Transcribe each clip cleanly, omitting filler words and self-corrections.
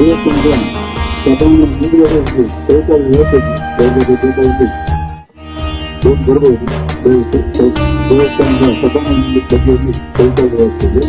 ದೇವಸ್ಥಾನದ ಸಭಾಂಗಣ ಮುಂದುಗಡೆ ಒಂದು ಶೌಚಾಲಯ ವ್ಯವಸ್ಥೆ ಇದೆ. ದಯವಿಟ್ಟು ಬೇಕಾದಲ್ಲಿ ಹೋಗಿ ಬರ್ಬೋದು. ದಯವಿಟ್ಟು ದೇವಸ್ಥಾನದ ಸಭಾಂಗಣ ಬದಿಯಲ್ಲಿ ಶೌಚಾಲಯ ವ್ಯವಸ್ಥೆ ಇದೆ.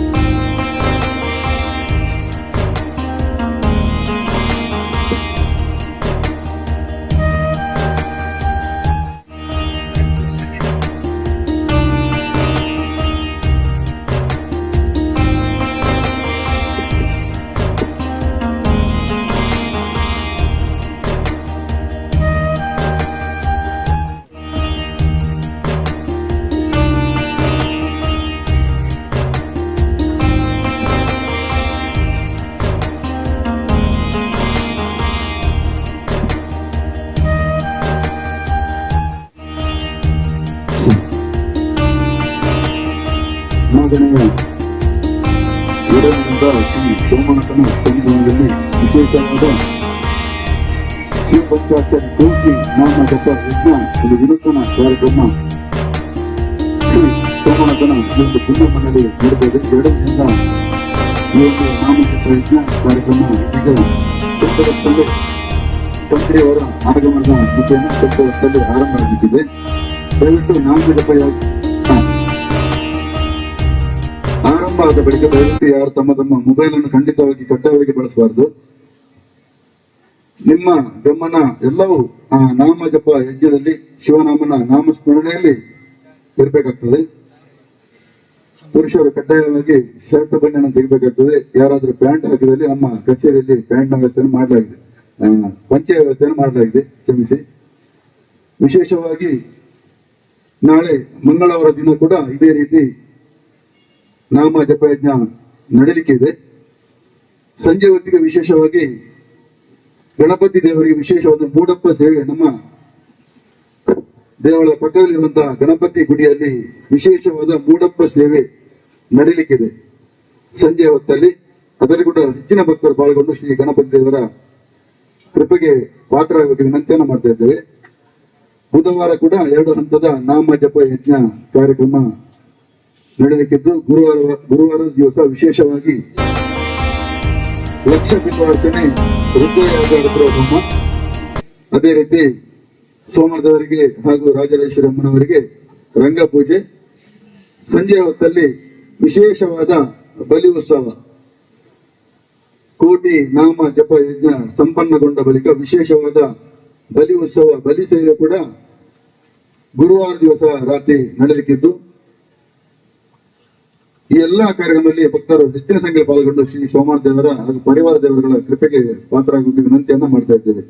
ಮಾಗಣಿಯ ವೀರನಿಂದ ಶ್ರೀ ಸೋಮನಾಥನ ಸನ್ನಿಧಾನದಲ್ಲಿ ವಿಶೇಷವಾದ ಶಿವಪಂಚಾಕ್ಷರಿ ಕೋಟಿ ನಾಮ ಜಪ ಯಜ್ಞ ಒಂದು ವಿನೂತನ ಕಾರ್ಯಕ್ರಮ ಶ್ರೀ ಸೋಮನಾಥನ ಈ ಒಂದು ಪುಣ್ಯ ಮಣ್ಣಲ್ಲಿ ನಡೆದಿದೆ. 2 ದಿನದ ಈ ಒಂದು ನಾಮ ಜಪ ಯಜ್ಞ ಕಾರ್ಯಕ್ರಮ ಈಗ ಸ್ವಲ್ಪ ಹೊತ್ತಲ್ಲೇ ತಂತ್ರಿಯವರ ಆಗಮನದ ಮುಖೇನ ಸ್ವಲ್ಪ ಹೊತ್ತಲ್ಲಿ ಆರಂಭ ಆಗಲಿದೆ. ದಯವಿಟ್ಟು ನಾಮ ಜಪ ಆರಂಭ ಆದ ಬಳಿಕ ದಯವಿಟ್ಟು ಯಾರು ತಮ್ಮ ತಮ್ಮ ಮೊಬೈಲ್ ಅನ್ನು ಖಂಡಿತವಾಗಿ ಕಡ್ಡಾಯವಾಗಿ ಬಳಸಬಾರದು. ನಿಮ್ಮ ಗಮನ ಎಲ್ಲವೂ ಆ ನಾಮ ಜಪ ಯಜ್ಞದಲ್ಲಿ ಶಿವನಾಮನ ನಾಮ ಸ್ಮರಣೆಯಲ್ಲಿ ಇರಬೇಕಾಗ್ತದೆ. ಪುರುಷರು ಕಡ್ಡಾಯವಾಗಿ ಶರ್ಟ್ ಬನಿಯನ್ ತೆಗಿಬೇಕಾಗ್ತದೆ. ಯಾರಾದ್ರೂ ಪ್ಯಾಂಟ್ ಹಾಕಿದಲ್ಲಿ ನಮ್ಮ ಕಚೇರಿಯಲ್ಲಿ ಪ್ಯಾಂಟ್ ನ ವ್ಯವಸ್ಥೆಯನ್ನು ಮಾಡಲಾಗಿದೆ, ಪಂಚೆಯ ವ್ಯವಸ್ಥೆಯನ್ನು ಮಾಡಲಾಗಿದೆ, ಕ್ಷಮಿಸಿ. ವಿಶೇಷವಾಗಿ ನಾಳೆ ಮಂಗಳವಾರ ದಿನ ಕೂಡ ಇದೇ ರೀತಿ ನಾಮ ಜಪಯಜ್ಞ ನಡೀಲಿಕ್ಕೆ ಇದೆ. ಸಂಜೆ ಹೊತ್ತಿಗೆ ವಿಶೇಷವಾಗಿ ಗಣಪತಿ ದೇವರಿಗೆ ವಿಶೇಷವಾದ ಮೂಡಪ್ಪ ಸೇವೆ, ನಮ್ಮ ದೇವಳ ಪಕ್ಕದಲ್ಲಿರುವಂತಹ ಗಣಪತಿ ಗುಡಿಯಲ್ಲಿ ವಿಶೇಷವಾದ ಮೂಡಪ್ಪ ಸೇವೆ ನಡೀಲಿಕ್ಕಿದೆ ಸಂಜೆ ಹೊತ್ತಲ್ಲಿ. ಅದರಲ್ಲಿ ಕೂಡ ಹೆಚ್ಚಿನ ಭಕ್ತರು ಪಾಲ್ಗೊಂಡು ಶ್ರೀ ಗಣಪತಿ ದೇವರ ಕೃಪೆಗೆ ಪಾತ್ರರಾಗಬೇಕು ವಿನಂತಿಯನ್ನು ಮಾಡ್ತಾ ಇದ್ದೇವೆ. ಬುಧವಾರ ಕೂಡ 2 ಹಂತದ ನಾಮ ಜಪ ಯಜ್ಞ ಕಾರ್ಯಕ್ರಮ ನಡೆಯಲಿಕ್ಕಿದ್ದು, ಗುರುವಾರ ಗುರುವಾರ ದಿವಸ ವಿಶೇಷವಾಗಿ ಲಕ್ಷ ಬಿಲ್ವಾರ್ಚನೆ, ರುದ್ರಯಾಗ ಹೋಮ, ಅದೇ ರೀತಿ ಸೋಮವಾರದವರಿಗೆ ಹಾಗೂ ರಾಜರಾಜೇಶ್ವರಿ ಅಮ್ಮನವರಿಗೆ ರಂಗಪೂಜೆ, ಸಂಜೆ ಹೊತ್ತಲ್ಲಿ ವಿಶೇಷವಾದ ಬಲಿ ಉತ್ಸವ, ಕೋಟಿ ನಾಮ ಜಪ ಯಜ್ಞ ಸಂಪನ್ನಗೊಂಡ ಬಳಿಕ ವಿಶೇಷವಾದ ಬಲಿ ಉತ್ಸವ, ಬಲಿ ಸೇವೆ ಕೂಡ ಗುರುವಾರ ದಿವಸ ರಾತ್ರಿ ನಡೆಯಲಿಕ್ಕಿದ್ದು, ಈ ಎಲ್ಲಾ ಕಾರ್ಯಕ್ರಮದಲ್ಲಿ ಭಕ್ತರು ಹೆಚ್ಚಿನ ಸಂಖ್ಯೆಯಲ್ಲಿ ಪಾಲ್ಗೊಂಡು ಶ್ರೀ ಸೋಮನಾಥ ದೇವರ ಹಾಗೂ ಪರಿವಾರ ದೇವರುಗಳ ಕೃಪೆಗೆ ಪಾತ್ರರಾಗುವ ವಿನಂತಿಯನ್ನ ಮಾಡ್ತಾ ಇದ್ದೇವೆ.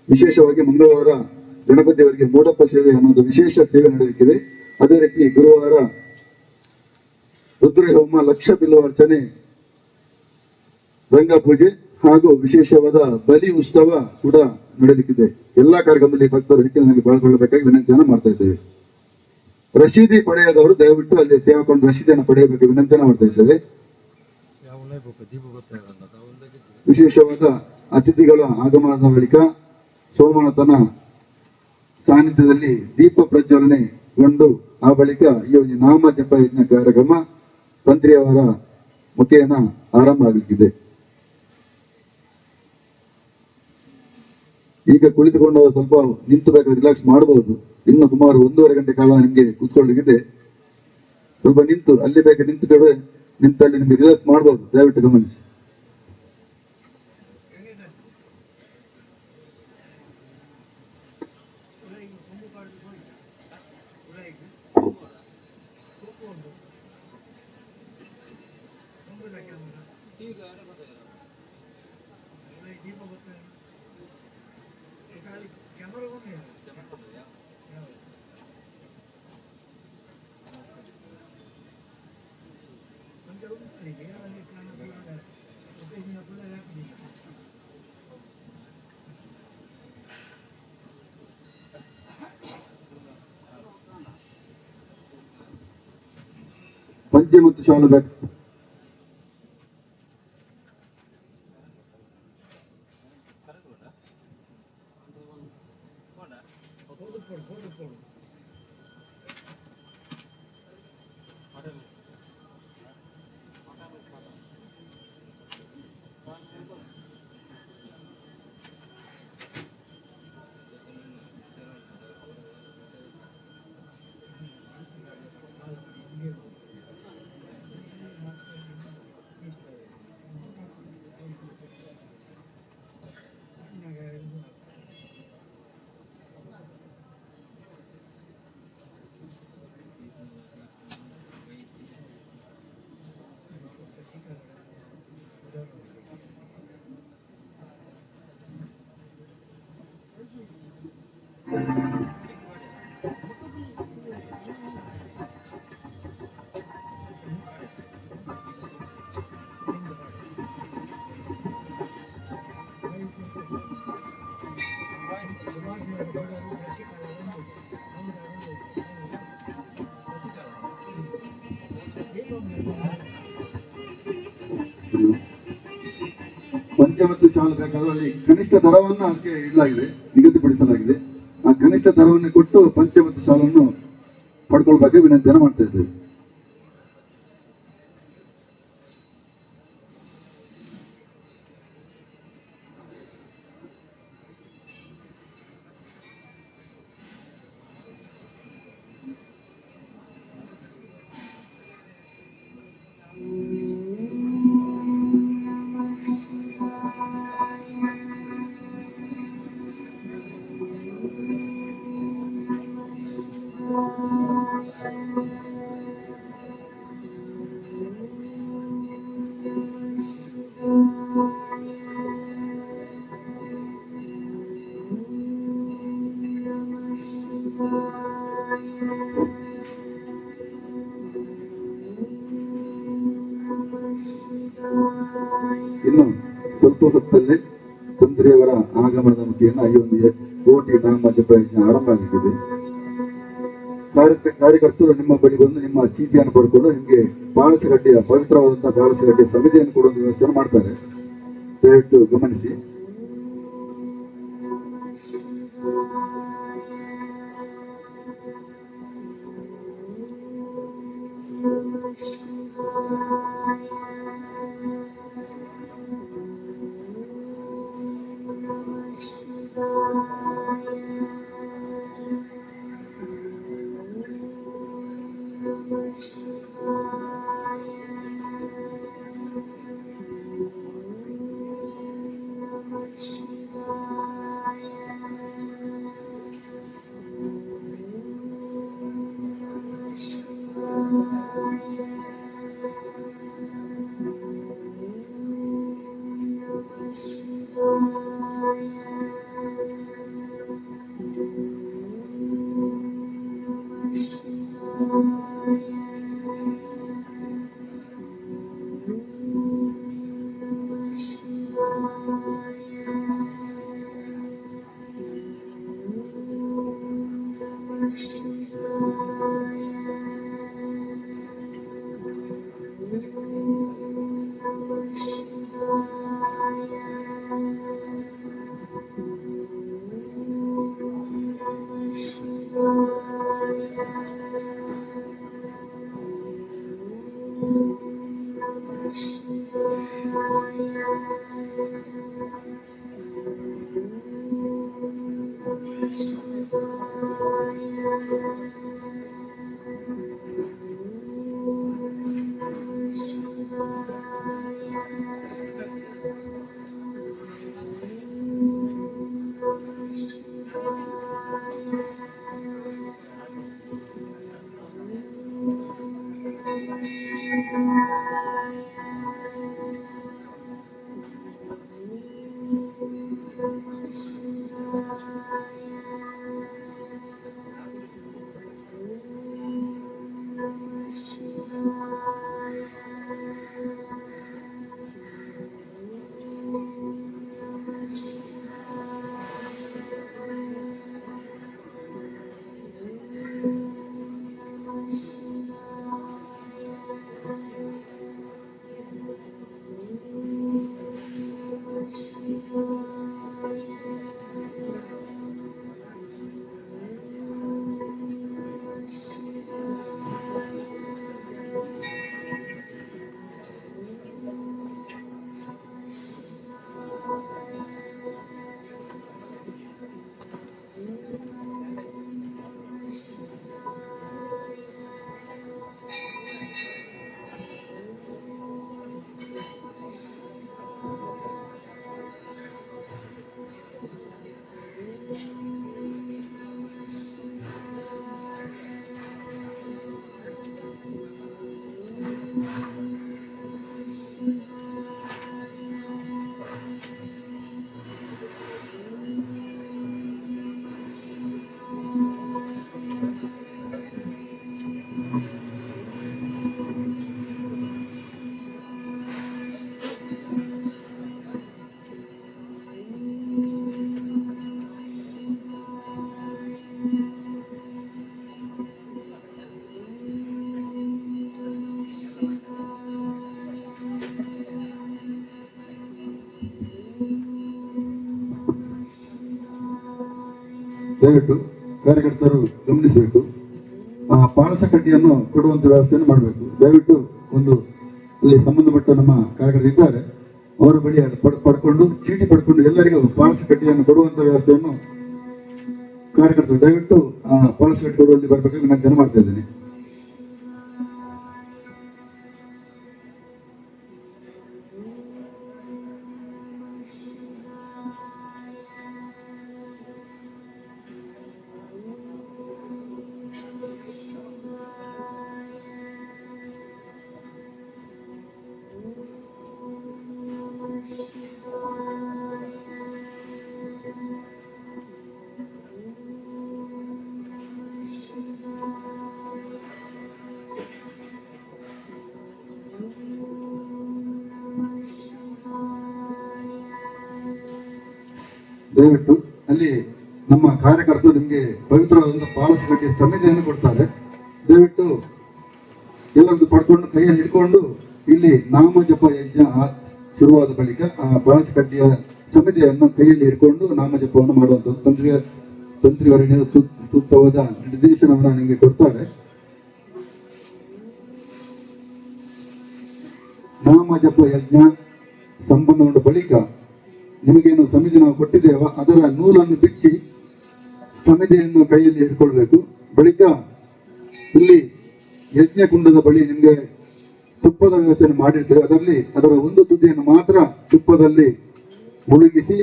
ವಿಶೇಷವಾಗಿ ಮಂಗಳವಾರ ಗಣಪತಿ ದೇವರಿಗೆ ಮೂಡಪ್ಪ ಸೇವೆ ಅನ್ನೋದು ವಿಶೇಷ ಸೇವೆ ನಡೆಯಲಿಕ್ಕಿದೆ. ಅದೇ ರೀತಿ ಗುರುವಾರ ರುದ್ರ ಹೋಮ, ಲಕ್ಷ ಬಿಲ್ವಾರ್ಚನೆ, ರಂಗಪೂಜೆ ಹಾಗೂ ವಿಶೇಷವಾದ ಬಲಿ ಉತ್ಸವ ಕೂಡ ನಡೆಯಲಿಕ್ಕಿದೆ. ಎಲ್ಲಾ ಕಾರ್ಯಕ್ರಮದಲ್ಲಿ ಭಕ್ತರು ಹೆಚ್ಚಿನ ಸಂಖ್ಯೆಯಲ್ಲಿ ಪಾಲ್ಗೊಳ್ಳಬೇಕಾಗಿ ವಿನಂತಿಯನ್ನು ಮಾಡ್ತಾ ಇದ್ದೇವೆ. ರಸೀದಿ ಪಡೆಯದವರು ದಯವಿಟ್ಟು ಅಲ್ಲಿ ಸೇವಾಕೊಂಡು ರಸೀದಿಯನ್ನು ಪಡೆಯಬೇಕು ವಿನಂತಿಯನ್ನು ಮಾಡ್ತಾ ಇದ್ದೇವೆ. ವಿಶೇಷವಾದ ಅತಿಥಿಗಳ ಆಗಮನದ ಬಳಿಕ ಸೋಮನಾಥನ ಸಾನ್ನಿಧ್ಯದಲ್ಲಿ ದೀಪ ಪ್ರಜ್ವಲನೆಗೊಂಡು ಆ ಬಳಿಕ ಈ ಒಂದು ನಾಮ ಜಪ ಯಜ್ಞ ಕಾರ್ಯಕ್ರಮ ತಂತ್ರಿಯವರ ಮುಖೇನ ಆರಂಭ ಆಗಲಿದೆ. ಈಗ ಕುಳಿತುಕೊಂಡು ಸ್ವಲ್ಪ ನಿಂತು ಬೇಕಾದ್ರೆ ರಿಲ್ಯಾಕ್ಸ್ ಮಾಡಬಹುದು. ಇನ್ನು ಸುಮಾರು 1.5 ಗಂಟೆ ಕಾಲ ನಿಮಗೆ ಕೂತ್ಕೊಳ್ಳಿಕ್ಕಿದೆ. ಸ್ವಲ್ಪ ನಿಂತು ಅಲ್ಲಿ ಬೇಕಾದ್ರೆ ನಿಂತು ಕಡೆ ನಿಂತಲ್ಲಿ ನಿಮಗೆ ರಿಲ್ಯಾಕ್ಸ್ ಮಾಡಬಹುದು. ದಯವಿಟ್ಟು ಗಮನಿಸಿ. ಪಂಚೆ ಮತ್ತು ಶಾಲು ಬೇಕು. ಪಂಚೆ ಮತ್ತು ಶಾಲು ಬೇಕಾದ್ರೆ ಅಲ್ಲಿ ಕನಿಷ್ಠ ದರವನ್ನು ಅದಕ್ಕೆ ಇಡಲಾಗಿದೆ, ನಿಗದಿಪಡಿಸಲಾಗಿದೆ. ಆ ಕನಿಷ್ಠ ದರವನ್ನು ಕೊಟ್ಟು ಪಂಚೆ ಮತ್ತು ಶಾಲನ್ನು ಪಡ್ಕೊಳ್ಬೇಕು ವಿನಂತಿಯನ್ನು ಮಾಡ್ತಾ ಇದ್ದೇವೆ. ಇನ್ನು ಸ್ವಲ್ಪ ಹೊತ್ತಲ್ಲೇ ತಂತ್ರಿಯವರ ಆಗಮನದ ಮುಖೇನ ಈ ಒಂದು ಕೋಟಿ ನಾಮ ಜಪ ಯಜ್ಞ ಆರಂಭ ಆಗಲಿದೆ. ಕಾರ್ಯಕರ್ತರು ನಿಮ್ಮ ಬಳಿ ಬಂದು ನಿಮ್ಮ ಚೀಟಿಯನ್ನು ಪಡ್ಕೊಂಡು ನಿಮಗೆ ಪಾಳಸಗಡ್ಡೆಯ ಪವಿತ್ರವಾದಂತಹ ಪಾಳಸಗಡ್ಡೆಯ ಸಮಿತಿಯನ್ನು ಕೊಡುವ ವ್ಯವಸ್ಥೆಯನ್ನು ಮಾಡ್ತಾರೆ. ದಯವಿಟ್ಟು ಗಮನಿಸಿ. ದಯವಿಟ್ಟು ಕಾರ್ಯಕರ್ತರು ಗಮನಿಸಬೇಕು. ಆ ಪಾಳಸ ಕಡ್ಡಿಯನ್ನು ಕೊಡುವಂತ ವ್ಯವಸ್ಥೆಯನ್ನು ಮಾಡಬೇಕು. ದಯವಿಟ್ಟು ಒಂದು ಅಲ್ಲಿ ಸಂಬಂಧಪಟ್ಟ ನಮ್ಮ ಕಾರ್ಯಕರ್ತರು ಇದ್ದಾರೆ, ಅವರ ಬಳಿ ಪಡ್ಕೊಂಡು ಚೀಟಿ ಪಡ್ಕೊಂಡು ಎಲ್ಲರಿಗೂ ಪಾಳಸ ಕಡ್ಡಿಯನ್ನು ಕೊಡುವಂತ ವ್ಯವಸ್ಥೆಯನ್ನು ಕಾರ್ಯಕರ್ತರು ದಯವಿಟ್ಟು ಆ ಪಾಳಸ ಕಡ್ಡಿ ಕೊಡುವಲ್ಲಿ ಬರಬೇಕು ವಿನಂತಿಯನ್ನು ಮಾಡ್ತಾ ಇದ್ದೇನೆ. ದಯವಿಟ್ಟು ಅಲ್ಲಿ ನಮ್ಮ ಕಾರ್ಯಕರ್ತರು ನಿಮಗೆ ಪವಿತ್ರವಾದಂತಹ ಪಾಲಸ ಕಟ್ಟಿಯ ಸಮಿತಿಯನ್ನು ಕೊಡ್ತಾರೆ. ದಯವಿಟ್ಟು ಎಲ್ಲರದ್ದು ಪಡ್ಕೊಂಡು ಕೈಯಲ್ಲಿ ಹಿಡ್ಕೊಂಡು ಇಲ್ಲಿ ನಾಮ ಜಪ ಯಜ್ಞ ಶುರುವಾದ ಬಳಿಕ ಆ ಪಾಲಸ ಕಡ್ಡಿಯ ಸಮಿತಿಯನ್ನು ಕೈಯಲ್ಲಿ ಹಿಡ್ಕೊಂಡು ನಾಮ ಜಪವನ್ನು ಮಾಡುವಂಥದ್ದು ತಂತ್ರಿವರ್ಯರು ಸೂಕ್ತವಾದ ನಿರ್ದೇಶನವನ್ನು ನಿಮಗೆ ಕೊಡ್ತಾರೆ. ನಾಮ ಜಪ ಯಜ್ಞ ಸಂಪನ್ನಗೊಂಡ ಬಳಿಕ ನಿಮಗೇನು ಸಮಿತಿ ನಾವು ಕೊಟ್ಟಿದ್ದೇವ ಅದರ ನೂಲನ್ನು ಬಿಚ್ಚಿ ಸಮಿತಿಯನ್ನು ಕೈಯಲ್ಲಿ ಹಿಡ್ಕೊಳ್ಬೇಕು. ಬಳಿಕ ಇಲ್ಲಿ ಯಜ್ಞಕುಂಡದ ಬಳಿ ನಿಮಗೆ ತುಪ್ಪದ ವ್ಯವಸ್ಥೆಯನ್ನು ಮಾಡಿರ್ತೇವೆ. ಅದರಲ್ಲಿ ಅದರ ಒಂದು ತುದಿಯನ್ನು ಮಾತ್ರ ತುಪ್ಪದಲ್ಲಿ ಮುಳುಗಿಸಿ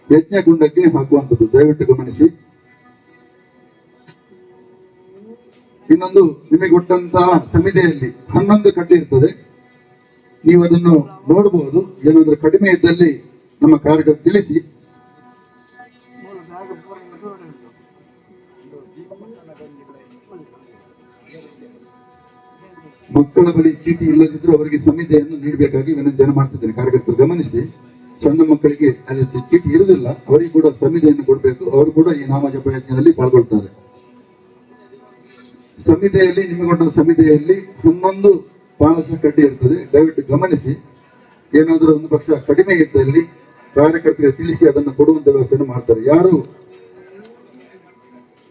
ಯಜ್ಞಕುಂಡಕ್ಕೆ ಹಾಕುವಂಥದ್ದು. ದಯವಿಟ್ಟು ಗಮನಿಸಿ. ಇನ್ನೊಂದು, ನಿಮಗೆ ಕೊಟ್ಟಂತಹ ಸಮಿತಿಯಲ್ಲಿ 11 ಕಡ್ಡಿ ಇರ್ತದೆ. ನೀವು ಅದನ್ನು ನೋಡಬಹುದು. ಏನಾದ್ರೂ ಕಡಿಮೆ ಇದ್ದಲ್ಲಿ ನಮ್ಮ ಕಾರ್ಯಕರ್ತರು ತಿಳಿಸಿ. ಮಕ್ಕಳ ಬಳಿ ಚೀಟಿ ಇಲ್ಲದಿದ್ರೂ ಅವರಿಗೆ ಸಮಿತಿಯನ್ನು ನೀಡಬೇಕಾಗಿ ವಿನಂತಿಯನ್ನು ಮಾಡ್ತಿದ್ದೇನೆ. ಕಾರ್ಯಕರ್ತರು ಗಮನಿಸಿ, ಸಣ್ಣ ಮಕ್ಕಳಿಗೆ ಅಲ್ಲಿ ಚೀಟಿ ಇರುವುದಿಲ್ಲ, ಅವರಿಗೆ ಕೂಡ ಸಮಿತಿಯನ್ನು ಕೊಡಬೇಕು. ಅವರು ಕೂಡ ಈ ನಾಮಜಪ ಯಜ್ಞದಲ್ಲಿ ಪಾಲ್ಗೊಳ್ತಾರೆ. ಸಮಿತಿಯಲ್ಲಿ ನಿಮಗೆ ಸಮಿತಿಯಲ್ಲಿ 11 ಪಾಲಸ ಕಡ್ಡಿ ಇರ್ತದೆ. ದಯವಿಟ್ಟು ಗಮನಿಸಿ. ಏನಾದರೂ ಒಂದು ಪಕ್ಷ ಕಡಿಮೆ ಇದ್ದಲ್ಲಿ ಕಾರ್ಯಕರ್ತರಿಗೆ ತಿಳಿಸಿ ಅದನ್ನು ಕೊಡುವಂತ ವ್ಯವಸ್ಥೆಯನ್ನು ಮಾಡ್ತಾರೆ. ಯಾರು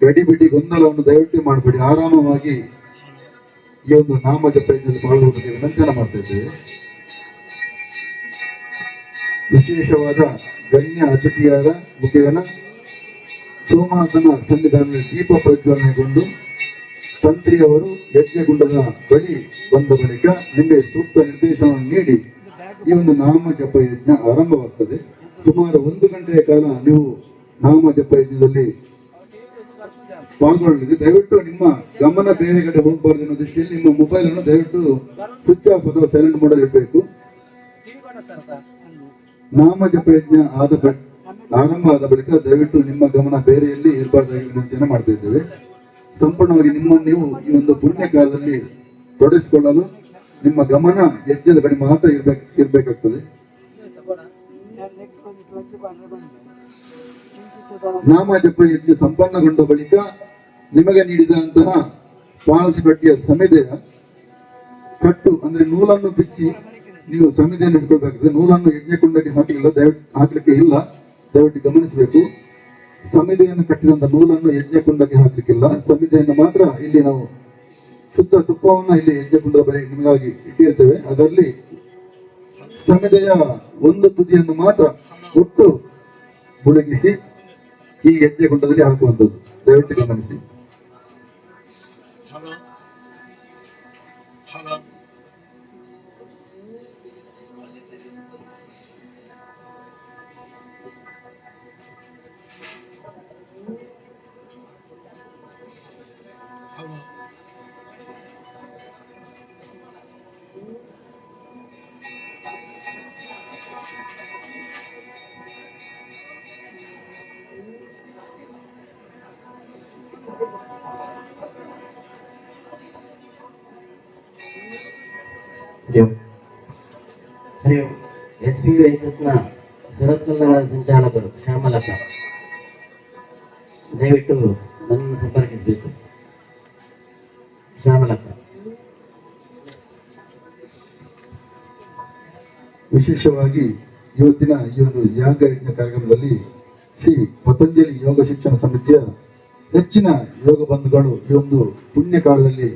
ಗಡಿಬಿಡಿ ಗೊಂದಲವನ್ನು ದಯವಿಟ್ಟು ಮಾಡಬೇಡಿ. ಆರಾಮವಾಗಿ ಈ ಒಂದು ನಾಮ ಜಪ ಯಜ್ಞದಲ್ಲಿ ಪಾಲ್ಗೊಳ್ಳುವುದಕ್ಕೆ ವಿನಂತಿಯನ್ನು ಮಾಡ್ತಾ ಇದ್ದೇವೆ. ವಿಶೇಷವಾದ ಗಣ್ಯ ಅತಿಥಿಯಾದ ಮುಖೇನ ಸೋಮನಾಥನ ಸನ್ನಿಧಾನದಲ್ಲಿ ದೀಪ ಪ್ರಜ್ವಲನೆಗೊಂಡು ತಂತ್ರಿಯವರು ಯಜ್ಞಗುಂಡದ ಬಳಿ ಬಂದ ಬಳಿಕ ನಿಮಗೆ ಸೂಕ್ತ ನಿರ್ದೇಶನವನ್ನು ನೀಡಿ ಈ ಒಂದು ನಾಮ ಜಪ ಯಜ್ಞ ಆರಂಭವಾಗ್ತದೆ. ಸುಮಾರು 1 ಗಂಟೆಯ ಕಾಲ ನೀವು ನಾಮ ಜಪ ಯಜ್ಞದಲ್ಲಿ ಪಾಲ್ಗೊಳ್ಳಲಿದೆ. ದಯವಿಟ್ಟು ನಿಮ್ಮ ಗಮನ ಬೇರೆ ಕಡೆ ಹೋಗಬಾರದು ಅನ್ನೋ ದೃಷ್ಟಿಯಲ್ಲಿ ನಿಮ್ಮ ಮೊಬೈಲ್ ಅನ್ನು ದಯವಿಟ್ಟು ಸ್ವಿಚ್ ಆಫ್ ಅಥವಾ ಸೈಲೆಂಟ್ ಮೋಡಲ್ಲಿ ಇಡಬೇಕು. ನಾಮ ಜಪ ಯಜ್ಞ ಆರಂಭ ಆದ ಬಳಿಕ ದಯವಿಟ್ಟು ನಿಮ್ಮ ಗಮನ ಬೇರೆಯಲ್ಲಿ ಇರಬಾರ್ದಾಗಿ ವಿನಂತಿಯನ್ನು ಮಾಡ್ತಾ ಇದ್ದೇವೆ. ಸಂಪೂರ್ಣವಾಗಿ ನಿಮ್ಮನ್ನು ನೀವು ಈ ಒಂದು ಪುಣ್ಯ ಕಾರ್ಯದಲ್ಲಿ ತೊಡಗಿಸಿಕೊಳ್ಳಲು ನಿಮ್ಮ ಗಮನ ಯಜ್ಞದ ಕಡೆ ಮಾತ್ರ ಇರ್ಬೇಕಾಗ್ತದೆ. ನಾಮ ಜಪ ಯಜ್ಞ ಸಂಪನ್ನಗೊಂಡ ಬಳಿಕ ನಿಮಗೆ ನೀಡಿದಂತಹ ಪಾಲಸಕಟ್ಟಿಯ ಸಮಿತಿಯ ಕಟ್ಟು ಅಂದ್ರೆ ನೂಲನ್ನು ಬಿಚ್ಚಿ ನೀವು ಸಮಿತಿಯನ್ನು ಇಟ್ಕೊಳ್ಬೇಕಾಗ್ತದೆ. ನೂಲನ್ನು ಯಜ್ಞಕುಂಡಕ್ಕೆ ಹಾಕಲಿಲ್ಲ, ದಯವಿಟ್ಟು ಹಾಕ್ಲಿಕ್ಕೆ ಇಲ್ಲ, ದಯವಿಟ್ಟು ಗಮನಿಸಬೇಕು. ಸಮಿತಿಯನ್ನು ಕಟ್ಟಿದಂತ ನೂಲನ್ನು ಯಜ್ಞಕುಂಡಕ್ಕೆ ಹಾಕ್ಲಿಕ್ಕಿಲ್ಲ. ಸಮಿತಿಯನ್ನು ಮಾತ್ರ ಇಲ್ಲಿ ನಾವು ಶುದ್ಧ ತುಪ್ಪವನ್ನು ಇಲ್ಲಿ ಯಜ್ಞಕುಂಡದ ಬಳಿ ನಿಮಗಾಗಿ ಇಟ್ಟಿರ್ತೇವೆ. ಅದರಲ್ಲಿ ಸಮಿತಿಯ ಒಂದು ತುದಿಯನ್ನು ಮಾತ್ರ ಒಟ್ಟು ಮುಳುಗಿಸಿ ಈ ಯಜ್ಞಕುಂಡದಲ್ಲಿ ಹಾಕುವಂಥದ್ದು. ದಯವಿಟ್ಟು ಗಮನಿಸಿ. Hari Om. S P U S S ನ ಸುರತ್ಕಲ್ ನಗರ ಸಂಚಾಲಕರು ಶ್ಯಾಮಲತಾ, ದಯವಿಟ್ಟು ನನ್ನನ್ನು ಸಂಪರ್ಕಿಸಬೇಕು. ಶ್ಯಾಮಲತಾ. ವಿಶೇಷವಾಗಿ ಇವತ್ತಿನ ಈ ಒಂದು ಯಾಗ ಯಜ್ಞ ಕಾರ್ಯಕ್ರಮದಲ್ಲಿ ಶ್ರೀ ಪತಂಜಲಿ ಯೋಗ ಶಿಕ್ಷಣ ಸಮಿತಿಯ ಹೆಚ್ಚಿನ ಯೋಗ ಬಂಧುಗಳು ಈ ಒಂದು ಪುಣ್ಯ ಕಾಲದಲ್ಲಿ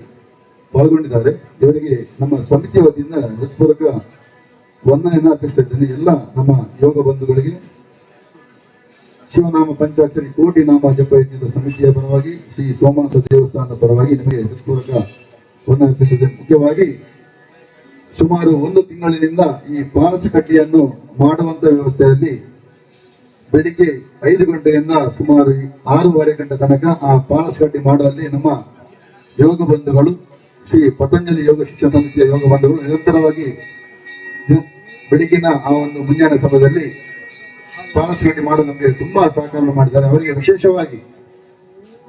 ಪಾಲ್ಗೊಂಡಿದ್ದಾರೆ. ಇವರಿಗೆ ನಮ್ಮ ಸಮಿತಿಯ ವತಿಯಿಂದ ಹೃತ್ಪೂರ್ವಕ ವಂದನೆಯನ್ನು ಅರ್ಪಿಸ್ತಾ ಇದ್ದೇನೆ. ಎಲ್ಲ ನಮ್ಮ ಯೋಗ ಬಂಧುಗಳಿಗೆ ಶಿವನಾಮ ಪಂಚಾಕ್ಷರಿ ಕೋಟಿ ನಾಮ ಜಪ ಯಜ್ಞದ ಸಮಿತಿಯ ಪರವಾಗಿ, ಶ್ರೀ ಸೋಮನಾಥ ದೇವಸ್ಥಾನದ ಪರವಾಗಿ ನಿಮಗೆ ಹೃತ್ಪೂರ್ವಕ ವಂದನೆ ಅರ್ಪಿಸುತ್ತೇನೆ. ಮುಖ್ಯವಾಗಿ ಸುಮಾರು ಒಂದು ತಿಂಗಳಿನಿಂದ ಈ ಪಾರಸಕಟ್ಟಿಯನ್ನು ಮಾಡುವಂತ ವ್ಯವಸ್ಥೆಯಲ್ಲಿ ಬೆಳಿಗ್ಗೆ 5 ಗಂಟೆಯಿಂದ ಸುಮಾರು 6:30 ಗಂಟೆ ತನಕ ಆ ಪಾರಸಕಟ್ಟಿ ಮಾಡುವಲ್ಲಿ ನಮ್ಮ ಯೋಗ ಬಂಧುಗಳು, ಶ್ರೀ ಪತಂಜಲಿ ಯೋಗ ಶಿಕ್ಷಣ ಸಮಿತಿಯ ಯೋಗ ಬಂಧುಗಳು ನಿರಂತರವಾಗಿ ಬೆಳಿಗ್ಗಿನ ಆ ಒಂದು ಮುಂಜಾನೆ ಸಮಯದಲ್ಲಿ ಪಾರಸಕಟ್ಟಿ ಮಾಡಲು ನಮಗೆ ತುಂಬಾ ಸಹಕಾರ ಮಾಡಿದ್ದಾರೆ. ಅವರಿಗೆ ವಿಶೇಷವಾಗಿ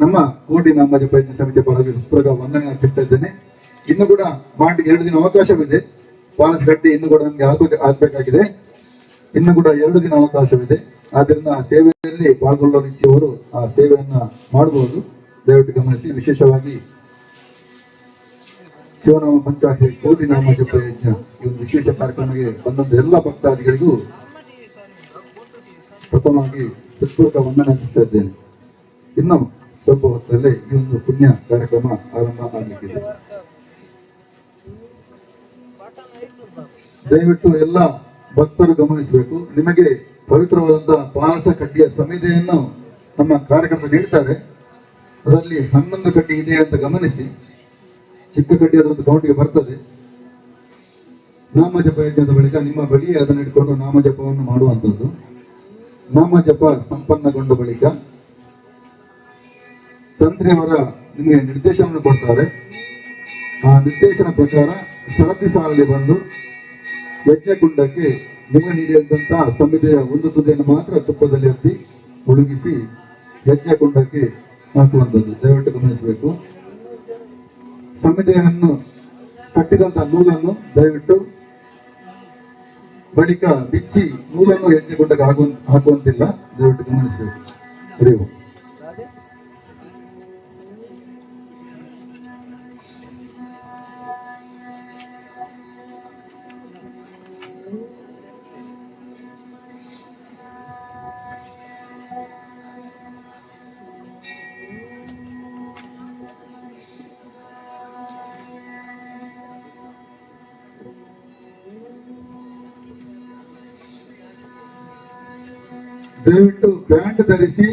ನಮ್ಮ ಕೋಟಿ ನಾಮ ಜಪ ಯಜ್ಞ ಸಮಿತಿಯ ಪರವಾಗಿ ಹೃತ್ಪೂರ್ವಕ ವಂದನೆ ಅರ್ಪಿಸ್ತಾ ಇದ್ದೇನೆ. ಇನ್ನು ಕೂಡ ಮಾಡಲಿಕ್ಕೆ 2 ದಿನ ಅವಕಾಶವಿದೆ. ಪಾರಸಕಟ್ಟಿ ಇನ್ನು ಕೂಡ ನಮ್ಗೆ ಆಗ್ಬೇಕಾಗಿದೆ. ಇನ್ನು ಕೂಡ 2 ದಿನ ಅವಕಾಶವಿದೆ. ಆದ್ದರಿಂದ ಆ ಸೇವೆಯಲ್ಲಿ ಪಾಲ್ಗೊಳ್ಳಲು ಇಚ್ಛೆಯವರು ಆ ಸೇವೆಯನ್ನ ಮಾಡಬಹುದು. ದಯವಿಟ್ಟು ಗಮನಿಸಿ. ವಿಶೇಷವಾಗಿ ಶಿವನಾಮ ಪಂಚಾಕ್ಷರಿ ಕೋಟಿ ನಾಮ ಜಪ ಯಜ್ಞ ಈ ಒಂದು ವಿಶೇಷ ಕಾರ್ಯಕ್ರಮಕ್ಕೆ ಬಂದಂತ ಎಲ್ಲ ಭಕ್ತಾದಿಗಳಿಗೂ ಪ್ರಥಮವಾಗಿ ಹೃತ್ಪೂರ್ವಕ ವಂದನೆ ಅರ್ಪಿಸ್ತಾ ಇದ್ದೇನೆ. ಇನ್ನು ಸ್ವಲ್ಪ ಹೊತ್ತಲ್ಲೇ ಈ ಒಂದು ಪುಣ್ಯ ಕಾರ್ಯಕ್ರಮ ಆರಂಭ ಆಗಲಿಕ್ಕಿದೆ. ದಯವಿಟ್ಟು ಎಲ್ಲ ಭಕ್ತರು ಗಮನಿಸಬೇಕು. ನಿಮಗೆ ಪವಿತ್ರವಾದಂತಹ ಪಾರಸ ಕಡ್ಡಿಯ ಸಮಿತಿಯನ್ನು ನಮ್ಮ ಕಾರ್ಯಕರ್ತರು ನೀಡ್ತಾರೆ. ಅದರಲ್ಲಿ 11 ಕಡ್ಡಿ ಇದೆ ಅಂತ ಗಮನಿಸಿ. ಚಿಕ್ಕ ಕಡ್ಡಿ ಅದರದ್ದು ಕೌಂಟಿಗೆ ಬರ್ತದೆ. ನಾಮಜಪ ಯಜ್ಞದ ಬಳಿಕ ನಿಮ್ಮ ಬಳಿಯೇ ಅದನ್ನು ಇಟ್ಕೊಂಡು ನಾಮಜಪವನ್ನು ಮಾಡುವಂಥದ್ದು. ನಾಮಜಪ ಸಂಪನ್ನಗೊಂಡ ಬಳಿಕ ತಂತ್ರಿಯವರ ನಿಮಗೆ ನಿರ್ದೇಶನವನ್ನು ಕೊಡ್ತಾರೆ. ಆ ನಿರ್ದೇಶನ ಪ್ರಕಾರ ಸರತಿ ಸಾಲಲ್ಲಿ ಬಂದು ಯಜ್ಞಕುಂಡಕ್ಕೆ ನಿಮಗೆ ನೀಡಿದಂತಹ ಸಮಿತಿಯ ಒಂದು ತುದಿಯನ್ನು ಮಾತ್ರ ತುಪ್ಪದಲ್ಲಿ ಅದ್ದಿ ಮುಳುಗಿಸಿ ಯಜ್ಞಕುಂಡಕ್ಕೆ ಹಾಕುವಂಥದ್ದು. ದಯವಿಟ್ಟು ಗಮನಿಸಬೇಕು. ಸಮಿತಿಯನ್ನು ಕಟ್ಟಿದಂತಹ ನೂಲನ್ನು ದಯವಿಟ್ಟು ಬಳಿಕ ಬಿಚ್ಚಿ ನೂಲನ್ನು ಯಜ್ಞಕುಂಡಕ್ಕೆ ಹಾಕುವಂತಿಲ್ಲ. ದಯವಿಟ್ಟು ಗಮನಿಸಬೇಕು. ಹರಿ ಓಂ. ದಯವಿಟ್ಟು ಪ್ಯಾಂಟ್ ಧರಿಸಿ.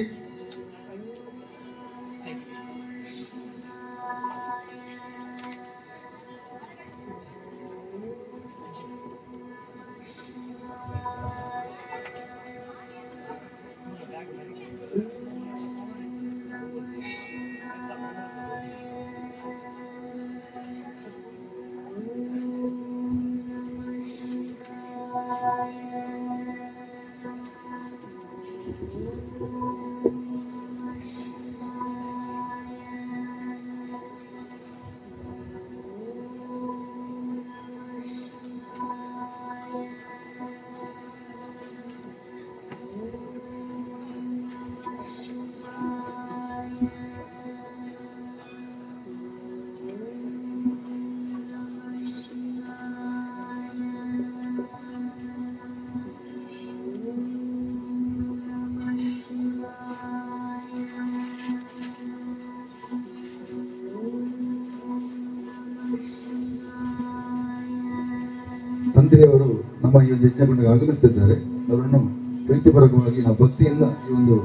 ತಂದೆಯವರು ನಮ್ಮ ಈ ಒಂದು ಯಜ್ಞಕುಂಡಕ್ಕೆ ಆಗಮಿಸುತ್ತಿದ್ದಾರೆ. ಅವರನ್ನು ಪ್ರೀತಿಪೂರ್ವಕವಾಗಿ ನಾವು ಭಕ್ತಿಯಿಂದ ಈ ಒಂದು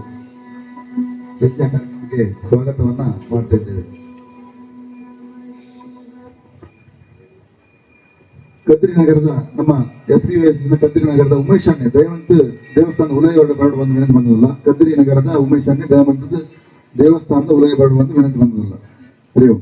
ಯಜ್ಞ ಕಾರ್ಯಕ್ರಮಕ್ಕೆ ಸ್ವಾಗತವನ್ನ ಮಾಡ್ತಾ ಇದ್ದೇವೆ. ಕದ್ರಿ ನಗರದ ನಮ್ಮ ಎಸ್ ಪಿ ಎಸ್ ಕದ್ರಿ ನಗರದ ಉಮೇಶ್ ಅಣ್ಣೆ ದಯವಂತ ದೇವಸ್ಥಾನ ಉಲಯ ಬರಡು ಬಂದು ವಿನಂತಿ ಬಂದಲ್ಲ. ಕದ್ರಿ ನಗರದ ಉಮೇಶ್ ಅಣ್ಣೆ ದಯವಂತ ದೇವಸ್ಥಾನದ ಉಲಯ ಬರಡು ಬಂದು ವಿನಂತಿ ಬಂದಲ್ಲ. ಹರಿ ಓಂ.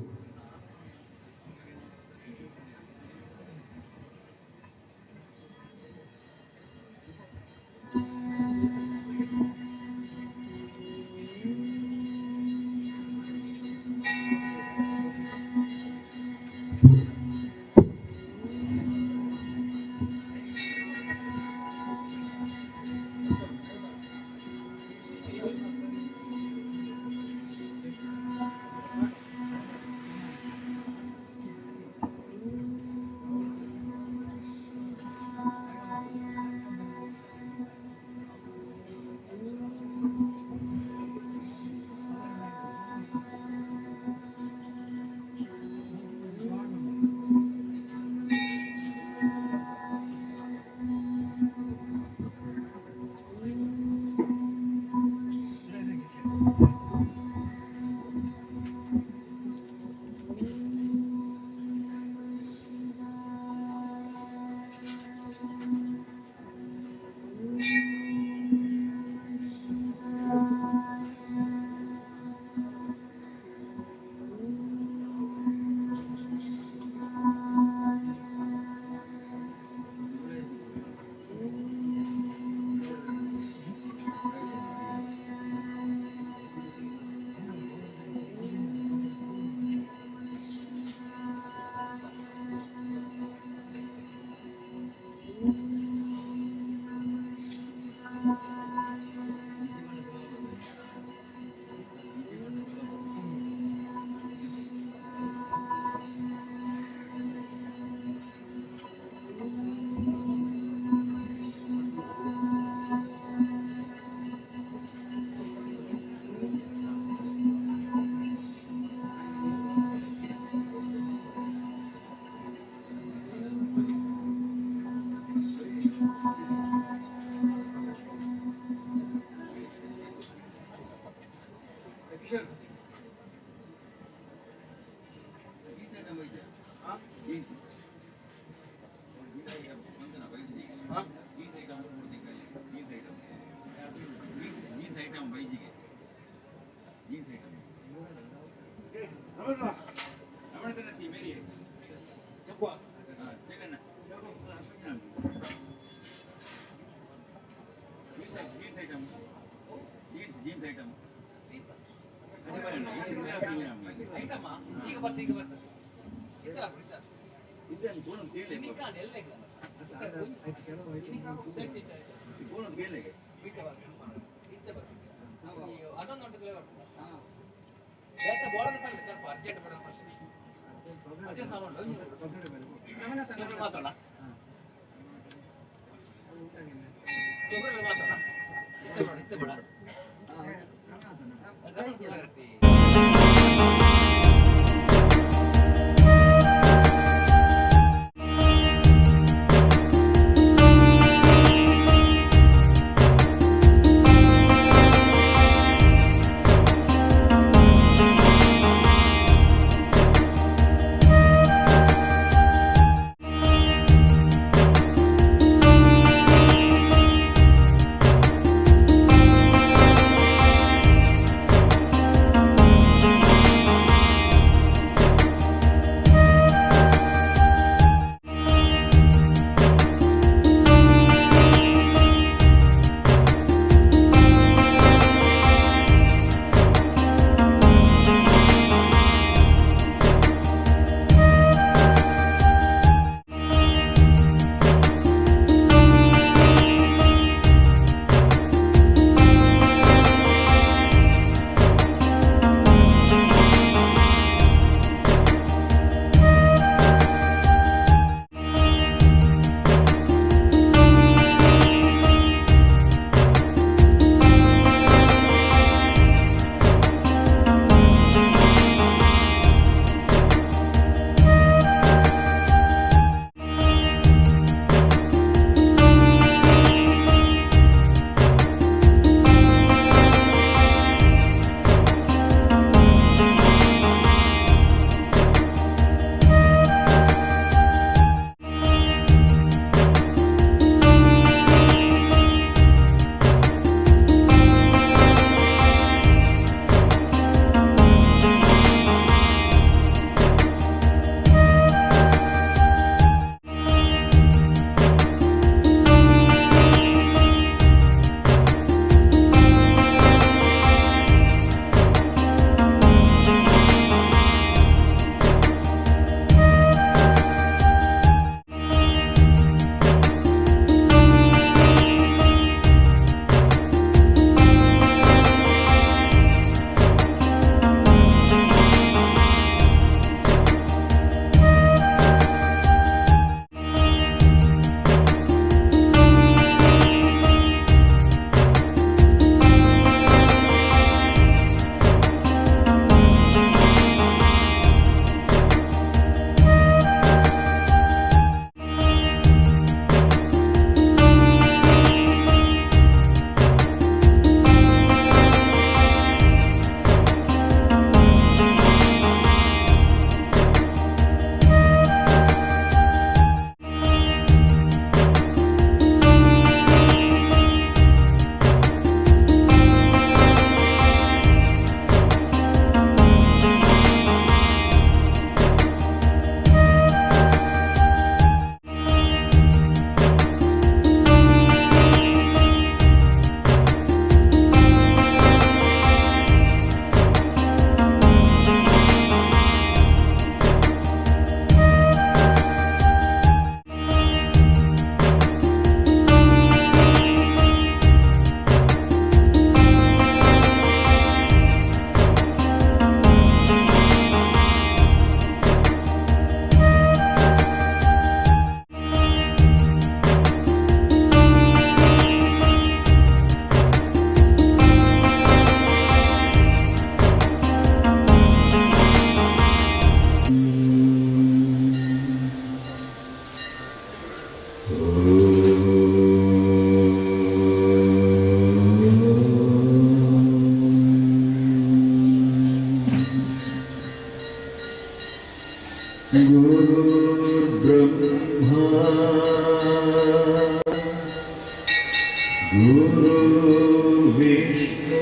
ಗುರುರ್ವಿಷ್ಣು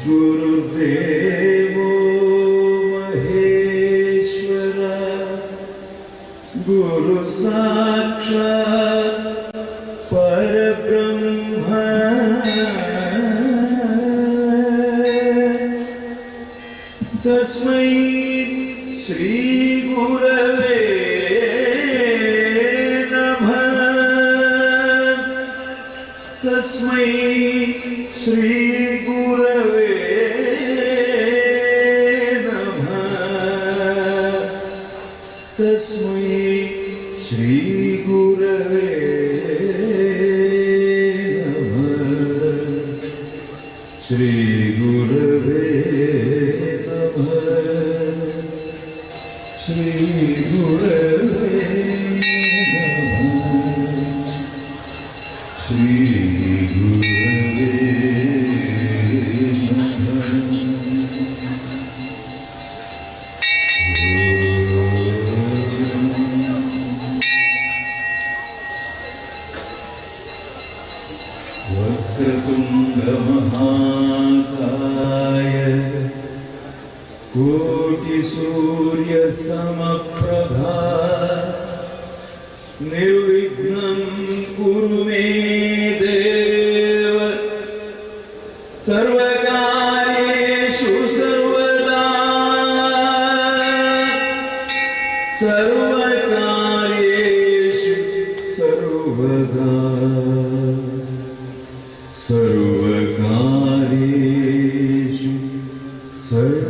ಗುರುರ್ದೇವೋ ಮಹೇಶ್ವರ ಗುರು ಸಾಕ್ಷಾತ್ ಪರಬ್ರಹ್ಮ ತಸ್ಮೈ ಶ್ರೀ ಗುರವೇ ನಮಃ. ತಸ್ಮೈ ಶ್ರೀ ಗುರವೇ ನಮಃ. ತಸ್ಮೈ ಶ್ರೀ ಗುರವೇ ನಮಃ. ಶ್ರೀ ಗುರವೇ ನಮಃ. ಶ್ರೀ ಗುರವೇ ನಮಃ. ಶ್ರೀ ಗುರವೇ ನಮಃ. वक्रतुण्डमहाकाय कोटिसूर्यसमप्रभा निर्विघ्नं कुरु मे देव सर्वकार्येषु सर्वदा. सर्वकार्येषु सर्वदा. सर्वकार्येषु सर्वदा.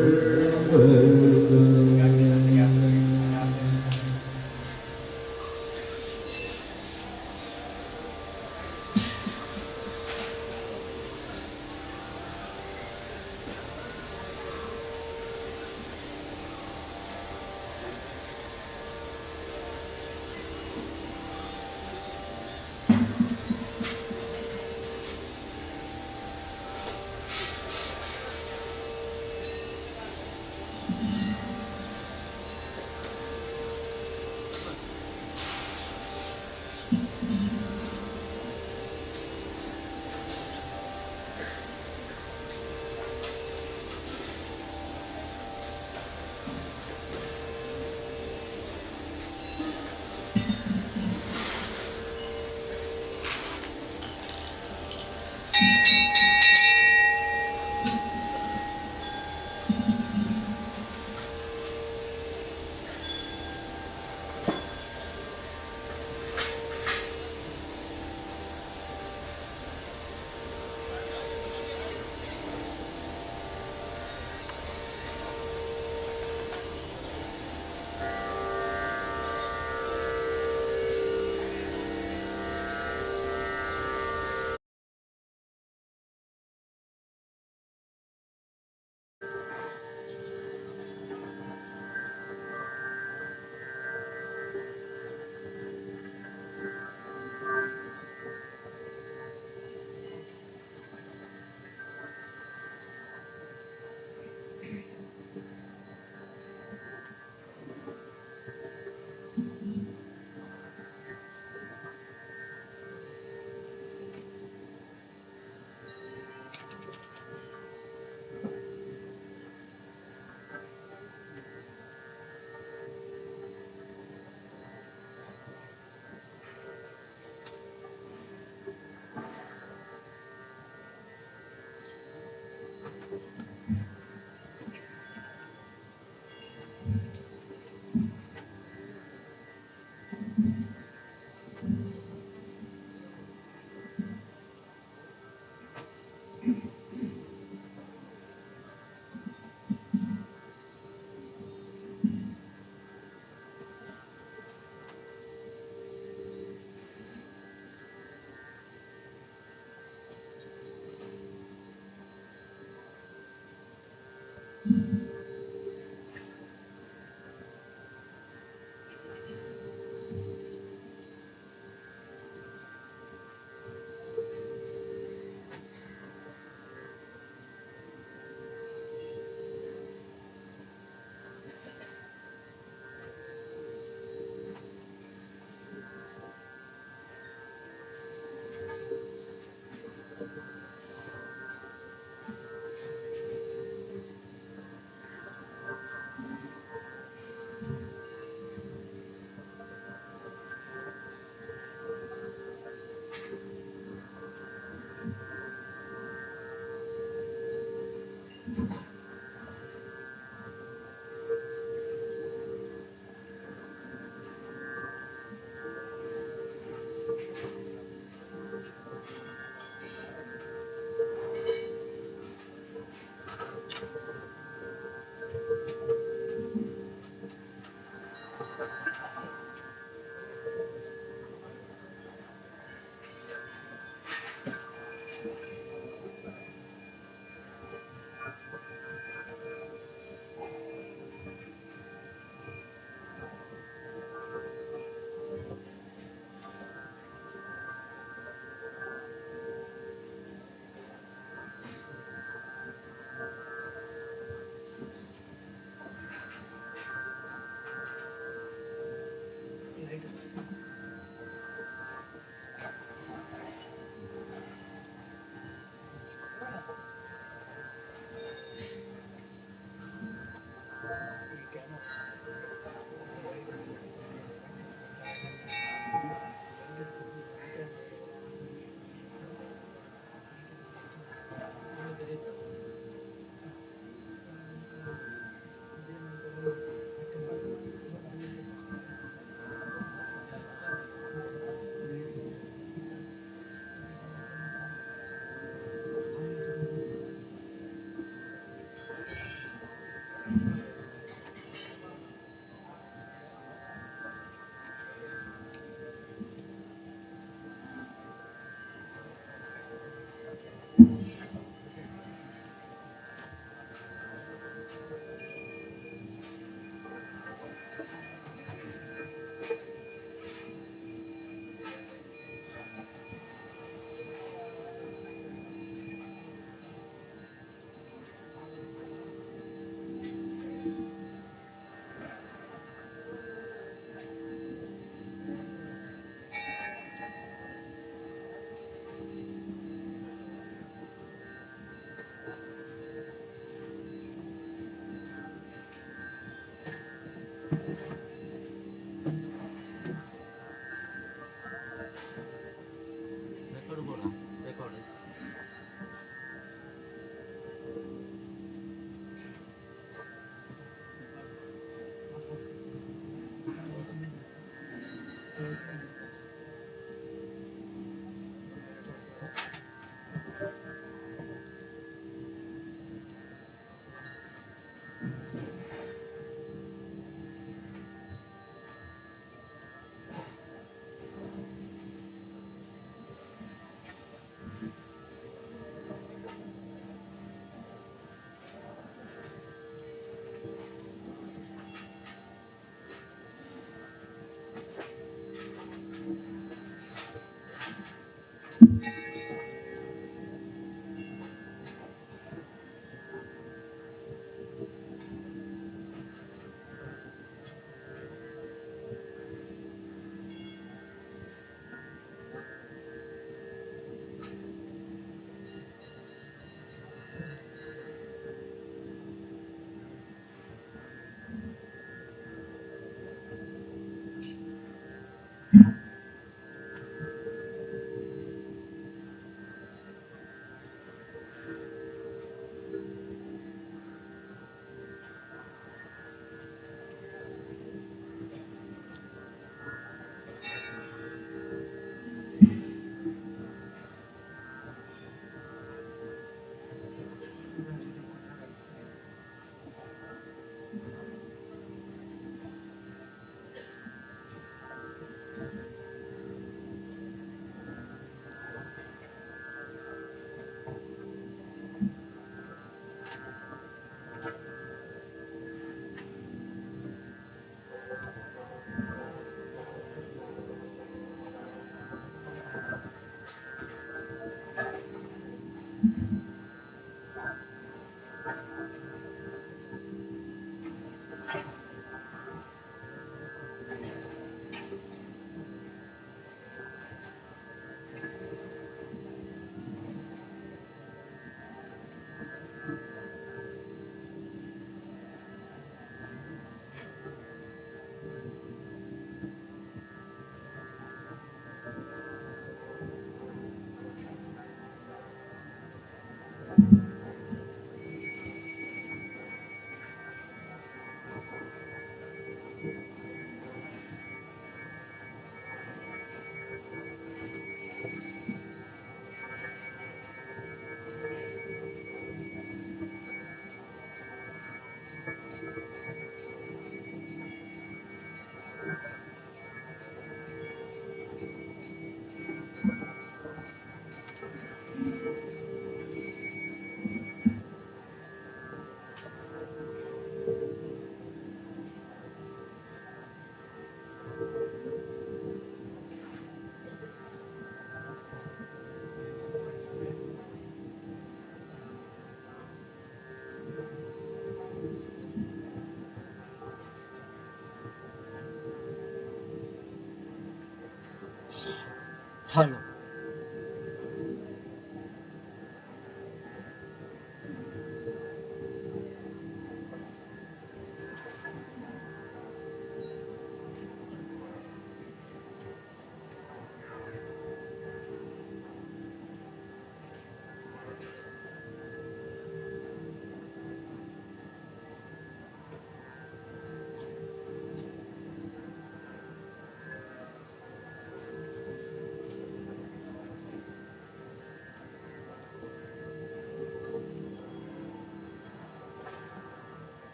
Hello.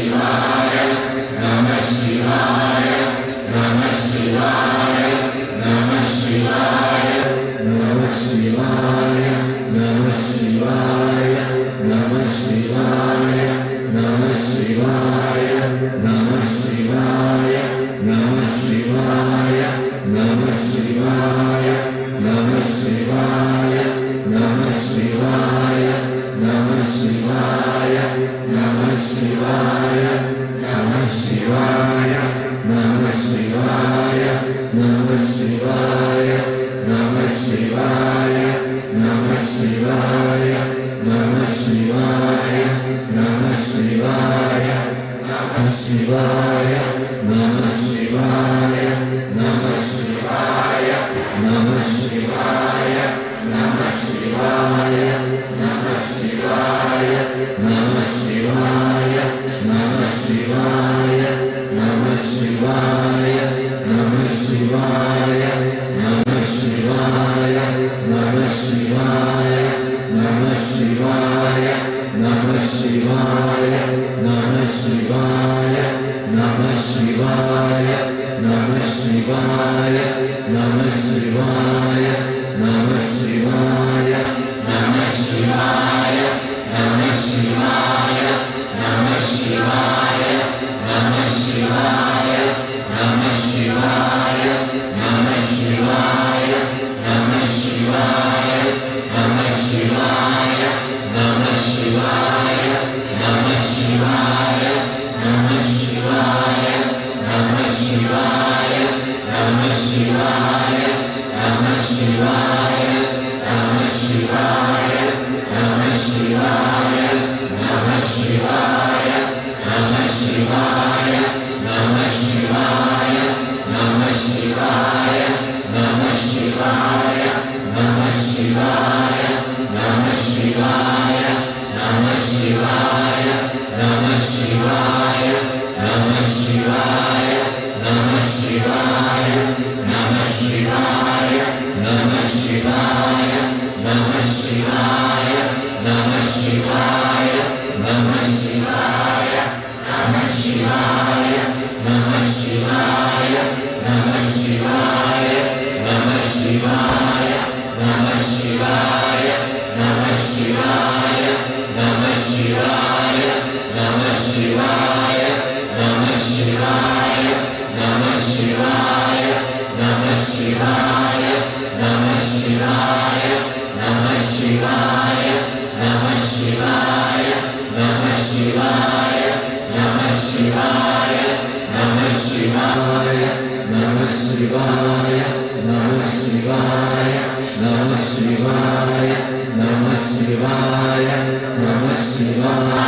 Namah Shivaya, Namah Shivaya, Namah Shivaya.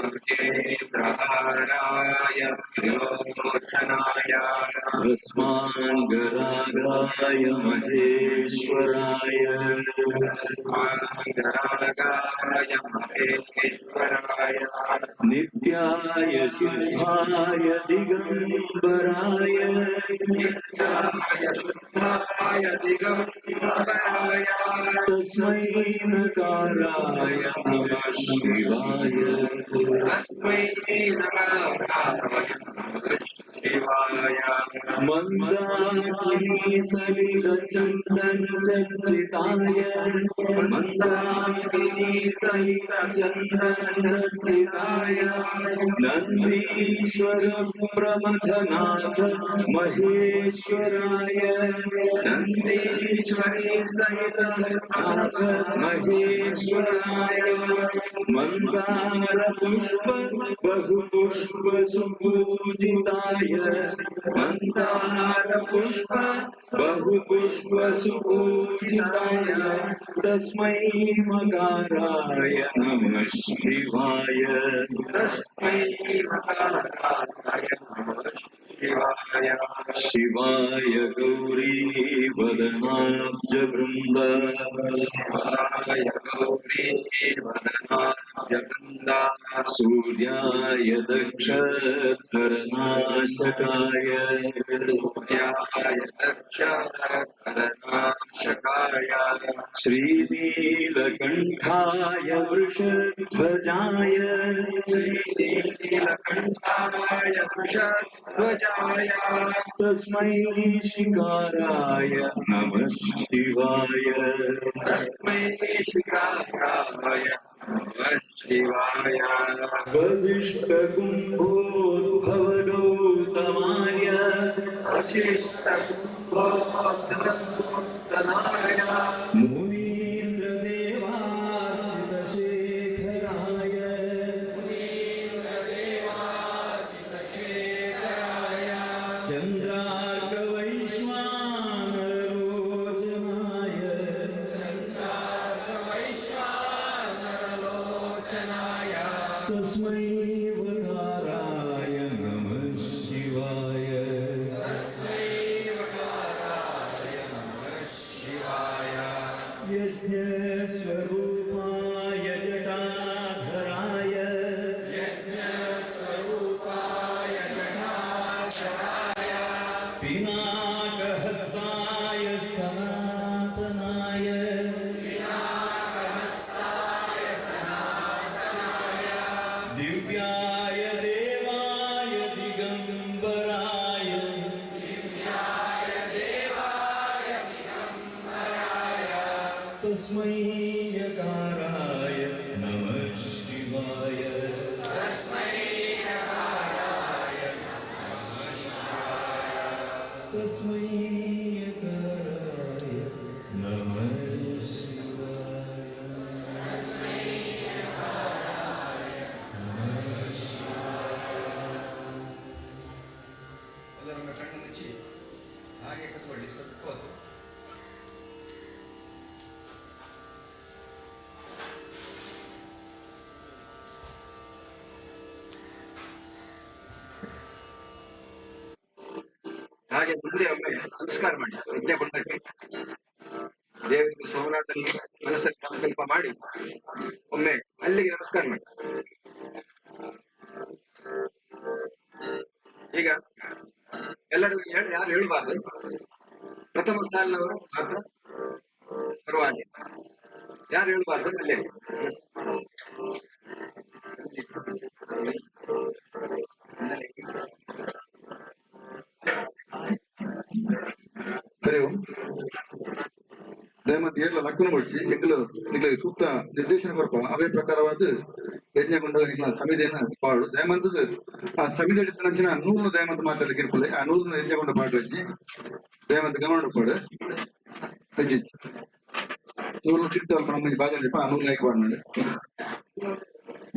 नागेन्द्रहाराय त्रिलोचनाय भस्माङ्गरागाय महेश्वराय भस्माङ्गरागाय महेश्वराय नित्याय शुद्धाय दिगम्बराय नित्याय शुद्धाय दिगम्बराय तस्मै नकाराय नमः शिवाय तस्मै नकाराय नमः शिवाय मन्दाकिनी सलिलचन्दन चर्चिताय मन्दाकिनी सलिलचन्दन चर्चिताय नन्दीश्वर प्रमथनाथ महेश्वराय नन्दीश्वरी सहित नाथ महेश्वराय मन्दार पुष्प बहुपुष्प सुपूजिताय मन्दार पुष्प बहुपुष्प सुपूजिताय तस्मै मकाराय नमः शिवाय तस्मै नकाराय नमः शिवाय शिवाय गौरी वदनाब्जवृन्द शिवाय गौरी वदनाब्जवृन्दा सूर्याय दक्षधरनाशकाय सूर्याय दक्षकरनाशकाय श्रीनीलकण्ठाय वृषध्वजाय श्रीनीलकण्ठाय वृषध्वजाय तस्मै शिकाराय नमः शिवाय तस्मै शिकाराय नमः शिवाय वसिष्ठकुम्भोद्भव गौतमाय वसिष्ठकुम्भोद्भवगौतमाय मुनीन्द्रदेवार्चितशेखराय चन्द्रार्कवैश्वानरोचनाय तस्मै वकाराय नमः शिवाय यज्ञस्वरूपाय जटाधराय पिनाकहस्ताय सनातनाय दिव्याय देवाय दिगम्बराय तस्मै यकाराय नमः शिवाय तस्मै यकाराय नमः शिवाय ಎಲ್ಲರೊಮ್ಮೆ ಕಣ್ಣು ಮುಚ್ಚಿ ಹಾಗೆ ಕೂತ್ಕೊಳ್ಳಿ ಸ್ವಲ್ಪ ಹೊತ್ತು. ಹಾಗೆ ಮುಂದೆ ಒಮ್ಮೆ ನಮಸ್ಕಾರ ಮಾಡಿ ಯಜ್ಞಕುಂಡಕ್ಕೆ ದೇವರಿಗೆ ಸೋಮನಾಥನಿಗೆ ಮನಸ್ಸಲ್ಲಿ ಸಂಕಲ್ಪ ಮಾಡಿ ಒಮ್ಮೆ ಅಲ್ಲಿಗೆ ನಮಸ್ಕಾರ ಮಾಡಿ. ಈಗ ಎಲ್ಲರೂ ಯಾರು ಹೇಳಬಾರ್ದು, ಪ್ರಥಮ ಸಾಲಿನವರು ಮಾತ್ರ ಪರವಾಗಿ, ಯಾರು ಹೇಳಬಾರ್ದು ಅಲ್ಲೇ. ಸರಿ ದಯಮಾಡಿ ಏರ್ಲ ಲಕ್ಕುನ ಬಡ್ಚಿ ನಿಕ್ಲು ನಿಕ್ಲಿಗೆ ಸೂಕ್ತ ನಿರ್ದೇಶನ ಕೊರಪ ಅವೇ ಪ್ರಕಾರವಾದ ಯಜ್ಞಗೊಂಡ ನಿಕ್ಲ ಸಮಿತಿಯನ್ನ ಪಾಡು ದಯಮಂತದ ಆ ಸಮಿತಿ ಅಡಿತ ನಂಚಿನ ನೂರು ದಯಮಂತ ಮಾತಾಡಲಿಕ್ಕೆ ಇರ್ಪುಲೆ ಆ ನೂರು ಯಜ್ಞಗೊಂಡ ಪಾಡು ಹಚ್ಚಿ ದಯಮಂತ ಗಮನ ಪಾಡು ಹಚ್ಚಿ ನೂರು ಸಿಕ್ತ ಅಲ್ಪ ನಮ್ಮ ಬಾಜನ ಆ ನೂರು ನಾಯ್ಕ ಪಾಡು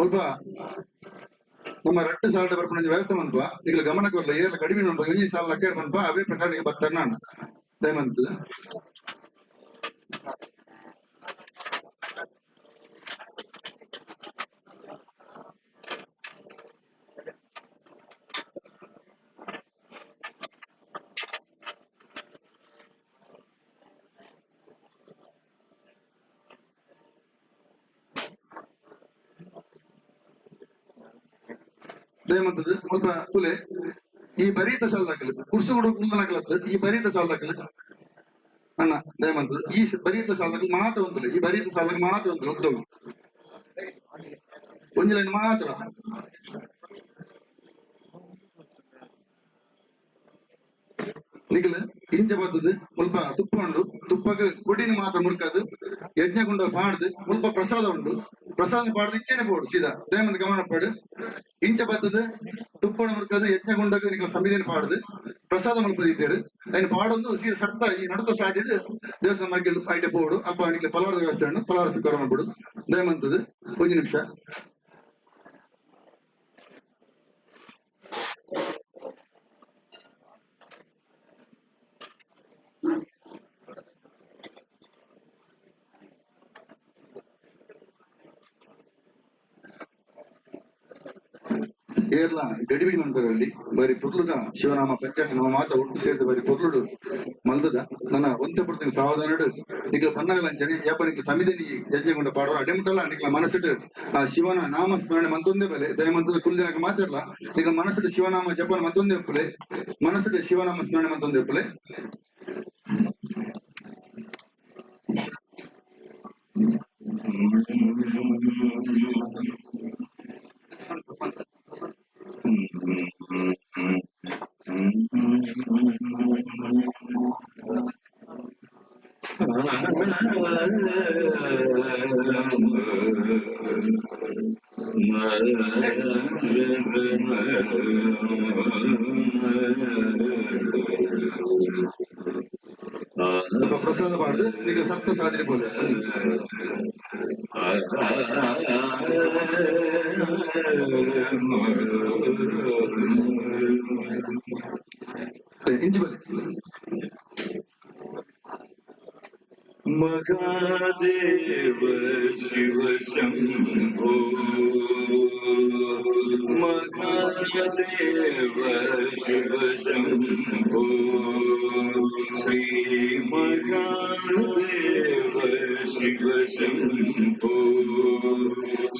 ಮುಲ್ಪ ನಮ್ಮ ರಟ್ಟು ಸಾಲ ಬರ್ಪುನ ವ್ಯವಸ್ಥೆ ಮನ್ಪ ನಿಕ್ಲ ಗಮನ ಕೊರ್ಲ ಏರ್ಲ ಕಡಿಮೆ ಮನ್ಪ ಒಂಜಿ ಸಾಲ ಲಕ್ಕೇರ್ ಮನ್ಪ ಅವೇ ಪ್ರಕಾರ ನಿಕ್ಕೆ ಬತ್ತರ ನಾನು ದಯಮಂತ ದಯಮಂತದ ಮುಲ್ಪ ತುಲೆ ಈ ಬರೀತ ಸಾಲದಾಕಲು ಕುರ್ಸು ಗುಡು ಕುಂದನಕಲತ್ತು ಈ ಬರೀತ ಸಾಲದಾಕಲು ಅಣ್ಣ ದಯಮಂತದ ಈ ಬರೀತ ಸಾಲದಾಕಲು ಮಾತ್ರ ಒಂದುಲೆ ಈ ಬರೀತ ಸಾಲದಾಗ ಮಾತ್ರ ಒಂದು ಉದ್ದವು ಒಂಜಿ ಲೈನ್ ಮಾತ್ರ ನಿಖಲ್ ಇಂಚ ಬತ್ತದು ಮುಲ್ಪ ತುಪ್ಪ ಉಂಡು ತುಪ್ಪಕ್ಕೆ ಕೊಡಿನ ಮಾತ್ರ ಮುರ್ಕದು ಯಜ್ಞಗುಂಡ ಪಾಡ್ದು ಮುಲ್ಪ ಪ್ರಸಾದ ಉಂಡು ಪ್ರಸಾದ ಪಾಡ್ದು ಇಂಚನೆ ಪೋಡು ಸೀದಾ ದಯಮಂತ ಗಮನ ಪಾಡು ಇಂಚ ಬತ್ತದು ತುಪ್ಪಣ ಮುರ್ಕದು ಯಜ್ಞಗುಂಡಕ್ಕೆ ನಿಖಲ್ ಸಮಿತಿನ ಪಾಡ್ದು ಪ್ರಸಾದ ಮುಲ್ಪ ಇದ್ದೇರು ಅದನ್ನ ಪಾಡೊಂದು ಸೀದಾ ಸರ್ತ ಈ ನಡುತ ಸಾಡಿಡು ದೇವಸ್ಥಾನ ಮರ್ಗೆ ಐಟೆ ಪೋಡು ಅಪ್ಪ ನಿಖಲ್ ಪಲಾರದ ವ್ಯವಸ್ಥೆ ಉಂಡು ಪಲಾರ ಸಿಕ್ಕರ ಮಾಡ್ಬಿಡು ದಯಮಂತದ್ದು ಒಂದು ನಿಮಿಷ ಕೇರಳ ಗಡಿಬಿಡಿ ಮಂತರಲ್ಲಿ ಬರಿ ಪೊರ್ಲುದ ಶಿವನಾಮ ಪಂಚಾಕ್ಷರ ಮಾತ ಒಟ್ಟು ಸೇರಿದ ಬರಿ ಪೊರ್ಲುಡು ಮಲ್ದದ ನನ್ನ ಒಂತೆ ಪುಡ್ತೀನಿ ಸಾವಧಾನಡು ನಿಕ್ಲ ಪನ್ನಗಲಂಚನೆ ಯಪ್ಪ ನಿಕ್ಲ ಸಮಿತಿನಿ ಯಜ್ಞಗೊಂಡ ಪಾಡೋರು ಅಡೆಮುಟ್ಟಲ್ಲ ನಿಕ್ಲ ಮನಸ್ಸಿಟ್ಟು ಆ ಶಿವನ ನಾಮ ಸ್ಮರಣೆ ಮಂತೊಂದೇ ಬಲೆ ದಯಮಂತದ ಕುಲ್ದಿನಾಗ ಮಾತಿರಲ್ಲ ನಿಕ್ಲ ಮನಸ್ಸಿಟ್ಟು ಶಿವನಾಮ ಜಪನ ಮಂತೊಂದೇ ಒಪ್ಪಲೆ ಮನಸ್ಸಿಟ್ಟು ಶಿವನಾಮ ಸ್ಮರಣೆ ಮಂತೊಂದೇ ಒಪ್ಪಲೆ ಸ್ವಲ್ಪ ಪ್ರಸಾದ ಮಾಡುದು ಈಗ ಸಪ್ತ ಸಾಧನೆ ಬೋಲೆ ಇಂಚಿ ಬಲೆ ಮಹಾದೇವ ಶಿವ ಶಂಭೋ ಮಹಾದೇವ ಶಿವ ಶಂಭೋ ಶ್ರೀ ಮಹಾದೇವ ಶಿವ ಶಂಭೋ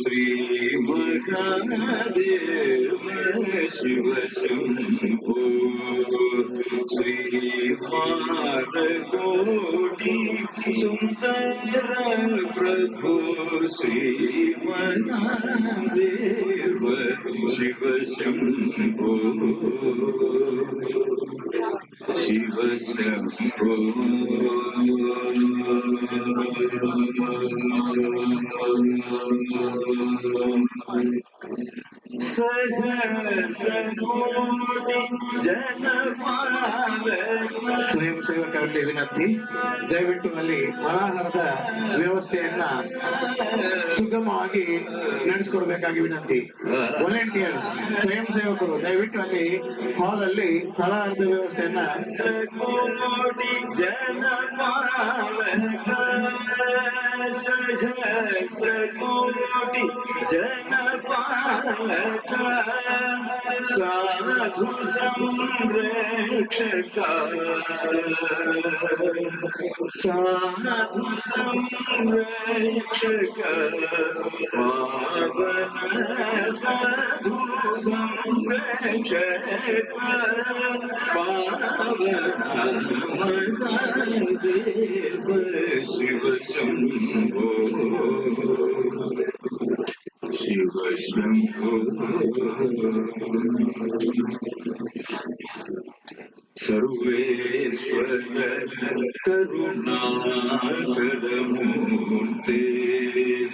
ಶ್ರೀ ಮಹಾದೇವ ಶಿವ ಶಂಭೋ ಶ್ರೀ ಮಾರಕೋಟಿ ಸುಂದರ ಪ್ರಭು ಶ್ರೀ ಮಹಾದೇವ ಶಿವ ಶಂಭೋ ಶಿವ ಶಂಭೋ ಸಹಸ್ರಕೋಟಿ ಜನಪಾಲಕ ಸ್ವಯಂ ಸೇವಕರಲ್ಲಿ ವಿನಂತಿ, ದಯವಿಟ್ಟು ಅಲ್ಲಿ ಫಲಾಹಾರದ ವ್ಯವಸ್ಥೆಯನ್ನ ಸುಗಮವಾಗಿ ನಡೆಸಿಕೊಡ್ಬೇಕಾಗಿ ವಿನಂತಿ. ವಾಲಂಟಿಯರ್ಸ್, ಸ್ವಯಂ ಸೇವಕರು ದಯವಿಟ್ಟು ಅಲ್ಲಿ ಹಾಲ್ ಅಲ್ಲಿ ಫಲಾಹಾರದ ವ್ಯವಸ್ಥೆಯನ್ನ ಕೋಟಿ ಜನಪಾಲಕ ಸಹಸ್ರಕೋಟಿ ಜನಪಾಲಕ ಸಾಧು ಸಂರಕ್ಷಕ ಸಾಧು ಸಂರಕ್ಷಕ ಪಾವನ ಸಾಧು ಸಂರಕ್ಷಕ ಪಾವನ ಮಹಾದೇವ ಶಿವ ಶಂಭೋ ಶಿವ ಶಂಭೋ ಸರ್ವೇಶ್ವರ ಕರುಣಾಕರ ಮೂರ್ತೆ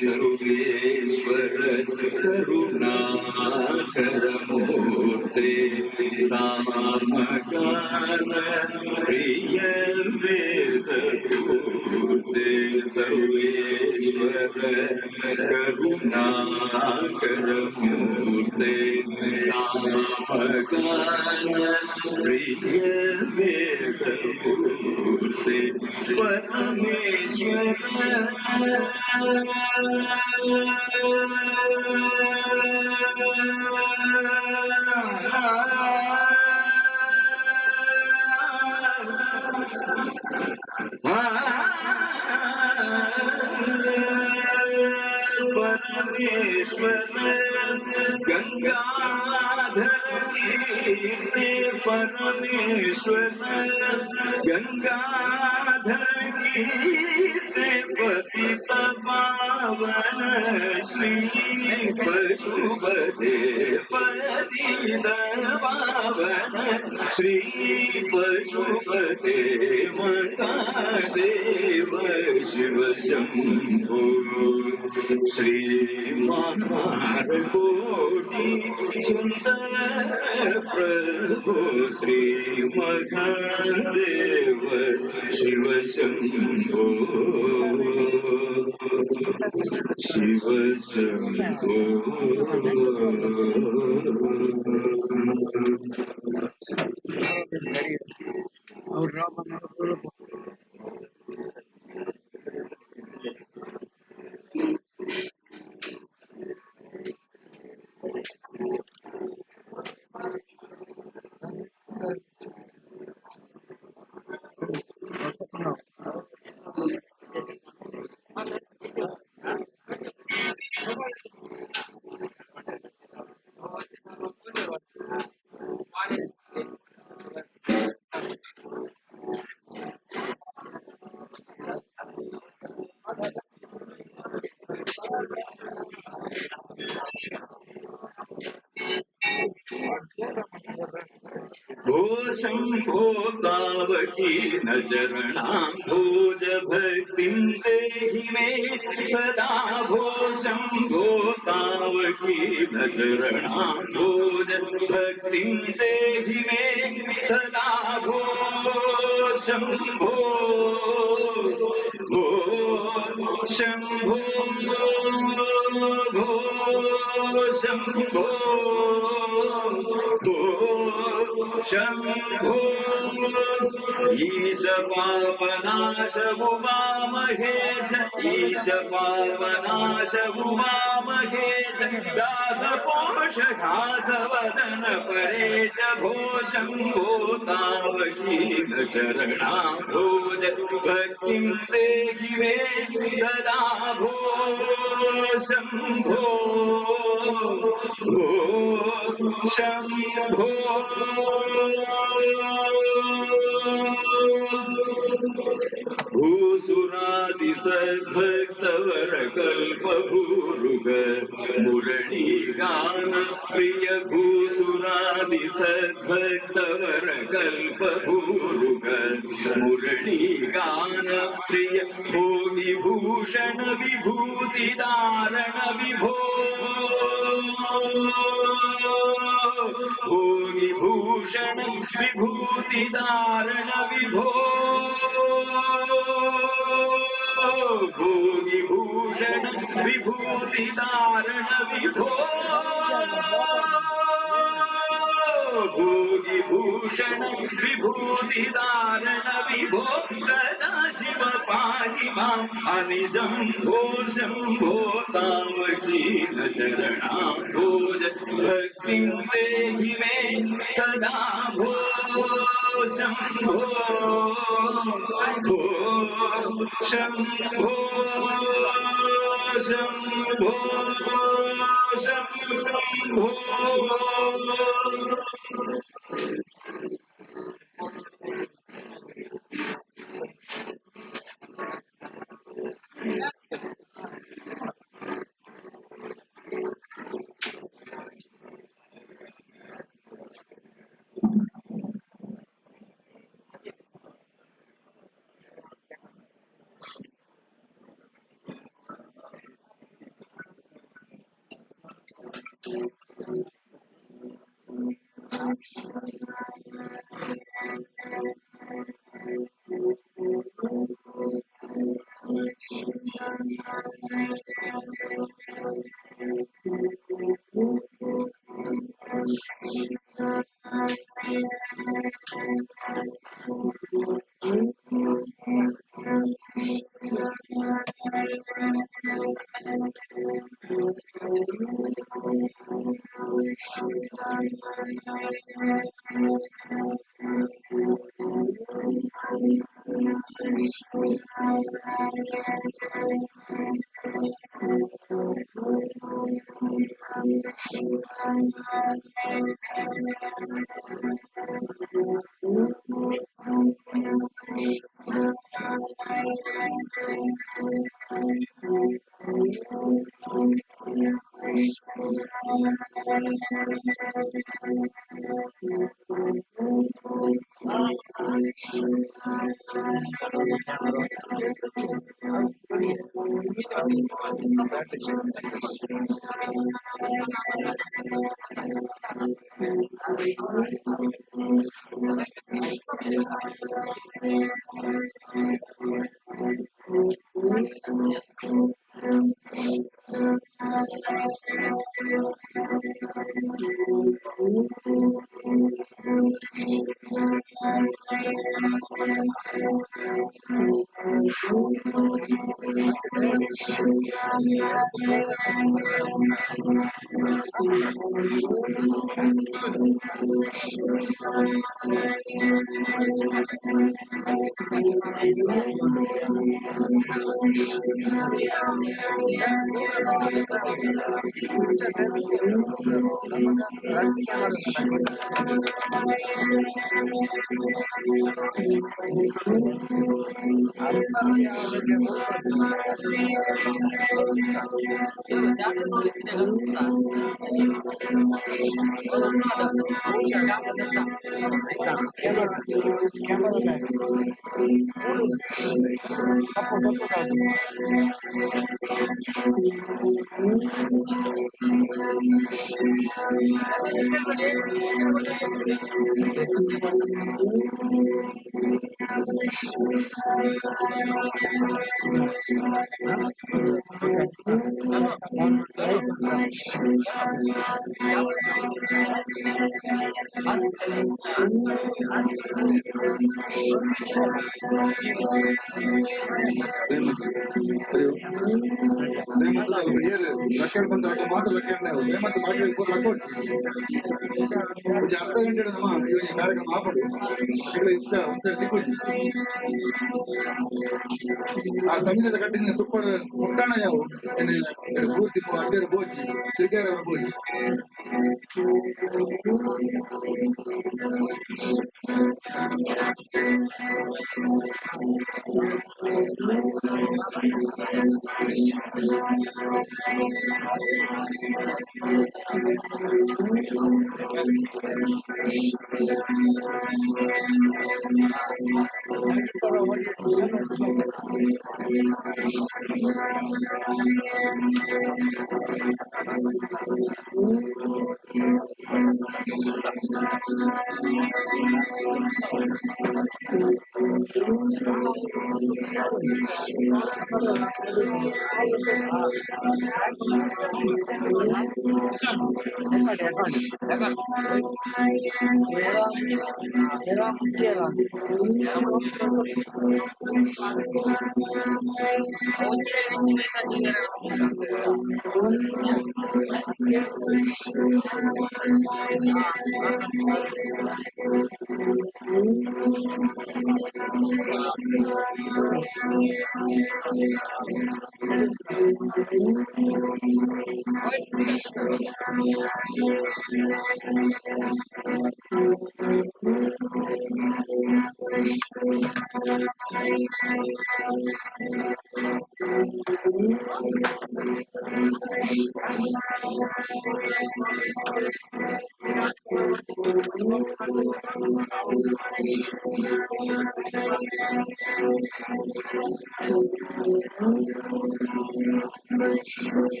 ಸರ್ವೇಶ್ವರ ಕರುಣಾಕರ ಮೂರ್ತೆ ಸಾಮಗಾನ ಪ್ರಿಯ ವೇದ ಪೂರ್ತೆ ಸರ್ವೇಶ್ವರ ಕರುಣಾಕರ ಮೂರ್ತೆ ಸಾಮಗಾನ ಪ್ರಿಯ ವೇದ ಪೂರ್ತೆ ಪರಮೇಶ್ವರ ಪರಮೇಶ್ವರ ಗಂಗಾಧರ ಕೀರ್ತಿ ಪರಮೇಶ್ವರ ಗಂಗಾಧರ ಕೀರ್ತಿ ಪತಿತ ಪಾವನ ಶ್ರೀ ಪಶುಪತಿ ಪತಿತ ಪಾವನ ಶ್ರೀ ಪಶುಪತಿ ಮಹಾದೇವ ಶಿವ ಶಂಭೋ ಶ್ರೀ ಕೋಟಿ ಸುಂದರ ಪ್ರಭು ಶ್ರೀ ಮಹಾದೇವ ಶಿವ ಶಂಭೋ ಶಿವ ಶಂಭೋ. भो शंभो तावकी न चरणाम्भोज भक्तिं देहि मे सदा। भो शंभो तावकी न चरणाम्भोज भक्तिं देहि मे सदा। भो शंभो भो शंभो भो शंभो भो शंभो। ईश पापनाश उमा महेश ईश पापनाश उमा महेश दास पोष घास वदन परेश भो शंभो तावकीन चरणाभोज भक्तिं देहि मे सदा। भो शंभो भो शंभो। भूसुरादि सद्भक्तवर कल्प भूरुग मुरली गान प्रिय भूसुरादि सद्भक्तवर कल्प भूरुग मुरली गान प्रिय भोगी भूषण विभूति दारण विभो भोगी भूषण विभूति दारण विभो भोगी भूषण विभूति दारण विभो भोगी भूषण विभूति दारण विभो सदा शिव पाहि मां अनिशं भो शंभो तावकीन चरणाम्भोज भक्तिं देहि मे सदा। भो शंभो भो शंभो शंभो शंभो। ಅರ್ಧ ಗಂಟೆ ನಮ್ಮ ಈ ಕಾರ್ಯಕ್ರಮ ಆಪಡು ಇಷ್ಟ ಒಂದ್ಸರಿ ದಿಕ್ಕುಜಿ ಆ ಸಮಯದ ಕಟ್ಟಿನ ತುಪ್ಪ ಮುಟ್ಟಾಣ ಯಾವ ಪೂರ್ತಿ ಅಡ್ಡೇರು ಬೋಜಿ ತ್ರಿಕೇರವರ ಬೋಜಿ.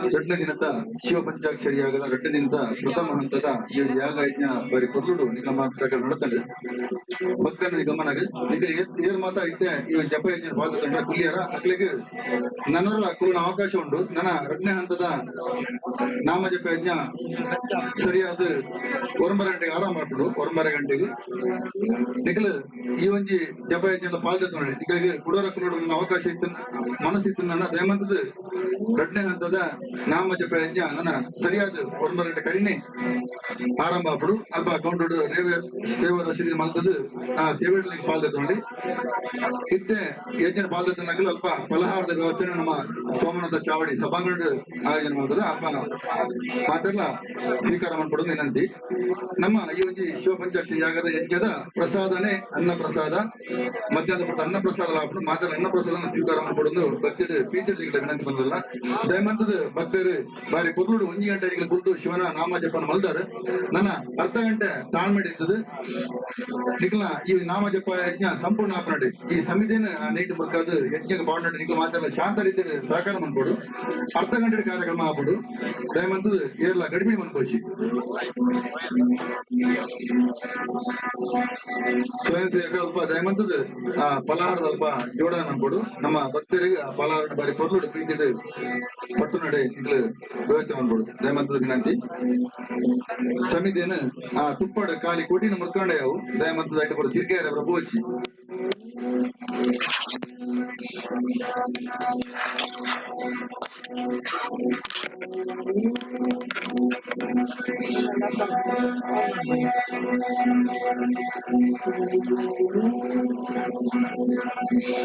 ಎರಡನೇ ದಿನದ ಶಿವ ಪಂಚಾಕ್ಷರಿ ಯಾಗದ ಎರಡನೇ ದಿನದ ಪ್ರಥಮ ಹಂತದ ಈ ಯಾಗ ಯಜ್ಞ ಬರಿ ಕೊರ್ಲುಡು ನಿಗಮ ನಡತಂಡ್ರಿ ಭಕ್ತನ ಗಮನ ಈಗ ಏರ್ ಮಾತಾ ಇತ್ತೆ ಈ ಜಪ ಯಜ್ಞ ಪಾದ ಕುಲಿಯರ ಅಕ್ಲಿಗೆ ನನರ ಕುರುಣ ಅವಕಾಶ ಉಂಟು. ನನ್ನ ಎರಡನೇ ಹಂತದ ನಾಮಜಪ ಯಜ್ಞ ಸರಿಯಾದ 1:30 ಗಂಟೆಗೆ ಆರಾಮ ಮಾಡ್ಬಿಡು. 1:30 ಗಂಟೆಗೆ ನಿಖಲ್ ಈ ಒಂಜಿ ಜಪ ಯಜ್ಞದ ಪಾಲ್ದ ನೋಡಿ ನಿಖಲಿಗೆ ಕುಡೋರ ಕುಲೋಡ ಅವಕಾಶ ಇತ್ತು ಮನಸ್ಸಿತ್ತು ನನ್ನ ದಯಮಂತದ ಎರಡನೇ ಹಂತದ ನಾಮ ಜಪ ಯಜ್ಞ ನನ್ನ ಸರಿಯಾದ 1:30 ಗಂಟೆ ಕರಿನೇ ಆರಂಭ ಆಗ್ಬಿಡು. ಅಲ್ಪ ಕೌಂಟರ್ ರೇವೆ ಸೇವಾ ರಸೀದಿ ಮಲ್ತದ್ದು ಆ ಸೇವೆ ಪಾಲ್ದ ನೋಡಿ ಇತ್ತೆ ಯಜ್ಞ ಪಾಲ್ದ ನಗಲು ಅಲ್ಪ ಫಲಹಾರದ ವ್ಯವಸ್ಥೆ ನಮ್ಮ ಸೋಮನಾಥ ಚಾವಡಿ ಸಭಾಂಗಣ ಆಯೋಜನೆ ಮಾಡ್ತದೆ. ಅಲ್ಪ ಮಾತೆಲ್ಲ ಸ್ವೀಕಾರ ಮಾಡ್ಕೊಡೋದು ವಿನಂತಿ. ನಮ್ಮ ಈ ಒಂಜಿ ಶಿವ ಪಂಚಾಕ್ಷರಿ ಯಾಗದ ಯಜ್ಞದ ಪ್ರಸಾದನೇ ಅನ್ನ ಪ್ರಸಾದ, ಮಧ್ಯಾಹ್ನದ ಪಟ್ಟ ಅನ್ನ ಪ್ರಸಾದ ಮಾತ್ರ ಅನ್ನ ಪ್ರಸಾದ ಸ್ವೀಕಾರ ಮಾಡ್ಕೊಡೋದು ಭಕ್ತರು ಪ್ರೀತಿ ವಿನಂತಿ ಬಂದಲ್ಲ. ದಯಮಂತದ ಭಕ್ತರು ಬಾರಿ ಪೊರ್ಲುಡು 1 ಗಂಟೆ ಕುರಿತು ಶಿವನ ನಾಮ ಜಪನ ಮಲ್ದಾರೆ. ನನ್ನ ಅರ್ಧ ಗಂಟೆ ತಾಳ್ಮೆ ಇರ್ತದೆ. ನಿಖಲ ಈ ನಾಮ ಜಪ ಯಜ್ಞ ಸಂಪೂರ್ಣ ಆಪನಾಡಿ ಈ ಸಮಿತಿನ ನೀಟ್ ಬರ್ಕಾದ ಯಜ್ಞಕ್ಕೆ ಬಾಡ್ನಾಡಿ ನಿಖಲ ಮಾತೆಲ್ಲ ಶಾಂತ ರೀತಿಯಲ್ಲಿ ಸಹಕಾರ ಮಾಡ್ಕೊಡು. ಅರ್ಧ ಗಂಟೆ ಕಾರ್ಯಕ್ರಮ ಆಗ್ಬಿಡು. ದಯಮಂತದ ಏರ್ಲ ಗಡಿಬಿಡಿ ಮನ್ಕೋಚಿ ಸ್ವಯಂ ಸೇವಕ ಅಲ್ಪ ದಯಮಂತದ ಆ ಫಲಹಾರದ ಅಲ್ಪ ಜೋಡಣೆ ಮಾಡ್ಕೊಡು. ನಮ್ಮ ಭಕ್ತರಿಗೆ ಆ ಫಲಹಾರ ಬಾರಿ ಪೊರ್ಲುಡು ಪ್ರೀತಿ ಪಟ್ಟು ನಡೆ ನಿಖಲ ವ್ಯವಸ್ಥೆ ಮಾಡ್ಕೊಡು ದಯಮಂತದ ವಿನಂತಿ. ಸಮಿತಿಯನ್ನು ಆ ತುಪ್ಪಡ ಖಾಲಿ ಕೊಟ್ಟಿನ ಮುರ್ಕೊಂಡೆ ಅವು ದಯಮಂತದ ಐಟ ಬರೋ ತಿರ್ಗೆ ಪ್ರಭು ಹಚ್ಚಿ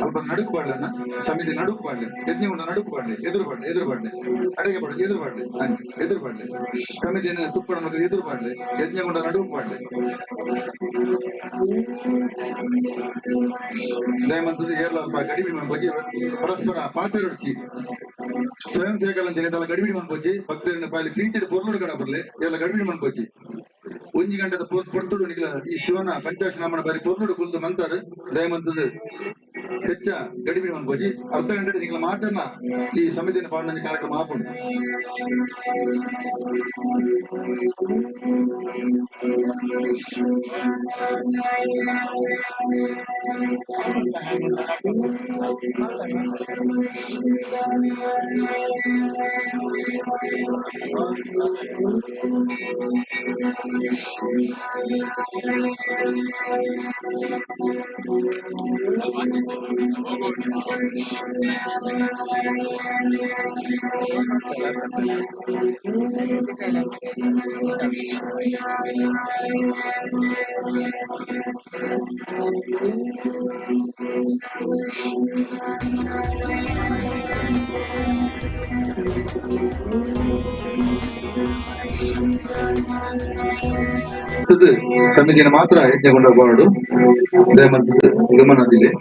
ಅಲ್ಪ ನಡುಕು ಬಾಡ್ಲನ್ನ ಸಮಿತಿ ನಡುಕು ಬಾಡ್ಲೆ ಯಜ್ಞಗುಂಡ ನಡುಕು ಬಾಡ್ಲೆ ಎದುರು ಬಾಡ್ಲೆ ಎದುರು ಬಾಡ್ಲೆ ಅಡಿಗೆ ಬಾಡ್ಲೆ ಎದುರು ಬಾಡ್ಲೆ ಎದುರು ಬಾಡ್ಲೆ ಸಮಿತಿಯನ್ನು ತುಪ್ಪಡ ಮಕ್ಕಳು ಎದುರು ಬಾಡ್ಲೆ ಯಜ್ಞಗುಂಡ ನಡುಕು ಬಾಡ್ಲೆ ದಯಮಂತದ ಏರ್ಲ ಅಲ್ಪ ಗಡಿಬಿಡಿ ಮನ್ಪೋಚಿ ಪರಸ್ಪರ ಪಾತೆರೊಡ್ಚಿ ಸ್ವಯಂ ಸೇವಕಲ ಜನತೆಲ್ಲ ಗಡಿಬಿಡಿ ಮನ್ಪೋಚಿ ಭಕ್ತರನ್ನ ಪಾಲಿ ಪ್ರೀತಿಡ್ ಪೊರ್ಲುಡು ಕಡ ಬರ್ಲೆ ಎಲ್ಲ ಗಡಿಬಿಡಿ ಮನ್ಪೋಚಿ 1 ಗಂಟೆದ ಪೊರ್ತುಡು ನಿಖಲ ಈ ಶಿವನ ಪಂಚಾಕ್ಷನಾಮನ ಬಾರಿ ಪೊರ್ಲುಡು ಕುಲ್ದು ಮಂತಾರೆ. ದಯಮಂತದ ಹೆಚ್ಚ ಗಡಿಬಿಡಿ ಮನ್ಪೋಚಿ ಅರ್ಧ ಗಂಟೆ ನಿಖಲ ಮಾತನ್ನ ಈ ಸಮಿತಿಯನ್ನು ಪಾಡನ ಕಾರ್ಯಕ್ರಮ ಹಾಕೊಂಡು ಸಮಿತಿಯನ್ನು ಮಾತ್ರ ಯಜ್ಞಗೊಂಡ ಬಾರ್ಡು ದಯಮಂತದ ಗಮನದಿದೆ.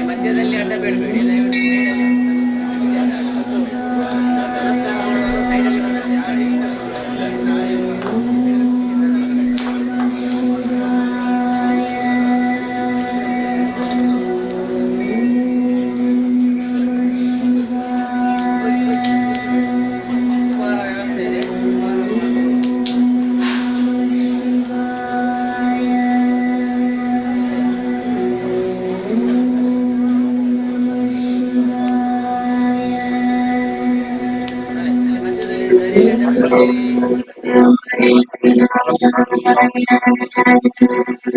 ಮಧ್ಯದಲ್ಲಿ ಅಡ್ಡ ಬೇಡಬೇಡಿ, ದಯವಿಟ್ಟು ಸೈಡಲ್ಲಿ ನಮಸ್ಕಾರ ಮಾಡೋರು ಸೈಡಲ್ಲಿ ಬಂದ್ರೆ ಮಾಡಿ. ಉಪಹಾರ ವ್ಯವಸ್ಥೆ ಇದೆ. ಉಪಹಾರ ಮಾಡ್ಬೋದು. ಅಲ್ಲಿ ಅಲ್ಲಿ ಮಧ್ಯದಲ್ಲಿ ದಾರಿಯಲ್ಲಿ ಅಡ್ಡ ಬೇಡಬೇಡಿ.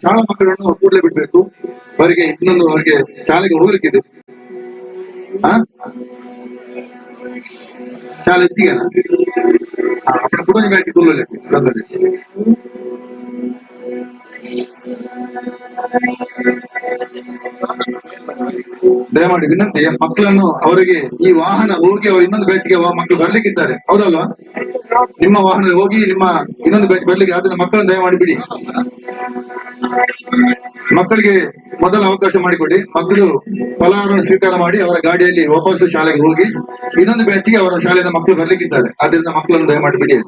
ಶಾಲಾ ಮಕ್ಕಳನ್ನು ಕೂಡಲೇ ಬಿಡ್ಬೇಕು. ಅವರಿಗೆ ಇನ್ನೊಂದು ಅವರಿಗೆ ಶಾಲೆಗೆ ಹೋಗ್ಲಿಕ್ಕಿದೆ. ಶಾಲೆ ಇದ್ದೀಗಲ್ಲ ಅಪ್ಪನ ಕುಟುಂಬ ಬ್ಯಾಚ್ ಕುಲ್ಲೋಲೆ. ದಯಮಾಡಿ ವಿನಂತಿ, ಮಕ್ಕಳನ್ನು ಅವರಿಗೆ ಈ ವಾಹನ ಹೋಗಿ ಅವರು ಇನ್ನೊಂದು ಬ್ಯಾಚ್ಗೆ ಮಕ್ಕಳು ಬರ್ಲಿಕ್ಕಿದ್ದಾರೆ, ಹೌದಲ್ವಾ? ನಿಮ್ಮ ವಾಹನ ಹೋಗಿ ನಿಮ್ಮ ಇನ್ನೊಂದು ಬ್ಯಾಚ್ ಬರ್ಲಿಕ್ಕೆ, ಆದ್ರೆ ಮಕ್ಕಳನ್ನು ದಯಮಾಡಿ ಬಿಡಿ. ಮಕ್ಕಳಿಗೆ ಮೊದಲ ಅವಕಾಶ ಮಾಡಿಕೊಡಿ. ಮಕ್ಕಳು ಫಲಾಹಾರವನ್ನು ಸ್ವೀಕಾರ ಮಾಡಿ ಅವರ ಗಾಡಿಯಲ್ಲಿ ವಾಪಸ್ ಶಾಲೆಗೆ ಹೋಗಿ ಇನ್ನೊಂದು ಬ್ಯಾಚ್ಗೆ ಅವರ ಶಾಲೆಯಿಂದ ಮಕ್ಕಳು ಬರ್ಲಿಕ್ಕಿದ್ದಾರೆ. ಆದ್ರಿಂದ ಮಕ್ಕಳನ್ನು ದಯಮಾಡಿ ಬಿಡಿ.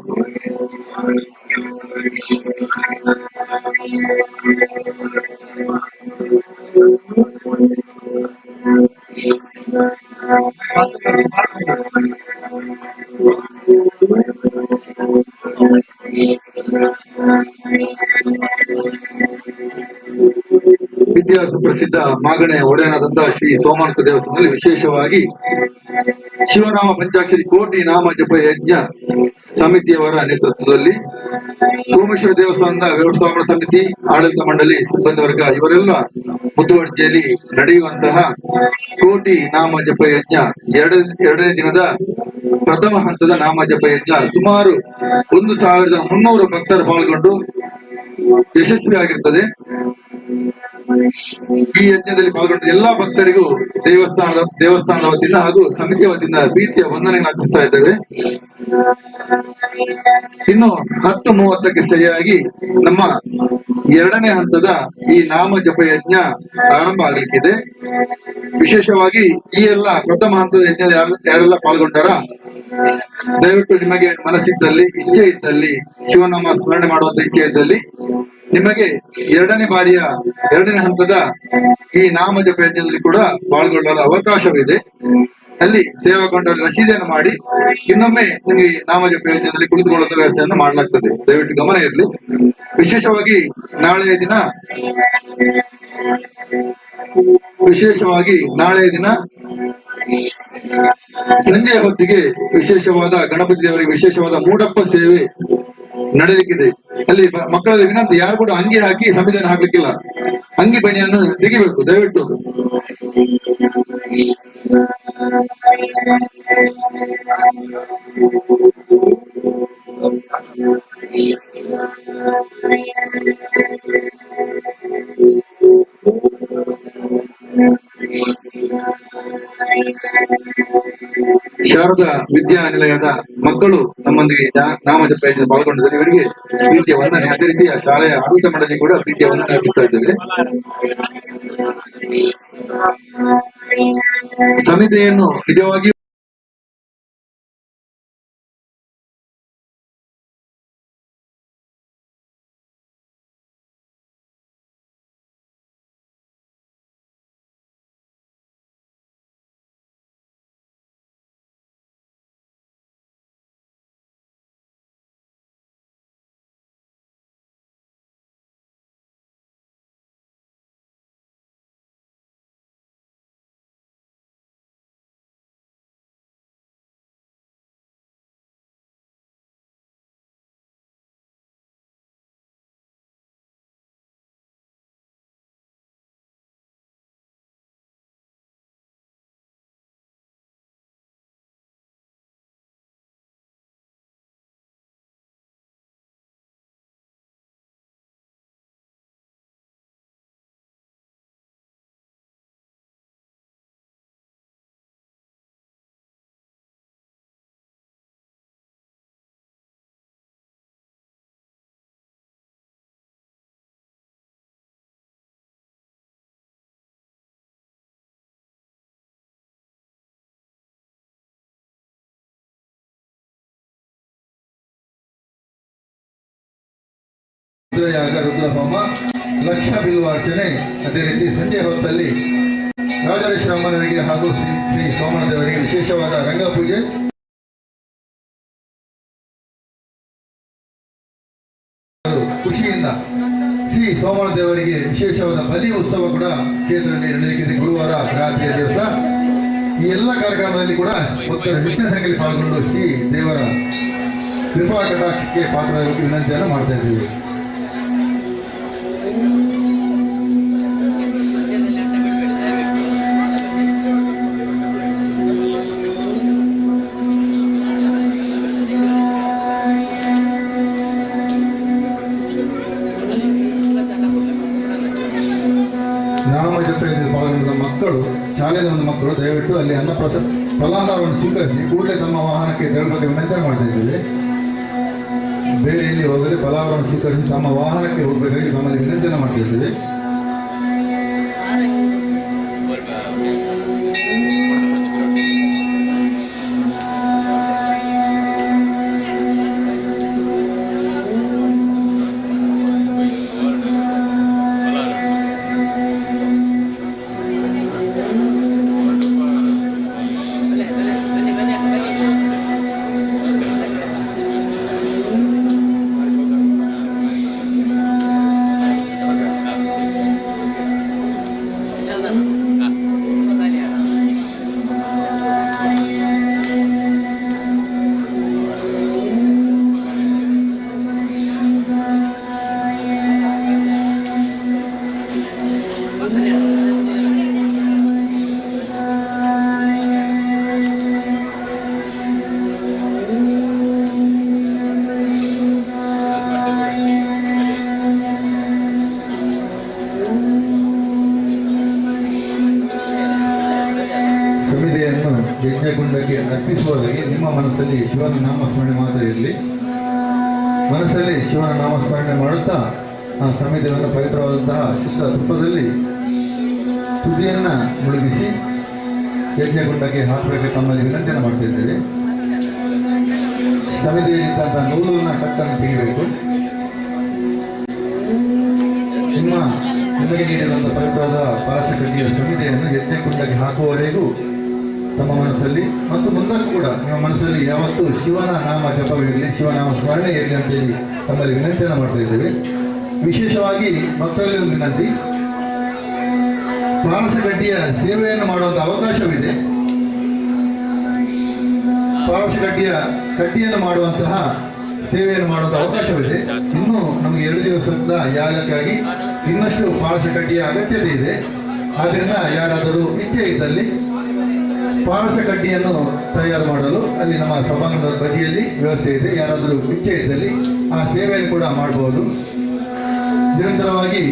ವಿದ್ಯಾ ಸುಪ್ರಸಿದ್ಧ ಮಾಗಣೆ ಒಡೆಯನಾದಂತಹ ಶ್ರೀ ಸೋಮನಾಥ ದೇವಸ್ಥಾನದಲ್ಲಿ ವಿಶೇಷವಾಗಿ ಶಿವನಾಮ ಪಂಚಾಕ್ಷರಿ ಕೋಟಿ ನಾಮ ಜಪ ಯಜ್ಞ ಸಮಿತಿಯವರ ನೇತೃತ್ವದಲ್ಲಿ ಸೋಮೇಶ್ವರ ದೇವಸ್ಥಾನದ ವ್ಯವಸ್ಥಾಪನಾ ಸಮಿತಿ, ಆಡಳಿತ ಮಂಡಳಿ, ಸಿಬ್ಬಂದಿ ವರ್ಗ ಇವರೆಲ್ಲ ಮುತುವರ್ಜಿಯಲ್ಲಿ ನಡೆಯುವಂತಹ ಕೋಟಿ ನಾಮ ಜಪ ಯಜ್ಞ ಎರಡನೇ ದಿನದ ಪ್ರಥಮ ಹಂತದ ನಾಮ ಜಪ ಯಜ್ಞ ಸುಮಾರು 1300 ಭಕ್ತರು ಪಾಲ್ಗೊಂಡು ಯಶಸ್ವಿಯಾಗಿರ್ತದೆ. ಈ ಯಜ್ಞದಲ್ಲಿ ಪಾಲ್ಗೊಂಡ ಎಲ್ಲಾ ಭಕ್ತರಿಗೂ ದೇವಸ್ಥಾನದ ವತಿಯಿಂದ ಹಾಗೂ ಸಮಿತಿಯ ವತಿಯಿಂದ ಪ್ರೀತಿಯ ವಂದನೆಗಳನ್ನು ಅರ್ಪಿಸ್ತಾ ಇದ್ದೇವೆ. ಇನ್ನು 10:30ಕ್ಕೆ ಸರಿಯಾಗಿ ನಮ್ಮ ಎರಡನೇ ಹಂತದ ಈ ನಾಮ ಜಪ ಯಜ್ಞ ಆರಂಭ ಆಗಲಿಕ್ಕಿದೆ. ವಿಶೇಷವಾಗಿ ಈ ಎಲ್ಲ ಪ್ರಥಮ ಹಂತದ ಯಜ್ಞದ ಯಾರೆಲ್ಲ ಪಾಲ್ಗೊಂಡಾರ, ದಯವಿಟ್ಟು ನಿಮಗೆ ಮನಸ್ಸಿದ್ದಲ್ಲಿ, ಇಚ್ಛೆ ಇದ್ದಲ್ಲಿ, ಶಿವನಾಮ ಸ್ಮರಣೆ ಮಾಡುವಂತ ಇಚ್ಛೆ ಇದ್ದಲ್ಲಿ ನಿಮಗೆ ಎರಡನೇ ಹಂತದ ಈ ನಾಮ ಜಪ ಯಜ್ಞದಲ್ಲಿ ಕೂಡ ಪಾಲ್ಗೊಳ್ಳಲು ಅವಕಾಶವಿದೆ. ಅಲ್ಲಿ ಸೇವಾಕೊಂಡವರು ರಸೀದಿಯನ್ನು ಮಾಡಿ ಇನ್ನೊಮ್ಮೆ ನಿಮಗೆ ನಾಮ ಜಪ ಯಜ್ಞದಲ್ಲಿ ಕುಳಿತುಕೊಳ್ಳುವ ವ್ಯವಸ್ಥೆಯನ್ನು ಮಾಡಲಾಗ್ತದೆ. ದಯವಿಟ್ಟು ಗಮನ ಇರಲಿ. ವಿಶೇಷವಾಗಿ ನಾಳೆಯ ದಿನ ಸಂಜೆಯ ಹೊತ್ತಿಗೆ ವಿಶೇಷವಾದ ಗಣಪತಿ ದೇವರಿಗೆ ವಿಶೇಷವಾದ ಮೂಡಪ್ಪ ಸೇವೆ ನಡೆಯಲಿಕ್ಕಿದೆ. ಅಲ್ಲಿ ಮಕ್ಕಳಲ್ಲಿ ವಿನಂತಿ, ಯಾರು ಕೂಡ ಅಂಗಿ ಹಾಕಿ ಸಂವಿಧಾನ ಹಾಕ್ಲಿಕ್ಕಿಲ್ಲ, ಅಂಗಿ ಬನಿಯನ್ನು ತೆಗಿಬೇಕು ದಯವಿಟ್ಟು. ಶಾರದಾ ವಿದ್ಯಾನಿಲಯದ ಮಕ್ಕಳು ನಮ್ಮೊಂದಿಗೆ ನಾಮಜಪ ಯಜ್ಞದಲ್ಲಿ ಪಾಲ್ಗೊಂಡಿದ್ದಾರೆ. ಇವರಿಗೆ ಪ್ರೀತಿಯ ವಂದನೆ. ಅದೇ ರೀತಿ ಆ ಶಾಲೆಯ ಆಡಳಿತ ಮಂಡಳಿ ಕೂಡ ಪ್ರೀತಿಯ ವಂದನೆ ಅರ್ಪಿಸ್ತಾ ಇದ್ದೇವೆ. ಸಮಿತಿಯನ್ನು ನಿಜವಾಗಿಯೂ ರುದ್ರಯಾಗ, ರುದ್ರಹೋಮ, ಲಕ್ಷ ಬಿಲ್ವಾರ್ಚನೆ. ಅದೇ ರೀತಿ ಸಂಜೆ ಹೊತ್ತಲ್ಲಿ ರಾಜರೇಶ್ವರಮ್ಮನವರಿಗೆ ಹಾಗೂ ಶ್ರೀ ಶ್ರೀ ಸೋಮನದೇವರಿಗೆ ವಿಶೇಷವಾದ ರಂಗಪೂಜೆ. ಖುಷಿಯಿಂದ ಶ್ರೀ ಸೋಮನದೇವರಿಗೆ ವಿಶೇಷವಾದ ಬಲಿ ಉತ್ಸವ ಕೂಡ ಕ್ಷೇತ್ರದಲ್ಲಿ ನಡೆಯಲಿದೆ ಗುರುವಾರ ರಾತ್ರಿಯ ದಿವಸ. ಈ ಎಲ್ಲ ಕಾರ್ಯಕ್ರಮದಲ್ಲಿ ಕೂಡ ಭಕ್ತರು ಹೆಚ್ಚಿನ ಸಂಖ್ಯೆಯಲ್ಲಿ ಪಾಲ್ಗೊಂಡು ಶ್ರೀ ದೇವರ ಕೃಪಾ ಕಟಾಕ್ಷಕ್ಕೆ ಪಾತ್ರರಾಗಬೇಕು ವಿನಂತಿಯನ್ನು ಮಾಡ್ತಾ ಇದ್ದೀವಿ. ನಾಮಜಪದಲ್ಲಿ ಪಾಲ್ಗೊಂಡ ಮಕ್ಕಳು, ಶಾಲೆಯ ಒಂದು ಮಕ್ಕಳು ದಯವಿಟ್ಟು ಅಲ್ಲಿ ಅನ್ನಪ್ರಸಾದ ಫಲಾಹಾರವನ್ನು ಸ್ವೀಕರಿಸಿ ಕೂಡಲೇ ತಮ್ಮ ವಾಹನಕ್ಕೆ ತೆರಳುವ ವಿನಂತಿ ಮಾಡ್ತಾ ಇದ್ದೇವೆ. ಬೇರೆ ಎಲ್ಲಿ ಹೋಗದೆ ಫಲಾಹಾರವನ್ನು ಸ್ವೀಕರಿಸಿ ತಮ್ಮ ವಾಹನಕ್ಕೆ ಹೋಗಬೇಕಾಗಿ ತಮ್ಮಲ್ಲಿ ವಿನಂತಿಯನ್ನು ಮಾಡ್ತಾ ಇದ್ದೇವೆ. ಯಜ್ಞಕುಂಡಕ್ಕೆ ಅರ್ಪಿಸುವವರೆಗೆ ನಿಮ್ಮ ಮನಸ್ಸಲ್ಲಿ ಶಿವನ ನಾಮಸ್ಮರಣೆ ಮಾತ್ರ ಇರಲಿ. ಮನಸ್ಸಲ್ಲಿ ಶಿವನ ನಾಮಸ್ಮರಣೆ ಮಾಡುತ್ತಾ ಆ ಸಮಿತಿಯನ್ನು ಪವಿತ್ರವಾದಂತಹ ಶುದ್ಧ ತುಪ್ಪದಲ್ಲಿ ತುದಿಯನ್ನು ಮುಳುಗಿಸಿ ಯಜ್ಞಕುಂಡಕ್ಕೆ ಹಾಕಬೇಕು ತಮ್ಮಲ್ಲಿ ವಿನಂತಿಯನ್ನು ಮಾಡ್ತಿದ್ದೇವೆ. ಸಮಿತಿಯಲ್ಲಿದ್ದಂತಹ ನೂಲನ್ನು ಕಟ್ಟನ್ನು ತೆಗೆಯಬೇಕು. ನಿಮಗೆ ನೀಡಿರುವಂತಹ ಪವಿತ್ರವಾದ ಪಾರಸಕಟ್ಟಿಯ ಸಮಿತಿಯನ್ನು ಯಜ್ಞಕುಂಡಕ್ಕೆ ಹಾಕುವವರೆಗೂ ತಮ್ಮ ಮನಸ್ಸಲ್ಲಿ ಮತ್ತು ಮುಂದಕ್ಕೂ ಕೂಡ ನಿಮ್ಮ ಮನಸ್ಸಲ್ಲಿ ಯಾವತ್ತೂ ಶಿವನ ನಾಮ ಜಪವಿರಲಿ, ಶಿವನಾಮ ಸ್ಮರಣೆ ಇರಲಿ ಅಂತೇಳಿ ತಮ್ಮಲ್ಲಿ ವಿನಂತಿಯನ್ನು ಮಾಡ್ತಾ ಇದ್ದೇವೆ. ವಿಶೇಷವಾಗಿ ಭಕ್ತರಲ್ಲಿ ಒಂದು ವಿನಂತಿ, ಪಾರಸಗಡ್ಡಿಯ ಸೇವೆಯನ್ನು ಮಾಡುವಂಥ ಅವಕಾಶವಿದೆ. ಪಾರಸಗಡ್ಡಿಯ ಕಡ್ಡಿಯನ್ನು ಮಾಡುವಂತಹ ಸೇವೆಯನ್ನು ಮಾಡುವಂಥ ಅವಕಾಶವಿದೆ. ಇನ್ನೂ ನಮಗೆ 2 ದಿವಸದ ಯಾಗಕ್ಕಾಗಿ ಇನ್ನಷ್ಟು ಪಾರಸಗಡ್ಡಿಯ ಅಗತ್ಯತೆ ಇದೆ. ಆದ್ದರಿಂದ ಯಾರಾದರೂ ಇಚ್ಛೆ ಇದ್ದಲ್ಲಿ ಪಾರಸ ಕಡ್ಡಿಯನ್ನು ತಯಾರು ಮಾಡಲು ಅಲ್ಲಿ ನಮ್ಮ ಸಭಾಂಗಣದ ಬದಿಯಲ್ಲಿ ವ್ಯವಸ್ಥೆ ಇದೆ. ಯಾರಾದರೂ ಇಚ್ಛೆ ಇದ್ದಲ್ಲಿ ಆ ಸೇವೆಯನ್ನು ಕೂಡ ಮಾಡಬಹುದು. ನಿರಂತರವಾಗಿ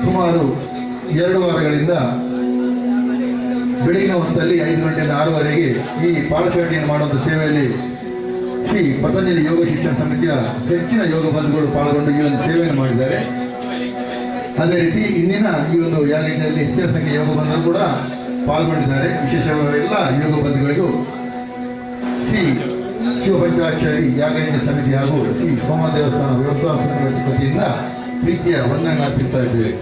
ಸುಮಾರು 2 ವಾರಗಳಿಂದ ಬೆಳಗಿನ ಹೊತ್ತಲ್ಲಿ 5 ಗಂಟೆಯಿಂದ 6ವರೆಗೆ ಈ ಪಾರಸ ಕಡ್ಡಿಯನ್ನು ಮಾಡುವಂಥ ಸೇವೆಯಲ್ಲಿ ಶ್ರೀ ಪತಂಜಲಿ ಯೋಗ ಶಿಕ್ಷಣ ಸಮಿತಿಯ ಹೆಚ್ಚಿನ ಯೋಗ ಬಂಧುಗಳು ಪಾಲ್ಗೊಂಡು ಈ ಒಂದು ಸೇವೆಯನ್ನು ಮಾಡಿದ್ದಾರೆ. ಅದೇ ರೀತಿ ಇಂದಿನ ಈ ಒಂದು ಯಾಗದಲ್ಲಿ ಹೆಚ್ಚಿನ ಸಂಖ್ಯೆಯ ಯೋಗ ಬಂಧುಗಳು ಕೂಡ ಪಾಲ್ಗೊಂಡಿದ್ದಾರೆ. ವಿಶೇಷವಾಗಿ ಎಲ್ಲ ಯೋಗ ಬಂಧುಗಳಿಗೂ ಶ್ರೀ ಶಿವಪಂಚಾಕ್ಷರಿ ಯಾಗಯಜ್ಞ ಸಮಿತಿ ಹಾಗೂ ಶ್ರೀ ಸೋಮ ದೇವಸ್ಥಾನ ವ್ಯವಸ್ಥಾಪಕ ಸಮಿತಿ ವತಿಯಿಂದ ಪ್ರೀತಿಯ ವಂದನೆ ಅರ್ಪಿಸ್ತಾ ಇದ್ದೇವೆ.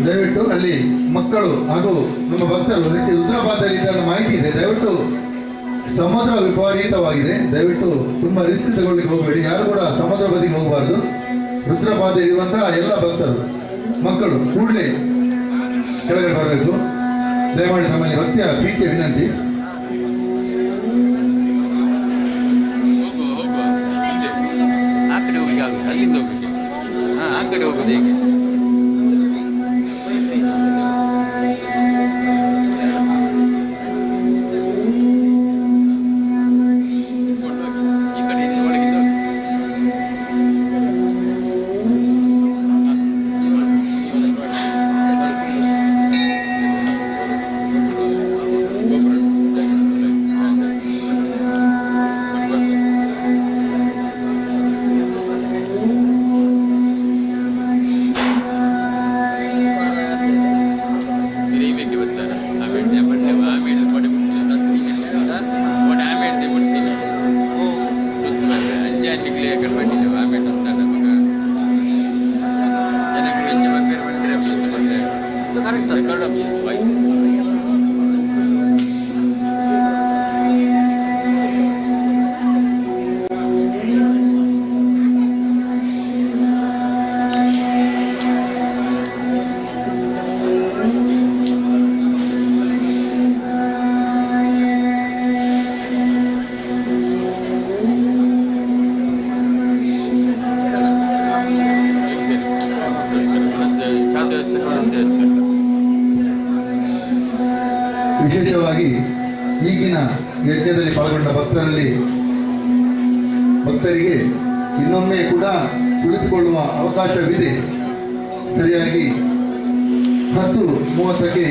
ದಯವಿಟ್ಟು ಅಲ್ಲಿ ಮಕ್ಕಳು ಹಾಗೂ ನಮ್ಮ ಭಕ್ತರು ಹೆಚ್ಚು ರುದ್ರಪಾದದಲ್ಲಿ ಇದ್ದ ಮಾಹಿತಿ ಇದೆ. ದಯವಿಟ್ಟು ಸಮುದ್ರ ವಿಪರೀತವಾಗಿದೆ, ದಯವಿಟ್ಟು ತುಂಬಾ ರಿಸ್ಕ್ ತಗೊಳ್ಳಿಕ್ಕೆ ಹೋಗಬೇಡಿ. ಯಾರು ಕೂಡ ಸಮುದ್ರ ಬದಿಗೆ ಹೋಗಬಾರ್ದು. ರುದ್ರಪಾದ ಇರುವಂತಹ ಎಲ್ಲ ಭಕ್ತರು ಮಕ್ಕಳು ಕೂಡಲೇ ಕೆಳಗಡೆ ಬರಬೇಕು. ದಯಮಾಡಿ ನಮ್ಮಲ್ಲಿ ಭಕ್ತಿಯ ಪ್ರೀತಿಯ ವಿನಂತಿ. ಆ ಕಡೆ ಹೋಗ್ಲಿಕ್ಕೆ ಆಗುದು, ಅಲ್ಲಿಂದ ಹೋಗ್ಲಿಕ್ಕೆ, ಆ ಕಡೆ ಹೋಗುದು ಹೇಗೆ? ರೆಕಾರ್ಡ್ ಮಾಡಿದ್ದೆ ಆಮೇಲೆ ಅಂತಾನೆ ಮಗ ಜನಕ್ಕೆ ಬೆಂಚ್ ಬರ್ಬೇರೆ ಮಾಡಿದ್ರೆ ರೆಕಾರ್ಡ್ ವಾಯ್ಸ್. ವಿಶೇಷವಾಗಿ ಈಗಿನ ಯಜ್ಞದಲ್ಲಿ ಪಾಲ್ಗೊಂಡ ಭಕ್ತರಿಗೆ ಇನ್ನೊಮ್ಮೆ ಕೂಡ ಕುಳಿತುಕೊಳ್ಳುವ ಅವಕಾಶವಿದೆ. ಸರಿಯಾಗಿ 10:30ಕ್ಕೆ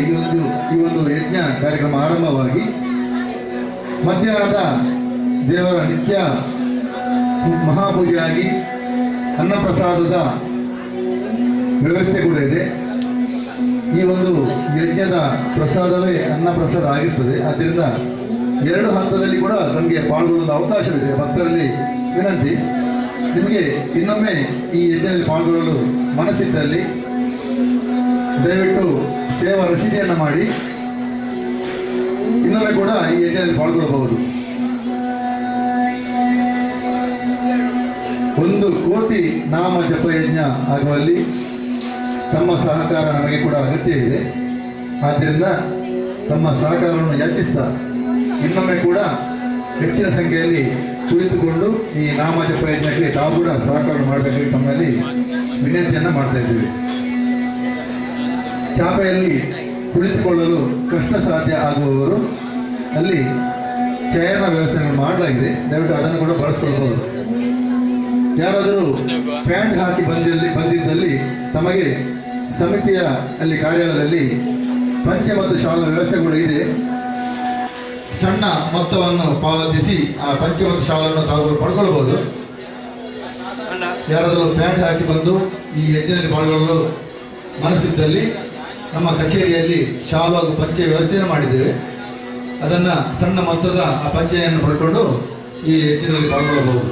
ಈ ಒಂದು ಯಜ್ಞ ಕಾರ್ಯಕ್ರಮ ಆರಂಭವಾಗಿ ಮಧ್ಯಾಹ್ನದ ದೇವರ ನಿತ್ಯ ಮಹಾಪೂಜೆಯಾಗಿ ಅನ್ನಪ್ರಸಾದದ ವ್ಯವಸ್ಥೆ ಕೂಡ ಇದೆ. ಈ ಒಂದು ಯಜ್ಞದ ಪ್ರಸಾದವೇ ಅನ್ನಪ್ರಸಾದ ಆಗಿರ್ತದೆ. ಆದ್ದರಿಂದ ಎರಡು ಹಂತದಲ್ಲಿ ಕೂಡ ನಮಗೆ ಪಾಲ್ಗೊಳ್ಳುವ ಅವಕಾಶವಿದೆ. ಭಕ್ತರಲ್ಲಿ ವಿನಂತಿ, ನಿಮಗೆ ಇನ್ನೊಮ್ಮೆ ಈ ಯಜ್ಞದಲ್ಲಿ ಪಾಲ್ಗೊಳ್ಳಲು ಮನಸ್ಸಿದ್ದಲ್ಲಿ ದಯವಿಟ್ಟು ಸೇವಾ ರಸೀದಿಯನ್ನು ಮಾಡಿ ಇನ್ನೊಮ್ಮೆ ಕೂಡ ಈ ಯಜ್ಞದಲ್ಲಿ ಪಾಲ್ಗೊಳ್ಳಬಹುದು. 1 ಕೋಟಿ ನಾಮ ಜಪ ಯಜ್ಞ ಆಗುವಲ್ಲಿ ತಮ್ಮ ಸಹಕಾರ ನಮಗೆ ಕೂಡ ಅಗತ್ಯ ಇದೆ. ಆದ್ದರಿಂದ ತಮ್ಮ ಸಹಕಾರವನ್ನು ಯಾಚಿಸ್ತಾ ಇನ್ನೊಮ್ಮೆ ಕೂಡ ಹೆಚ್ಚಿನ ಸಂಖ್ಯೆಯಲ್ಲಿ ಕುಳಿತುಕೊಂಡು ಈ ನಾಮ ಜಪ ಯಜ್ಞಕ್ಕೆ ತಾವು ಕೂಡ ಸಹಕಾರ ಮಾಡಬೇಕಾಗಿ ತಮ್ಮಲ್ಲಿ ವಿನಂತಿಯನ್ನು ಮಾಡ್ತಾ ಇದ್ದೀವಿ. ಚಾಪೆಯಲ್ಲಿ ಕುಳಿತುಕೊಳ್ಳಲು ಕಷ್ಟ ಸಾಧ್ಯ ಆಗುವವರು ಅಲ್ಲಿ ಚಯನ ವ್ಯವಸ್ಥೆಯನ್ನು ಮಾಡಲಾಗಿದೆ. ದಯವಿಟ್ಟು ಅದನ್ನು ಕೂಡ ಬಳಸ್ಕೊಳ್ಬಹುದು. ಯಾರಾದರೂ ಪ್ಯಾಂಟ್ ಹಾಕಿ ಬಂದಿದ್ದಲ್ಲಿ ತಮಗೆ ಸಮಿತಿಯ ಅಲ್ಲಿ ಕಾರ್ಯಾಲಯದಲ್ಲಿ ಪಂಚೆ ಮತ್ತು ಶಾಲಾ ವ್ಯವಸ್ಥೆ ಕೂಡ ಇದೆ. ಸಣ್ಣ ಮೊತ್ತವನ್ನು ಪಾವತಿಸಿ ಆ ಪಂಚೆ ಮತ್ತು ಶಾಲನ್ನು ತಾವುಗಳು ಪಡ್ಕೊಳ್ಬಹುದು. ಯಾರಾದರೂ ಪ್ಯಾಂಟ್ ಹಾಕಿ ಬಂದು ಈ ಯಜ್ಞದಲ್ಲಿ ಪಾಲ್ಗೊಳ್ಳಲು ಮನಸ್ಸಿದ್ದಲ್ಲಿ ನಮ್ಮ ಕಚೇರಿಯಲ್ಲಿ ಶಾಲು ಹಾಗೂ ಪಂಚೆಯ ವ್ಯವಸ್ಥೆಯನ್ನು ಮಾಡಿದ್ದೇವೆ. ಅದನ್ನು ಸಣ್ಣ ಮೊತ್ತದ ಆ ಪಂಚೆಯನ್ನು ಪಡ್ಕೊಂಡು ಈ ಯಜ್ಞದಲ್ಲಿ ಪಾಲ್ಗೊಳ್ಳಬಹುದು.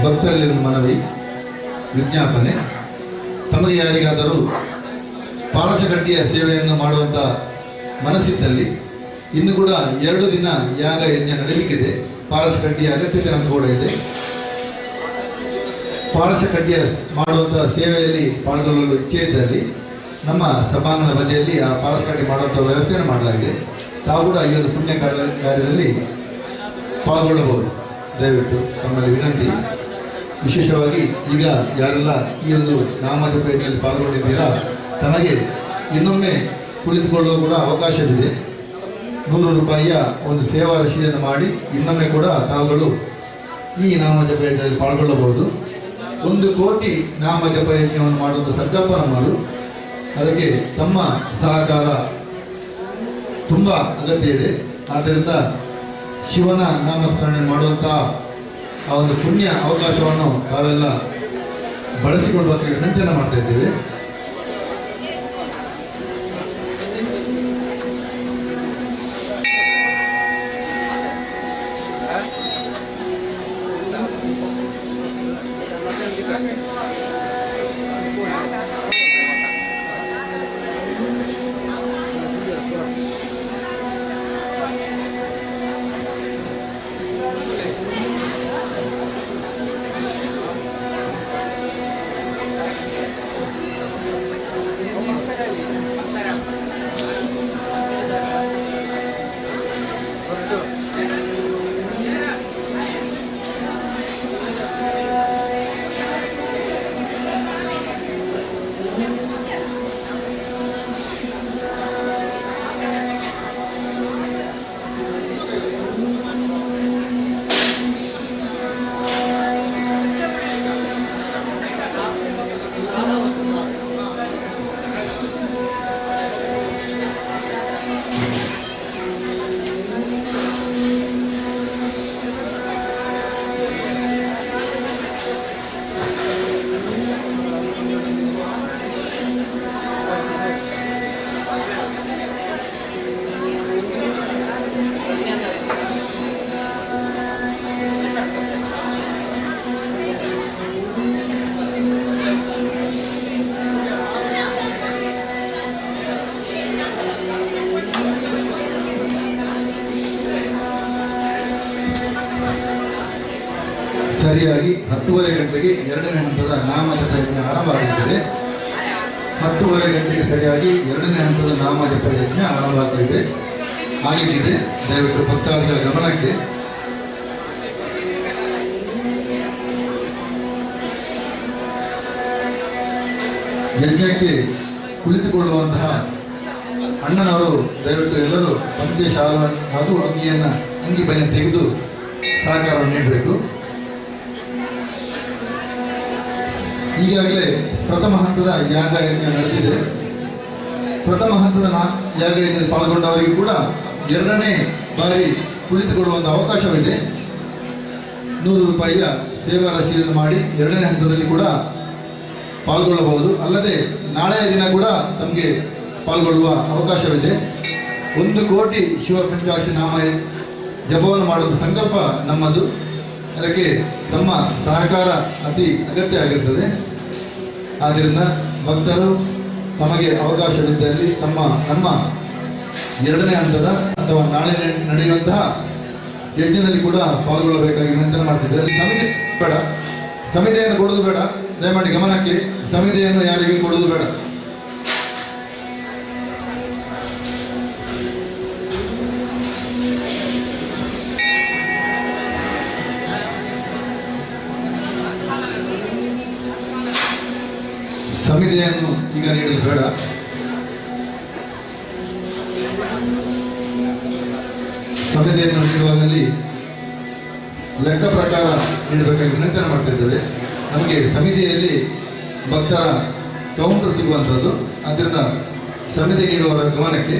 ಭಕ್ತರಲ್ಲಿ ಒಂದು ಮನವಿ, ವಿಜ್ಞಾಪನೆ. ತಮಗೆ ಯಾರಿಗಾದರೂ ಪಾರಸಗಟ್ಟಿಯ ಸೇವೆಯನ್ನು ಮಾಡುವಂಥ ಮನಸ್ಸಿದ್ದಲ್ಲಿ ಇನ್ನು ಕೂಡ 2 ದಿನ ಯಾಗ ಯಜ್ಞ ನಡೆಯಲಿಕ್ಕಿದೆ. ಪಾರಸಗಟ್ಟಿಯ ಅಗತ್ಯತೆ ನಮಗೆ ಕೂಡ ಇದೆ. ಪಾರಸಕಡ್ಡಿಯ ಮಾಡುವಂಥ ಸೇವೆಯಲ್ಲಿ ಪಾಲ್ಗೊಳ್ಳಲು ಇಚ್ಛೆ ಇದ್ದಲ್ಲಿ ನಮ್ಮ ಸಭಾಂಗಣ ಬದಿಯಲ್ಲಿ ಆ ಪಾರಸಕಡ್ಡಿ ಮಾಡುವಂಥ ವ್ಯವಸ್ಥೆಯನ್ನು ಮಾಡಲಾಗಿದೆ. ತಾವು ಕೂಡ ಈ ಒಂದು ಪುಣ್ಯ ಕಾರ್ಯದಲ್ಲಿ ಪಾಲ್ಗೊಳ್ಳಬಹುದು. ದಯವಿಟ್ಟು ತಮ್ಮಲ್ಲಿ ವಿನಂತಿ. ವಿಶೇಷವಾಗಿ ಈಗ ಯಾರೆಲ್ಲ ಈ ಒಂದು ನಾಮಜಪ ಯಜ್ಞದಲ್ಲಿ ಪಾಲ್ಗೊಂಡಿದ್ದೀರಾ ತಮಗೆ ಇನ್ನೊಮ್ಮೆ ಕುಳಿತುಕೊಳ್ಳುವ ಕೂಡ ಅವಕಾಶವಿದೆ. 100 ರೂಪಾಯಿಯ ಒಂದು ಸೇವಾ ರಸೀದಿಯನ್ನು ಮಾಡಿ ಇನ್ನೊಮ್ಮೆ ಕೂಡ ತಾವುಗಳು ಈ ನಾಮಜಪ ಯಜ್ಞದಲ್ಲಿ ಪಾಲ್ಗೊಳ್ಳಬಹುದು. 1 ಕೋಟಿ ನಾಮಜಪ ಯಜ್ಞವನ್ನು ಮಾಡುವಂಥ ಸಂಕಲ್ಪ ನಮ್ಮದು. ಅದಕ್ಕೆ ತಮ್ಮ ಸಹಕಾರ ತುಂಬ ಅಗತ್ಯ ಇದೆ. ಆದ್ದರಿಂದ ಶಿವನ ನಾಮಸ್ಮರಣೆ ಮಾಡುವಂಥ ಆ ಒಂದು ಪುಣ್ಯ ಅವಕಾಶವನ್ನು ತಾವೆಲ್ಲ ಬಳಸಿಕೊಳ್ಳುವಂಥ ವಿನಂತಿಯನ್ನು ಮಾಡ್ತಾ ಇದ್ದೇವೆ. ಸರಿಯಾಗಿ 10:30 ಗಂಟೆಗೆ ಎರಡನೇ ಹಂತದ ನಾಮಜಪ ಯಜ್ಞ ಆರಂಭವಾಗುತ್ತಿದೆ. 10:30 ಗಂಟೆಗೆ ಸರಿಯಾಗಿ ಎರಡನೇ ಹಂತದ ನಾಮಜಪ ಯಜ್ಞ ಆರಂಭವಾಗಲಿದೆ ಆಗಲಿದೆ. ದಯವಿಟ್ಟು ಭಕ್ತಾದಿಗಳ ಗಮನಕ್ಕೆ. ಯಜ್ಞಕ್ಕೆ ಕುಳಿತುಕೊಳ್ಳುವಂತಹ ಅಣ್ಣನವರು ದಯವಿಟ್ಟು ಎಲ್ಲರೂ ಪಂಚೆ ಶಾಲ ಹಾಗೂ ಅಂಗಿಯನ್ನು ಅಂಗಿ ಬನ್ನಿ ತೆಗೆದು ಸಹಕಾರವನ್ನು ನೀಡಬೇಕು. ಈಗಾಗಲೇ ಪ್ರಥಮ ಹಂತದ ಯಾಗ ಯಜ್ಞ ನಡೆದಿದೆ. ಪ್ರಥಮ ಹಂತದ ಯಾಗ ಯಜ್ಞದಲ್ಲಿ ಪಾಲ್ಗೊಂಡವರಿಗೂ ಕೂಡ ಎರಡನೇ ಬಾರಿ ಕುಳಿತುಕೊಳ್ಳುವಂಥ ಅವಕಾಶವಿದೆ. 100 ರೂಪಾಯಿಯ ಸೇವಾ ರಸೀದನ್ನು ಮಾಡಿ ಎರಡನೇ ಹಂತದಲ್ಲಿ ಕೂಡ ಪಾಲ್ಗೊಳ್ಳಬಹುದು. ಅಲ್ಲದೆ ನಾಳೆಯ ದಿನ ಕೂಡ ತಮಗೆ ಪಾಲ್ಗೊಳ್ಳುವ ಅವಕಾಶವಿದೆ. 1 ಕೋಟಿ ಶಿವ ಪಂಚಾಕ್ಷಿ ನಾಮ ಜಪವನ್ನು ಮಾಡುವ ಸಂಕಲ್ಪ ನಮ್ಮದು. ಅದಕ್ಕೆ ತಮ್ಮ ಸಹಕಾರ ಅತಿ ಅಗತ್ಯ ಆಗಿರ್ತದೆ. ಆದ್ದರಿಂದ ಭಕ್ತರು ತಮಗೆ ಅವಕಾಶವಿದ್ದಲ್ಲಿ ನಮ್ಮ ಎರಡನೇ ಹಂತದ ಅಥವಾ ನಾಳೆ ನಡೆಯುವಂತಹ ಯಜ್ಞದಲ್ಲಿ ಕೂಡ ಪಾಲ್ಗೊಳ್ಳಬೇಕಾಗಿ ವಿನಂತಿ ಮಾಡ್ತಿದ್ದಾರೆ. ಸಮಿತಿ ಬೇಡ, ಸಮಿತಿಯನ್ನು ಕೊಡುವುದು ಬೇಡ. ದಯಮಾಡಿ ಗಮನಕ್ಕೆ, ಸಮಿತಿಯನ್ನು ಯಾರಿಗೂ ಕೊಡುವುದು ಬೇಡ. ಸಮಿತಿಯನ್ನು ಈಗ ನೀಡುವುದು ಬೇಡ. ಸಮಿತಿಯನ್ನು ನೀಡುವಾಗಲಿ ಲೆಕ್ಕ ಪ್ರಕಾರ ನೀಡಬೇಕಾಗಿ ವಿನಂತಿಯನ್ನು ಮಾಡ್ತಿದ್ದೇವೆ. ನಮಗೆ ಸಮಿತಿಯಲ್ಲಿ ಭಕ್ತರ ಕೌಂಟರ್ ಸಿಗುವಂಥದ್ದು. ಆದ್ದರಿಂದ ಸಮಿತಿ ನೀಡುವವರ ಗಮನಕ್ಕೆ.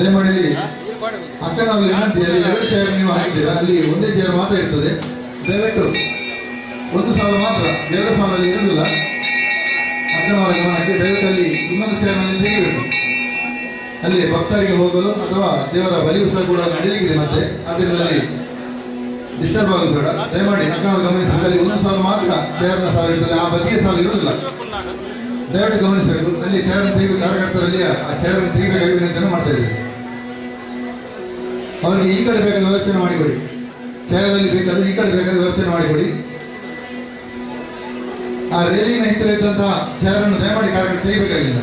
ದಯಮಾಡಿ ಅಕ್ಕನವರ ವಿನಂತಿಯಲ್ಲಿ 2 ಚೇರ್ ನೀವು ಹಾಕಿದ್ದೀರಾ, ಅಲ್ಲಿ ಒಂದೇ ಚೇರ್ ಮಾತ್ರ ಇರ್ತದೆ. ದಯವಿಟ್ಟು 1 ಸಾವಿರ ಮಾತ್ರ, 2 ಸಾವಿರದಲ್ಲಿ ಇರುವುದಿಲ್ಲ. ಅಕ್ಕನವರ ಗಮನಕ್ಕೆ, ದಯವಿಟ್ಟು ಅಲ್ಲಿ ಇನ್ನೊಂದು ಚೇರ್ನಲ್ಲಿ ತೆಗೆಯಬೇಕು. ಅಲ್ಲಿ ಭಕ್ತರಿಗೆ ಹೋಗಲು ಅಥವಾ ದೇವರ ಬಲಿಯು ಸಹ ಕೂಡ ನಡೆಯಲಿದೆ. ಮತ್ತೆ ಆದ್ದರಿಂದ ಅಲ್ಲಿ ಡಿಸ್ಟರ್ಬ್ ಆಗೋದು ಬೇಡ. ದಯಮಾಡಿ ಅಕ್ಕನವರು ಗಮನಿಸಬೇಕು. ಅಲ್ಲಿ 1 ಸಾವಿರ ಮಾತ್ರ ಚೇರ್ನ ಸಾಲ ಇರ್ತದೆ, ಆ ಬದಿಯ ಸಾಲ ಇರುವುದಿಲ್ಲ. ದಯವಿಟ್ಟು ಗಮನಿಸಬೇಕು. ಅಲ್ಲಿ ಚೇರನ್ನು ತೆಗೆದು ಕಾರ್ಯಕರ್ತರಲ್ಲಿ ಆ ಚೇರನ್ನು ತೆಗೆಯಬೇಕಾಗಿ ವಿನಂತಿಯನ್ನು ಮಾಡ್ತಾ ಇದ್ದೇವೆ. ಅವರಿಗೆ ಈ ಕಡೆ ಬೇಕಾದ ವ್ಯವಸ್ಥೆ ಮಾಡಿಕೊಡಿ. ಚೇರಲ್ಲಿ ಬೇಕಾದ್ರೆ ಈ ಕಡೆ ಬೇಕಾದ ವ್ಯವಸ್ಥೆ ಮಾಡಿಕೊಡಿ. ಆ ರೈಲಿನ ಹಿನ್ನೆಲೆ ಇದ್ದಂತಹ ಚೇರನ್ನು ದಯಮಾಡಿ ಕಾರ್ಯಕರ್ತರು ತೆಗೆಯಬೇಕಾಗಿಲ್ಲ.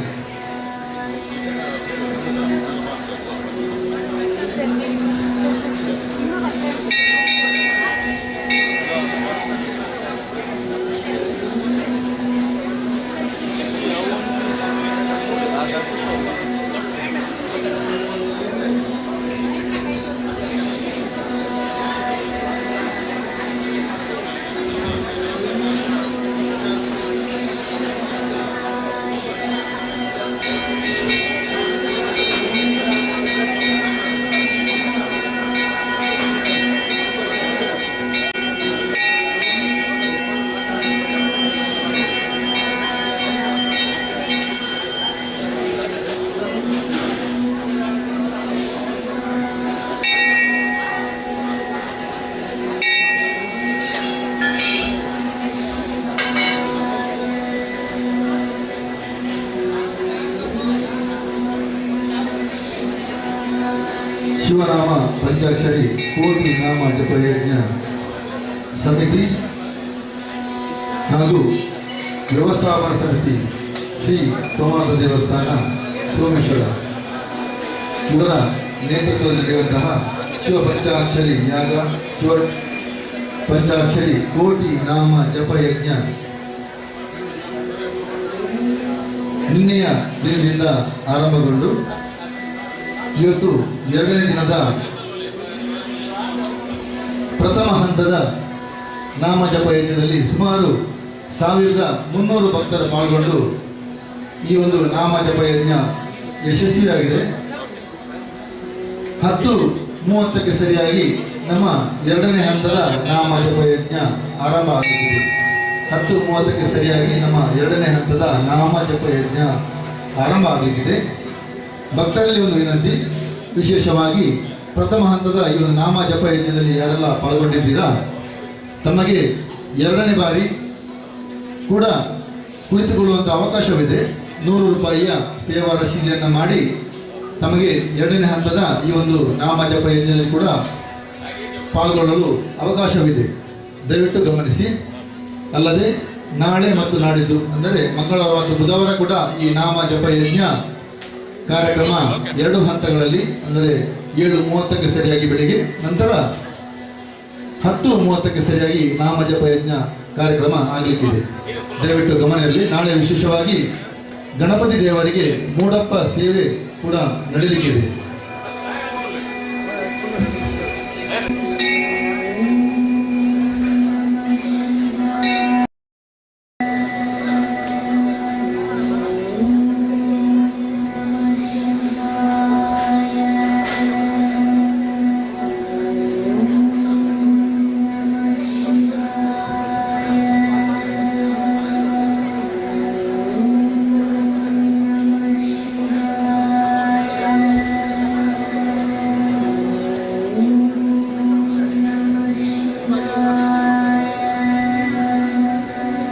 ಶಿವನಾಮ ಪಂಚಾಕ್ಷರಿ ಕೋಟಿ ನಾಮ ಜಪಯಜ್ಞ ಸಮಿತಿ ಹಾಗೂ ವ್ಯವಸ್ಥಾಪನಾ ಸಮಿತಿ ಶ್ರೀ ಸೋಮನಾಥ ದೇವಸ್ಥಾನ ಸೋಮೇಶ್ವರ ಇವರ ನೇತೃತ್ವದಲ್ಲಿ ನಡೆಯುವಂತಹ ಶಿವ ಪಂಚಾಕ್ಷರಿ ಯಾಗ, ಶಿವ ಪಂಚಾಕ್ಷರಿ ಕೋಟಿ ನಾಮ ಜಪಯಜ್ಞ ನಿನ್ನೆಯ ದಿನದಿಂದ ಆರಂಭಗೊಂಡು ಇವತ್ತು ಎರಡನೇ ದಿನದ ಪ್ರಥಮ ಹಂತದ ನಾಮಜಪ ಯಜ್ಞದಲ್ಲಿ ಸುಮಾರು 1300 ಭಕ್ತರು ಪಾಲ್ಗೊಂಡು ಈ ಒಂದು ನಾಮಜಪ ಯಜ್ಞ ಯಶಸ್ವಿಯಾಗಿದೆ. 10:30ಕ್ಕೆ ಸರಿಯಾಗಿ ನಮ್ಮ ಎರಡನೇ ಹಂತದ ನಾಮಜಪ ಯಜ್ಞ ಆರಂಭ ಆಗುತ್ತಿದೆ. 10:30ಕ್ಕೆ ಸರಿಯಾಗಿ ನಮ್ಮ ಎರಡನೇ ಹಂತದ ನಾಮಜಪ ಯಜ್ಞ ಆರಂಭ ಆಗಲಿದೆ. ಭಕ್ತರಲ್ಲಿ ಒಂದು ವಿನಂತಿ, ವಿಶೇಷವಾಗಿ ಪ್ರಥಮ ಹಂತದ ಈ ಒಂದು ನಾಮ ಜಪ ಯಜ್ಞದಲ್ಲಿ ಯಾರೆಲ್ಲ ಪಾಲ್ಗೊಂಡಿದ್ದೀರಾ ತಮಗೆ ಎರಡನೇ ಬಾರಿ ಕೂಡ ಕುಳಿತುಕೊಳ್ಳುವಂಥ ಅವಕಾಶವಿದೆ. 100 ರೂಪಾಯಿಯ ಸೇವಾ ರಸೀದಿಯನ್ನು ಮಾಡಿ ತಮಗೆ ಎರಡನೇ ಹಂತದ ಈ ಒಂದು ನಾಮ ಜಪ ಯಜ್ಞದಲ್ಲಿ ಕೂಡ ಪಾಲ್ಗೊಳ್ಳಲು ಅವಕಾಶವಿದೆ. ದಯವಿಟ್ಟು ಗಮನಿಸಿ. ಅಲ್ಲದೆ ನಾಳೆ ಮತ್ತು ನಾಡಿದ್ದು ಅಂದರೆ ಮಂಗಳವಾರ ಮತ್ತು ಬುಧವಾರ ಕೂಡ ಈ ನಾಮ ಜಪ ಯಜ್ಞ ಕಾರ್ಯಕ್ರಮ ಎರಡು ಹಂತಗಳಲ್ಲಿ ಅಂದರೆ 7:30ಕ್ಕೆ ಸರಿಯಾಗಿ ಬೆಳಿಗ್ಗೆ, ನಂತರ 10:30ಕ್ಕೆ ಸರಿಯಾಗಿ ನಾಮಜಪ ಯಜ್ಞ ಕಾರ್ಯಕ್ರಮ ಆಗಲಿಕ್ಕಿದೆ. ದಯವಿಟ್ಟು ಗಮನ ಇರಲಿ. ನಾಳೆ ವಿಶೇಷವಾಗಿ ಗಣಪತಿ ದೇವರಿಗೆ ಮೂಡಪ್ಪ ಸೇವೆ ಕೂಡ ನಡೆಯಲಿಕ್ಕಿದೆ.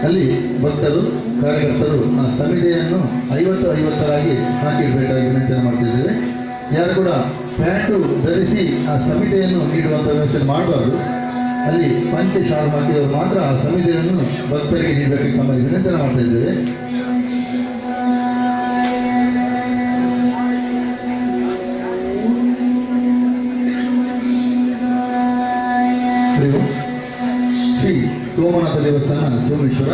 ಅಲ್ಲಿ ಭಕ್ತರು ಕಾರ್ಯಕರ್ತರು ಆ ಸಮಿತಿಯನ್ನು 50-50ರಾಗಿ ಹಾಕಿಡಬೇಕಾಗಿ ವಿನಂತಿಯನ್ನು ಮಾಡ್ತಿದ್ದೇವೆ. ಯಾರು ಕೂಡ ಪ್ಯಾಂಟು ಧರಿಸಿ ಆ ಸಮಿತಿಯನ್ನು ನೀಡುವಂಥ ವ್ಯವಸ್ಥೆ ಮಾಡಬಾರ್ದು. ಅಲ್ಲಿ ಪಂಚೆ ಶಾಲು ಹಾಕಿದವರು ಮಾತ್ರ ಆ ಸಮಿತಿಯನ್ನು ಭಕ್ತರಿಗೆ ನೀಡಬೇಕಾಗಿ ತಮ್ಮಲ್ಲಿ ವಿನಂತಿಯನ್ನು ಮಾಡ್ತಾ ಇದ್ದೇವೆ. ಶ್ರೀ ಸೋಮನಾಥ ದೇವಸ್ಥಾನ ಸೋಮೇಶ್ವರ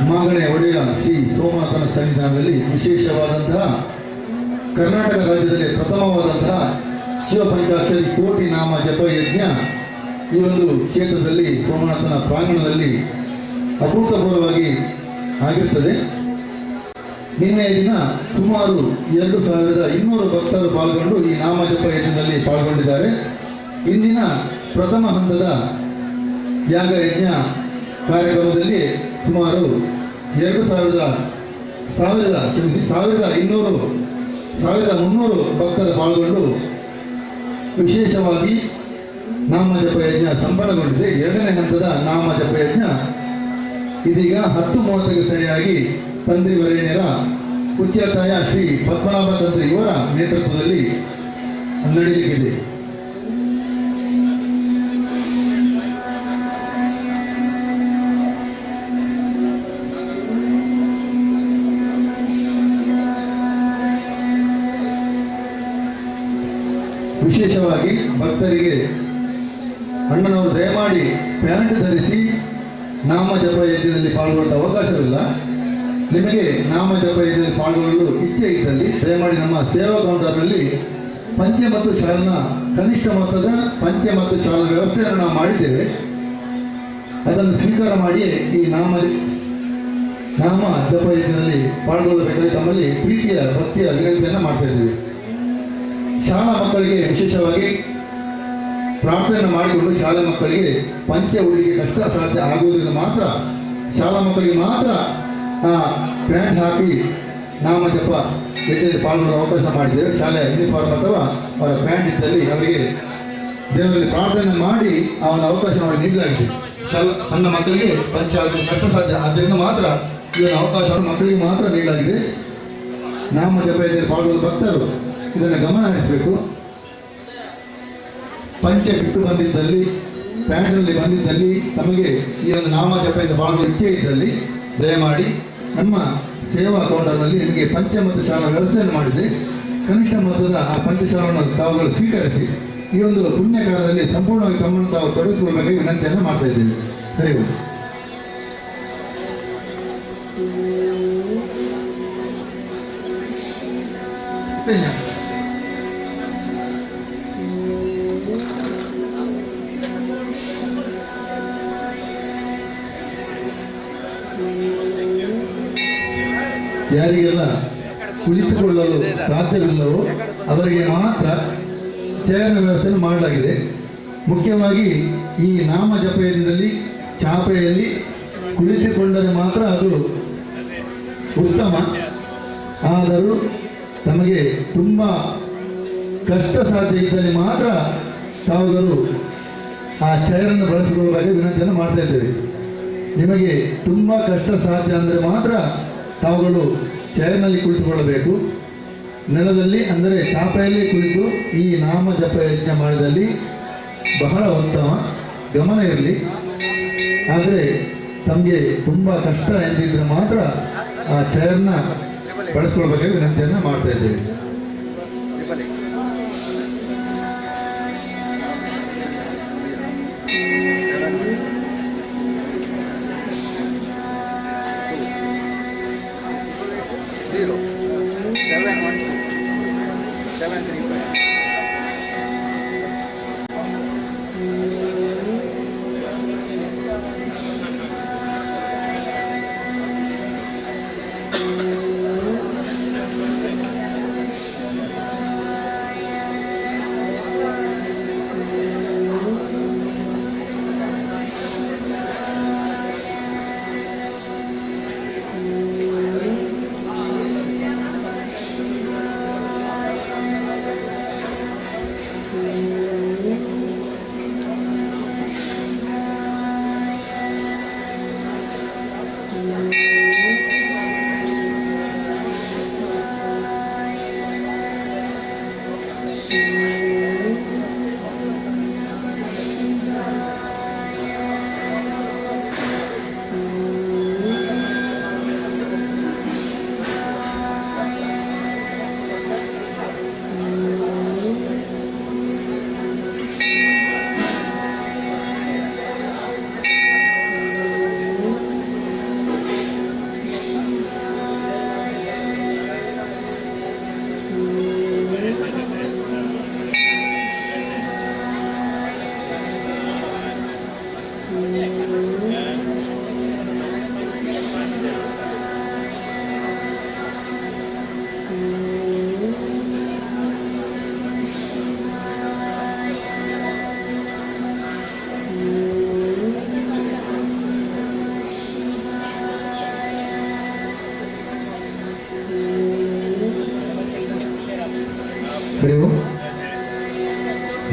ಮಾಗಣೆ ಒಡೆಯ ಶ್ರೀ ಸೋಮನಾಥನ ಸನ್ನಿಧಾನದಲ್ಲಿ ವಿಶೇಷವಾದಂತಹ ಕರ್ನಾಟಕ ರಾಜ್ಯದಲ್ಲಿ ಪ್ರಥಮವಾದಂತಹ ಶಿವ ಪಂಚಾಕ್ಷರಿ ಕೋಟಿ ನಾಮ ಜಪ ಯಜ್ಞ ಈ ಒಂದು ಕ್ಷೇತ್ರದಲ್ಲಿ ಸೋಮನಾಥನ ಪ್ರಾಂಗಣದಲ್ಲಿ ಅಭೂತಪೂರ್ವವಾಗಿ ಆಗಿರ್ತದೆ. ನಿನ್ನೆಯ ದಿನ ಸುಮಾರು 2200 ಭಕ್ತರು ಪಾಲ್ಗೊಂಡು ಈ ನಾಮಜಪ ಯಜ್ಞದಲ್ಲಿ ಪಾಲ್ಗೊಂಡಿದ್ದಾರೆ. ಇಂದಿನ ಪ್ರಥಮ ಹಂತದ ಯಾಗ ಯಜ್ಞ ಕಾರ್ಯಕ್ರಮದಲ್ಲಿ ಸುಮಾರು 1300 ಭಕ್ತರು ಪಾಲ್ಗೊಂಡು ವಿಶೇಷವಾಗಿ ನಾಮಜಪ ಯಜ್ಞ ಸಂಪನ್ನಗೊಂಡಿದೆ. ಎರಡನೇ ಹಂತದ ನಾಮಜಪ ಯಜ್ಞ ಇದೀಗ 10:30ಕ್ಕೆ ಸರಿಯಾಗಿ ತಂತ್ರಿ ವರೇಣ್ಯರ ಉಚ್ಚಾತಾಯ ಶ್ರೀ ಪದ್ಮನಾಭ ತಂತ್ರಿ ಇವರ ನೇತೃತ್ವದಲ್ಲಿ ನಡೆಯಲಿದೆ. ವಿಶೇಷವಾಗಿ ಭಕ್ತರಿಗೆ ಅಣ್ಣನವರು ದಯಮಾಡಿ ಪ್ಯಾಂಟ್ ಧರಿಸಿ ನಾಮ ಜಪ ಯಜ್ಞದಲ್ಲಿ ಪಾಲ್ಗೊಳ್ಳುವ ಅವಕಾಶವಿಲ್ಲ. ನಿಮಗೆ ನಾಮ ಜಪ ಯಜ್ಞದಲ್ಲಿ ಪಾಲ್ಗೊಳ್ಳಲು ಇಚ್ಛೆ ಇದ್ದಲ್ಲಿ ದಯಮಾಡಿ ನಮ್ಮ ಸೇವಾ ಕೌಂಟರ್ನಲ್ಲಿ ಪಂಚೆ ಮತ್ತು ಶಾಲನ ಕನಿಷ್ಠ ಮೊತ್ತದ ಪಂಚೆ ಮತ್ತು ಶಾಲನ ವ್ಯವಸ್ಥೆಯನ್ನು ನಾವು ಮಾಡಿದ್ದೇವೆ. ಅದನ್ನು ಸ್ವೀಕಾರ ಮಾಡಿ ಈ ನಾಮ ನಾಮ ಜಪ ಯಜ್ಞದಲ್ಲಿ ಪಾಲ್ಗೊಳ್ಳಬೇಕಾಗಿ ತಮ್ಮಲ್ಲಿ ಪ್ರೀತಿಯ ಭಕ್ತಿಯ ವಿನಂತಿಯನ್ನು ಮಾಡ್ತಾ ಇದ್ದೇವೆ. ಶಾಲಾ ಮಕ್ಕಳಿಗೆ ವಿಶೇಷವಾಗಿ ಪ್ರಾರ್ಥನೆ ಮಾಡಿಕೊಂಡು ಶಾಲಾ ಮಕ್ಕಳಿಗೆ ಪಂಚೆ ಉಡಿಗೆ ಕಷ್ಟ ಸಾಧ್ಯ ಆಗುವುದರಿಂದ ಮಾತ್ರ ಶಾಲಾ ಮಕ್ಕಳಿಗೆ ಮಾತ್ರ ಪ್ಯಾಂಟ್ ಹಾಕಿ ನಾಮ ಜಪ ಯಜ್ಞದಲ್ಲಿ ಪಾಲ್ಗೊಳ್ಳುವ ಅವಕಾಶ ಮಾಡಿದ್ದೇವೆ. ಶಾಲೆಯ ಯೂನಿಫಾರ್ಮ್ ಅಥವಾ ಅವರ ಪ್ಯಾಂಟ್ ಇದ್ದಲ್ಲಿ ಅವರಿಗೆ ದೇವರಲ್ಲಿ ಪ್ರಾರ್ಥನೆ ಮಾಡಿ ಅವನ ಅವಕಾಶ ಮಾಡಿ ನೀಡಲಾಗಿದೆ. ಶಾಲಾ ಸಣ್ಣ ಮಕ್ಕಳಿಗೆ ಪಂಚೆ ಹಾಕಲು ಕಷ್ಟ ಸಾಧ್ಯ, ಆದ್ದರಿಂದ ಮಾತ್ರ ಈ ಒಂದು ಅವಕಾಶವನ್ನು ಮಕ್ಕಳಿಗೆ ಮಾತ್ರ ನೀಡಲಾಗಿದೆ. ನಾಮ ಜಪ ಯಜ್ಞದಲ್ಲಿ ಪಾಲ್ಗೊಳ್ಳುವ ಭಕ್ತರು ಇದನ್ನು ಗಮನ ಹರಿಸಬೇಕು. ಪಂಚೆ ಬಿಟ್ಟು ಬಂದಿದ್ದಲ್ಲಿ, ಪ್ಯಾಂಟ್ನಲ್ಲಿ ಬಂದಿದ್ದಲ್ಲಿ, ತಮಗೆ ಈ ಒಂದು ನಾಮ ಜಪದಿಂದ ಪಾಲ್ಗೊಳ್ಳುವ ಇಚ್ಛೆ ಇದ್ದಲ್ಲಿ ದಯಮಾಡಿ ನಮ್ಮ ಸೇವಾ ಕೌಂಟರ್ನಲ್ಲಿ ನಿಮಗೆ ಪಂಚೆ ಮತ್ತು ಶಾಲಾ ವ್ಯವಸ್ಥೆಯನ್ನು ಮಾಡಿದೆ. ಕನಿಷ್ಠ ಮೊತ್ತದ ಆ ಪಂಚಶಾಲವನ್ನು ತಾವುಗಳು ಸ್ವೀಕರಿಸಿ ಈ ಒಂದು ಪುಣ್ಯ ಕಾರ್ಯದಲ್ಲಿ ಸಂಪೂರ್ಣವಾಗಿ ತಮ್ಮನ್ನು ತಾವು ತೊಡಗಿಸಿಕೊಳ್ಳಬೇಕಾಗಿ ವಿನಂತಿಯನ್ನು ಮಾಡ್ತಾ ಇದ್ದೇವೆ. ಸರಿ. ಯಾರಿಗೆಲ್ಲ ಕುಳಿತುಕೊಳ್ಳಲು ಸಾಧ್ಯವಿಲ್ಲವೋ ಅವರಿಗೆ ಮಾತ್ರ ಚೇರ್ನ ವ್ಯವಸ್ಥೆಯನ್ನು ಮಾಡಲಾಗಿದೆ. ಮುಖ್ಯವಾಗಿ ಈ ನಾಮ ಜಪಯಜ್ಞದಲ್ಲಿ ಚಾಪೆಯಲ್ಲಿ ಕುಳಿತುಕೊಂಡರೆ ಮಾತ್ರ ಅದು ಉತ್ತಮ. ಆದರೂ ತಮಗೆ ತುಂಬ ಕಷ್ಟ ಸಾಧ್ಯ ಇದ್ದಲ್ಲಿ ಮಾತ್ರ ತಾವುಗಳು ಆ ಚೇರನ್ನು ಬಳಸಿಕೊಳ್ಳುವಾಗ ವಿನಂತಿಯನ್ನು ಮಾಡ್ತಾ ಇದ್ದೇವೆ. ನಿಮಗೆ ತುಂಬ ಕಷ್ಟ ಸಾಧ್ಯ ಅಂದರೆ ಮಾತ್ರ ತಾವುಗಳು ಚೇರ್ನಲ್ಲಿ ಕುಳಿತುಕೊಳ್ಳಬೇಕು. ನೆಲದಲ್ಲಿ ಅಂದರೆ ಚಾಪೆಯಲ್ಲಿ ಕುಳಿತು ಈ ನಾಮ ಜಪ ಯಜ್ಞ ಮಾಡಿದಲ್ಲಿ ಬಹಳ ಉತ್ತಮ. ಗಮನ ಇರಲಿ. ಆದರೆ ತಮಗೆ ತುಂಬ ಕಷ್ಟ ಎಂದಿದ್ರೆ ಮಾತ್ರ ಆ ಚೇರ್ನ ಬಳಸ್ಕೊಳ್ಬೇಕಾಗಿ ವಿನಂತಿಯನ್ನು ಮಾಡ್ತಾ ಇದ್ದೇವೆ.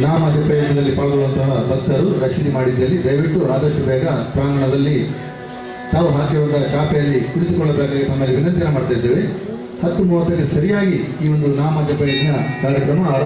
ನಾಮ ಜಪಯಜ್ಞದಲ್ಲಿ ಪಾಲ್ಗೊಳ್ಳುವಂತಹ ಭಕ್ತರು ರಸೀದಿ ಮಾಡಿದ್ದಲ್ಲಿ ದಯವಿಟ್ಟು ಆದಷ್ಟು ಬೇಗ ಪ್ರಾಂಗಣದಲ್ಲಿ ತಾವು ಹಾಕಿರುವಂತಹ ಚಾಪೆಯಲ್ಲಿ ಕುಳಿತುಕೊಳ್ಳಬೇಕಾಗಿ ತಮ್ಮಲ್ಲಿ ವಿನಂತಿಯನ್ನು ಮಾಡ್ತಾ ಇದ್ದೇವೆ. 10:30ಕ್ಕೆ ಸರಿಯಾಗಿ ಈ ಒಂದು ನಾಮ ಜಪ ಯಜ್ಞ ಕಾರ್ಯಕ್ರಮ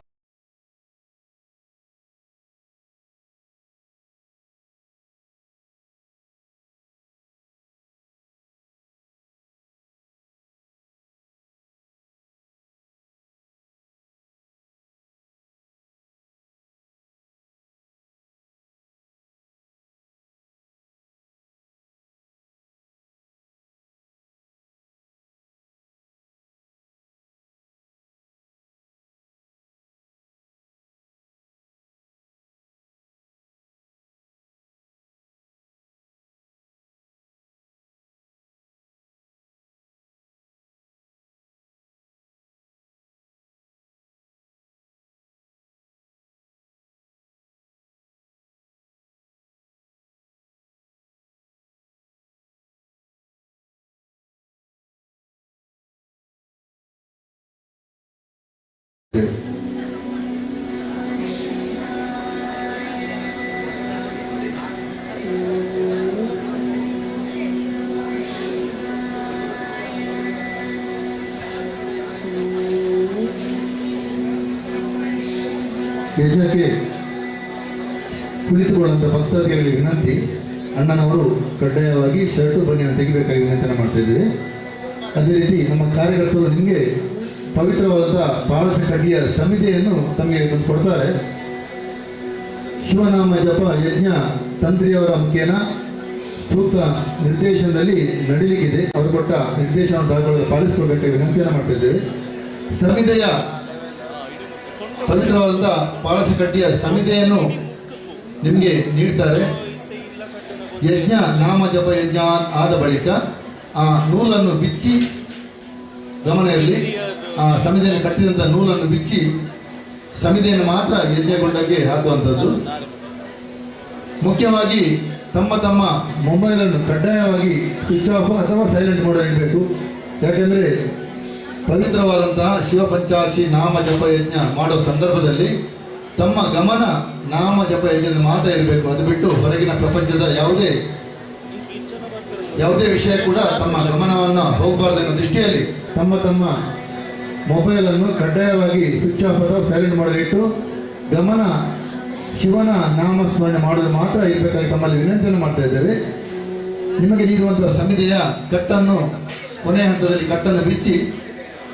ಯಜ್ಞಕ್ಕೆ ಕುಳಿತುಕೊಳ್ಳುವಂಥ ಭಕ್ತಾದಿಗಳಿಗೆ ವಿನಂತಿ, ಅಣ್ಣನವರು ಕಡ್ಡಾಯವಾಗಿ ಶರ್ಟು ಬನ್ನಿಯನ್ನು ತೆಗಿಬೇಕಾಗಿ ವಿನಂತಿಯನ್ನು ಮಾಡ್ತಾ ಇದ್ದೀವಿ. ಅದೇ ರೀತಿ ನಮ್ಮ ಕಾರ್ಯಕರ್ತರು ನಿಮಗೆ ಪವಿತ್ರವಾದ ಪಾರಸ ಕಡ್ಡಿಯ ಸಮಿತಿಯನ್ನು ತಮಗೆ ತಂದು ಕೊಡ್ತಾರೆ. ಶಿವನಾಮ ಜಪ ಯಜ್ಞ ತಂತ್ರಿಯವರ ಮುಖೇನ ಸೂಕ್ತ ನಿರ್ದೇಶನದಲ್ಲಿ ನಡೀಲಿಕ್ಕಿದೆ. ಅವರು ಕೊಟ್ಟ ನಿರ್ದೇಶನ ದಾಖಲೆಗಳನ್ನು ಪಾಲಿಸಿಕೊಳ್ಬೇಕಾಗಿ ವಿನಂತಿಯನ್ನು ಮಾಡ್ತಾ ಇದ್ದೇವೆ. ಸಮಿತಿಯ ಪವಿತ್ರವಾದಂಥ ಪಾರಸ ಕಡ್ಡಿಯ ಸಮಿತಿಯನ್ನು ನಿಮಗೆ ನೀಡ್ತಾರೆ. ಯಜ್ಞ ನಾಮ ಜಪ ಯಜ್ಞ ಆದ ಬಳಿಕ ಆ ನೂಲನ್ನು ಬಿಚ್ಚಿ, ಗಮನ ಇರಲಿ, ಆ ಸಮಿತಿಯನ್ನು ಕಟ್ಟಿದಂಥ ನೂಲನ್ನು ಬಿಚ್ಚಿ ಸಮಿತಿಯನ್ನು ಮಾತ್ರ ಯಜ್ಞಗೊಂಡಕ್ಕೆ ಹಾಕುವಂಥದ್ದು. ಮುಖ್ಯವಾಗಿ ತಮ್ಮ ತಮ್ಮ ಮೊಬೈಲನ್ನು ಕಡ್ಡಾಯವಾಗಿ ಸ್ವಿಚ್ ಆಫ್ ಅಥವಾ ಸೈಲೆಂಟ್ ಮೋಡಲ್ಲಿ ಇಡಬೇಕು. ಯಾಕೆಂದರೆ ಪವಿತ್ರವಾದಂತಹ ಶಿವ ಪಂಚಾಕ್ಷಿ ನಾಮ ಜಪ ಯಜ್ಞ ಮಾಡೋ ಸಂದರ್ಭದಲ್ಲಿ ತಮ್ಮ ಗಮನ ನಾಮ ಜಪ ಯಜ್ಞದ ಮಾತ್ರ ಇರಬೇಕು. ಅದು ಬಿಟ್ಟು ಹೊರಗಿನ ಪ್ರಪಂಚದ ಯಾವುದೇ ಯಾವುದೇ ವಿಷಯ ಕೂಡ ತಮ್ಮ ಗಮನವನ್ನು ಹೋಗಬಾರ್ದು ಅನ್ನೋ ದೃಷ್ಟಿಯಲ್ಲಿ ತಮ್ಮ ತಮ್ಮ ಮೊಬೈಲನ್ನು ಕಡ್ಡಾಯವಾಗಿ ಸ್ವಿಚ್ ಆಫ್ ಅಥವಾ ಸೈಲೆಂಟ್ ಮಾಡಲಿಟ್ಟು ಗಮನ ಶಿವನ ನಾಮಸ್ಮರಣೆ ಮಾಡೋದು ಮಾತ್ರ ಇರಬೇಕಾಗಿ ತಮ್ಮಲ್ಲಿ ವಿನಂತಿಯನ್ನು ಮಾಡ್ತಾ ಇದ್ದೇವೆ. ನಿಮಗೆ ನೀಡುವಂತಹ ಸಮಿತಿಯ ಕಟ್ಟನ್ನು ಕೊನೆಯ ಹಂತದಲ್ಲಿ ಕಟ್ಟನ್ನು ಬಿಚ್ಚಿ,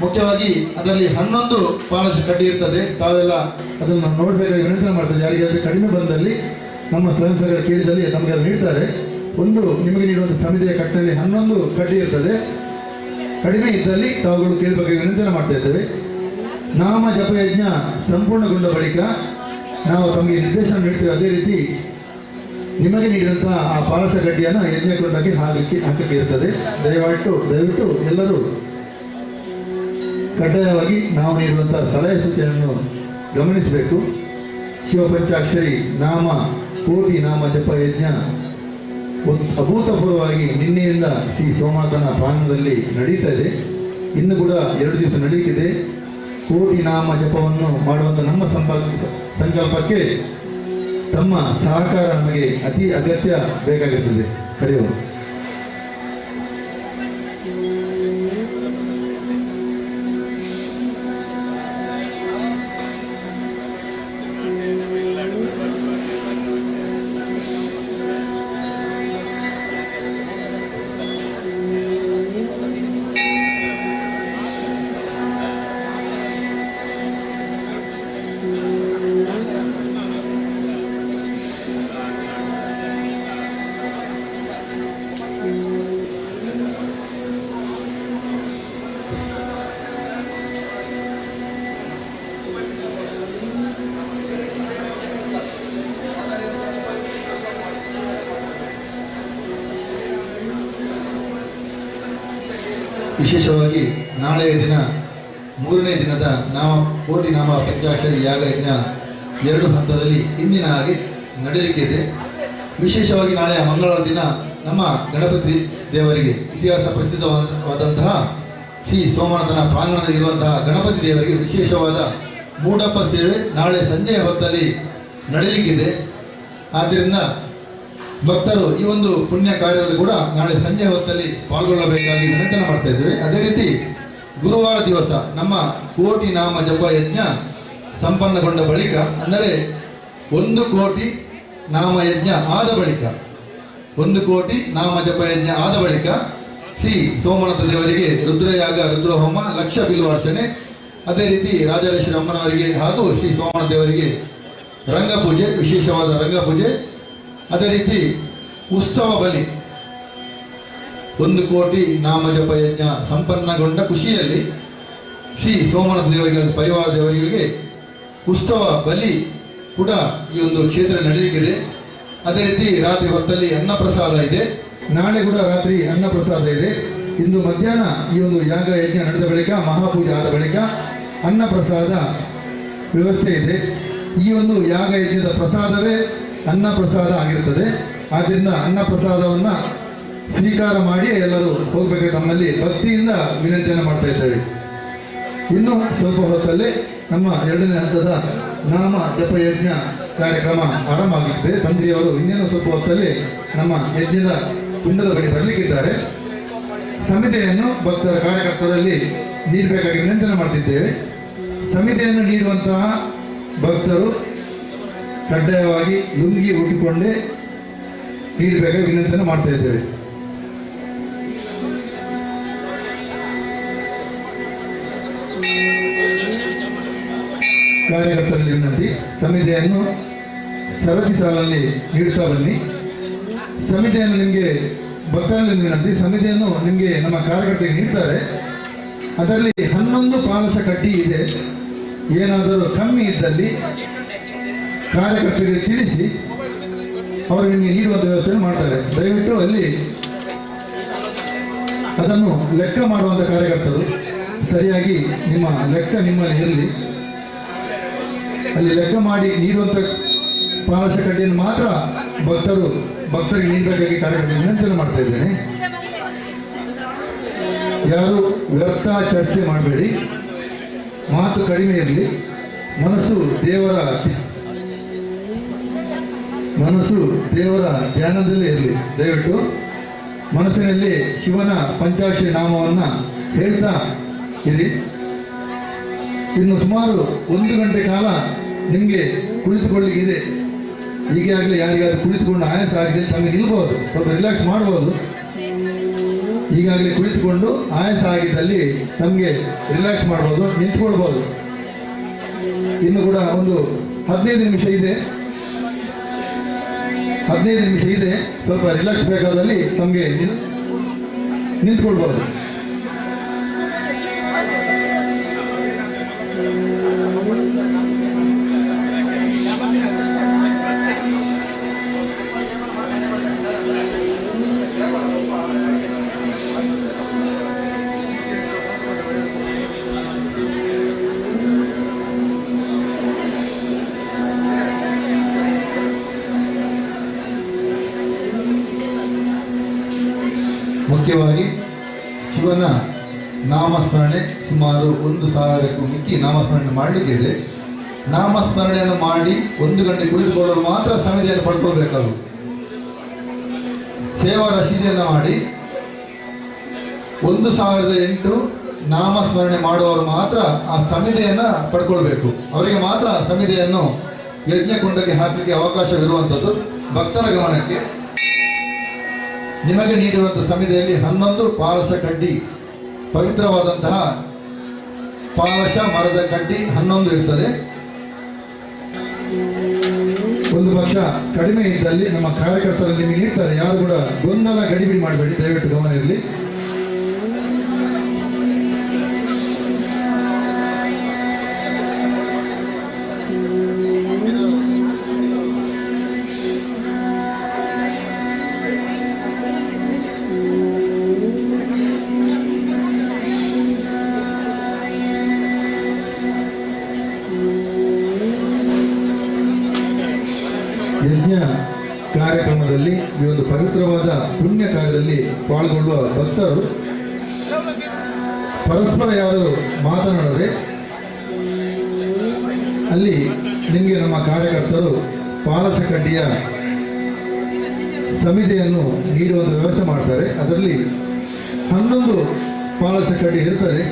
ಮುಖ್ಯವಾಗಿ ಅದರಲ್ಲಿ 11 ಪಾಲಸ ಕಡ್ಡಿ ಇರ್ತದೆ. ತಾವೆಲ್ಲ ಅದನ್ನು ನೋಡಬೇಕಾಗಿ ವಿನಂತಿ ಮಾಡ್ತದೆ. ಯಾರಿಗಾದರೂ ಕಡಿಮೆ ಬಂದಲ್ಲಿ ನಮ್ಮ ಸ್ವಯಂ ಸೇವಕರು ಕೇಳಿದಲ್ಲಿ ನಮಗೆ ಅದು ನೀಡ್ತಾರೆ. ಒಂದು ನಿಮಗೆ ನೀಡುವಂಥ ಸಮಿತಿಯ ಕಟ್ಟಿನಲ್ಲಿ 11 ಕಡ್ಡಿ ಇರ್ತದೆ. ಕಡಿಮೆ ಇದ್ದಲ್ಲಿ ತಾವುಗಳು ಕೇಳಬೇಕಾಗಿ ವಿನಂತಿಯನ್ನು ಮಾಡ್ತಾ ಇದ್ದೇವೆ. ನಾಮ ಜಪಯಜ್ಞ ಸಂಪೂರ್ಣಗೊಂಡ ಬಳಿಕ ನಾವು ತಮಗೆ ನಿರ್ದೇಶನ ನೀಡ್ತೇವೆ. ಅದೇ ರೀತಿ ನಿಮಗೆ ನೀಡಿದಂತಹ ಆ ಪಾಲಸ ಕಡ್ಡಿಯನ್ನು ಯಜ್ಞಗೊಂಡಾಗಿ ಹಾಕಕ್ಕೆ ಇರ್ತದೆ. ದಯವಿಟ್ಟು ಎಲ್ಲರೂ ಕಡ್ಡಾಯವಾಗಿ ನಾವು ನೀಡುವಂತಹ ಸಲಹೆ ಸೂಚನೆಯನ್ನು ಗಮನಿಸಬೇಕು. ಶಿವಪಂಚಾಕ್ಷರಿ ನಾಮ ಕೋಟಿ ನಾಮ ಜಪ ಯಜ್ಞ ಅಭೂತಪೂರ್ವವಾಗಿ ನಿನ್ನೆಯಿಂದ ಶ್ರೀ ಸೋಮನಾಥನ ಪ್ರಾಂಗಣದಲ್ಲಿ ನಡೀತಾ ಇದೆ. ಇನ್ನು ಕೂಡ 2 ದಿವಸ ನಡೆಯುತ್ತಿದೆ. ಕೋಟಿ ನಾಮ ಜಪವನ್ನು ಮಾಡುವಂಥ ನಮ್ಮ ಸಂಕಲ್ಪಕ್ಕೆ ತಮ್ಮ ಸಹಕಾರ ನಮಗೆ ಅತಿ ಅಗತ್ಯ ಬೇಕಾಗುತ್ತದೆ. ಹರಿಯವರು ವಿಶೇಷವಾಗಿ ನಾಳೆಯ ದಿನ 3ನೇ ದಿನದ ನಾಮ ಕೋಟಿ ನಾಮ ಪಂಚಾಕ್ಷರಿ ಯಾಗ ಯಜ್ಞ 2 ಹಂತದಲ್ಲಿ ಇಂದಿನ ಹಾಗೆ ನಡೆಯಲಿಕ್ಕಿದೆ. ವಿಶೇಷವಾಗಿ ನಾಳೆಯ ಮಂಗಳವಾರ ದಿನ ನಮ್ಮ ಗಣಪತಿ ದೇವರಿಗೆ ಇತಿಹಾಸ ಪ್ರಸಿದ್ಧವಾದಂತಹ ಶ್ರೀ ಸೋಮನಾಥನ ಪ್ರಾಂಗಣದಲ್ಲಿರುವಂತಹ ಗಣಪತಿ ದೇವರಿಗೆ ವಿಶೇಷವಾದ ಮೂಡಪ್ಪ ಸೇವೆ ನಾಳೆ ಸಂಜೆಯ ಹೊತ್ತಲ್ಲಿ ನಡೆಯಲಿಕ್ಕಿದೆ. ಆದ್ದರಿಂದ ಭಕ್ತರು ಈ ಒಂದು ಪುಣ್ಯ ಕಾರ್ಯದಲ್ಲಿ ಕೂಡ ನಾಳೆ ಸಂಜೆ ಹೊತ್ತಲ್ಲಿ ಪಾಲ್ಗೊಳ್ಳಬೇಕಾಗಿ ವಿನಂತಿಯನ್ನು ಮಾಡ್ತಾ ಇದ್ದೇವೆ. ಅದೇ ರೀತಿ ಗುರುವಾರ ದಿವಸ ನಮ್ಮ ಕೋಟಿ ನಾಮ ಜಪ ಯಜ್ಞ ಸಂಪನ್ನಗೊಂಡ ಬಳಿಕ, ಅಂದರೆ 1 ಕೋಟಿ ನಾಮ ಯಜ್ಞ ಆದ ಬಳಿಕ, 1 ಕೋಟಿ ನಾಮ ಜಪ ಯಜ್ಞ ಆದ ಬಳಿಕ ಶ್ರೀ ಸೋಮನಾಥ ದೇವರಿಗೆ ರುದ್ರಯಾಗ, ರುದ್ರಹೋಮ, ಲಕ್ಷ ಬಿಲ್ವಾರ್ಚನೆ, ಅದೇ ರೀತಿ ರಾಜರೇಶ್ವರ ಅಮ್ಮನವರಿಗೆ ಹಾಗೂ ಶ್ರೀ ಸೋಮನಾಥ ದೇವರಿಗೆ ರಂಗಪೂಜೆ, ವಿಶೇಷವಾದ ರಂಗಪೂಜೆ, ಅದೇ ರೀತಿ ಉತ್ಸವ ಬಲಿ. 1 ಕೋಟಿ ನಾಮಜಪ ಯಜ್ಞ ಸಂಪನ್ನಗೊಂಡ ಖುಷಿಯಲ್ಲಿ ಶ್ರೀ ಸೋಮನಾಥ ದೇವರಿಗೆ ಪರಿವಾರ ದೇವರಿಗೆ ಉತ್ಸವ ಬಲಿ ಕೂಡ ಈ ಒಂದು ಕ್ಷೇತ್ರ ನಡೆಯಲಿಕ್ಕಿದೆ. ಅದೇ ರೀತಿ ರಾತ್ರಿ ಹೊತ್ತಲ್ಲಿ ಅನ್ನಪ್ರಸಾದ ಇದೆ. ನಾಳೆ ಕೂಡ ರಾತ್ರಿ ಅನ್ನಪ್ರಸಾದ ಇದೆ. ಇಂದು ಮಧ್ಯಾಹ್ನ ಈ ಒಂದು ಯಾಗ ಯಜ್ಞ ನಡೆದ ಬಳಿಕ, ಮಹಾಪೂಜೆ ಆದ ಬಳಿಕ ಅನ್ನಪ್ರಸಾದ ವ್ಯವಸ್ಥೆ ಇದೆ. ಈ ಒಂದು ಯಾಗ ಯಜ್ಞದ ಪ್ರಸಾದವೇ ಅನ್ನಪ್ರಸಾದ ಆಗಿರುತ್ತದೆ. ಆದ್ದರಿಂದ ಅನ್ನಪ್ರಸಾದವನ್ನು ಸ್ವೀಕಾರ ಮಾಡಿ ಎಲ್ಲರೂ ಹೋಗಬೇಕು ತಮ್ಮಲ್ಲಿ ಭಕ್ತಿಯಿಂದ ವಿನಂತಿಯನ್ನು ಮಾಡ್ತಾ ಇದ್ದೇವೆ. ಇನ್ನು ಸ್ವಲ್ಪ ಹೊತ್ತಲ್ಲೇ ನಮ್ಮ 2ನೇ ಹಂತದ ನಾಮ ಜಪಯಜ್ಞ ಕಾರ್ಯಕ್ರಮ ಆರಂಭ ಆಗುತ್ತದೆ. ತಂತ್ರಿಯವರು ಇನ್ನೇನು ಸ್ವಲ್ಪ ಹೊತ್ತಲ್ಲಿ ನಮ್ಮ ಯಜ್ಞದ ಕುಂಡದ ಬಳಿ ಬರಲಿಕ್ಕಿದ್ದಾರೆ. ಸಮಿತಿಯನ್ನು ಭಕ್ತರ ಕಾರ್ಯಕರ್ತರಲ್ಲಿ ನೀಡಬೇಕಾಗಿ ವಿನಂತಿಯನ್ನು ಮಾಡ್ತಿದ್ದೇವೆ. ಸಮಿತಿಯನ್ನು ನೀಡುವಂತಹ ಭಕ್ತರು ಕಡ್ಡಾಯವಾಗಿ ಲುಂಗಿ ಉಟ್ಟುಕೊಂಡೇ ನೀಡಬೇಕಾಗಿ ವಿನಂತಿಯನ್ನು ಮಾಡ್ತಾ ಇದ್ದೇವೆ. ಕಾರ್ಯಕರ್ತರಲ್ಲಿ ವಿನಂತಿ, ಸಮಿತಿಯನ್ನು ಸರತಿ ಸಾಲಲ್ಲಿ ನೀಡುತ್ತಾ ಬನ್ನಿ. ಸಮಿತಿಯನ್ನು ನಿಮಗೆ ಭಕ್ತರಲ್ಲಿ ವಿನಂತಿ, ಸಮಿತಿಯನ್ನು ನಿಮಗೆ ನಮ್ಮ ಕಾರ್ಯಕರ್ತರಿಗೆ ನೀಡ್ತಾರೆ. ಅದರಲ್ಲಿ 11 ಪಾಲಸ ಕಡ್ಡಿ ಇದೆ. ಏನಾದರೂ ಕಮ್ಮಿ ಇದ್ದಲ್ಲಿ ಕಾರ್ಯಕರ್ತರಿಗೆ ತಿಳಿಸಿ ಅವರು ನಿಮಗೆ ನೀಡುವಂಥ ವ್ಯವಸ್ಥೆಯನ್ನು ಮಾಡ್ತಾರೆ. ದಯವಿಟ್ಟು ಅಲ್ಲಿ ಅದನ್ನು ಲೆಕ್ಕ ಮಾಡುವಂಥ ಕಾರ್ಯಕರ್ತರು ಸರಿಯಾಗಿ ನಿಮ್ಮ ಲೆಕ್ಕ ನಿಮ್ಮಲ್ಲಿ ಇರಲಿ. ಅಲ್ಲಿ ಲೆಕ್ಕ ಮಾಡಿ ನೀಡುವಂಥ ಪಾಲಸ ಕಡ್ಡಿಯನ್ನು ಮಾತ್ರ ಭಕ್ತರಿಗೆ ನೀಡಬೇಕಾಗಿ ಕಾರ್ಯಕರ್ತರಿಗೆ ವಿನಂತಿಯನ್ನು ಮಾಡ್ತಾ ಇದ್ದೇನೆ. ಯಾರು ವ್ಯರ್ಥ ಚರ್ಚೆ ಮಾಡಬೇಡಿ, ಮಾತು ಕಡಿಮೆ ಇರಲಿ, ಮನಸ್ಸು ದೇವರ ಧ್ಯಾನದಲ್ಲೇ ಇರಲಿ. ದಯವಿಟ್ಟು ಮನಸ್ಸಿನಲ್ಲಿ ಶಿವನ ಪಂಚಾಕ್ಷರಿ ನಾಮವನ್ನು ಹೇಳ್ತಾ ಇರಿ. ಇನ್ನು ಸುಮಾರು 1 ಗಂಟೆ ಕಾಲ ನಿಮಗೆ ಕುಳಿತುಕೊಳ್ಳಿಕ್ಕಿದೆ. ಈಗಾಗಲೇ ಯಾರಿಗಾದ್ರೂ ಕುಳಿತುಕೊಂಡು ಆಯಾಸ ಆಗಿದೆ, ತಮಗೆ ನಿಲ್ಬೋದು, ಸ್ವಲ್ಪ ರಿಲ್ಯಾಕ್ಸ್ ಮಾಡ್ಬೋದು. ಈಗಾಗಲೇ ಕುಳಿತುಕೊಂಡು ಆಯಾಸ ಆಗಿದ್ದಲ್ಲಿ ತಮಗೆ ರಿಲ್ಯಾಕ್ಸ್ ಮಾಡ್ಬೋದು, ನಿಂತ್ಕೊಳ್ಬೋದು. ಇನ್ನು ಕೂಡ ಒಂದು 15 ನಿಮಿಷ ಇದೆ, 15 ನಿಮಿಷ ಇದೆ. ಸ್ವಲ್ಪ ರಿಲ್ಯಾಕ್ಸ್ ಬೇಕಾದಲ್ಲಿ ತಮಗೆ ನಿಂತ್ಕೊಳ್ಬೋದು. ಮುಖ್ಯವಾಗಿ ಶಿವನ ನಾಮಸ್ಮರಣೆ ಸುಮಾರು 1000ಕ್ಕೂ ಮಿಕ್ಕಿ ನಾಮಸ್ಮರಣೆ ಮಾಡಲಿಕ್ಕೆ ಇದೆ. ನಾಮಸ್ಮರಣೆಯನ್ನು ಮಾಡಿ 1 ಗಂಟೆ ಕುಳಿತುಕೊಳ್ಳಲು ಮಾತ್ರ ಸಮಿತಿಯನ್ನು ಪಡ್ಕೊಳ್ಬೇಕಾಗುತ್ತೆ. ಸೇವಾ ರಸೀದಿಯನ್ನು ಮಾಡಿ 1008 ನಾಮಸ್ಮರಣೆ ಮಾಡುವವರು ಮಾತ್ರ ಆ ಸಮಿತಿಯನ್ನು ಪಡ್ಕೊಳ್ಬೇಕು. ಅವರಿಗೆ ಮಾತ್ರ ಸಮಿತಿಯನ್ನು ಯಜ್ಞಕುಂಡಕ್ಕೆ ಹಾಕಲಿಕ್ಕೆ ಅವಕಾಶವಿರುವಂಥದ್ದು. ಭಕ್ತರ ಗಮನಕ್ಕೆ, ನಿಮಗೆ ನೀಡಿರುವಂಥ ಸಮಿತಿಯಲ್ಲಿ 11 ಪಾಲಸ ಕಡ್ಡಿ, ಪವಿತ್ರವಾದಂತಹ ಪಾಲಸ ಮರದ ಕಡ್ಡಿ 11 ಇರ್ತದೆ. ಒಂದು ಪಕ್ಷ ಕಡಿಮೆ ಇದ್ದಲ್ಲಿ ನಮ್ಮ ಕಾರ್ಯಕರ್ತರು ನಿಮಗೆ ನೀಡ್ತಾರೆ. ಯಾರು ಕೂಡ ಗೊಂದಲ ಗಡಿಬಿಡಿ ಮಾಡಬೇಡಿ, ದಯವಿಟ್ಟು ಗಮನ ಇರಲಿ. ಯಜ್ಞ ಕಾರ್ಯಕ್ರಮದಲ್ಲಿ ಈ ಒಂದು ಪವಿತ್ರವಾದ ಪುಣ್ಯ ಕಾರ್ಯದಲ್ಲಿ ಪಾಲ್ಗೊಳ್ಳುವ ಭಕ್ತರು ಪರಸ್ಪರ ಯಾರು ಮಾತನಾಡದೆ ಅಲ್ಲಿ ನಿಮಗೆ ನಮ್ಮ ಕಾರ್ಯಕರ್ತರು ಪಾಲಸ ಕಡ್ಡಿಯ ಸಮಿತಿಯನ್ನು ನೀಡುವಂಥ ವ್ಯವಸ್ಥೆ ಮಾಡ್ತಾರೆ. ಅದರಲ್ಲಿ 11 ಪಾಲಸ ಕಡ್ಡಿ ಇರ್ತದೆ,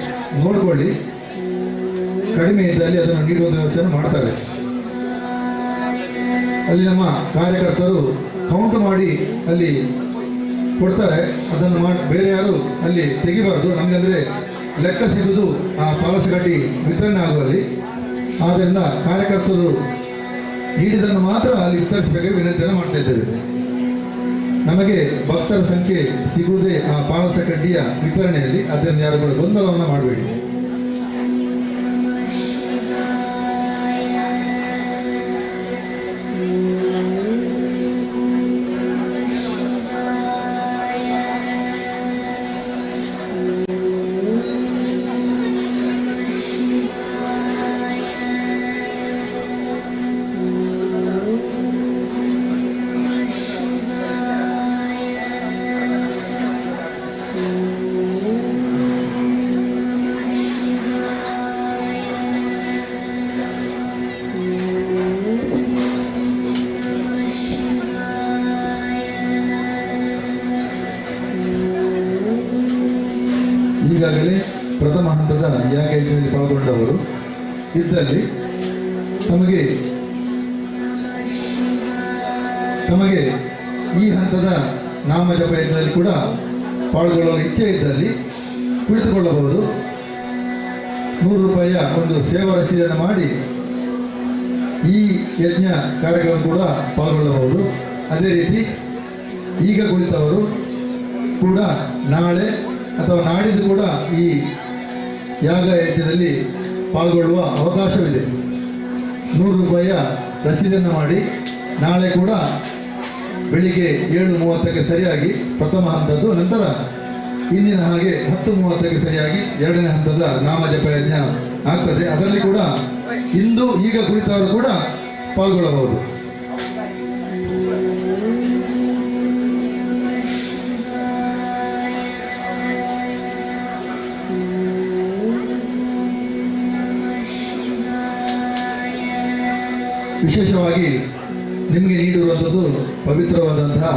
ನೋಡಿಕೊಳ್ಳಿ. ಕಡಿಮೆ ಇದ್ದಲ್ಲಿ ಅದನ್ನು ನೀಡುವಂಥ ವ್ಯವಸ್ಥೆಯನ್ನು ಮಾಡ್ತಾರೆ. ಅಲ್ಲಿ ನಮ್ಮ ಕಾರ್ಯಕರ್ತರು ಕೌಂಟ್ ಮಾಡಿ ಅಲ್ಲಿ ಕೊಡ್ತಾರೆ. ಅದನ್ನು ಮಾಡಿ ಬೇರೆ ಯಾರು ಅಲ್ಲಿ ತೆಗಿಬಾರ್ದು. ನಮಗಂದರೆ ಲೆಕ್ಕ ಸಿಗುವುದು ಆ ಪಾಲಸಗಡ್ಡಿ ವಿತರಣೆ ಆಗುವಲ್ಲಿ. ಆದ್ದರಿಂದ ಕಾರ್ಯಕರ್ತರು ನೀಡಿದ್ದನ್ನು ಮಾತ್ರ ಅಲ್ಲಿ ವಿತರಿಸಬೇಕಾಗಿ ವಿನಂತಿಯನ್ನು ಮಾಡ್ತಾ ಇದ್ದೇವೆ. ನಮಗೆ ಭಕ್ತರ ಸಂಖ್ಯೆ ಸಿಗುವುದೇ ಆ ಪಾಲಸ ಕಡ್ಡಿಯ ವಿತರಣೆಯಲ್ಲಿ. ಅದರಿಂದ ಯಾರು ಕೂಡ ಗೊಂದಲವನ್ನು ಮಾಡಬೇಡಿ. ಈಗಾಗಲೇ ಪ್ರಥಮ ಹಂತದ ಯಾಗಯಜ್ಞದಲ್ಲಿ ಪಾಲ್ಗೊಂಡವರು ಇದ್ದಲ್ಲಿ ತಮಗೆ ಈ ಹಂತದ ನಾಮಜಪ ಯಜ್ಞದಲ್ಲಿ ಕೂಡ ಪಾಲ್ಗೊಳ್ಳುವ ಇಚ್ಛೆ ಇದ್ದಲ್ಲಿ ಕುಳಿತುಕೊಳ್ಳಬಹುದು. 100 ರೂಪಾಯಿಯ ಒಂದು ಸೇವಾ ರಸೀದನ್ನು ಮಾಡಿ ಈ ಯಜ್ಞ ಕಾರ್ಯಕ್ರಮ ಕೂಡ ಪಾಲ್ಗೊಳ್ಳಬಹುದು. ಅದೇ ರೀತಿ ಈಗ ಕುಳಿತವರು ಕೂಡ ನಾಳೆ ಅಥವಾ ನಾಡಿದ್ದು ಕೂಡ ಈ ಯಾಗ ಯಜ್ಞದಲ್ಲಿ ಪಾಲ್ಗೊಳ್ಳುವ ಅವಕಾಶವಿದೆ. 100 ರೂಪಾಯಿಯ ರಸೀದನ್ನು ಮಾಡಿ ನಾಳೆ ಕೂಡ ಬೆಳಿಗ್ಗೆ 7:30ಕ್ಕೆ ಸರಿಯಾಗಿ ಪ್ರಥಮ ಹಂತದ್ದು, ನಂತರ ಇಂದಿನ ಹಾಗೆ 10:30ಕ್ಕೆ ಸರಿಯಾಗಿ ಎರಡನೇ ಹಂತದ ನಾಮಜಪ ಯಜ್ಞ ಆಗ್ತದೆ. ಅದರಲ್ಲಿ ಕೂಡ ಇಂದು ಈಗ ಕುಳಿತವರು ಕೂಡ ಪಾಲ್ಗೊಳ್ಳಬಹುದು. ವಿಶೇಷವಾಗಿ ನಿಮಗೆ ನೀಡಿರುವಂಥದ್ದು ಪವಿತ್ರವಾದಂತಹ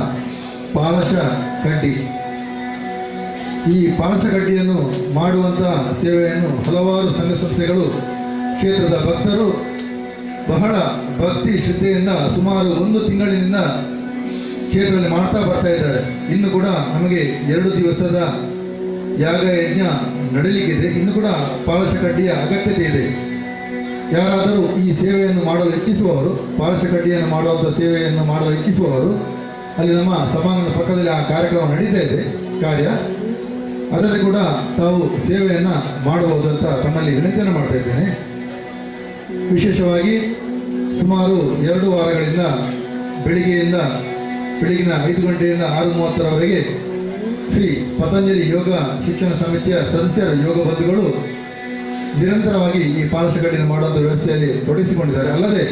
ಪಾಲಶ ಕಡ್ಡಿ. ಈ ಪಾಲಶ ಕಡ್ಡಿಯನ್ನು ಮಾಡುವಂತಹ ಸೇವೆಯನ್ನು ಹಲವಾರು ಸಂಘ ಸಂಸ್ಥೆಗಳು, ಕ್ಷೇತ್ರದ ಭಕ್ತರು ಬಹಳ ಭಕ್ತಿ ಶ್ರದ್ಧೆಯಿಂದ ಸುಮಾರು 1 ತಿಂಗಳಿನಿಂದ ಕ್ಷೇತ್ರದಲ್ಲಿ ಮಾಡ್ತಾ ಬರ್ತಾ ಇದ್ದಾರೆ. ಇನ್ನು ಕೂಡ ನಮಗೆ 2 ದಿವಸದ ಯಾಗ ಯಜ್ಞ ನಡೀಲಿಕ್ಕಿದೆ. ಇನ್ನು ಕೂಡ ಪಾಲಶ ಕಡ್ಡಿಯ ಅಗತ್ಯತೆ ಇದೆ. ಯಾರಾದರೂ ಈ ಸೇವೆಯನ್ನು ಮಾಡಲು ಇಚ್ಛಿಸುವವರು, ಪಾಲಶ ಕಡ್ಡಿಯನ್ನು ಮಾಡುವಂಥ ಸೇವೆಯನ್ನು ಮಾಡಲು ಇಚ್ಛಿಸುವವರು, ಅಲ್ಲಿ ನಮ್ಮ ಸಭಾಂಗಣದ ಪಕ್ಕದಲ್ಲಿ ಆ ಕಾರ್ಯಕ್ರಮ ನಡೀತಾ ಇದೆ ಕಾರ್ಯ, ಅದರಲ್ಲಿ ಕೂಡ ತಾವು ಸೇವೆಯನ್ನು ಮಾಡಬಹುದು ಅಂತ ತಮ್ಮಲ್ಲಿ ವಿನಂತಿಯನ್ನು ಮಾಡ್ತಾ ಇದ್ದೇನೆ. ವಿಶೇಷವಾಗಿ ಸುಮಾರು 2 ವಾರಗಳಿಂದ ಬೆಳಿಗಿನ 5 ಗಂಟೆಯಿಂದ 6:30ರವರೆಗೆ ಶ್ರೀ ಪತಂಜಲಿ ಯೋಗ ಶಿಕ್ಷಣ ಸಮಿತಿಯ ಸದಸ್ಯರ ಯೋಗ ಬಂಧುಗಳು ನಿರಂತರವಾಗಿ ಈ ಪಾಲಸಗಡ್ಡಿಯನ್ನು ಮಾಡುವಂಥ ವ್ಯವಸ್ಥೆಯಲ್ಲಿ ತೊಡಗಿಸಿಕೊಂಡಿದ್ದಾರೆ. ಅಲ್ಲದೆ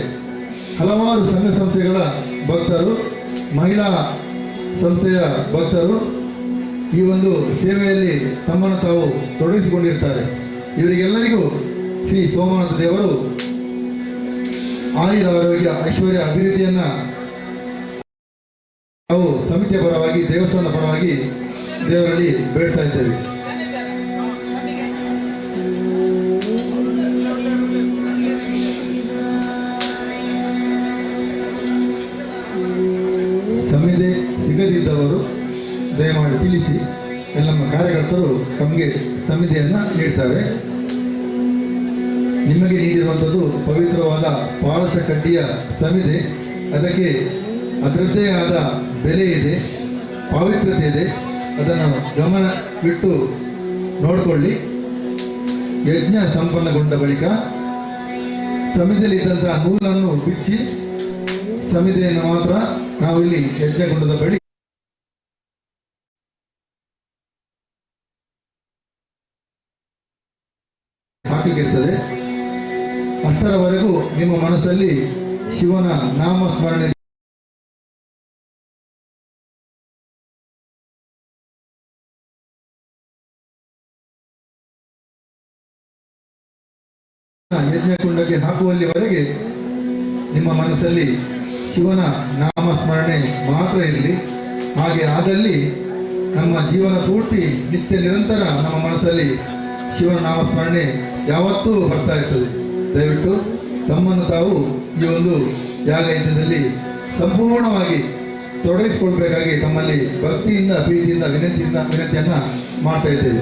ಹಲವಾರು ಸಂಘ ಸಂಸ್ಥೆಗಳ ಭಕ್ತರು, ಮಹಿಳಾ ಸಂಸ್ಥೆಯ ಭಕ್ತರು ಈ ಒಂದು ಸೇವೆಯಲ್ಲಿ ತಮ್ಮನ್ನು ತಾವು ತೊಡಗಿಸಿಕೊಂಡಿರ್ತಾರೆ. ಇವರಿಗೆಲ್ಲರಿಗೂ ಶ್ರೀ ಸೋಮನಾಥ ದೇವರು ಆಯುರ ಆರೋಗ್ಯ ಐಶ್ವರ್ಯ ಅಭಿವೃದ್ಧಿಯನ್ನು ನಾವು ಸಮಿತಿಯ ಪರವಾಗಿ, ದೇವಸ್ಥಾನದ ಪರವಾಗಿ ದೇವರಲ್ಲಿ ಬೇಡ್ತಾ ಇದ್ದೇವೆ. ಸಮಿತಿ ಸಿಗದಿದ್ದವರು ದಯಮಾಡಿ ತಿಳಿಸಿ, ನಮ್ಮ ಕಾರ್ಯಕರ್ತರು ತಮಗೆ ಸಮಿತಿಯನ್ನು ನೀಡ್ತಾರೆ. ನಿಮಗೆ ನೀಡಿರುವಂಥದ್ದು ಪವಿತ್ರವಾದ ಪಾಲಸ ಕಡ್ಡಿಯ ಸಮಿತಿ. ಅದಕ್ಕೆ ಅದರದ್ದೇ ಆದ ಬೆಲೆ ಇದೆ, ಪಾವಿತ್ರತೆ ಇದೆ. ಅದನ್ನು ಗಮನವಿಟ್ಟು ನೋಡಿಕೊಳ್ಳಿ. ಯಜ್ಞ ಸಂಪನ್ನಗೊಂಡ ಬಳಿಕ ಸಮಿತಿಯಲ್ಲಿದ್ದಂತಹ ನೂಲನ್ನು ಬಿಚ್ಚಿ ಸಮಿತಿಯನ್ನು ಮಾತ್ರ ನಾವಿಲ್ಲಿ ಯಜ್ಞಗೊಂಡದ ಬಳಿ ಹಾಕಲಿಕ್ಕಿರ್ತದೆ. ಅಷ್ಟರವರೆಗೂ ನಿಮ್ಮ ಮನಸ್ಸಲ್ಲಿ ಶಿವನ ನಾಮಸ್ಮರಣೆ ಯಜ್ಞಕುಂಡಕ್ಕೆ ಹಾಕುವಲ್ಲಿವರೆಗೆ ನಿಮ್ಮ ಮನಸ್ಸಲ್ಲಿ ಶಿವನ ನಾಮಸ್ಮರಣೆ ಮಾತ್ರ ಇರಲಿ. ಹಾಗೆ ಆದಲ್ಲಿ ನಮ್ಮ ಜೀವನ ಪೂರ್ತಿ ನಿತ್ಯ ನಿರಂತರ ನಮ್ಮ ಮನಸ್ಸಲ್ಲಿ ಶಿವನ ನಾಮಸ್ಮರಣೆ ಯಾವತ್ತೂ ಬರ್ತಾ ಇರ್ತದೆ. ದಯವಿಟ್ಟು ತಮ್ಮನ್ನು ತಾವು ಈ ಒಂದು ಯಾಗ ಯಜ್ಞದಲ್ಲಿ ಸಂಪೂರ್ಣವಾಗಿ ತೊಡಗಿಸಿಕೊಳ್ಬೇಕಾಗಿ ತಮ್ಮಲ್ಲಿ ಭಕ್ತಿಯಿಂದ ಪ್ರೀತಿಯಿಂದ ವಿನಂತಿಯನ್ನ ಮಾಡ್ತಾ ಇದ್ದೇವೆ.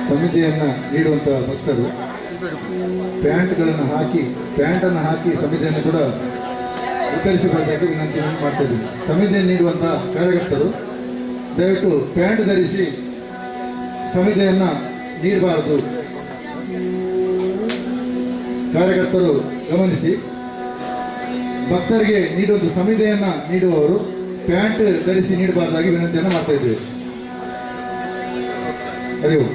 ಸಮಿತಿಯನ್ನು ನೀಡುವಂತಹ ಭಕ್ತರು ಪ್ಯಾಂಟ್ಗಳನ್ನು ಹಾಕಿ ಪ್ಯಾಂಟನ್ನು ಹಾಕಿ ಸಮಿತಿಯನ್ನು ಕೂಡ ವಿತರಿಸಬೇಕಾಗಿ ವಿನಂತಿಯನ್ನು ಮಾಡ್ತಾ ಇದ್ದೀವಿ. ಸಮಿತಿಯನ್ನು ನೀಡುವಂತಹ ಕಾರ್ಯಕರ್ತರು ದಯವಿಟ್ಟು ಪ್ಯಾಂಟ್ ಧರಿಸಿ ಸಮಿತಿಯನ್ನು ನೀಡಬಾರದು. ಕಾರ್ಯಕರ್ತರು ಗಮನಿಸಿ, ಭಕ್ತರಿಗೆ ನೀಡುವಂಥ ಸಮಿತಿಯನ್ನು ನೀಡುವವರು ಪ್ಯಾಂಟ್ ಧರಿಸಿ ನೀಡಬಾರದಾಗಿ ವಿನಂತಿಯನ್ನು ಮಾಡ್ತಾ ಇದ್ದೀವಿ. ಹರಿ ಓಂ.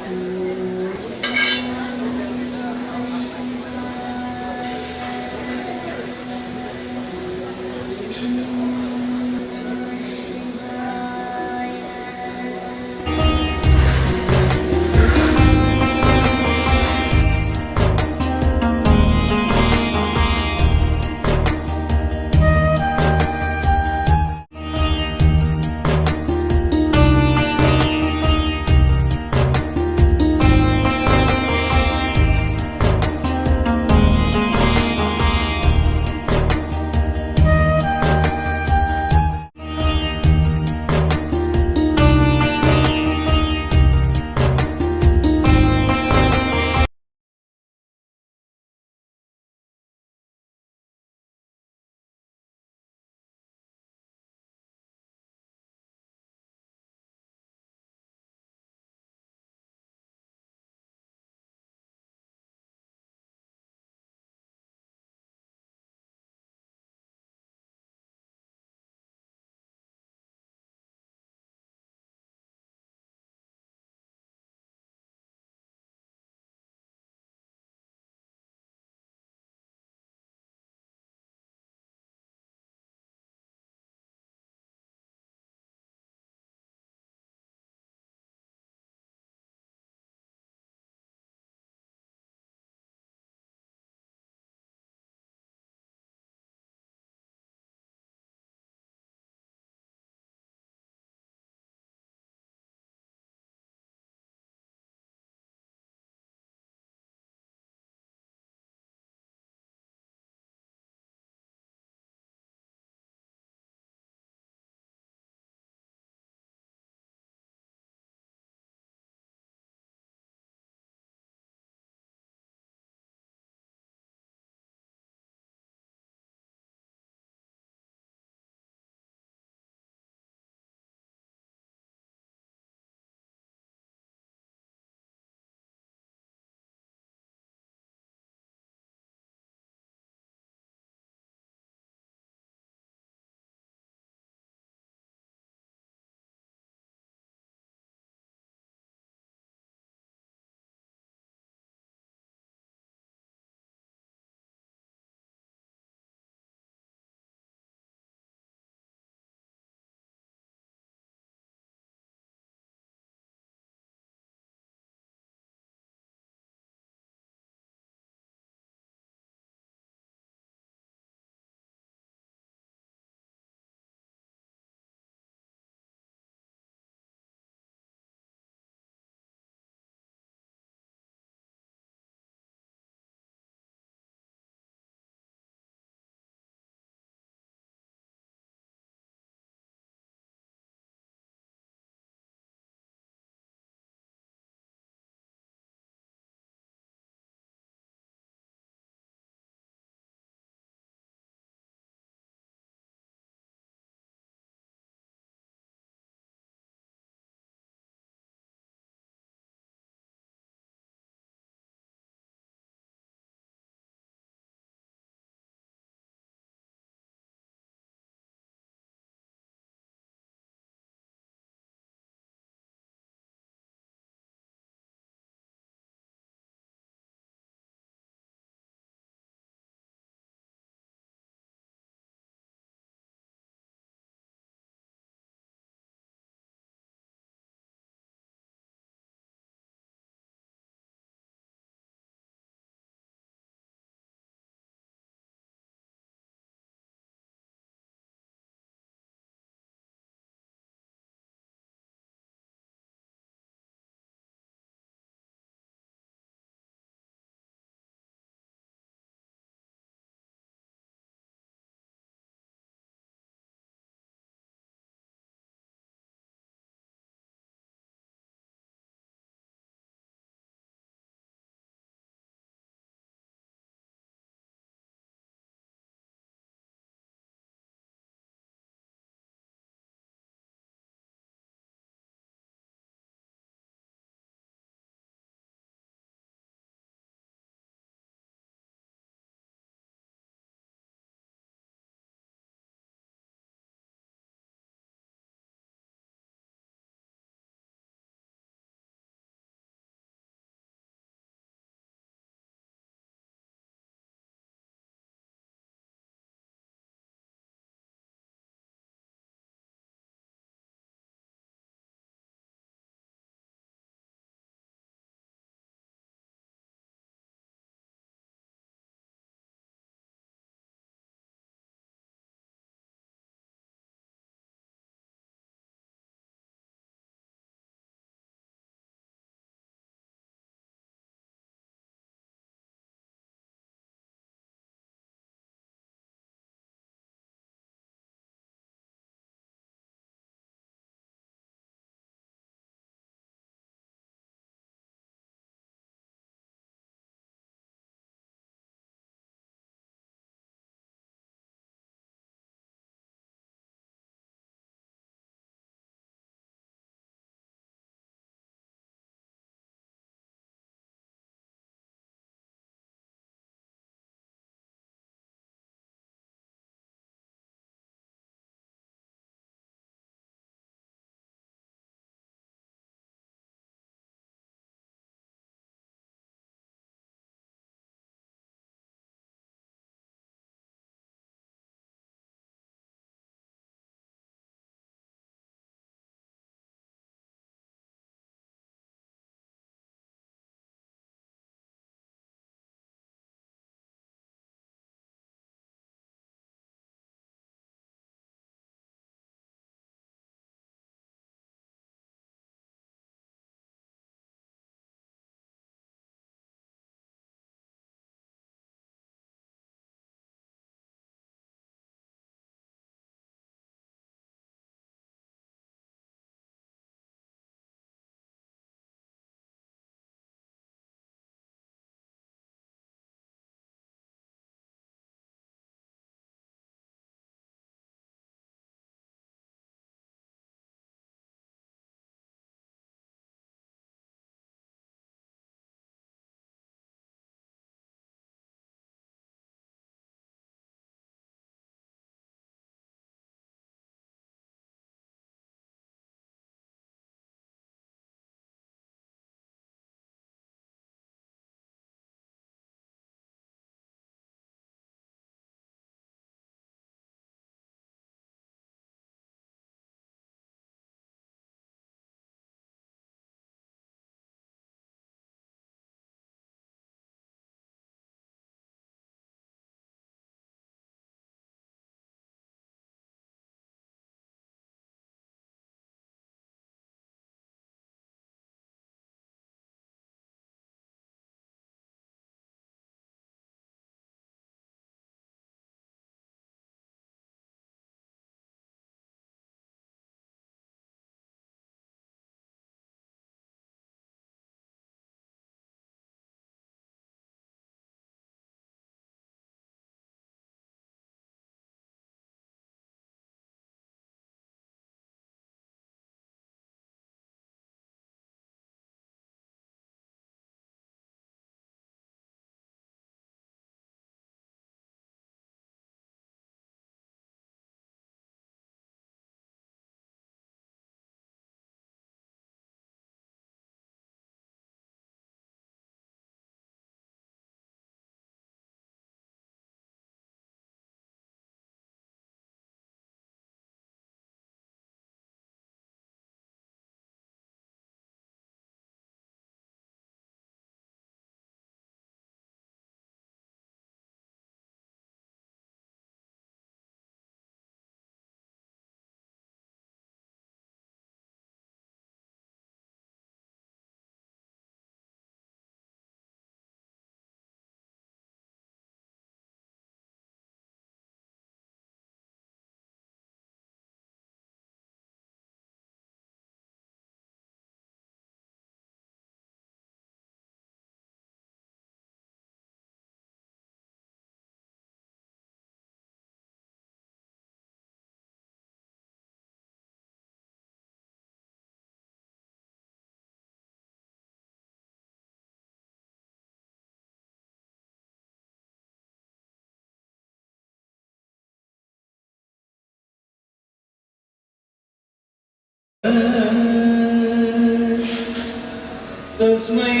ತಸ್ಮೈ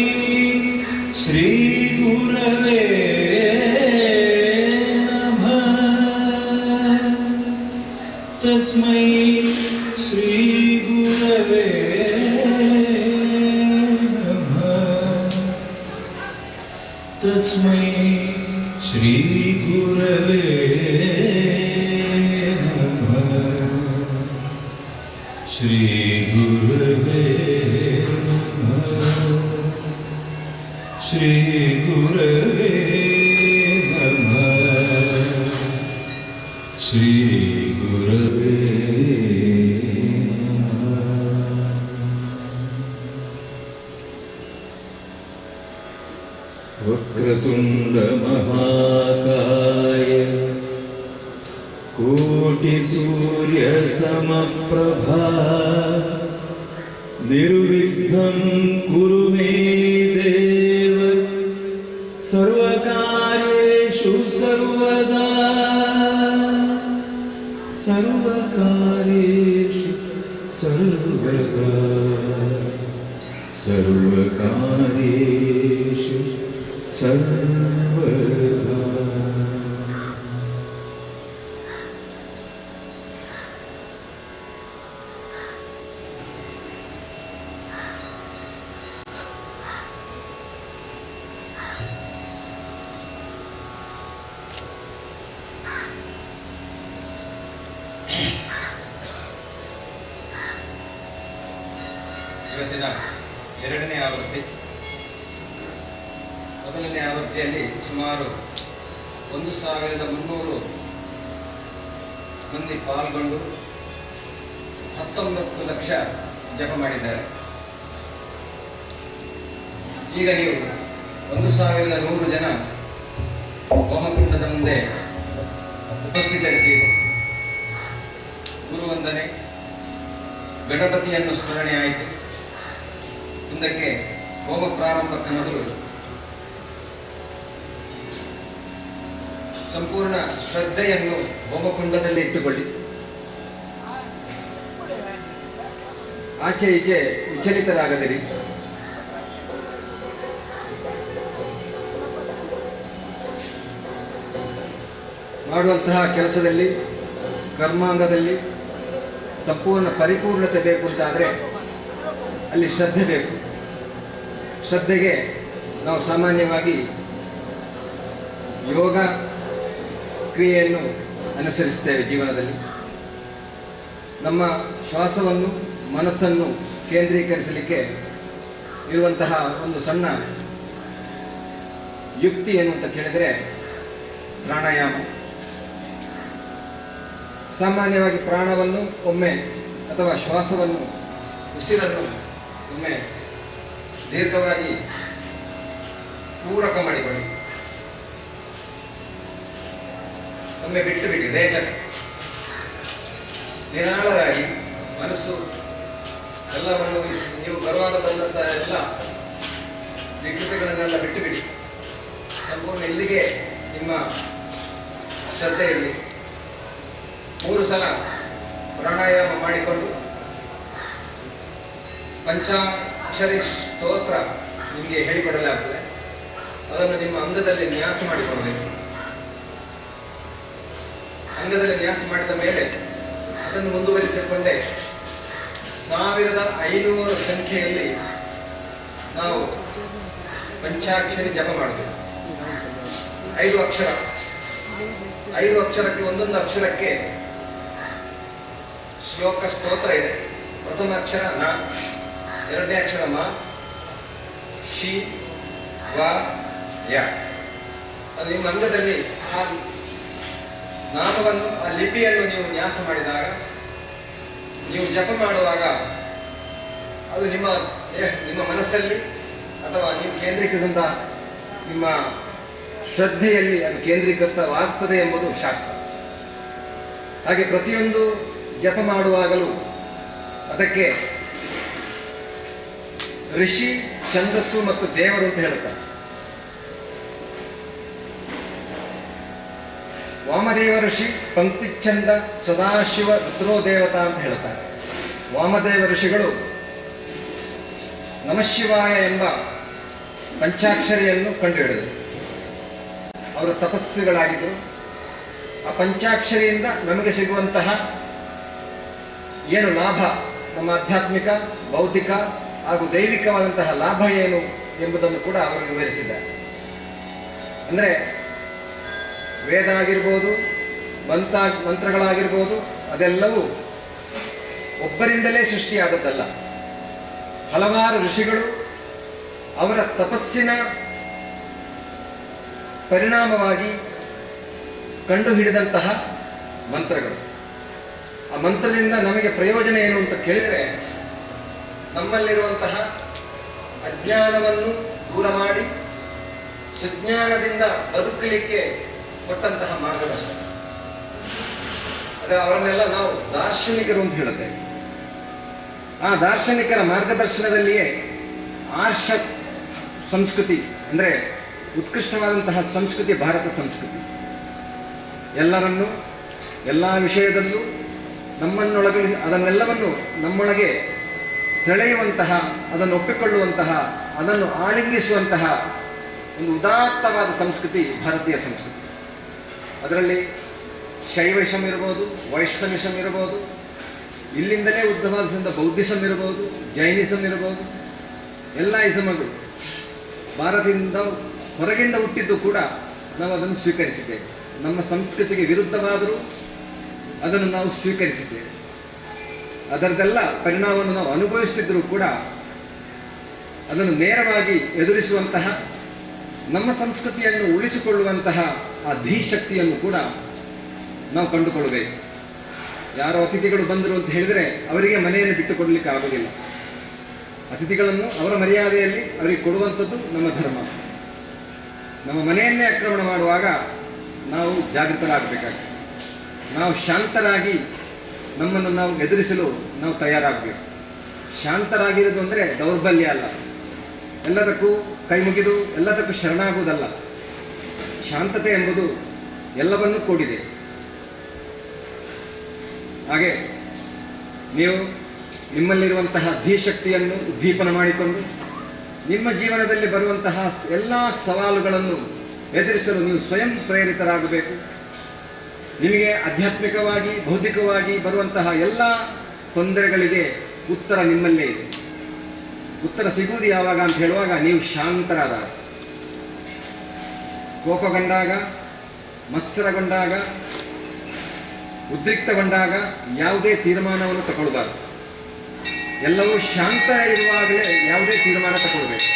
ಶ್ರೀ ಗುರವೇ ನಮಃ. ತಸ್ಮೈ ಶ್ರೀ ಗುರವೇ ನಮಃ. ತಸ್ಮೈ ಶ್ರೀ ಗುರವೇ ನಮಃ. ಶ್ರೀ ಗುರವೇ ನಮಃ. ಶ್ರೀ ಗುರವೇ ನಮಃ. ಶ್ರೀ ಗುರವೇ ನಮಃ. ವಕ್ರತುಂಡ ಮಹಾಕಾಯ ಕೋಟಿ ಸೂರ್ಯ ಸಮಪ್ರಭಾ ನಿರ್ವಿಘ್ನಂ ಕುರು ಮೇ ದೇವ ಸರ್ವಕಾರ್ಯೇಷು ಸರ್ವದಾ. ಸರ್ವಕಾರ್ಯೇಷು ಸರ್ವದಾ. ಸರ್ವಕಾರ್ಯೇಷು ಸರ್ವದಾ. ಇವತ್ತಿನ ಎರಡನೇ ಆವೃತ್ತಿ. ಮೊದಲನೇ ಆವೃತ್ತಿಯಲ್ಲಿ ಸುಮಾರು 1300 ಮಂದಿ ಪಾಲ್ಗೊಂಡು 19 ಲಕ್ಷ ಜಪ ಮಾಡಿದ್ದಾರೆ. ಈಗ ನೀವು 1100 ಜನ ಹೋಮಕುಂಡದ ಮುಂದೆ ಉಪಸ್ಥಿತರಿದ್ದೀರಿ. ಗುರುವಂದನೆ, ಗಣಪತಿಯನ್ನು ಸ್ಮರಣೆ ಆಯಿತು. ಮುಂದಕ್ಕೆ ಹೋಮ ಪ್ರಾರಂಭಕ್ಕೆ ಮೊದಲು ಸಂಪೂರ್ಣ ಶ್ರದ್ಧೆಯನ್ನು ಹೋಮಕುಂಡದಲ್ಲಿ ಇಟ್ಟುಕೊಳ್ಳಿ. ಆಚೆ ಈಚೆ ವಿಚಲಿತರಾಗದಿರಿ. ಮಾಡುವಂತಹ ಕೆಲಸದಲ್ಲಿ, ಕರ್ಮಾಂಗದಲ್ಲಿ ಸಂಪೂರ್ಣ ಪರಿಪೂರ್ಣತೆ ಬೇಕು ಅಂತಾದರೆ ಅಲ್ಲಿ ಶ್ರದ್ಧೆ ಬೇಕು. ಶ್ರದ್ಧೆಗೆ ನಾವು ಸಾಮಾನ್ಯವಾಗಿ ಯೋಗ ಕ್ರಿಯೆಯನ್ನು ಅನುಸರಿಸ್ತೇವೆ. ಜೀವನದಲ್ಲಿ ನಮ್ಮ ಶ್ವಾಸವನ್ನು, ಮನಸ್ಸನ್ನು ಕೇಂದ್ರೀಕರಿಸಲಿಕ್ಕೆ ಇರುವಂತಹ ಒಂದು ಸಣ್ಣ ಯುಕ್ತಿ ಏನು ಅಂತ ಕೇಳಿದರೆ ಪ್ರಾಣಾಯಾಮ. ಸಾಮಾನ್ಯವಾಗಿ ಪ್ರಾಣವನ್ನು ಒಮ್ಮೆ ಅಥವಾ ಶ್ವಾಸವನ್ನು, ಉಸಿರನ್ನು ಒಮ್ಮೆ ದೀರ್ಘವಾಗಿ ಪೂರಕ ಮಾಡಿಕೊಳ್ಳಿ, ಒಮ್ಮೆ ಬಿಟ್ಟು ಬಿಡಿ, ರೇಚಕ. ನಿರಾಳರಾಗಿ ಮನಸ್ಸು ಎಲ್ಲವನ್ನು, ನೀವು ಬರುವಾಗ ಬಂದಂತಹ ಎಲ್ಲ ವಿಕೃತಿಗಳನ್ನೆಲ್ಲ ಬಿಟ್ಟು ಬಿಡಿ. ಸಂಪೂರ್ಣ ಇಲ್ಲಿಗೆ ನಿಮ್ಮ ಶ್ರದ್ಧೆ ಇರಲಿ. 3 ಸಲ ಪ್ರಾಣಾಯಾಮ ಮಾಡಿಕೊಂಡು ಪಂಚಾಕ್ಷರಿ ಸ್ತೋತ್ರ ನಿಮಗೆ ಹೇಳಿಕೊಡಲಾಗ್ತದೆ. ಅದನ್ನು ನಿಮ್ಮ ಅಂಗದಲ್ಲಿ ನ್ಯಾಸ ಮಾಡಿಕೊಳ್ಳಬೇಕು. ಅಂಗದಲ್ಲಿ ನ್ಯಾಸ ಮಾಡಿದ ಮೇಲೆ ಅದನ್ನು ಮುಂದುವರಿಸಿಕೊಂಡೇ 1500 ಸಂಖ್ಯೆಯಲ್ಲಿ ನಾವು ಪಂಚಾಕ್ಷರಿ ಜಪ ಮಾಡಬೇಕು. 5 ಅಕ್ಷರ, 5 ಅಕ್ಷರಕ್ಕೆ ಒಂದೊಂದು ಅಕ್ಷರಕ್ಕೆ ಶ್ಲೋಕ ಸ್ತೋತ್ರ ಇದೆ. ಪ್ರಥಮ ಅಕ್ಷರ ನ, ಎರಡನೇ ಅಕ್ಷರ ಮ, she, ವ, ಯ. ಅದು ನಿಮ್ಮ ಅಂಗದಲ್ಲಿ ಆ ನಾಮವನ್ನು, ಆ ಲಿಪಿಯನ್ನು ನೀವು ನ್ಯಾಸ ಮಾಡಿದಾಗ, ನೀವು ಜಪ ಮಾಡುವಾಗ ಅದು ನಿಮ್ಮ ನಿಮ್ಮ ಮನಸ್ಸಲ್ಲಿ ಅಥವಾ ನೀವು ಕೇಂದ್ರೀಕರಿಸಿದಂಥ ನಿಮ್ಮ ಶ್ರದ್ಧೆಯಲ್ಲಿ ಅದು ಕೇಂದ್ರೀಕೃತವಾಗ್ತದೆ ಎಂಬುದು ಶಾಸ್ತ್ರ. ಹಾಗೆ ಪ್ರತಿಯೊಂದು ಜಪ ಮಾಡುವಾಗಲೂ ಅದಕ್ಕೆ ಋಷಿ, ಛಂದಸ್ಸು ಮತ್ತು ದೇವರು ಅಂತ ಹೇಳುತ್ತಾರೆ. ವಾಮದೇವ ಋಷಿ, ಪಂಕ್ತಿಚ್ಛಂದ, ಸದಾಶಿವ, ರುದ್ರೋ ದೇವತಾ ಅಂತ ಹೇಳುತ್ತಾರೆ. ವಾಮದೇವ ಋಷಿಗಳು ನಮಃಶಿವಾಯ ಎಂಬ ಪಂಚಾಕ್ಷರಿಯನ್ನು ಕಂಡುಹಿಡಿದರು. ಅವರು ತಪಸ್ಸುಗಳಾಗಿದ್ದರು. ಆ ಪಂಚಾಕ್ಷರಿಯಿಂದ ನಮಗೆ ಸಿಗುವಂತಹ ಏನು ಲಾಭ, ನಮ್ಮ ಆಧ್ಯಾತ್ಮಿಕ, ಬೌದ್ಧಿಕ ಹಾಗೂ ದೈವಿಕವಾದಂತಹ ಲಾಭ ಏನು ಎಂಬುದನ್ನು ಕೂಡ ಅವರು ವಿವರಿಸಿದ್ದಾರೆ. ಅಂದರೆ ವೇದ ಆಗಿರ್ಬೋದು, ಮಂತ್ರಗಳಾಗಿರ್ಬೋದು, ಅದೆಲ್ಲವೂ ಒಬ್ಬರಿಂದಲೇ ಸೃಷ್ಟಿಯಾದದ್ದಲ್ಲ. ಹಲವಾರು ಋಷಿಗಳು ಅವರ ತಪಸ್ಸಿನ ಪರಿಣಾಮವಾಗಿ ಕಂಡುಹಿಡಿದಂತಹ ಮಂತ್ರಗಳು. ಆ ಮಂತ್ರದಿಂದ ನಮಗೆ ಪ್ರಯೋಜನ ಏನು ಅಂತ ಕೇಳಿದರೆ, ನಮ್ಮಲ್ಲಿರುವಂತಹ ಅಜ್ಞಾನವನ್ನು ದೂರ ಮಾಡಿ ಸುಜ್ಞಾನದಿಂದ ಬದುಕಲಿಕ್ಕೆ ಕೊಟ್ಟಂತಹ ಮಾರ್ಗದರ್ಶನ. ಅದೇ ಅವರನ್ನೆಲ್ಲ ನಾವು ದಾರ್ಶನಿಕರು ಅಂತ ಹೇಳುತ್ತೇವೆ. ಆ ದಾರ್ಶನಿಕರ ಮಾರ್ಗದರ್ಶನದಲ್ಲಿಯೇ ಆರ್ಷ ಸಂಸ್ಕೃತಿ ಅಂದರೆ ಉತ್ಕೃಷ್ಟವಾದಂತಹ ಸಂಸ್ಕೃತಿ ಭಾರತ ಸಂಸ್ಕೃತಿ. ಎಲ್ಲರನ್ನೂ ಎಲ್ಲ ವಿಷಯದಲ್ಲೂ ನಮ್ಮನ್ನೊಳಗೆ ಅದನ್ನೆಲ್ಲವನ್ನು ನಮ್ಮೊಳಗೆ ಸೆಳೆಯುವಂತಹ, ಅದನ್ನು ಒಪ್ಪಿಕೊಳ್ಳುವಂತಹ, ಅದನ್ನು ಆಲಿಂಗಿಸುವಂತಹ ಒಂದು ಉದಾತ್ತವಾದ ಸಂಸ್ಕೃತಿ ಭಾರತೀಯ ಸಂಸ್ಕೃತಿ. ಅದರಲ್ಲಿ ಶೈವಿಸಂ ಇರ್ಬೋದು, ವೈಷ್ಣವಿಸಂ ಇರ್ಬೋದು, ಇಲ್ಲಿಂದಲೇ ಉದ್ಭವಿಸಿದ ಬೌದ್ಧಿಸಂ ಇರ್ಬೋದು, ಜೈನಿಸಂ ಇರ್ಬೋದು, ಎಲ್ಲ ಇಸಮಗಳು ಭಾರತದಿಂದ ಹೊರಗಿಂದ ಹುಟ್ಟಿದ್ದು ಕೂಡ ನಾವು ಅದನ್ನು ಸ್ವೀಕರಿಸಿದ್ದೇವೆ. ನಮ್ಮ ಸಂಸ್ಕೃತಿಗೆ ವಿರುದ್ಧವಾದರೂ ಅದನ್ನು ನಾವು ಸ್ವೀಕರಿಸಿದ್ದೇವೆ. ಅದರದೆಲ್ಲ ಪರಿಣಾಮವನ್ನು ನಾವು ಅನುಭವಿಸುತ್ತಿದ್ದರೂ ಕೂಡ ಅದನ್ನು ನೇರವಾಗಿ ಎದುರಿಸುವಂತಹ, ನಮ್ಮ ಸಂಸ್ಕೃತಿಯನ್ನು ಉಳಿಸಿಕೊಳ್ಳುವಂತಹ ಆ ಧೀಶಕ್ತಿಯನ್ನು ಕೂಡ ನಾವು ಕಂಡುಕೊಳ್ಳಬೇಕು. ಯಾರೋ ಅತಿಥಿಗಳು ಬಂದರು ಅಂತ ಹೇಳಿದರೆ ಅವರಿಗೆ ಮನೆಯನ್ನು ಬಿಟ್ಟುಕೊಡಲಿಕ್ಕೆ ಆಗುವುದಿಲ್ಲ. ಅತಿಥಿಗಳನ್ನು ಅವರ ಮರ್ಯಾದೆಯಲ್ಲಿ ಅವರಿಗೆ ಕೊಡುವಂಥದ್ದು ನಮ್ಮ ಧರ್ಮ. ನಮ್ಮ ಮನೆಯನ್ನೇ ಆಕ್ರಮಣ ಮಾಡುವಾಗ ನಾವು ಜಾಗೃತರಾಗಬೇಕಾಗ್ತದೆ. ನಾವು ಶಾಂತರಾಗಿ ನಮ್ಮನ್ನು ನಾವು ಎದುರಿಸಲು ನಾವು ತಯಾರಾಗಬೇಕು. ಶಾಂತರಾಗಿರೋದು ಅಂದರೆ ದೌರ್ಬಲ್ಯ ಅಲ್ಲ, ಎಲ್ಲದಕ್ಕೂ ಕೈ ಮುಗಿದು ಎಲ್ಲದಕ್ಕೂ ಶರಣಾಗುವುದಲ್ಲ. ಶಾಂತತೆ ಎಂಬುದು ಎಲ್ಲವನ್ನೂ ಕೂಡಿದೆ. ಹಾಗೆ ನೀವು ನಿಮ್ಮಲ್ಲಿರುವಂತಹ ಧೀಶಕ್ತಿಯನ್ನು ಉದ್ದೀಪನ ಮಾಡಿಕೊಂಡು ನಿಮ್ಮ ಜೀವನದಲ್ಲಿ ಬರುವಂತಹ ಎಲ್ಲ ಸವಾಲುಗಳನ್ನು ಎದುರಿಸಲು ನೀವು ಸ್ವಯಂ ಪ್ರೇರಿತರಾಗಬೇಕು. ನಿಮಗೆ ಆಧ್ಯಾತ್ಮಿಕವಾಗಿ, ಬೌದ್ಧಿಕವಾಗಿ ಬರುವಂತಹ ಎಲ್ಲ ತೊಂದರೆಗಳಿಗೆ ಉತ್ತರ ನಿಮ್ಮಲ್ಲೇ ಇದೆ. ಉತ್ತರ ಸಿಗುವುದು ಯಾವಾಗ ಅಂತ ಹೇಳುವಾಗ ನೀವು ಶಾಂತರಾದಾಗ, ಕೋಪಗೊಂಡಾಗ, ಮತ್ಸರಗೊಂಡಾಗ, ಉದ್ರಿಕ್ತಗೊಂಡಾಗ ಯಾವುದೇ ತೀರ್ಮಾನವನ್ನು ತಗೊಳ್ಬಾರ್ದು. ಎಲ್ಲವೂ ಶಾಂತ ಇರುವಾಗಲೇ ಯಾವುದೇ ತೀರ್ಮಾನ ತಗೊಳ್ಬೇಕು.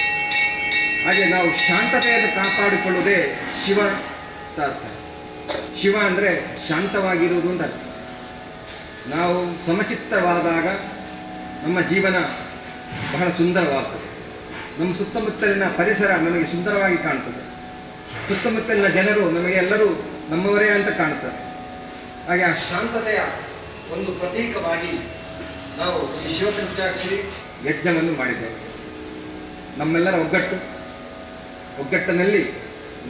ಹಾಗೆ ನಾವು ಶಾಂತತೆಯನ್ನು ಕಾಪಾಡಿಕೊಳ್ಳುವುದೇ ಶಿವ ಅಂತ ಅರ್ಥ. ಶಿವ ಅಂದರೆ ಶಾಂತವಾಗಿರುವುದು ಅಂತ ಅರ್ಥ. ನಾವು ಸಮಚಿತ್ತವಾದಾಗ ನಮ್ಮ ಜೀವನ ಬಹಳ ಸುಂದರವಾಗ್ತದೆ. ನಮ್ಮ ಸುತ್ತಮುತ್ತಲಿನ ಪರಿಸರ ನಮಗೆ ಸುಂದರವಾಗಿ ಕಾಣ್ತದೆ. ಸುತ್ತಮುತ್ತಲಿನ ಜನರು ನಮಗೆ ಎಲ್ಲರೂ ನಮ್ಮವರೇ ಅಂತ ಕಾಣ್ತಾರೆ. ಹಾಗೆ ಆ ಶಾಂತತೆಯ ಒಂದು ಪ್ರತೀಕವಾಗಿ ನಾವು ಈ ಶಿವಪಂಚಾಕ್ಷರಿ ಯಜ್ಞವನ್ನು ಮಾಡಿದ್ದೇವೆ. ನಮ್ಮೆಲ್ಲರ ಒಗ್ಗಟ್ಟಿನಲ್ಲಿ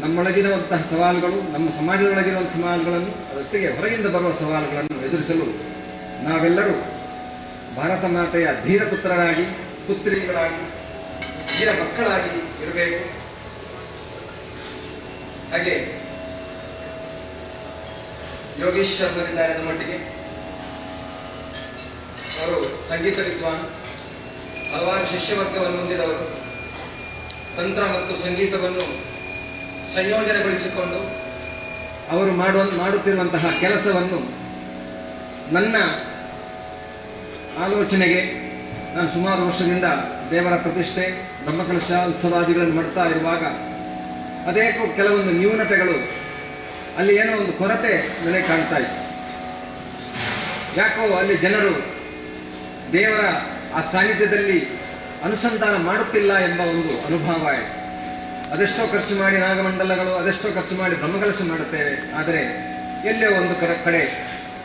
ನಮ್ಮೊಳಗಿರುವಂತಹ ಸವಾಲುಗಳು, ನಮ್ಮ ಸಮಾಜದೊಳಗಿರುವಂಥ ಸವಾಲುಗಳನ್ನು, ಅದರೊಟ್ಟಿಗೆ ಹೊರಗಿಂದ ಬರುವ ಸವಾಲುಗಳನ್ನು ಎದುರಿಸಲು ನಾವೆಲ್ಲರೂ ಭಾರತ ಮಾತೆಯ ಧೀರ ಪುತ್ರರಾಗಿ, ಪುತ್ರಿಗಳಾಗಿ, ಧೀರ ಮಕ್ಕಳಾಗಿ ಇರಬೇಕು. ಹಾಗೆ ಯೋಗೀಶ್ ಶರ್ಮರಿದ್ದಾರೆ ನಮ್ಮೊಟ್ಟಿಗೆ. ಅವರು ಸಂಗೀತ ವಿದ್ವಾನ್, ಹಲವಾರು ಶಿಷ್ಯವರ್ಗವನ್ನು ಹೊಂದಿದವರು. ತಂತ್ರ ಮತ್ತು ಸಂಗೀತವನ್ನು ಸಂಯೋಜನೆಗೊಳಿಸಿಕೊಂಡು ಅವರು ಮಾಡುತ್ತಿರುವಂತಹ ಕೆಲಸವನ್ನು ನನ್ನ ಆಲೋಚನೆಗೆ ನಾನು ಸುಮಾರು ವರ್ಷದಿಂದ ದೇವರ ಪ್ರತಿಷ್ಠೆ, ಬ್ರಹ್ಮಕಲಶ ಉತ್ಸವಾದಿಗಳನ್ನು ಮಾಡ್ತಾ ಇರುವಾಗ ಅದೇಕೋ ಕೆಲವೊಂದು ನ್ಯೂನತೆಗಳು, ಅಲ್ಲಿ ಏನೋ ಒಂದು ಕೊರತೆ ನನಗೆ ಕಾಣ್ತಾ ಇತ್ತು. ಯಾಕೋ ಅಲ್ಲಿ ಜನರು ದೇವರ ಆ ಸಾನ್ನಿಧ್ಯದಲ್ಲಿ ಅನುಸಂಧಾನ ಮಾಡುತ್ತಿಲ್ಲ ಎಂಬ ಒಂದು ಅನುಭವ ಆಯಿತು. ಅದೆಷ್ಟೋ ಖರ್ಚು ಮಾಡಿ ನಾಗಮಂಡಲಗಳು, ಅದೆಷ್ಟೋ ಖರ್ಚು ಮಾಡಿ ಬ್ರಹ್ಮಕಲಶ ಮಾಡುತ್ತೇವೆ, ಆದರೆ ಎಲ್ಲೋ ಒಂದು ಕಡೆ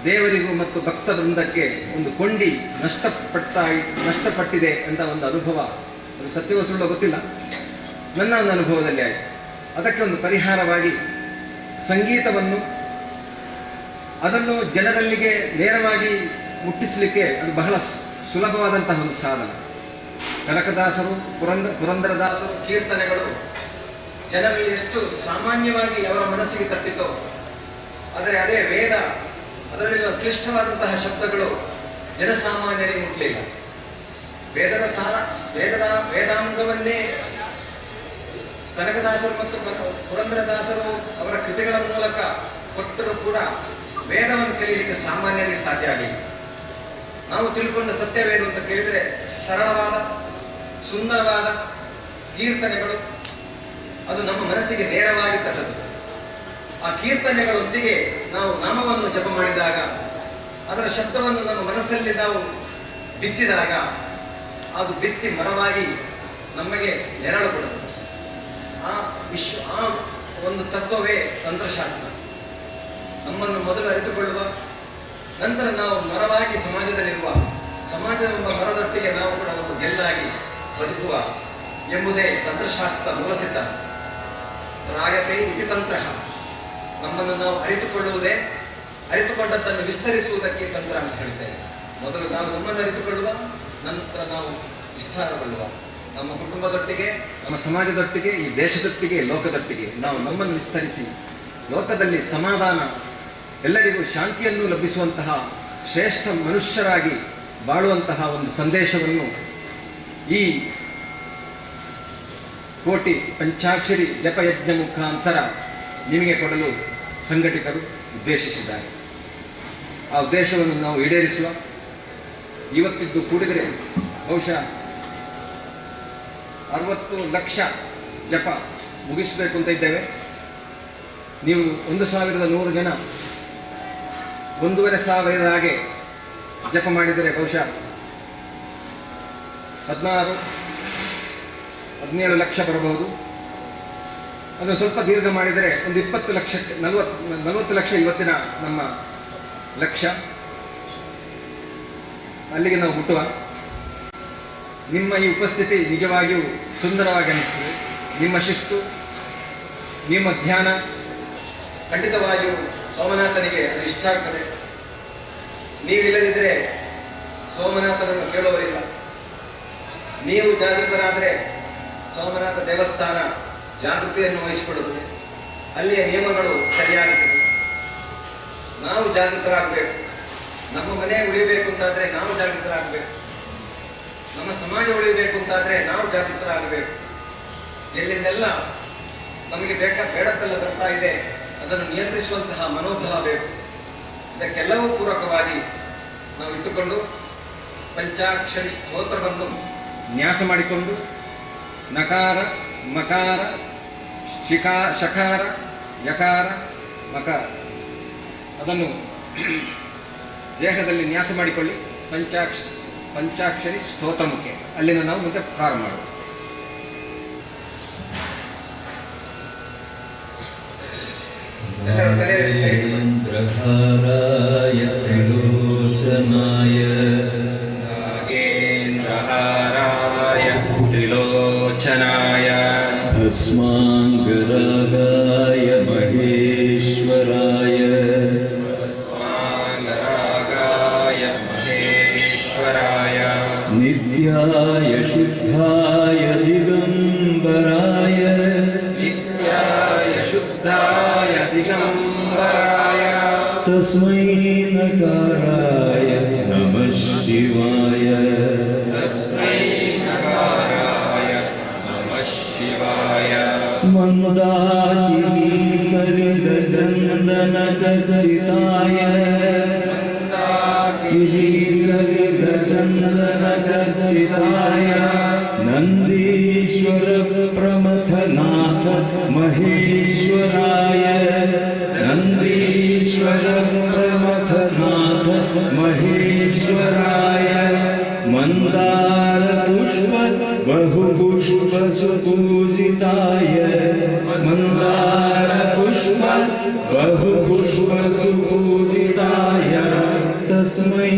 ದೇವರಿಗೂ ಮತ್ತು ಭಕ್ತ ವೃಂದಕ್ಕೆ ಒಂದು ಕೊಂಡಿ ನಷ್ಟಪಟ್ಟಿದೆ ಅಂತ ಒಂದು ಅನುಭವ. ಅದು ಸತ್ಯವೋ ಸುಳ್ಳೋ ಗೊತ್ತಿಲ್ಲ, ನನ್ನ ಒಂದು ಅನುಭವದಲ್ಲಿ ಆಯಿತು. ಅದಕ್ಕೆ ಒಂದು ಪರಿಹಾರವಾಗಿ ಸಂಗೀತವನ್ನು, ಅದನ್ನು ಜನರಲ್ಲಿಗೆ ನೇರವಾಗಿ ಮುಟ್ಟಿಸಲಿಕ್ಕೆ ಅದು ಬಹಳ ಸುಲಭವಾದಂತಹ ಒಂದು ಸಾಧನ. ಕನಕದಾಸರು, ಪುರಂದರದಾಸರು ಕೀರ್ತನೆಗಳು ಜನರಲ್ಲಿ ಎಷ್ಟು ಸಾಮಾನ್ಯವಾಗಿ ಅವರ ಮನಸ್ಸಿಗೆ ತಟ್ಟಿತೋ, ಆದರೆ ಅದೇ ವೇದ, ಅದರಲ್ಲಿರುವ ಕ್ಲಿಷ್ಟವಾದಂತಹ ಶಬ್ದಗಳು ಜನಸಾಮಾನ್ಯರಿಗೆ ಮುಟ್ಟಲಿಲ್ಲ. ವೇದದ ಸಾರ, ವೇದದ ವೇದಾಂಗವನ್ನೇ ಕನಕದಾಸರು ಮತ್ತು ಪುರಂದರದಾಸರು ಅವರ ಕೃತಿಗಳ ಮೂಲಕ ಕೊಟ್ಟರೂ ಕೂಡ ವೇದವನ್ನು ಕಲಿಯಲಿಕ್ಕೆ ಸಾಮಾನ್ಯರಿಗೆ ಸಾಧ್ಯ ಆಗಲಿಲ್ಲ. ನಾವು ತಿಳ್ಕೊಂಡ ಸತ್ಯವೇನು ಅಂತ ಕೇಳಿದರೆ, ಸರಳವಾದ ಸುಂದರವಾದ ಕೀರ್ತನೆಗಳು, ಅದು ನಮ್ಮ ಮನಸ್ಸಿಗೆ ನೇರವಾಗಿ ತಟ್ಟದು. ಆ ಕೀರ್ತನೆಗಳೊಂದಿಗೆ ನಾವು ನಾಮವನ್ನು ಜಪ ಮಾಡಿದಾಗ, ಅದರ ಶಬ್ದವನ್ನು ನಮ್ಮ ಮನಸ್ಸಲ್ಲಿ ನಾವು ಬಿತ್ತಿದಾಗ, ಅದು ಬಿತ್ತಿ ಮರವಾಗಿ ನಮಗೆ ನೆರಳು ಕೊಡುತ್ತದೆ. ಆ ವಿಶ್ವ, ಆ ಒಂದು ತತ್ವವೇ ತಂತ್ರಶಾಸ್ತ್ರ. ನಮ್ಮನ್ನು ಮೊದಲು ಅರಿತುಕೊಳ್ಳುವ, ನಂತರ ನಾವು ಮರವಾಗಿ ಸಮಾಜದಲ್ಲಿರುವ, ಸಮಾಜದ ಮರದೊಟ್ಟಿಗೆ ನಾವು ಕೂಡ ಒಂದು ಗೆಲ್ಲಾಗಿ ಬದುಕುವ ಎಂಬುದೇ ತಂತ್ರಶಾಸ್ತ್ರದ ಮೂಲ ಸಿದ್ಧಾಂತ. ರಾಯತೆ ಇತಿ ತಂತ್ರ. ನಮ್ಮನ್ನು ನಾವು ಅರಿತುಕೊಳ್ಳುವುದೇ, ಅರಿತುಕೊಂಡದ್ದನ್ನು ವಿಸ್ತರಿಸುವುದಕ್ಕೆ ತಂತ್ರ ಅಂತ ಹೇಳ್ತೇವೆ. ಮೊದಲು ನಾವು ನಮ್ಮನ್ನು ಅರಿತುಕೊಳ್ಳುವ, ನಂತರ ನಾವು ವಿಸ್ತಾರಗೊಳ್ಳುವ. ನಮ್ಮ ಕುಟುಂಬದೊಟ್ಟಿಗೆ, ನಮ್ಮ ಸಮಾಜದೊಟ್ಟಿಗೆ, ಈ ದೇಶದೊಟ್ಟಿಗೆ, ಲೋಕದೊಟ್ಟಿಗೆ ನಾವು ನಮ್ಮನ್ನು ವಿಸ್ತರಿಸಿ ಲೋಕದಲ್ಲಿ ಸಮಾಧಾನ, ಎಲ್ಲರಿಗೂ ಶಾಂತಿಯನ್ನು ಲಭಿಸುವಂತಹ ಶ್ರೇಷ್ಠ ಮನುಷ್ಯರಾಗಿ ಬಾಳುವಂತಹ ಒಂದು ಸಂದೇಶವನ್ನು ಈ ಕೋಟಿ ಪಂಚಾಕ್ಷರಿ ಜಪಯಜ್ಞ ಮುಖಾಂತರ ನಿಮಗೆ ಕೊಡಲು ಸಂಘಟಕರು ಉದ್ದೇಶಿಸಿದ್ದಾರೆ. ಆ ಉದ್ದೇಶವನ್ನು ನಾವು ಈಡೇರಿಸುವ. ಇವತ್ತಿದ್ದು ಕೂಡಿದರೆ ಬಹುಶಃ 60 ಲಕ್ಷ ಜಪ ಮುಗಿಸಬೇಕು ಅಂತ ಇದ್ದೇವೆ. ನೀವು 1100 ಜನ 1500 ಹಾಗೆ ಜಪ ಮಾಡಿದರೆ ಬಹುಶಃ 16 17 ಲಕ್ಷ ಬರಬಹುದು. ಅದನ್ನು ಸ್ವಲ್ಪ ದೀರ್ಘ ಮಾಡಿದರೆ ಒಂದು 20 ಲಕ್ಷಕ್ಕೆ 40 ಲಕ್ಷ ಇವತ್ತಿನ ನಮ್ಮ ಲಕ್ಷ್ಯ. ಅಲ್ಲಿಗೆ ನಾವು ಮುಟ್ಟುವ. ನಿಮ್ಮ ಈ ಉಪಸ್ಥಿತಿ ನಿಜವಾಗಿಯೂ ಸುಂದರವಾಗಿ ಅನಿಸ್ತದೆ. ನಿಮ್ಮ ಶಿಸ್ತು, ನಿಮ್ಮ ಧ್ಯಾನ ಖಂಡಿತವಾಗಿಯೂ ಸೋಮನಾಥನಿಗೆ ಅದು ಇಷ್ಟ ಆಗ್ತದೆ. ನೀವಿಲ್ಲದಿದ್ದರೆ ಸೋಮನಾಥನನ್ನು ಕೇಳುವರಿಲ್ಲ. ನೀವು ಜಾಗೃತರಾದರೆ ಸೋಮನಾಥ ದೇವಸ್ಥಾನ ಜಾಗೃತಿಯನ್ನು ವಹಿಸಿಕೊಳ್ಳುತ್ತದೆ, ಅಲ್ಲಿಯ ನಿಯಮಗಳು ಸರಿಯಾಗುತ್ತದೆ. ನಾವು ಜಾಗೃತರಾಗಬೇಕು. ನಮ್ಮ ಮನೆ ಉಳಿಯಬೇಕು ಅಂತಾದರೆ ನಾವು ಜಾಗೃತರಾಗಬೇಕು. ನಮ್ಮ ಸಮಾಜ ಉಳಿಯಬೇಕು ಅಂತಾದರೆ ನಾವು ಜಾಗೃತರಾಗಬೇಕು. ಎಲ್ಲಿಂದೆಲ್ಲ ನಮಗೆ ಬೇಡದ್ದೆಲ್ಲ ಬರ್ತಾ ಇದೆ, ಅದನ್ನು ನಿಯಂತ್ರಿಸುವಂತಹ ಮನೋಭಾವ ಬೇಕು. ಇದಕ್ಕೆಲ್ಲವೂ ಪೂರಕವಾಗಿ ನಾವು ಇಟ್ಟುಕೊಂಡು ಪಂಚಾಕ್ಷರಿ ಸ್ತೋತ್ರವನ್ನು ನ್ಯಾಸ ಮಾಡಿಕೊಂಡು ನಕಾರ, ಮಕಾರ, ಶಕಾರ, ಯಕಾರ, ಮಕಾರ ಅದನ್ನು ದೇಹದಲ್ಲಿ ನ್ಯಾಸ ಮಾಡಿಕೊಳ್ಳಿ. ಪಂಚಾಕ್ಷರಿ ಸ್ತೋತ್ರ ಮುಖ್ಯ. ಅಲ್ಲಿಂದ ನಾವು ಮುಂದೆ ಪ್ರಾರಂಭ ಮಾಡುವ. ನಾಗೇಂದ್ರಹಾರಾಯ ತ್ರಿಲೋಚನಾಯ, ನಾಗೇಂದ್ರಹಾರಾಯ ತ್ರಿಲೋಚನಾಯ, ಭಸ್ಮಾಂಗರಾಗಾಯ ಮಹೇಶ್ವರಾಯ, ಭಸ್ಮಾಂಗರಾಗಾಯ ಮಹೇಶ್ವರಾಯ, ನಿತ್ಯಾಯ ಶುದ್ಧಾಯ ದಿಗಂಬರಾಯ, ನಿತ್ಯಾಯ ಶುದ್ಧಾಯ ದಿಗಂಬರಾಯ, ತಸ್ಮೈ ನಕಾರಾಯ ನಮಃ ಶಿವಾಯ, ತಸ್ಮೈ ನಕಾರಾಯ ನಮಃ ಶಿವಾಯ. ಮಂದಾಕಿನಿ ಸಲಿಲ ಚಂದನ ಚರ್ಚಿತಾಯ, ಮಂದಾಕಿನಿ ಸಲಿಲ ಚಂದನ ಚರ್ಚಿತಾಯ, ನಂದೀಶ್ವರ ಪ್ರಮಥನಾಥ ಮಹೇಶ್ವರಾಯ, ನಂದೀಶ್ವರ ಪ್ರಮಥನಾಥ ಮಹೇಶ್ವರಾಯ, ಮಂದಾರ ಪುಷ್ಪ ಬಹುಪುಷ್ಪ ಸುಪೂಜಿತಾಯ, ಮಂದಾರ ಪುಷ್ಪ ಬಹುಪುಷ್ಪ ಸುಪೂಜಿತಾಯ, ತಸ್ಮೈ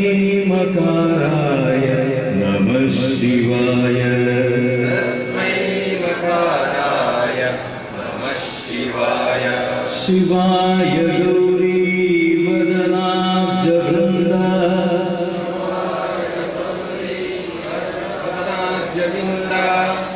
ಮಕಾರಾಯ ನಮಃ ಶಿವಾಯ, ತಸ್ಮೈ ಮಕಾರಾಯ ನಮಃ ಶಿವಾಯ. ಶಿವಾಯ ಗೌರಿ ವದನಾಬ್ಜ ವೃಂದ,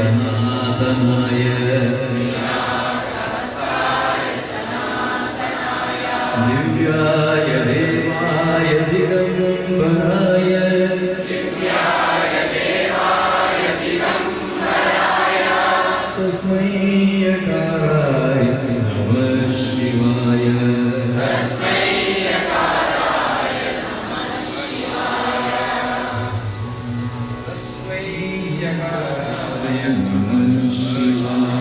सनातनाय दिव्याय देवाय दिगंबराय तस्मै यकाराय नमः शिवाय। तस्मै यकाराय नमः शिवाय। नमः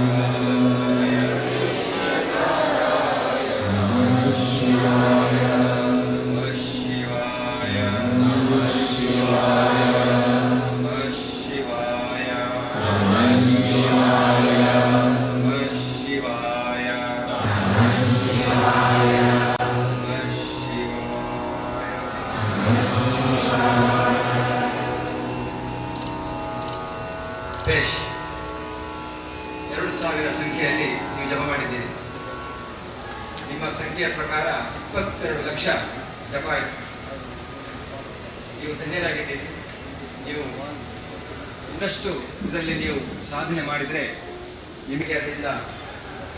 शिवाय। नमः शिवाय। नमः शिवाय। नमः शिवाय। नमः शिवाय। नमः शिवाय। नमः शिवाय। नमः शिवाय। ಬೇಷ್, 2000 ಸಂಖ್ಯೆಯಲ್ಲಿ ನೀವು ಜಪ ಮಾಡಿದ್ದೀರಿ. ನಿಮ್ಮ ಸಂಖ್ಯೆಯ ಪ್ರಕಾರ 22 ಲಕ್ಷ ಜಪ ಆಯಿತು. ನೀವು ಧನ್ಯರಾಗಿದ್ದೀರಿ. ನೀವು ಇನ್ನಷ್ಟು ಇದರಲ್ಲಿ ನೀವು ಸಾಧನೆ ಮಾಡಿದರೆ ನಿಮಗೆ ಅದರಿಂದ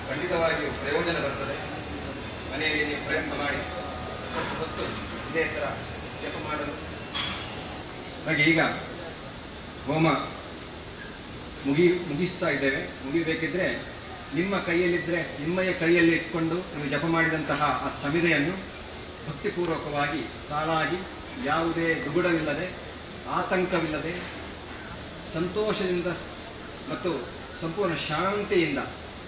ಖಂಡಿತವಾಗಿಯೂ ಪ್ರಯೋಜನ ಬರ್ತದೆ. ಮನೆಯಲ್ಲಿ ನೀವು ಪ್ರಯತ್ನ ಮಾಡಿ ಸ್ವಲ್ಪ ಹೊತ್ತು ಇದೇ ಥರ ಜಪ ಮಾಡಲು. ಹಾಗೆ ಈಗ ಹೋಮ ಮುಗಿಸ್ತಾ ಇದ್ದೇವೆ. ಮುಗಿಬೇಕಿದ್ರೆ ನಿಮ್ಮ ಕೈಯಲ್ಲಿದ್ದರೆ ನಿಮ್ಮಯ ಕೈಯಲ್ಲಿ ಇಟ್ಕೊಂಡು ನೀವು ಜಪ ಮಾಡಿದಂತಹ ಆ ಸಮಿಧೆಯನ್ನು ಭಕ್ತಿಪೂರ್ವಕವಾಗಿ ಸಾಲಾಗಿ ಯಾವುದೇ ದುಗುಡವಿಲ್ಲದೆ, ಆತಂಕವಿಲ್ಲದೆ, ಸಂತೋಷದಿಂದ ಮತ್ತು ಸಂಪೂರ್ಣ ಶಾಂತಿಯಿಂದ,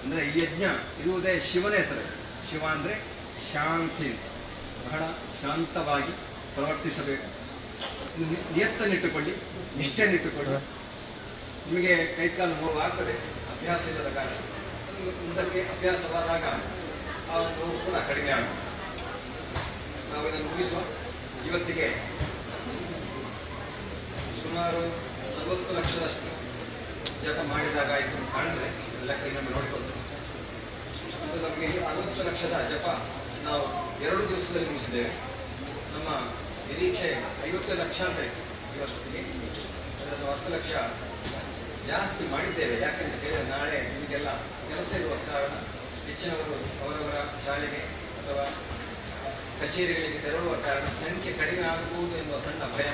ಅಂದರೆ ಈ ಯಜ್ಞ ಇರುವುದೇ ಶಿವನ ಹೆಸರು. ಶಿವ ಅಂದರೆ ಶಾಂತಿ ಅಂತ. ಬಹಳ ಶಾಂತವಾಗಿ ಪ್ರವರ್ತಿಸಬೇಕು. ನಿಯತ್ತನ್ನಿಟ್ಟುಕೊಳ್ಳಿ, ನಿಷ್ಠೆಯನ್ನಿಟ್ಟುಕೊಳ್ಳಿ. ನಿಮಗೆ ಕೈಕಾಲು ನೋವು ಆಗ್ತದೆ ಅಭ್ಯಾಸ ಇಲ್ಲದ ಕಾರಣ. ಮುಂದಕ್ಕೆ ಅಭ್ಯಾಸವಾದಾಗ ಆ ನೋವು ಕೂಡ ಕಡಿಮೆ ಆಗುತ್ತೆ. ನಾವು ಇದನ್ನು ಮುಗಿಸುವ. ಇವತ್ತಿಗೆ ಸುಮಾರು 40 ಲಕ್ಷದಷ್ಟು ಜಪ ಮಾಡಿದಾಗ ಆಯಿತು ಕಾಣಿದ್ರೆ ಲೆಕ್ಕ ಇನ್ನೊಮ್ಮೆ ನೋಡಿಕೊಳ್ತೇವೆ. ಅದು ನಮಗೆ 60 ಲಕ್ಷದ ಜಪ ನಾವು 2 ದಿವಸದಲ್ಲಿ ಮುಗಿಸಿದ್ದೇವೆ. ನಮ್ಮ ನಿರೀಕ್ಷೆ 50 ಲಕ್ಷ ಅಂತ ಇತ್ತು. ಇವತ್ತಿಗೆ ಅದನ್ನು 10 ಲಕ್ಷ ಜಾಸ್ತಿ ಮಾಡಿದ್ದೇವೆ. ಯಾಕೆಂತ ಕೇಳಿದರೆ ನಾಳೆ ನಿಮಗೆಲ್ಲ ಕೆಲಸ ಇರುವ ಕಾರಣ ಹೆಚ್ಚಿನವರು ಅವರವರ ಶಾಲೆಗೆ ಅಥವಾ ಕಚೇರಿಗಳಿಗೆ ತೆರಳುವ ಕಾರಣ ಸಂಖ್ಯೆ ಕಡಿಮೆ ಆಗಬಹುದು ಎನ್ನುವ ಸಣ್ಣ ಭಯ.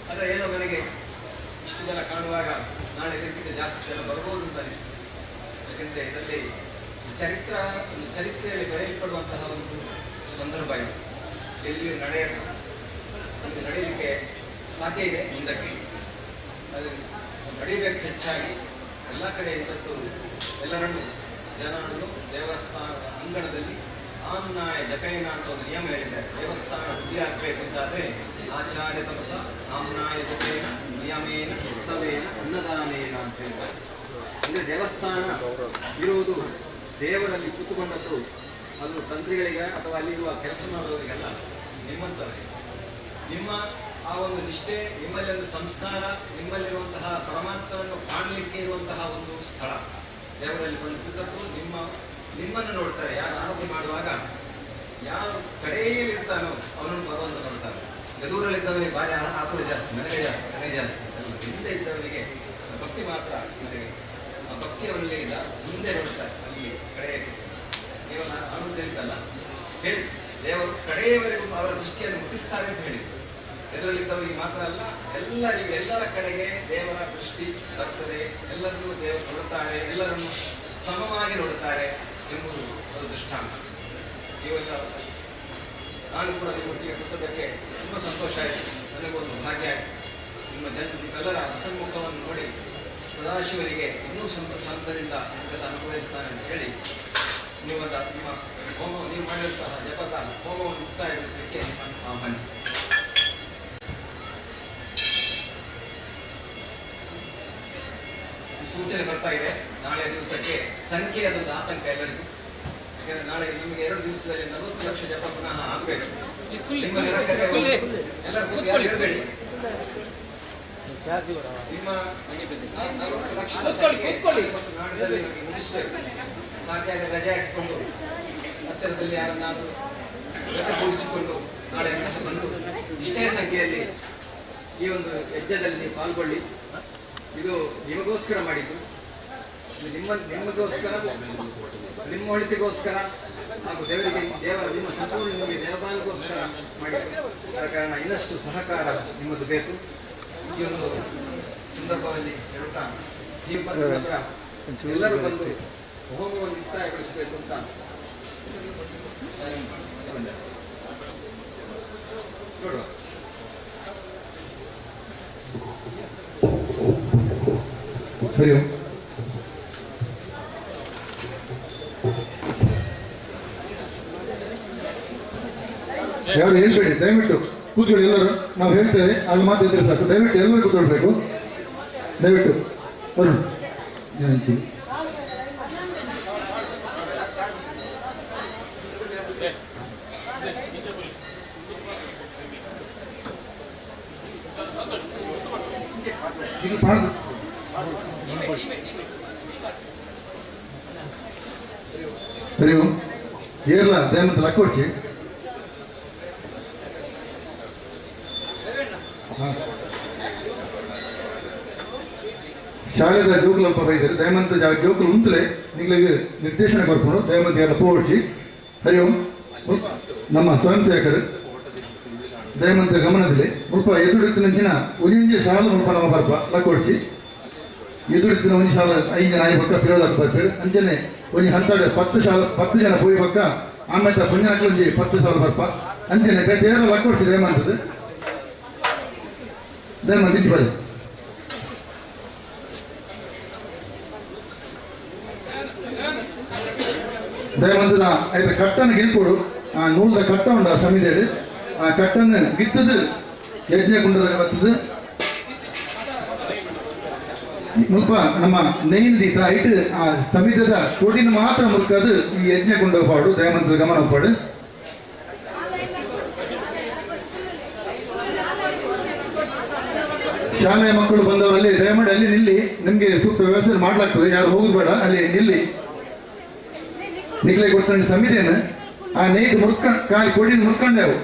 ಆದರೆ ಏನೋ ನನಗೆ ಇಷ್ಟು ಜನ ಕಾಣುವಾಗ ನಾಳೆ ಇದಕ್ಕಿಂತ ಜಾಸ್ತಿ ಜನ ಬರ್ಬೋದು ಅಂತ ಅನಿಸ್ತದೆ. ಯಾಕೆಂದರೆ ಇದರಲ್ಲಿ ಚರಿತ್ರೆಯಲ್ಲಿ ಬರೆಯಲ್ಪಡುವಂತಹ ಒಂದು ಸಂದರ್ಭ ಇದು. ಎಲ್ಲಿಯೂ ನಮಗೆ ನಡೆಯಲಿಕ್ಕೆ ಸಾಧ್ಯ ಇದೆ ಮುಂದಕ್ಕೆ. ಅದು ನಡೀಬೇಕು ಹೆಚ್ಚಾಗಿ ಎಲ್ಲ ಕಡೆ ಇಂಥದ್ದು. ಎಲ್ಲರನ್ನು ಜನರನ್ನು ದೇವಸ್ಥಾನದ ಅಂಗಣದಲ್ಲಿ ಆಮ್ನಾಯ ಜಪೇನ ಅಂತ ಒಂದು ನಿಯಮ ಹೇಳಿದ್ದಾರೆ. ದೇವಸ್ಥಾನ ವೃದ್ಧಿ ಆಗಬೇಕು ಅಂತಾದರೆ ಆಚಾರ್ಯ ತಪಸ ಆಮ್ನಾಯ ಜಪೇನ ನಿಯಮೇನ ಸವೇನ ಅನ್ನದಾನೇನ ಅಂತ ಹೇಳ್ತಾರೆ. ಅಂದರೆ ದೇವಸ್ಥಾನ ಇರುವುದು ದೇವರಲ್ಲಿ ಕೂತುಕೊಂಡದ್ದು ಅದು ತಂತ್ರಿಗಳಿಗೆ ಅಥವಾ ಅಲ್ಲಿರುವ ಕೆಲಸ ಮಾಡುವವರಿಗೆಲ್ಲ, ನಿಮ್ಮಂಥವರಿಗೆ. ನಿಮ್ಮ ಆ ಒಂದು ನಿಷ್ಠೆ, ನಿಮ್ಮಲ್ಲಿ ಒಂದು ಸಂಸ್ಕಾರ, ನಿಮ್ಮಲ್ಲಿರುವಂತಹ ಪರಮಾತ್ಮನನ್ನು ಕಾಣಲಿಕ್ಕೆ ಇರುವಂತಹ ಒಂದು ಸ್ಥಳ ದೇವರಲ್ಲಿ ಬಂದು ಕೂತದ್ದು. ನಿಮ್ಮನ್ನು ನೋಡ್ತಾರೆ. ಯಾರು ಆರತಿ ಮಾಡುವಾಗ ಯಾರು ಕಡೆಯಲ್ಲಿರ್ತಾನೋ ಅವನನ್ನು ಭಗವಂತ ನೋಡ್ತಾನೆ. ಎದುರಲ್ಲಿದ್ದವನಿಗೆ ಭಾರಿ ಆತುರ ಜಾಸ್ತಿ, ನನಗೆ ಜಾಸ್ತಿ, ನನಗೆ ಜಾಸ್ತಿ ಅಲ್ಲ. ಹಿಂದೆ ಇದ್ದವನಿಗೆ ಭಕ್ತಿ ಮಾತ್ರ, ನನಗೆ ಆ ಭಕ್ತಿ ಅವನಲ್ಲಿ ಇಲ್ಲ, ಮುಂದೆ ನೋಡ್ತಾರೆ ಅಲ್ಲಿ ಕಡೆಯ. ದೇವರ ಅನುಭವ ಹೇಳಿ ದೇವರು ಕಡೆಯವರೆಗೂ ಅವರ ದೃಷ್ಟಿಯನ್ನು ಮುಟ್ಟಿಸ್ತಾರೆ ಅಂತ ಹೇಳಿದ್ರು. ಎದುರಲ್ಲಿದ್ದವರಿಗೆ ಮಾತ್ರ ಅಲ್ಲ, ಎಲ್ಲರಿಗೂ, ಎಲ್ಲರ ಕಡೆಗೆ ದೇವರ ದೃಷ್ಟಿ ಬರ್ತದೆ. ಎಲ್ಲರನ್ನೂ ದೇವರು ನೋಡುತ್ತಾರೆ, ಎಲ್ಲರನ್ನು ಸಮವಾಗಿ ನೋಡುತ್ತಾರೆ ಎಂಬುದು ಅದು ದೃಷ್ಟಾಂತ. ನೀವೆಲ್ಲ, ನಾನು ಕೂಡ ನಿಮ್ಮೊಟ್ಟಿಗೆ ಕೂತದಕ್ಕೆ ತುಂಬ ಸಂತೋಷ ಆಯಿತು. ನನಗೊಂದು ಭಾಗ್ಯ ಆಯಿತು. ನಿಮ್ಮ ನಿಮ್ಮೆಲ್ಲರ ಹಸನ್ಮುಖವನ್ನು ನೋಡಿ ಸದಾಶಿವರಿಗೆ ಇನ್ನೂ ಸಂತೋಷಾಂತದಿಂದ ನಿಮಗೆಲ್ಲ ಅನುಭವಿಸ್ತಾನೆ ಅಂತ ಹೇಳಿ ನಿಮ್ಮ ಹೋಮ, ನೀವು ಮಾಡಿದಂತಹ ಜಪದ ಹೋಮವನ್ನು ಮುಕ್ತಾಯಗೊಳಿಸಲಿಕ್ಕೆ ನಿಮ್ಮನ್ನು ಆಹ್ವಾನಿಸ್ತೇನೆ. ಸೂಚನೆ ಬರ್ತಾ ಇದೆ ನಾಳೆ ದಿವಸಕ್ಕೆ ಸಂಖ್ಯೆಯದೊಂದು ಆತಂಕ ಎಲ್ಲರಿಗೂ. ಯಾಕಂದ್ರೆ ನಾಳೆ ನಿಮಗೆ 2 ದಿವಸದಲ್ಲಿ 40 ಲಕ್ಷ ಜಪ ಪುನಃ ಆಗಬೇಕು. ಎಲ್ಲರೂ ಹೇಳಬೇಡಿ. ನಿಮ್ಮ 40 ಲಕ್ಷ ನಾಡಿನಲ್ಲಿ ಮುಗಿಸಬೇಕು. ಸಾಧ್ಯ ಆದರೆ ರಜೆ ಹಾಕಿಕೊಂಡು ಹತ್ತಿರದಲ್ಲಿ ಯಾರನ್ನಾದರೂ ಜೊತೆಗೂಡಿಸಿಕೊಂಡು ನಾಳೆ ದಿವಸ ಬಂದು ಇಷ್ಟೇ ಸಂಖ್ಯೆಯಲ್ಲಿ ಈ ಒಂದು ಯಜ್ಞದಲ್ಲಿ ಪಾಲ್ಗೊಳ್ಳಿ. ಇದು ನಿಮಗೋಸ್ಕರ ಮಾಡಿದ್ದು. ನಿಮ್ಮಗೋಸ್ಕರ, ನಿಮ್ಮ ಒಳಿತಿಗೋಸ್ಕರ ಹಾಗೂ ದೇವರಿಗೆ ದೇವರ ನಿಮ್ಮ ಸಂಪೂರ್ಣ ನಿಮಗೆ ದೇವಬಾಲಗೋಸ್ಕರ ಮಾಡಿದೆ. ಆದ ಕಾರಣ ಇನ್ನಷ್ಟು ಸಹಕಾರ ನಿಮ್ಮದು ಬೇಕು. ಈ ಒಂದು ಸಂದರ್ಭದಲ್ಲಿ ಹೇಳುತ್ತಾ ನೀವು ಬಂದ ನಂತರ ಎಲ್ಲರೂ ಬಂದು ಹೋಮವನ್ನು ಮುಕ್ತಾಯಗೊಳಿಸಬೇಕು ಅಂತ ನೋಡುವ. ಹರಿ ಓಂ. ಯಾರು ಹೇಳ್ಬೇಡಿ, ದಯವಿಟ್ಟು ಕೂತ್ಕೊಳ್ಳಿ ಎಲ್ಲರೂ. ನಾವು ಹೇಳ್ತೇವೆ, ಅಲ್ಲಿ ಮಾತಾಡಿದ್ರೆ ಸಾಕು. ದಯವಿಟ್ಟು ಎಲ್ಲರೂ ಕೂತ್ಕೊಳ್ಬೇಕು, ದಯವಿಟ್ಟು. ಅರುಣ್ ಹರಿ ಓಂ. ಏರ್ಲ ದಯಮಂತ ಲಕ್ಕೊಡ್ಚಿ. ಶಾಲೆದ ಜೋಕುಲಲ್ಪ ಬೈದರು ದಯಮಂತ ಜೋಕುಲು ಉಂತಲೆ ನಿಗಳಿಗೆ ನಿರ್ದೇಶನ ಕೊರ್ಪುಂಡು. ದಯಮಂತ ಎಲ್ಲ ಪೋಡ್ಚಿ. ಹರಿ ಓಂ. ನಮ್ಮ ಸ್ವಯಂ ಸೇವಕರು ದಯಮಂತ ಗಮನದಲ್ಲಿ ಮುಲ್ಪ ಎದುರಿತ್ತಿನಂಚಿನ ಒಂಜಿ ಶಾಲೆ ಮುಲ್ಪ ನಮ್ಮ ಬರ್ಪ ಲಕ್ಕೊಡ್ಚಿ. ಎದುರಿತ್ತಿನ ಒಂಜಿ ಶಾಲೆ 5 ಜನ ಆಯಿ ಪಕ್ಕ ಪಿರೋದಕ್ಕೆ ಬರ್ಪೇರು. ಅಂಚನೆ ಒಂಜಿ ಹಂತಾಡು 10 ಶಾಲೆ 10 ಜನ ಪೋಯಿ ಪಕ್ಕ ಆಮೇಲೆ ಪುಣ್ಯನಕ್ಲು ಒಂಜಿ 10 ಶಾಲೆ ಬರ್ಪ. ಅಂಚನೆ ಬೇರೆ ಲಕ್ಕೊಡ್ಚಿ ದಯಮಂತದ್ದು. ದಯಮಂತ ಇಟ್ಟು ಬನ್ನಿ. ದಯಮಂತದ ಐತ ಕಟ್ಟನ್ನು ಗಿಲ್ಕೊಡು. ಆ ನೂಲದ ಕಟ್ಟ ಉಂಡು ಆ ಸಮಿತಿಯಲ್ಲಿ. ಆ ಕಟ್ಟನ್ನು ಗಿತ್ತದು ಯಜ್ಞ ಕುಂಡದ ಬರ್ತದೆ. ಮುಲ್ಪ ನಮ್ಮ ನೈನ್ ದೀತ ಐಟ್ ಆ ಸಮಿತದ ಕೊಡಿನ ಮಾತ್ರ ಮುಲ್ಕದು ಈ ಯಜ್ಞ ಕುಂಡ ಪಾಡು. ದಯಮಂತದ ಗಮನ ಪಾಡು. ಶಾಲೆಯ ಮಕ್ಕಳು ಬಂದವರಲ್ಲಿ ದಯಮಾಡಿ ಅಲ್ಲಿ ನಿಲ್ಲಿ, ನಿಮಗೆ ಸೂಕ್ತ ವ್ಯವಸ್ಥೆ ಮಾಡಲಾಗ್ತದೆ. ಯಾರು ಹೋಗುದು ಬೇಡ, ಅಲ್ಲಿ ನಿಲ್ಲಿ. ನಿಗ್ಲೆ ಕೊಡ್ತಾನೆ ಸಮಿತಿಯನ್ನು ಆ ನೈಟ್ ಮುರ್ಕ ಕಾಲಿ ಕೊಡಿನ ಮುರ್ಕೊಂಡೆವು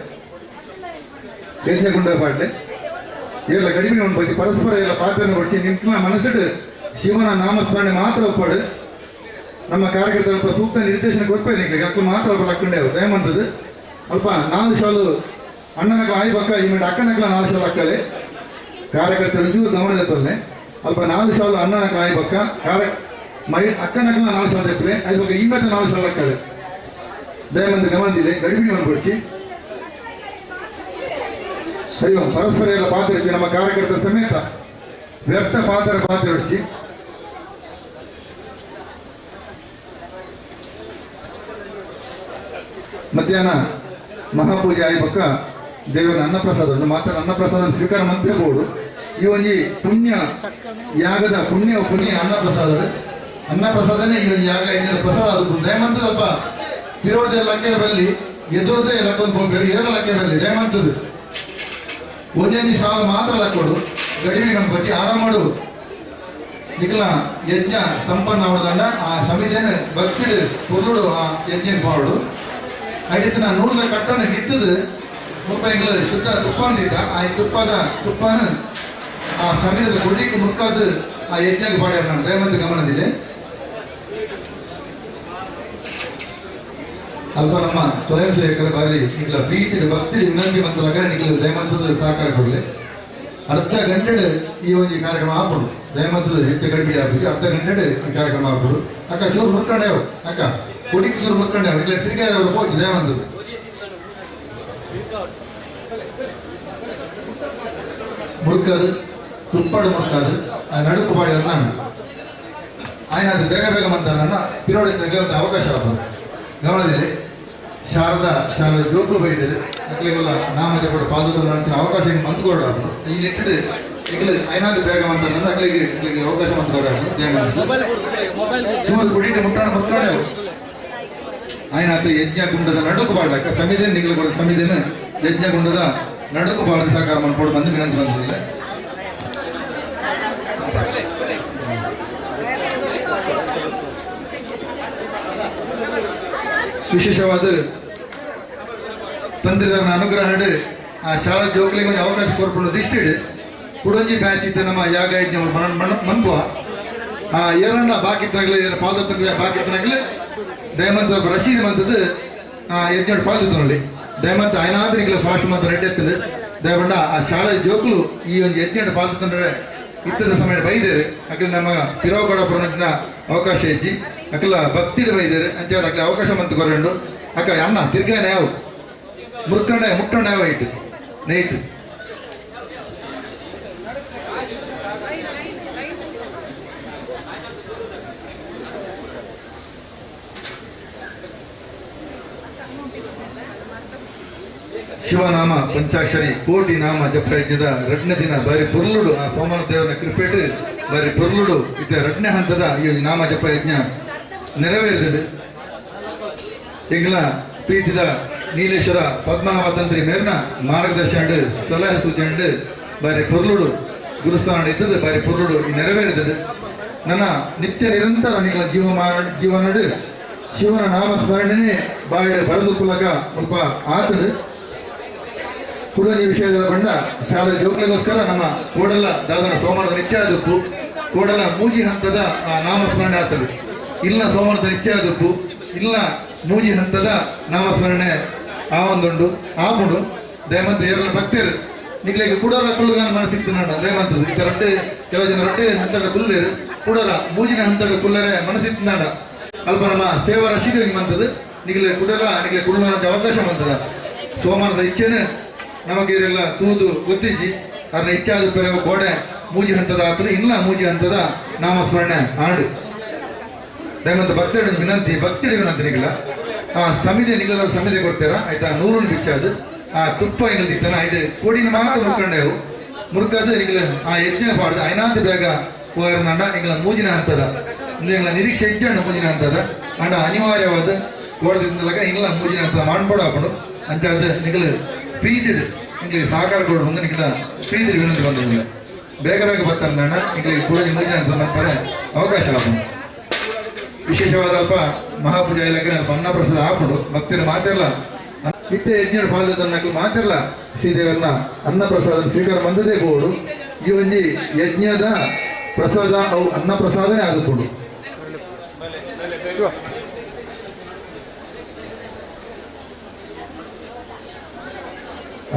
ಯಜ್ಞ ಗುಂಡ ಪಾಡ್ಲೆ. ಎಲ್ಲ ಕಡಿಮೆ ಒಂದು ಬಗ್ಗೆ ಪರಸ್ಪರ ಎಲ್ಲ ಪಾತ್ರನ ಕೊಡ್ಸಿ ನಿಂತ ಮನಸ್ಸಿಟ್ಟು ಶಿವನ ನಾಮಸ್ಮರಣೆ ಮಾತ್ರ ಒಪ್ಪಾಡು. ನಮ್ಮ ಕಾರ್ಯಕರ್ತರು ಅಲ್ಪ ಸೂಕ್ತ ನಿರ್ದೇಶನ ಕೊಡ್ಪೇ ನಿಗ್ಲಿಗೆ ಅಕ್ಕ ಮಾತ್ರ ಅಲ್ಪ ಲಕ್ಕಂಡೆವು ದಯಮಂತದ್ದು. ಅಲ್ಪ 4 ಶಾಲು ಅಣ್ಣನಕ್ಲ ಆಯಿ ಪಕ್ಕ ಈ ಮೇಲೆ ಅಕ್ಕನಕ್ಲ 4 ಶಾಲು ಅಕ್ಕಲೆ. ಕಾರ್ಯಕರ್ತರು ಚೂರು ಗಮನದತ್ತೊಂದೆ ಅಲ್ಪ 4 ಶಾಲು ಅಣ್ಣನಕ್ಲ ಆಯಿ ಪಕ್ಕ ಕಾರ್ಯ ಮೈ ಅಕ್ಕನಕ್ಲ 4 ಶಾಲು ತೆಪ್ಪಲೆ ಐದು ಪಕ್ಕ ಈ ಮತ್ತೆ 4 ಶಾಲು ಅಕ್ಕಲೆ. ದಯಮಂತ ಗಮನದಿಲ್ಲ ಗಡಿಬಿಡಿ ಮಾಡ್ಕೊಡ್ಸಿ. ಸರಿ, ಪರಸ್ಪರ ಎಲ್ಲ ಪಾತ್ರ ನಮ್ಮ ಕಾರ್ಯಕರ್ತರ ಸಮೇತ ವ್ಯರ್ಥ ಪಾತ್ರ ಪಾತ್ರ ಹೊಡಿಸಿ. ಮಧ್ಯಾಹ್ನ ಮಹಾಪೂಜೆ ಆಯಿ ಪಕ್ಕ ದೇವರ ಅನ್ನಪ್ರಸಾದ ಮಾತ್ರ ಅನ್ನಪ್ರಸಾದ ಸ್ವೀಕಾರ ಮಂತ್ರಿಬಹುದು. ಈ ಒಂಜಿ ಪುಣ್ಯ ಯಾಗದ ಪುಣ್ಯ ಪುಣ್ಯ ಅನ್ನಪ್ರಸಾದ ಅನ್ನಪ್ರಸಾದನೇ ಈ ಒಂದು ಯಾಗ ಇಂದಿನ ಪ್ರಸಾದ. ಅದು ದಯಮಂತದಪ್ಪ ತಿರೋದೇ ಲಕ್ಕೆ ಬಲ್ಲಿ ಎದುರದೇ ಲಕ್ಕೊಂದು ಹೋಗ್ಬೇರು ಏರ ಲಕ್ಕೆ ಬಲ್ಲಿ ದಯಮಂತದ್ದು ಒಂದೊಂದು ಸಾಲ ಮಾತ್ರ ಲಕ್ಕೊಡು. ಗಡಿಬಿಡಿ ನಮ್ಮ ಬಚ್ಚಿ ಆರಾಮ ಮಾಡು. ನಿಖಲ ಯಜ್ಞ ಸಂಪನ್ನ ಅವಳದಂಡ ಆ ಸಮಿತಿಯನ್ನು ಭಕ್ತಿ ಪೊರ್ಲುಡು ಆ ಯಜ್ಞ ಪಾಡು. ಅಡಿತನ ನೂರದ ಕಟ್ಟನ ಗಿತ್ತದು ಮುಪ್ಪ ಎಂಗ್ಲ ಶುದ್ಧ ತುಪ್ಪ ಅಂದಿದ್ದ ಆ ತುಪ್ಪದ ತುಪ್ಪನ ಆ ಸಮಿತಿದ ಕೊಡಿಗೆ ಮುಕ್ಕಾದು ಆ ಯಜ್ಞಕ್ಕೆ ಪಾಡ್ಯಾರ. ನಾನು ದಯಮಂತ ಗಮನದಿಲ್ಲ. ಅಲ್ಪ ನಮ್ಮ ಸ್ವಯಂ ಸೇವಕರ ಬಾರಿ ನಿಖಲ ಪ್ರೀತಿ ಭಕ್ತಿ ವಿನಂತಿ ಮತ್ತು ಲಗರೆ ನಿಖಲ ದಯಮಂತದ ಸಹಕಾರ ಕೊಡಲಿ. ಅರ್ಧ ಗಂಟೆ ಈ ಒಂದು ಕಾರ್ಯಕ್ರಮ ಹಾಪುಡು. ದಯಮಂತದ ಹೆಚ್ಚು ಕಡಿಮೆ ಹಾಕಿ ಅರ್ಧ ಗಂಟೆ ಈ ಕಾರ್ಯಕ್ರಮ ಹಾಪುಡು. ಅಕ್ಕ ಚೂರು ಮುರ್ಕೊಂಡೇವು, ಅಕ್ಕ ಕೊಡಿಗೆ ಚೂರು ಮುರ್ಕೊಂಡೇವು, ಇಲ್ಲ ತಿರುಗಿ ಅವರು ಪೋಚು ದಯಮಂತದ. ಮುರುಕದು ತುಪ್ಪಾಡು ಮುರುಕದು ಆ ನಡುಕು ಬಾಡಿ ನಾನು ఆయన ಅದು ಬೇಗ ಬೇಗ ಮಂತಾನ ಪಿರೋಡಿ ಒಂದು ಅವಕಾಶ ಆಗ್ಬೋದು. ಗಮನದಲ್ಲಿ ಶಾರದಾ ಶಾಲೆ ಜೋಕುಲು ಬೈದರು ಅಕ್ಲೆಗೆಲ್ಲ ನಾಮಜ ಕೊಡು ಪಾದದ ನಡ್ತಿನ ಅವಕಾಶ ಹಿಂಗೆ ಮಂತ್ಕೊಡ ಈ ನಿಟ್ಟಿಡು ಈಗಲೂ ಐನಾದ್ರು ಬೇಗ ಮಂತಂದ್ರೆ ಅಕ್ಲಿಗೆ ಅಕ್ಲಿಗೆ ಅವಕಾಶ ಮಂತ್ಕೊಡ. ಚೂರು ಕುಡಿಟ್ಟು ಮುಟ್ಟಾಣ ಮುಟ್ಕೊಂಡೆವು ಆಯ್ನಾತು ಯಜ್ಞಕುಂಡದ ನಡುಕು ಬಾಡ್ಲಕ್ಕ ಸಮಿತಿನ ನಿಗಲು ಕೊಡ ಸಮಿತಿನ ಯಜ್ಞಕುಂಡದ ನಡುಕು ಬಾಡ ಸಹಕಾರ ಮನ್ಪೋಡು ಬಂದು ವಿನಂತಿ ಬಂದಿಲ್ಲ. ವಿಶೇಷವಾದ ತಂತ್ರಿದಾರನ ಅನುಗ್ರಹ ಆ ಶಾಲಾ ಜೋಕ್ಲಿಗೆ ಒಂದು ಅವಕಾಶ ಕೊರ್ಪುಂಡು ದಿಷ್ಟಿಡು ಕುಡೊಂಜಿ ಬ್ಯಾಚ್ ಇದ್ದ ನಮ್ಮ ಯಾಗ ಯಜ್ಞ ಮನ್ಪುವ ಏರಣ್ಣ ಬಾಕಿ ಇತ್ತನಾಗಲಿ ಪಾದತ್ತನಾಗಲಿ ಬಾಕಿ ಇತ್ತನಾಗಲಿ ದಯಮಂತ ರಶೀದ್ ಮಂತದ್ದು ಯಜ್ಞ ಪಾಲ್ದಿತ್ತನಲ್ಲಿ ದಯಮಂತ ಐನಾದ್ರಿಗಳ ಫಾಸ್ಟ್ ಮಂತ್ ರೆಡ್ ಎತ್ತಲು ದಯಬಂಡ ಆ ಶಾಲೆ ಜೋಕುಲು ಈ ಒಂದು ಯಜ್ಞ ಪಾಲ್ತಂದ್ರೆ ಇತ್ತದ ಸಮಯ ಬೈದೇರು ಅಕಲ್ ನಮ್ಮ ತಿರುವಕೊಡಪುರನ ಅವಕಾಶ ಹೆಚ್ಚಿ ಅಕಲ ಭಕ್ತಿಡು ಬೈದೇರು ಅಂಚಾದ ಅಕಲ ಅವಕಾಶ ಮಂತ್ ಕೊರಂಡು ಅಕ್ಕ ಅಣ್ಣ ತಿರ್ಗಾನೆ ಯಾವ ಮುರ್ಕಂಡ ಮುಟ್ಟಂಡ ಯಾವ ಇಟ್ಟು ನೈಟ್ ಶಿವನಾಮ ಪಂಚಾಕ್ಷರಿ ಕೋಟಿ ನಾಮ ಜಪ ಯಜ್ಞದ ರಡ್ನೇ ದಿನ ಬಾರಿ ಪೊರ್ಲುಡು ಆ ಸೋಮನಾಥ ದೇವರ ಕೃಪೆಟ್ ಬಾರಿ ಪೊರ್ಲುಡು ಇತ್ತ ರಡ್ನೇ ಹಂತದ ಈ ನಾಮ ಜಪ ಯಜ್ಞ ನೆರವೇರಿದಳು. ಎಂಗ್ಲ ಪ್ರೀತಿದ ನೀಲೇಶ್ವರ ಪದ್ಮನಾಭ ತಂತ್ರಿ ಮೇರ್ನ ಮಾರ್ಗದರ್ಶನ ಸಲಹೆ ಸೂಚನೆ ಬಾರಿ ಪೊರ್ಲುಡು ಗುರುಸ್ಥಾನ ಇದ್ದದ್ದು ಬಾರಿ ಪೊರ್ಲುಡು ನೆರವೇರಿದಳು. ನನ್ನ ನಿತ್ಯ ನಿರಂತರ ನಿಗಳ ಜೀವನಡು ಶಿವನ ನಾಮ ಸ್ಮರಣೆ ಬಾಯಿ ಬರೆದು ಕುಲಕ ಸ್ವಲ್ಪ ಆತಡು. ಕುಡೋಜಿ ವಿಷಯದ ಬಂಡ ಶಾಲೆ ಜೋಕ್ಲಿಗೋಸ್ಕರ ನಮ್ಮ ಕೋಡಲ ದಾದನ ಸೋಮವಾರದ ನಿತ್ಯ ಕೋಡಲ ಮೂಜಿ ಹಂತದ ನಾಮಸ್ಮರಣೆ ಆಗ್ತದೆ. ಇಲ್ಲ ಸೋಮವಾರದ ನಿತ್ಯ ಇಲ್ಲ ಮೂಜಿ ಹಂತದ ನಾಮಸ್ಮರಣೆ ಆ ಒಂದುಂಡು ಆಪುಂಡು. ದಯಮಂತ ಏರಲ ಭಕ್ತರು ನಿಗ್ಲಿಗೆ ಕುಡೋರ ಕುಳ್ಳುಗಾನ ಮನಸ್ಸಿತ್ತು ನೋಡ ದಯಮಂತದ್ದು ಇತ್ತ ರೊಟ್ಟೆ ಕೆಲವು ಜನ ರೊಟ್ಟೆ ಹಂತದ ಕುಲ್ಲೇರು ಕುಡೋರ ಮೂಜಿನ ಹಂತದ ಕುಲ್ಲರೆ ಮನಸ್ಸಿತ್ತು ನಾಡ ಅಲ್ಪ ನಮ್ಮ ಸೇವಾ ರಶೀದು ಹಿಂಗೆ ಬಂತದ್ದು ನಿಗ್ಲೆ ಕುಡಲ ನಿಗ್ಲೆ ಕುಳ್ಳ ಅವಕಾಶ ಬಂತದ. ಸೋಮವಾರದ ಇಚ್ಛೆನೆ ನಮಗೆ ಇದೆಲ್ಲ ತೂದು ಗೊತ್ತಿಜ್ಜಿ ಅದನ್ನ ಇಚ್ಛೆ ಆದ ಪೆರೆ ಗೋಡೆ ಮೂಜಿ ಹಂತದ ಆತನು ಇಲ್ಲ ಮೂಜಿ ಹಂತದ ನಾಮಸ್ಮರಣೆ ಆಡು. ದಯಮಂತ ಭಕ್ತರು ವಿನಂತಿ ಭಕ್ತಿಡಿ ವಿನಂತಿ ನಿಗಲ ಆ ಸಮಿದೆ ನಿಗಲದ ಸಮಿದೆ ಕೊಡ್ತೀರಾ ಆಯ್ತಾ ನೂರು ಬಿಚ್ಚಾದು ಆ ತುಪ್ಪ ಎಂಗಲ್ ಆಯ್ತು ಕೋಡಿನ ಮಾತ್ರ ಮುರ್ಕೊಂಡೆವು ಮುರ್ಕಾದ ನಿಗಲ ಆ ಯಜ್ಞ ಪಾಡ್ದು ಐನಾತ ಬೇಗ ಹೋಗಿರೋದಂಡ ಎಂಗಳ ಮೂಜಿನ ಹಂತದ ಎಂಗಳ ನಿರೀಕ್ಷೆ ಇಜ್ಜಣ್ಣ ಮೂಜಿನ ಹಂತದ ಅಂಡ ಅನಿವಾರ್ಯವಾದ ಗೋಡದಿಂದಲಾಗ ಇಲ್ಲ ಮೂಜಿನ ಹಂತದ ಮಾಡ್ಬೋಡ ಹಾಕೊಂಡು ಅಂಚಾದ ನಿಗಲು ಪ್ರೀತಿಡು ಎಂಗಳಿಗೆ ಸಹಕಾರ ಕೊಡು ನಿಗಲ ಪ್ರೀತಿ ವಿನಂತಿ ಬಂದಿಲ್ಲ ಬೇಗ ಬೇಗ ಬರ್ತಾನೆ ಎಂಗಳಿಗೆ ಕೂಡ ಮೂಜಿನ ಹಂತದ ಮಾಡ್ತಾರೆ ಅವಕಾಶ ಹಾಕೊಂಡು. ವಿಶೇಷವಾದ ಅಲ್ಪ ಮಹಾಪೂಜಾ ಇಲಾಖೆ ಅಲ್ಪ ಅನ್ನಪ್ರಸಾದ ಹಾಕೊಂಡು ಭಕ್ತರ ಮಾತಿರಲ್ಲ ಇತ್ತೆ ಯಜ್ಞ ಪಾದದನ್ನ ಮಾತಿರಲ್ಲ ಶ್ರೀದೇವರನ್ನ ಅನ್ನಪ್ರಸಾದ ಸ್ವೀಕಾರ ಬಂದದೇ ಬೋಡು. ಈ ಒಂಜಿ ಯಜ್ಞದ ಪ್ರಸಾದ ಅವು ಅನ್ನಪ್ರಸಾದನೇ ಆಗುತ್ತೋಡು.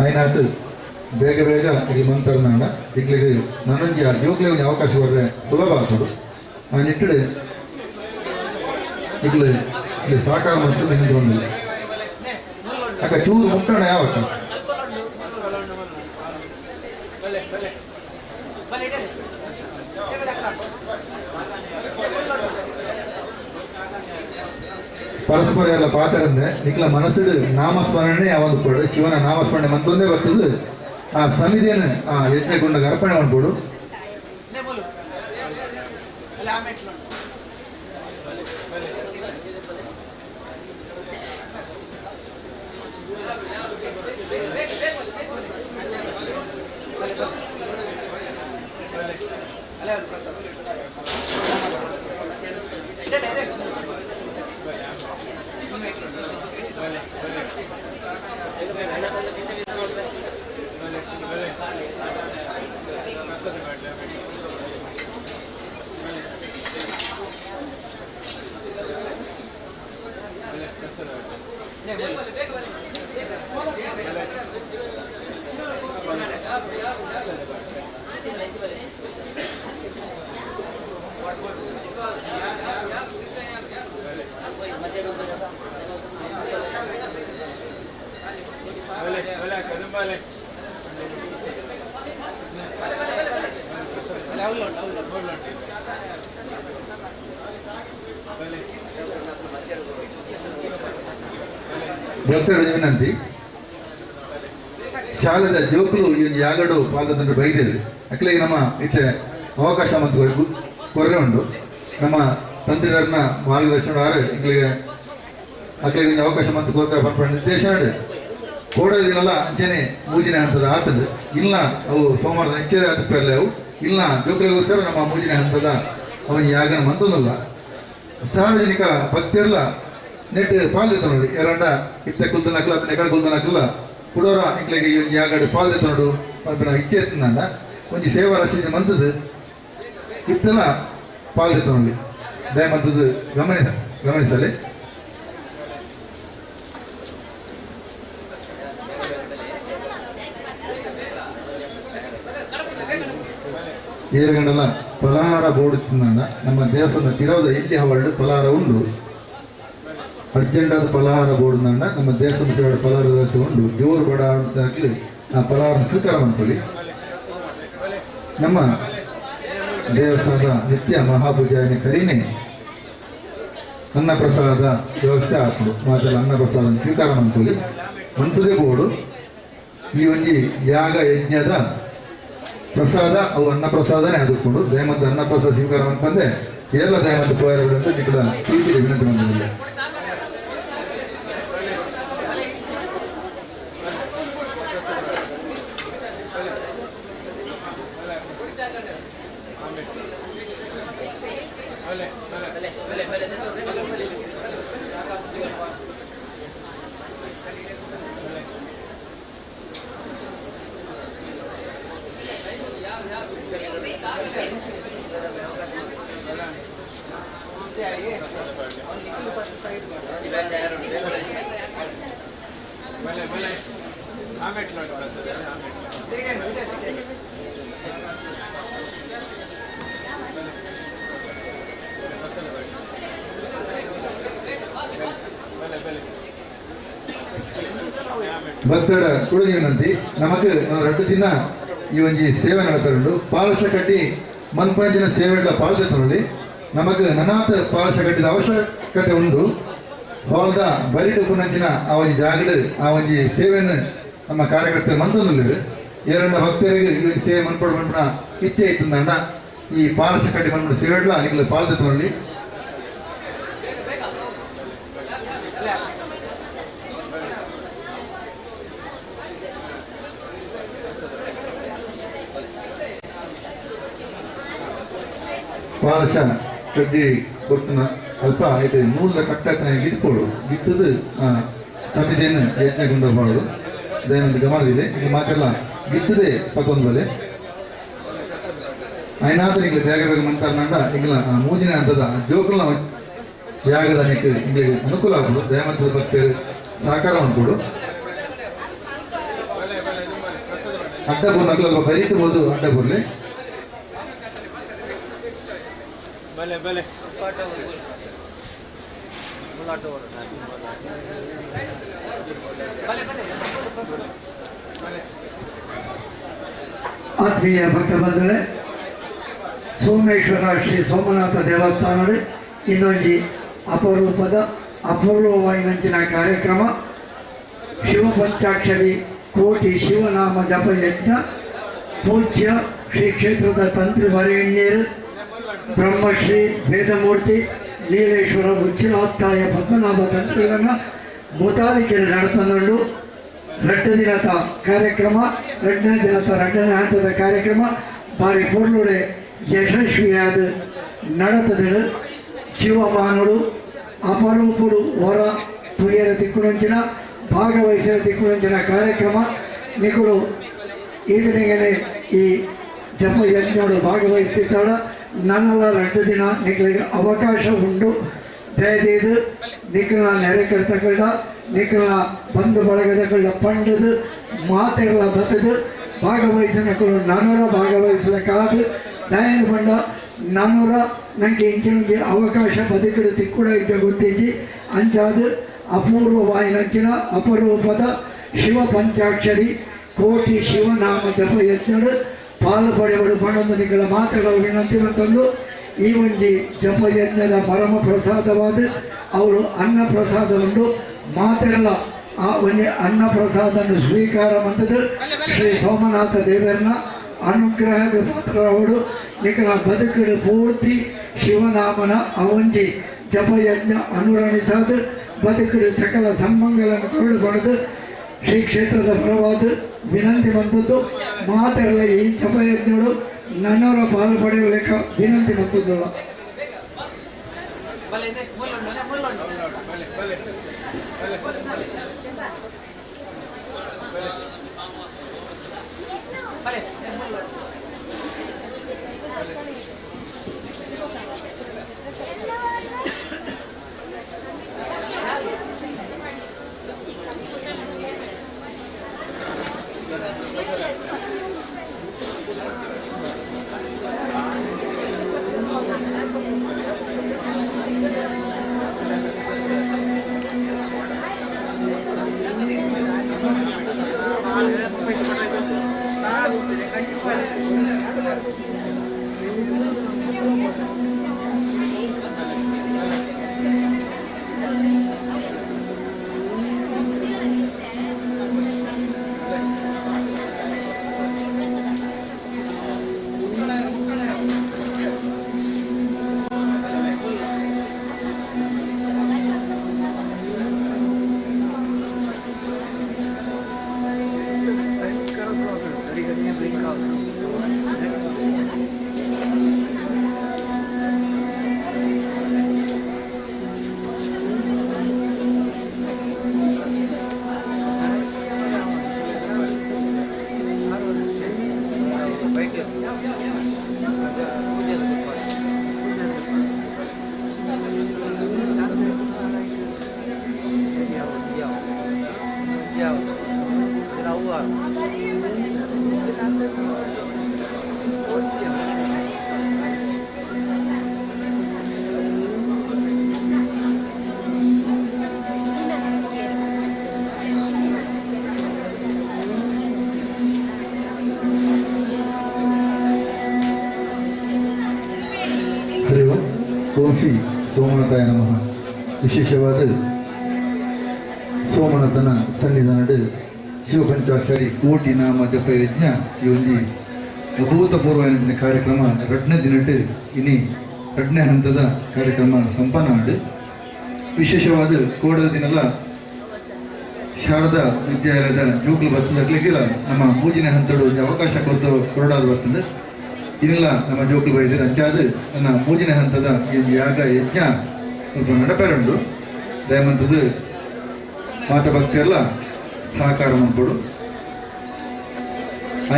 ಆಯ್ನಾತು ಬೇಗ ಬೇಗ ಈ ಮಂತ್ರನಾಡ ಇಗ್ಲಿಗೆ ನನಂಜಿ ಆ ಜೋಗ್ಲೆ ಒಂಜಿ ಅವಕಾಶ ಬರ್ರೆ ಸುಲಭ ಆಗ್ತದೆ. ಆ ನಿಟ್ಟಿಡು ಇಗ್ಲು ಇಲ್ಲಿ ಸಹಕಾರ ಮತ್ತು ನಿಂತು ಬಂದಿಲ್ಲ ಅಕ್ಕ ಚೂರು ಮುಟ್ಟಣ ಯಾವಕ್ಕ ಪರಸ್ಪರ ಎಲ್ಲ ಪಾತರಂದ್ರೆ ನಿಕ್ಲ ಮನಸ್ಸು ನಾಮಸ್ಮರಣೆ ಯಾವಾಗ ಕೊಡು ಶಿವನ ನಾಮಸ್ಮರಣೆ ಮತ್ತೊಂದೇ ಬರ್ತದೆ. ಆ ಸಮಿತಿಯನ್ನು ಆ ಯಜ್ಞಗೊಂಡಾಗ ಅರ್ಪಣೆ ಮಾಡ್ಕೊಡು. ಭಕ್ತರ ವಿನಂತಿ ಶಾಲೆದ ಜೋಕುಲು ಈ ಒಂದು ಯಾಗಡು ಪಾದದಂಡು ಬೈದೇವೆ ಅಕ್ಲಿಗೆ ನಮ್ಮ ಇತ್ತೆ ಅವಕಾಶ ಮತ್ತು ಕೊರ್ರೆ ಉಂಟು. ನಮ್ಮ ತಂದೆದಾರನ ಮಾರ್ಗದರ್ಶನ ಆರು ಇಂಗ್ಲಿಗೆ ಅಕ್ಲಿಗೆ ಒಂದು ಅವಕಾಶ ಮತ್ತು ಕೊರಕ ಪನ್ಪುನ ನಿರ್ದೇಶ ಕೋಡೋದಿನಲ್ಲ ಅಂಚನೆ ಮೂಜಿನ ಹಂತದ ಆತದ ಇಲ್ಲ ಅವು ಸೋಮವಾರದ ನಿಶ್ಚಯ ಆತಪ್ಪಲ್ಲಿ ಅವು ಇಲ್ಲ ಜೋಕುಲಿಗೋಸ್ಕರ ನಮ್ಮ ಮೂಜಿನ ಹಂತದ ಅವನ ಯಾಗನ ಮಂತದಲ್ಲ. ಸಾರ್ವಜನಿಕ ಭಕ್ತಿಯಲ್ಲ ನೆಟ್ ಪಾಲ್ದಿತ್ತ ನೋಡಿ ಎರಡ ಇತ್ತೆ ಕುಲ್ದನಕಲ್ಲ ಅದನ್ನ ಎಕಡೆ ಕುಲ್ದನಕಲ್ಲ ಕುಡೋರ ಇಂಕ್ಲೆಗೆ ಈ ಒಂಜಿ ಯಾಗಡು ಪಾಲ್ದಿತ್ತ ನೋಡು ಪನ್ಪಿನ ಇಚ್ಛೆ ಇತ್ತಂದ ಒಂಜಿ ಸೇವಾ ರಸೀದಿ ಮಂತದ್ದು ಇತ್ತಲ್ಲ ಪಾಲ್ದೆತ್ತೊಂದು ದಯಮಂತದ್ದು ಗಮನಿಸಲಿ. ಏಳು ಫಲಹಾರ ಬೋರ್ಡ್ ತಿನ್ನೋಣ ನಮ್ಮ ದೇವಸ್ಥಾನದ ತಿರೋದ ಇಲ್ಲಿ ಹವರ್ಡ್ ಫಲಹಾರ ಉಂಡು. ಅರ್ಜೆಂಟಾದ ಫಲಹಾರ ಬೋರ್ಡ್ ನಮ್ಮ ದೇವಸ್ಥಾನ ತಿರೋದ ಫಲಹಾರ ವ್ಯವಸ್ಥೆ ಉಂಡು. ಜೋರು ಬಡ ಅಂತ ಆ ಫಲಹಾರ ಸ್ವೀಕಾರ ಮಾಡ್ಕೊಳ್ಳಿ. ನಮ್ಮ ದೇವಸ್ಥಾನದ ನಿತ್ಯ ಮಹಾಪೂಜೆಯನ್ನು ಕರೀನೆ ಅನ್ನಪ್ರಸಾದ ವ್ಯವಸ್ಥೆ ಆಗ್ತದೆ. ಮಾತ್ರ ಅನ್ನಪ್ರಸಾದ ಸ್ವೀಕಾರ ಮಾಡ್ಕೊಳ್ಳಿ. ಮಂತದೇ ಬೋರ್ಡು ಈ ಒಂಜಿ ಯಾಗ ಯಜ್ಞದ ಪ್ರಸಾದ ಅವು ಅನ್ನಪ್ರಸಾದನೇ ಆದುಕೊಂಡು ದಯಮಂತ ಅನ್ನಪ್ರಸಾದ ಸ್ವೀಕಾರ ಅಂತಂದೆ ಎಲ್ಲ ದಯಮಂತ ಪೋಯರಗಳು ಅಂತ ನಿಕಲ ಪ್ರೀತಿಯ ವಿನಂತಿ ಮಾಡಿದ್ದೇನೆ. ಭಕ್ತರ ಕೊಡುಗೆ ವಿನಂತಿ. ನಮಕ್ ರಡ್ಡು ದಿನ ಈ ಒಂಜಿ ಸೇವೆ ನಡತರುಂಡು. ಪಾಲಸ ಕಟ್ಟಿ ಮನ್ಪಂಚಿನ ಸೇವೆಗಳ ಪಾಲ್ದೆತ್ತೊಳ್ಳಿ ನಮಕ್ ನನಾತ್ ಪಾಲಸ ಕಟ್ಟಿದ ಅವಶ್ಯಕತೆ ಉಂಡು. ಹಾಲ್ದ ಬರಿಟು ಪುನಂಚಿನ ಆ ಒಂಜಿ ಜಾಗಡ್ ಆ ಒಂಜಿ ಸೇವೆಯನ್ನು ನಮ್ಮ ಕಾರ್ಯಕರ್ತರು ಮಂತೊಂದುಲ್ಲೆರ್. ಏರಣ್ಣ ಭಕ್ತರಿಗೆ ಈ ಒಂಜಿ ಸೇವೆ ಮನ್ಪೊಡು ಮನ್ಪುನ ಇಚ್ಛೆ ಇತ್ತುಂದಾಂಡ ಈ ಪಾಲಸ ಕಟ್ಟಿ ಮನ್ಪುನ ಸೇವೆಡ್ಲ ನಿಕುಲು ಪಾಲ್ದೆತ್ತೊಳ್ಳಿ. ಪಾಲಸ ಕಡ್ಡಿ ಕೊಡ್ತನ ಅಲ್ಪ ಇದು ನೂಲ ಕಟ್ಟತನ ಗಿಟ್ಕೊಡು ಗಿಟ್ಟದು ಸಮಿತಿಯನ್ನು ಯಜ್ಞ ಗುಂಡ ದಯನೊಂದು ಗಮನವಿದೆ. ಇದು ಮಾತೆಲ್ಲ ಗಿಟ್ಟದೆ ಪತ್ತೊಂದು ಬಲೆ ಐನಾಥ ನಿಗ್ಲು ಬೇಗ ಬೇಗ ಮಂತಾರಂಡ ಇಂಗ್ಲ ಮೂಜಿನ ಹಂತದ ಜೋಕುಲ್ನ ಯಾಗದ ನಿಕ್ ಇಂಗ್ಲಿಗೆ ಅನುಕೂಲ ಆಗ್ಬೋದು. ದಯಮಂತದ ಭಕ್ತರು ಸಹಕಾರ ಮಾಡ್ಕೊಡು. ಅಡ್ಡ ಬೋರ್ನ ಬರೀಟಬಹುದು ಅಡ್ಡ ಬೋರ್ಲೆ. ಬಲೆ ಬಲೆ ಆತ್ಮೀಯ ಭಕ್ತ ಬಂಧುಗಳೇ, ಸೋಮೇಶ್ವರ ಶ್ರೀ ಸೋಮನಾಥ ದೇವಸ್ಥಾನದ ಇನ್ನೊಂದು ಅಪರೂಪದ ಅಪೂರ್ವವಾಯಿನಂಚಿನ ಕಾರ್ಯಕ್ರಮ ಶಿವಪಂಚಾಕ್ಷರಿ ಕೋಟಿ ಶಿವನಾಮ ಜಪಯಜ್ಞ ಪೂಜ್ಯ ಶ್ರೀ ಕ್ಷೇತ್ರದ ತಂತ್ರಿ ವರೇಣ್ಯರು ಬ್ರಹ್ಮಶ್ರೀ ವೇದಮೂರ್ತಿ ನೀಲೇಶ್ವರ ಉಚ್ಚಿಲಾತ್ತಾಯ ಪದ್ಮನಾಭ ತಂತ್ರಿಗಳನ್ನ ಮುತಾಲಿಕೆ ನಡೆತಂದು ರಡ್ಡು ದಿನದ ಕಾರ್ಯಕ್ರಮ, ಎರಡನೇ ದಿನದ ಎರಡನೇ ಹಂತದ ಕಾರ್ಯಕ್ರಮ ಭಾರಿ ಪೊರ್ಲುಡೆ ಯಶಸ್ವಿಯಾದ ನಡತದಳು. ಶಿವಮಾನುಡು ಅಪರೂಪುಡು ಹೊರ ತುಯರ ದಿಕ್ಕುನಂಚಿನ ಭಾಗವಹಿಸಿದ ದಿಕ್ಕುನಂಚಿನ ಕಾರ್ಯಕ್ರಮ ನಿಕುಲು ಈದಿನಿಗೆ ಈ ಜಪಯಜ್ಞೋಡು ಭಾಗವಹಿಸ್ತಿದ್ದಾಳ. ನನ್ನೆಲ್ಲ 2 ದಿನ ನಿಗಳಿಗೆ ಅವಕಾಶ ಉಂಟು. ದಯದೀದು ನಿಖಲ ನೆರೆಕರ್ತಕಳ್ಳ ನಿಖಲ ಬಂಧು ಬಳಗದಕಳ್ಳ ಪಂಡದು ಮಾತೆಲ್ಲ ಬತ್ತದು ಭಾಗವಹಿಸನಕಳು ನಾನೂರ ಭಾಗವಹಿಸಲಿಕ್ಕಾದ ದಯನ ಬಂಡ ನಾನೂರ ನನಗೆ ಇಂಚಿನ ಅವಕಾಶ ಬದುಕಿಡು ತಿಕ್ಕುಡ ಇದ್ದ ಗೊತ್ತೀಜಿ ಅಂಚಾದ ಅಪೂರ್ವ ವಾಯಿನಂಚಿನ ಅಪರೂಪದ ಶಿವ ಪಂಚಾಕ್ಷರಿ ಕೋಟಿ ಶಿವನಾಮ ಜಪಯಜ್ಞಡು ಪಾಲು ಪಡೆಯಲು ಪಣೊಂದು ನಿಗಳ ಮಾತುಗಳ ವಿನಂತಿ ಮತ್ತೊಂದು ಈ ಒಂಜಿ ಜಪಯಜ್ಞದ ಪರಮ ಪ್ರಸಾದವಾದ ಅವಳು ಅನ್ನ ಪ್ರಸಾದ ಉಂಟು. ಮಾತೆಲ್ಲ ಆ ಒಂಜಿ ಅನ್ನ ಪ್ರಸಾದನ್ನು ಸ್ವೀಕಾರ ಮಂತದ್ದು ಶ್ರೀ ಸೋಮನಾಥ ದೇವರನ್ನ ಅನುಗ್ರಹದ ಪಾತ್ರರವಳು ನಿಖಲ ಬದುಕಿಡು ಪೂರ್ತಿ ಶಿವನಾಮನ ಅವಂಜಿ ಜಪಯಜ್ಞ ಅನುರಣಿಸಾದ ಬದುಕಿಡು ಸಕಲ ಸನ್ಮಂಗಲನ್ನು ಕೊರಡು ಶ್ರೀ ಕ್ಷೇತ್ರದ ಪರವಾದ ವಿನಂತಿ ಬಂದದ್ದು. ಮಾತೆಲ್ಲ ಈ ಜಪಯಜ್ಞಗಳು ನನ್ನವರ ಪಾಲು ಪಡೆಯುವ ಲೆಕ್ಕ ವಿನಂತಿ ಬಂದದ್ದಲ್ಲ. ಓಂ ಶ್ರೀ ಸೋಮನಾಥಾಯ ನಮಃ. ವಿಶೇಷವಾದ ಸೋಮನಾಥನ ಸನ್ನಿಧಾನಡು ಶಿವಪಂಚಾಕ್ಷರಿ ಕೋಟಿ ನಾಮ ಜಪ ಯಜ್ಞ ಈ ಒಂದು ಅಭೂತಪೂರ್ವ ಕಾರ್ಯಕ್ರಮ ಎರಡನೇ ದಿನಟ್ಟು ಇನಿ ಎರಡನೇ ಹಂತದ ಕಾರ್ಯಕ್ರಮ ಸಂಪನ್ನ ಆಡು. ವಿಶೇಷವಾದ ಕೋಡದ ದಿನಲ್ಲ ಶಾರದಾ ವಿದ್ಯಾಲಯದ ಜೋಕುಲು ಬರ್ತದಕ್ಲಿಕ್ಕಿಲ್ಲ ನಮ್ಮ ಮೂಜಿನ ಹಂತಡು ಒಂದು ಅವಕಾಶ ಕೊಡ್ತು ಕೊರಡಾದ ಬರ್ತದೆ. ಇನ್ನೆಲ್ಲ ನಮ್ಮ ಜೋಕುಲು ಬೈದರೆ ಅಂಚಾದ ನನ್ನ ಮೂಜಿನ ಹಂತದ ಈ ಯಾಗ ಯಜ್ಞ ಸ್ವಲ್ಪ ನಡಪೇರುಂಡು. ದಯಮಂತದ್ದು ಮಾತ ಭಕ್ತಿಯೆಲ್ಲ ಸಹಕಾರ ಮಾಡ್ಕೊಡು.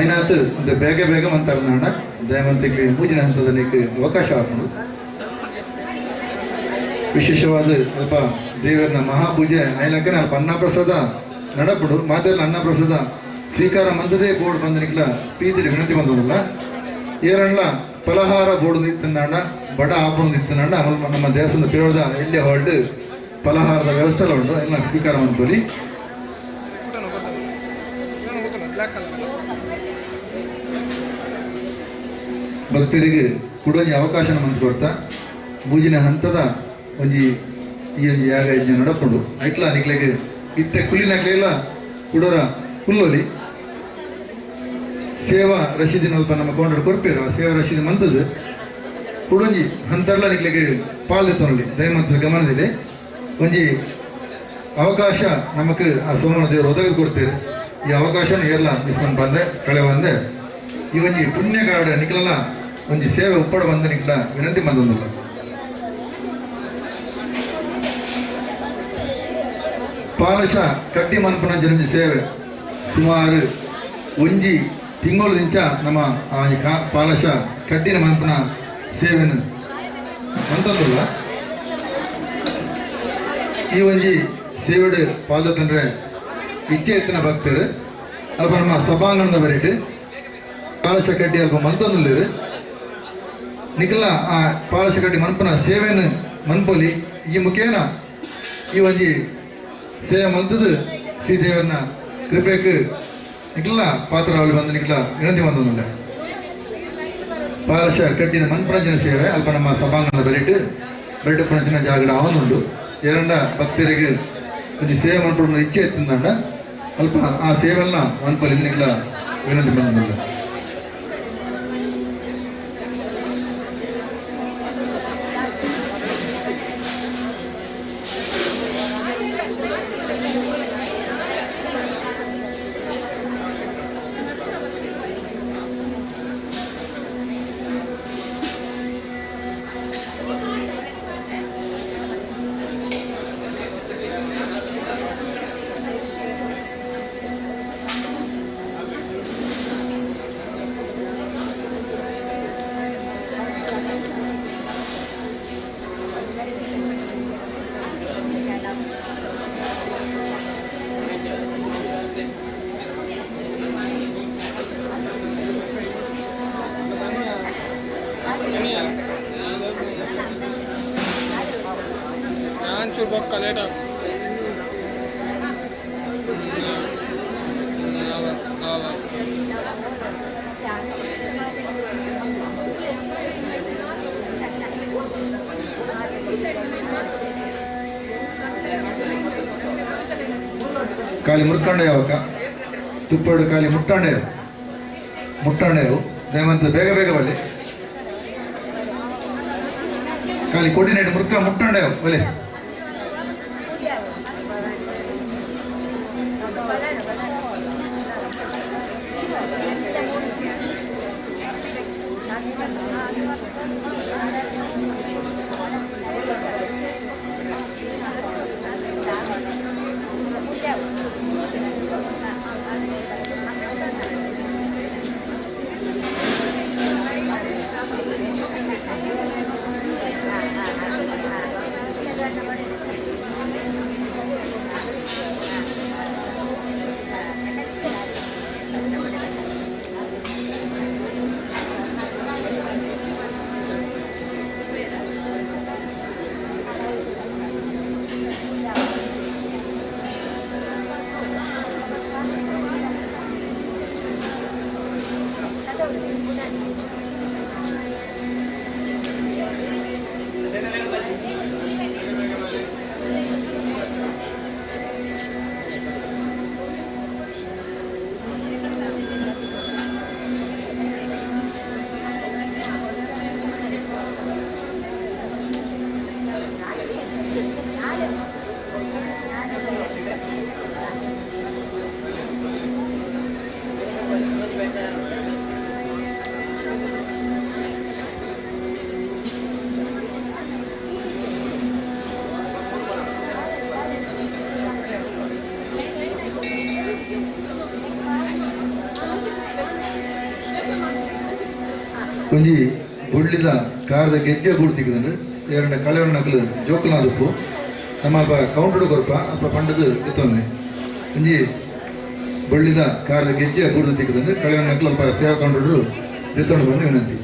ಐನಾತ್ ಒಂದು ಬೇಗ ಬೇಗ ಮಂತಾರ ನಾಡ ದಯಮಂತಿಗೆ ಮೂಜಿನ ಹಂತದ ನೀಕೆ ಅವಕಾಶ ಆಗ್ಬೋದು. ವಿಶೇಷವಾದ ಅಲ್ಪ ದೇವರನ್ನ ಮಹಾಪೂಜೆ ಐಲಕ್ಕನ ಅಲ್ಪ ಅನ್ನಪ್ರಸಾದ ನಡಪಡು. ಮಾತೆಲ್ಲ ಅನ್ನಪ್ರಸಾದ ಸ್ವೀಕಾರ ಮಂದದೇ ಬೋರ್ಡ್ ಬಂದನಿಕ್ಲ ಪೀತಿಡಿ ವಿನಂತಿ ಬಂದವರಲ್ಲ. ಏರಣ್ಣ ಫಲಹಾರ ಬೋರ್ಡ್ ನಿತ್ತನಾಡ ಬಡ ಆಪಣ ನಿತ್ತನಾಡ ನಮ್ಮ ದೇವಸ್ಥಾನದ ಪಿರೋದ ಎಲ್ಲಿ ಹೊರಟು ಫಲಹಾರದ ವ್ಯವಸ್ಥೆ ಎಲ್ಲ ಉಂಟು, ಎಲ್ಲ ಸ್ವೀಕಾರ ಮಾಡ್ಕೊಳ್ಳಿ. ಭಕ್ತರಿಗೆ ಕುಡೊಂಜಿ ಅವಕಾಶ ಮಂತ್ ಕೊಡ್ತಾ ಮೂಜಿನ ಹಂತದ ಒಂಜಿ ಈ ಒಂಜಿ ಯಾಗ ಯಜ್ಞ ನಡಪುಂಡು. ಐಟ್ಲ ನಿಕ್ಲೆಗೆ ಇತ್ತೆ ಕುಲಿನಕ್ಲೆಲ್ಲ ಕುಡೋರ ಕುಲ್ಲೊಲಿ ಸೇವಾ ರಶೀದಿನ ಅಲ್ಪ ನಮ್ಮ ಕೌಂಟರ್ ಕೊರ್ಪೇರು. ಆ ಸೇವಾ ರಶೀದಿ ಮಂತದ್ದು ಕುಡೊಂಜಿ ಹಂತರ್ಲ ನಿಕ್ಲೆಗೆ ಪಾಲ್ ತೊನಲಿ ದಯಮಂತದ ಗಮನದಿದೆ. ಒಂಜಿ ಅವಕಾಶ ನಮಕ್ ಆ ಸೋಮನ ದೇವರು ಒದಗಿ ಕೊಡ್ತೇವೆ. ಈ ಅವಕಾಶನ ಏರ್ಲ ಮಿಸ್ ಬಂದೆ ಕಳೆ ಬಂದೆ ಈ ಒಂಜಿ ಪುಣ್ಯಗಾರಡ ನಿಕ್ಲಲ್ಲ ಒಂಜಿ ಸೇವೆ ಉಪ್ಪಡ ಬಂದ ನಿಕ್ಲ ವಿನಂತಿ ಬಂದೊಂದಲ್ಲ. ಪಾಲಶ ಕಡ್ಡಿ ಮನ್ಪುನ ಜನಂಜಿ ಸೇವೆ ಸುಮಾರು ಒಂಜಿ ತಿಂಗಳು ನಿಂಚ ನಮ್ಮ ಪಾಲಶ ಕಡ್ಡಿನ ಮನ್ಪುನ ಸೇವೆನು ಅಂತಂದಲ್ಲ. ಈ ಒಂಜಿ ಸೇವೆಡು ಪಾದ ತಂದ್ರೆ ಇಚ್ಛೆ ಎತ್ತಿನ ಭಕ್ತರು ಅಲ್ಪ ನಮ್ಮ ಸಭಾಂಗಣದ ಬರೀಟು ಪಾಲಶ ಕಡ್ಡಿ ಅಲ್ಪ ಮಂತೊಂದುಲ್ಲೇರು ನಿಖಲ ಆ ಪಾಲಶ ಕಡ್ಡಿ ಮನ್ಪುನ ಸೇವೆನು ಮನ್ಪೊಲಿ. ಈ ಮುಖೇನ ಈ ಒಂಜಿ ಸೇವೆ ಮಂತದ್ದು ಶ್ರೀದೇವನ ಕೃಪೆಗೆ ನಿಖಲ ಪಾತ್ರರಾವಳಿ ಬಂದು ನಿಖಲ ವಿನಂತಿ ಬಂದೊಂದಿಲ್ಲ. ಪಾಲಶ ಕಡ್ಡಿನ ಮನ್ಪುನಂಚಿನ ಸೇವೆ ಅಲ್ಪ ನಮ್ಮ ಸಭಾಂಗಣದ ಬರೀಟು ಬರೀಟು ಪುನಂಚಿನ ಜಾಗಡ ಅವನುಂಡು. ಎರಡ ಭಕ್ತರಿಗೆ ಒಂಜಿ ಸೇವೆ ಮನ್ಪುನ ಇಚ್ಛೆ ಎತ್ತಿಂದಂಡ ಅಲ್ಪ ಆ ಸೇವೆಲ್ಲ ಮನ್ಪೊಲಿ ನಿಖಲ ವಿನಂತಿ ಬಂದಿಲ್ಲ. ಬೊಕ್ಕ ಲೇಟ್ ಖಾಲಿ ಮುರ್ಕಂಡೆ ಯಾವಕ ತುಪ್ಪಡು ಖಾಲಿ ಮುಟ್ಟಾಂಡೆ ಮುಟ್ಟಾಂಡೆವು ದಯವಂತ ಬೇಗ ಬೇಗ ಬಲ್ಲಿ ಖಾಲಿ ಕೊಡಿನೇಟ್ ಮುರ್ಕ ಮುಟ್ಟಾಂಡೆ ಬಲೆ ಒಂಜಿ ಬೊಳ್ಳಿದ ಕಾರದ ಗೆಜ್ಜೆ ಬೂಡ್ತಿಕ್ಕದಂಡು ಎರಡ ಕಳೆವಣ್ಣಕ್ಲು ಜೋಕುಲಾದುಪ್ಪು ನಮ್ಮ ಅಲ್ಪ ಕೌಂಟರ್ ಕೊರ್ಪ ಅಲ್ಪ ಪಂಡದು ಎತ್ತೊಂದೆ ಒಂಜಿ ಬೊಳ್ಳಿದ ಕಾರದ ಗೆಜ್ಜೆ ಬೂಡ್ದು ತಿಕ್ಕದಂಡು ಕಳೆವಣ್ಣಕ್ಲು ಅಲ್ಪ ಸೇವಾ ಕೌಂಟರ್ ಎತ್ತೊಂಡು ಬಂದು ವಿನಂತಿ.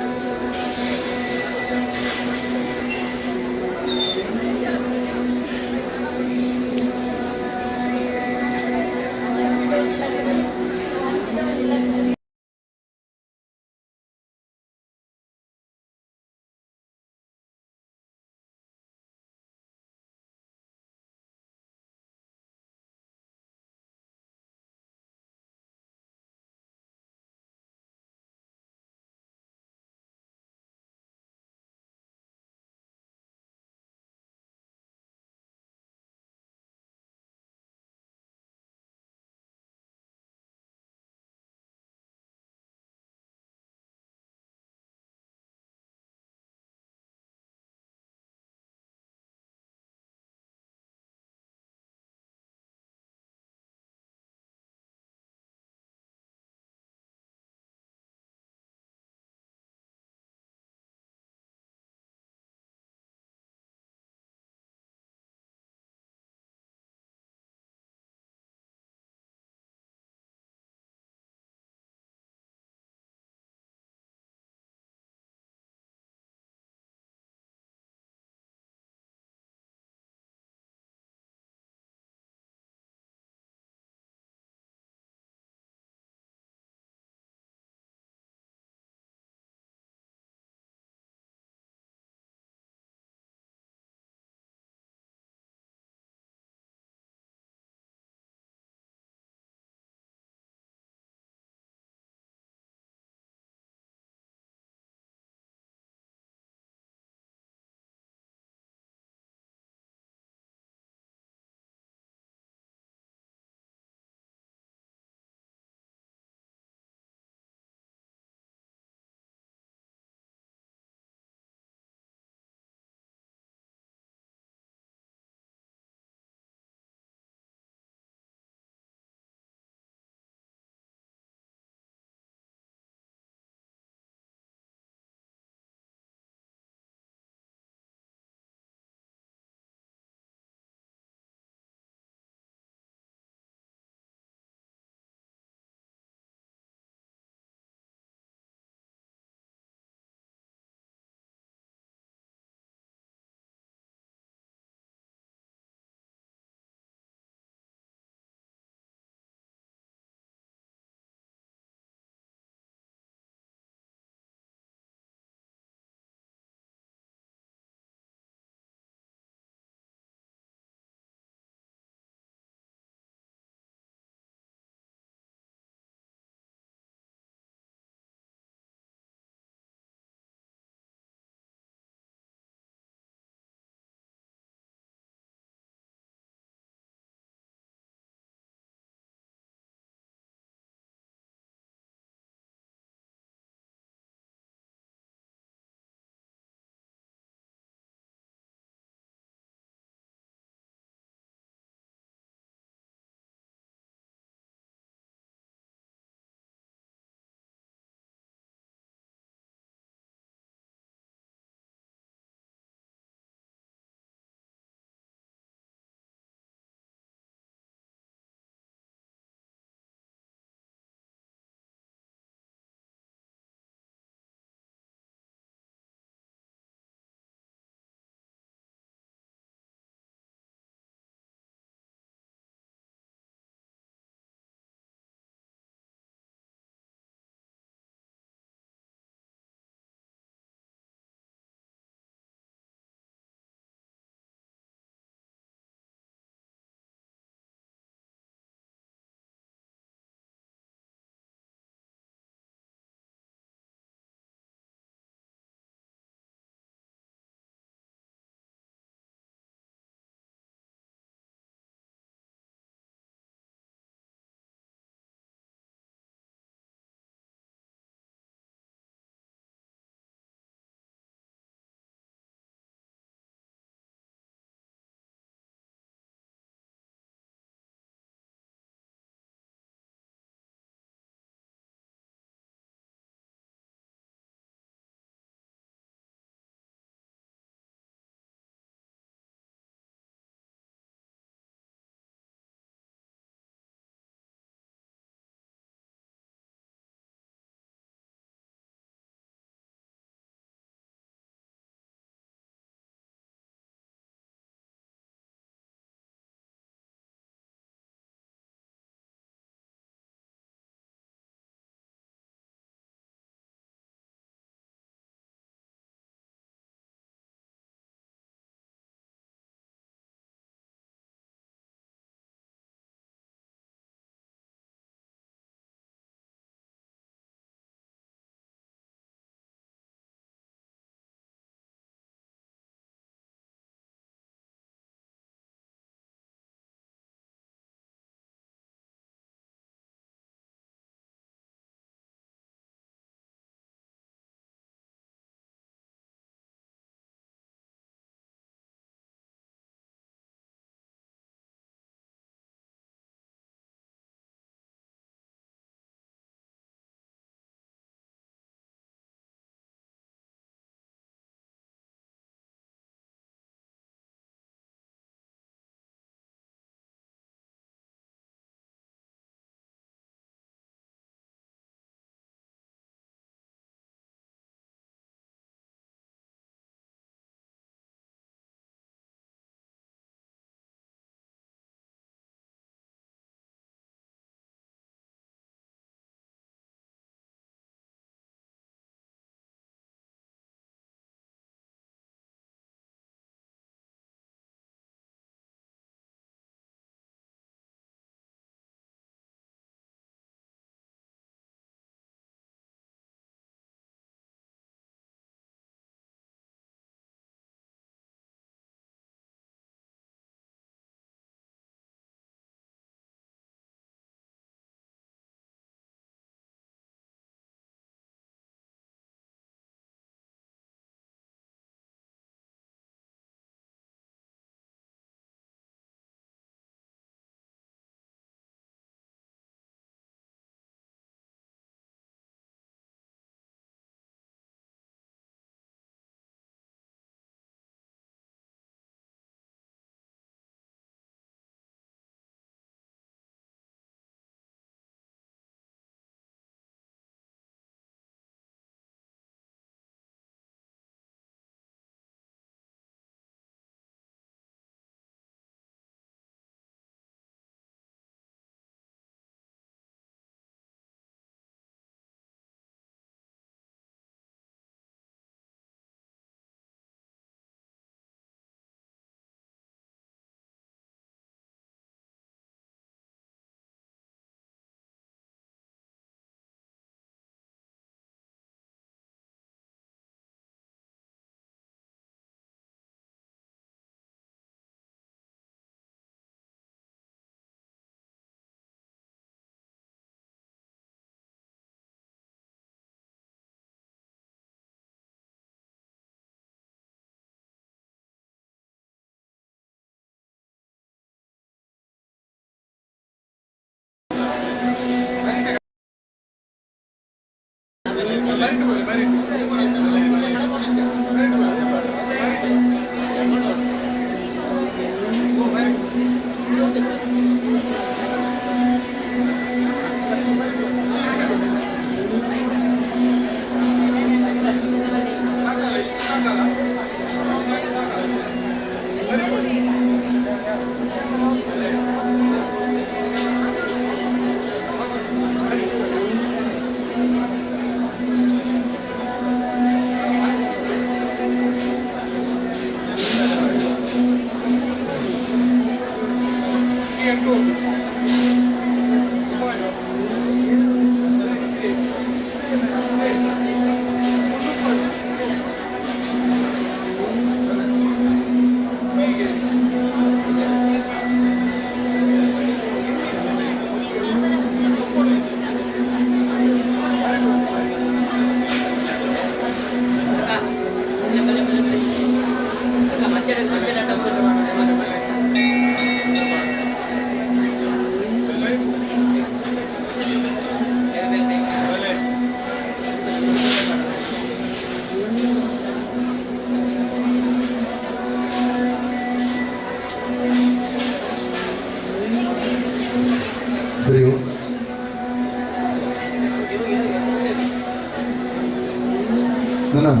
ನನ್ನ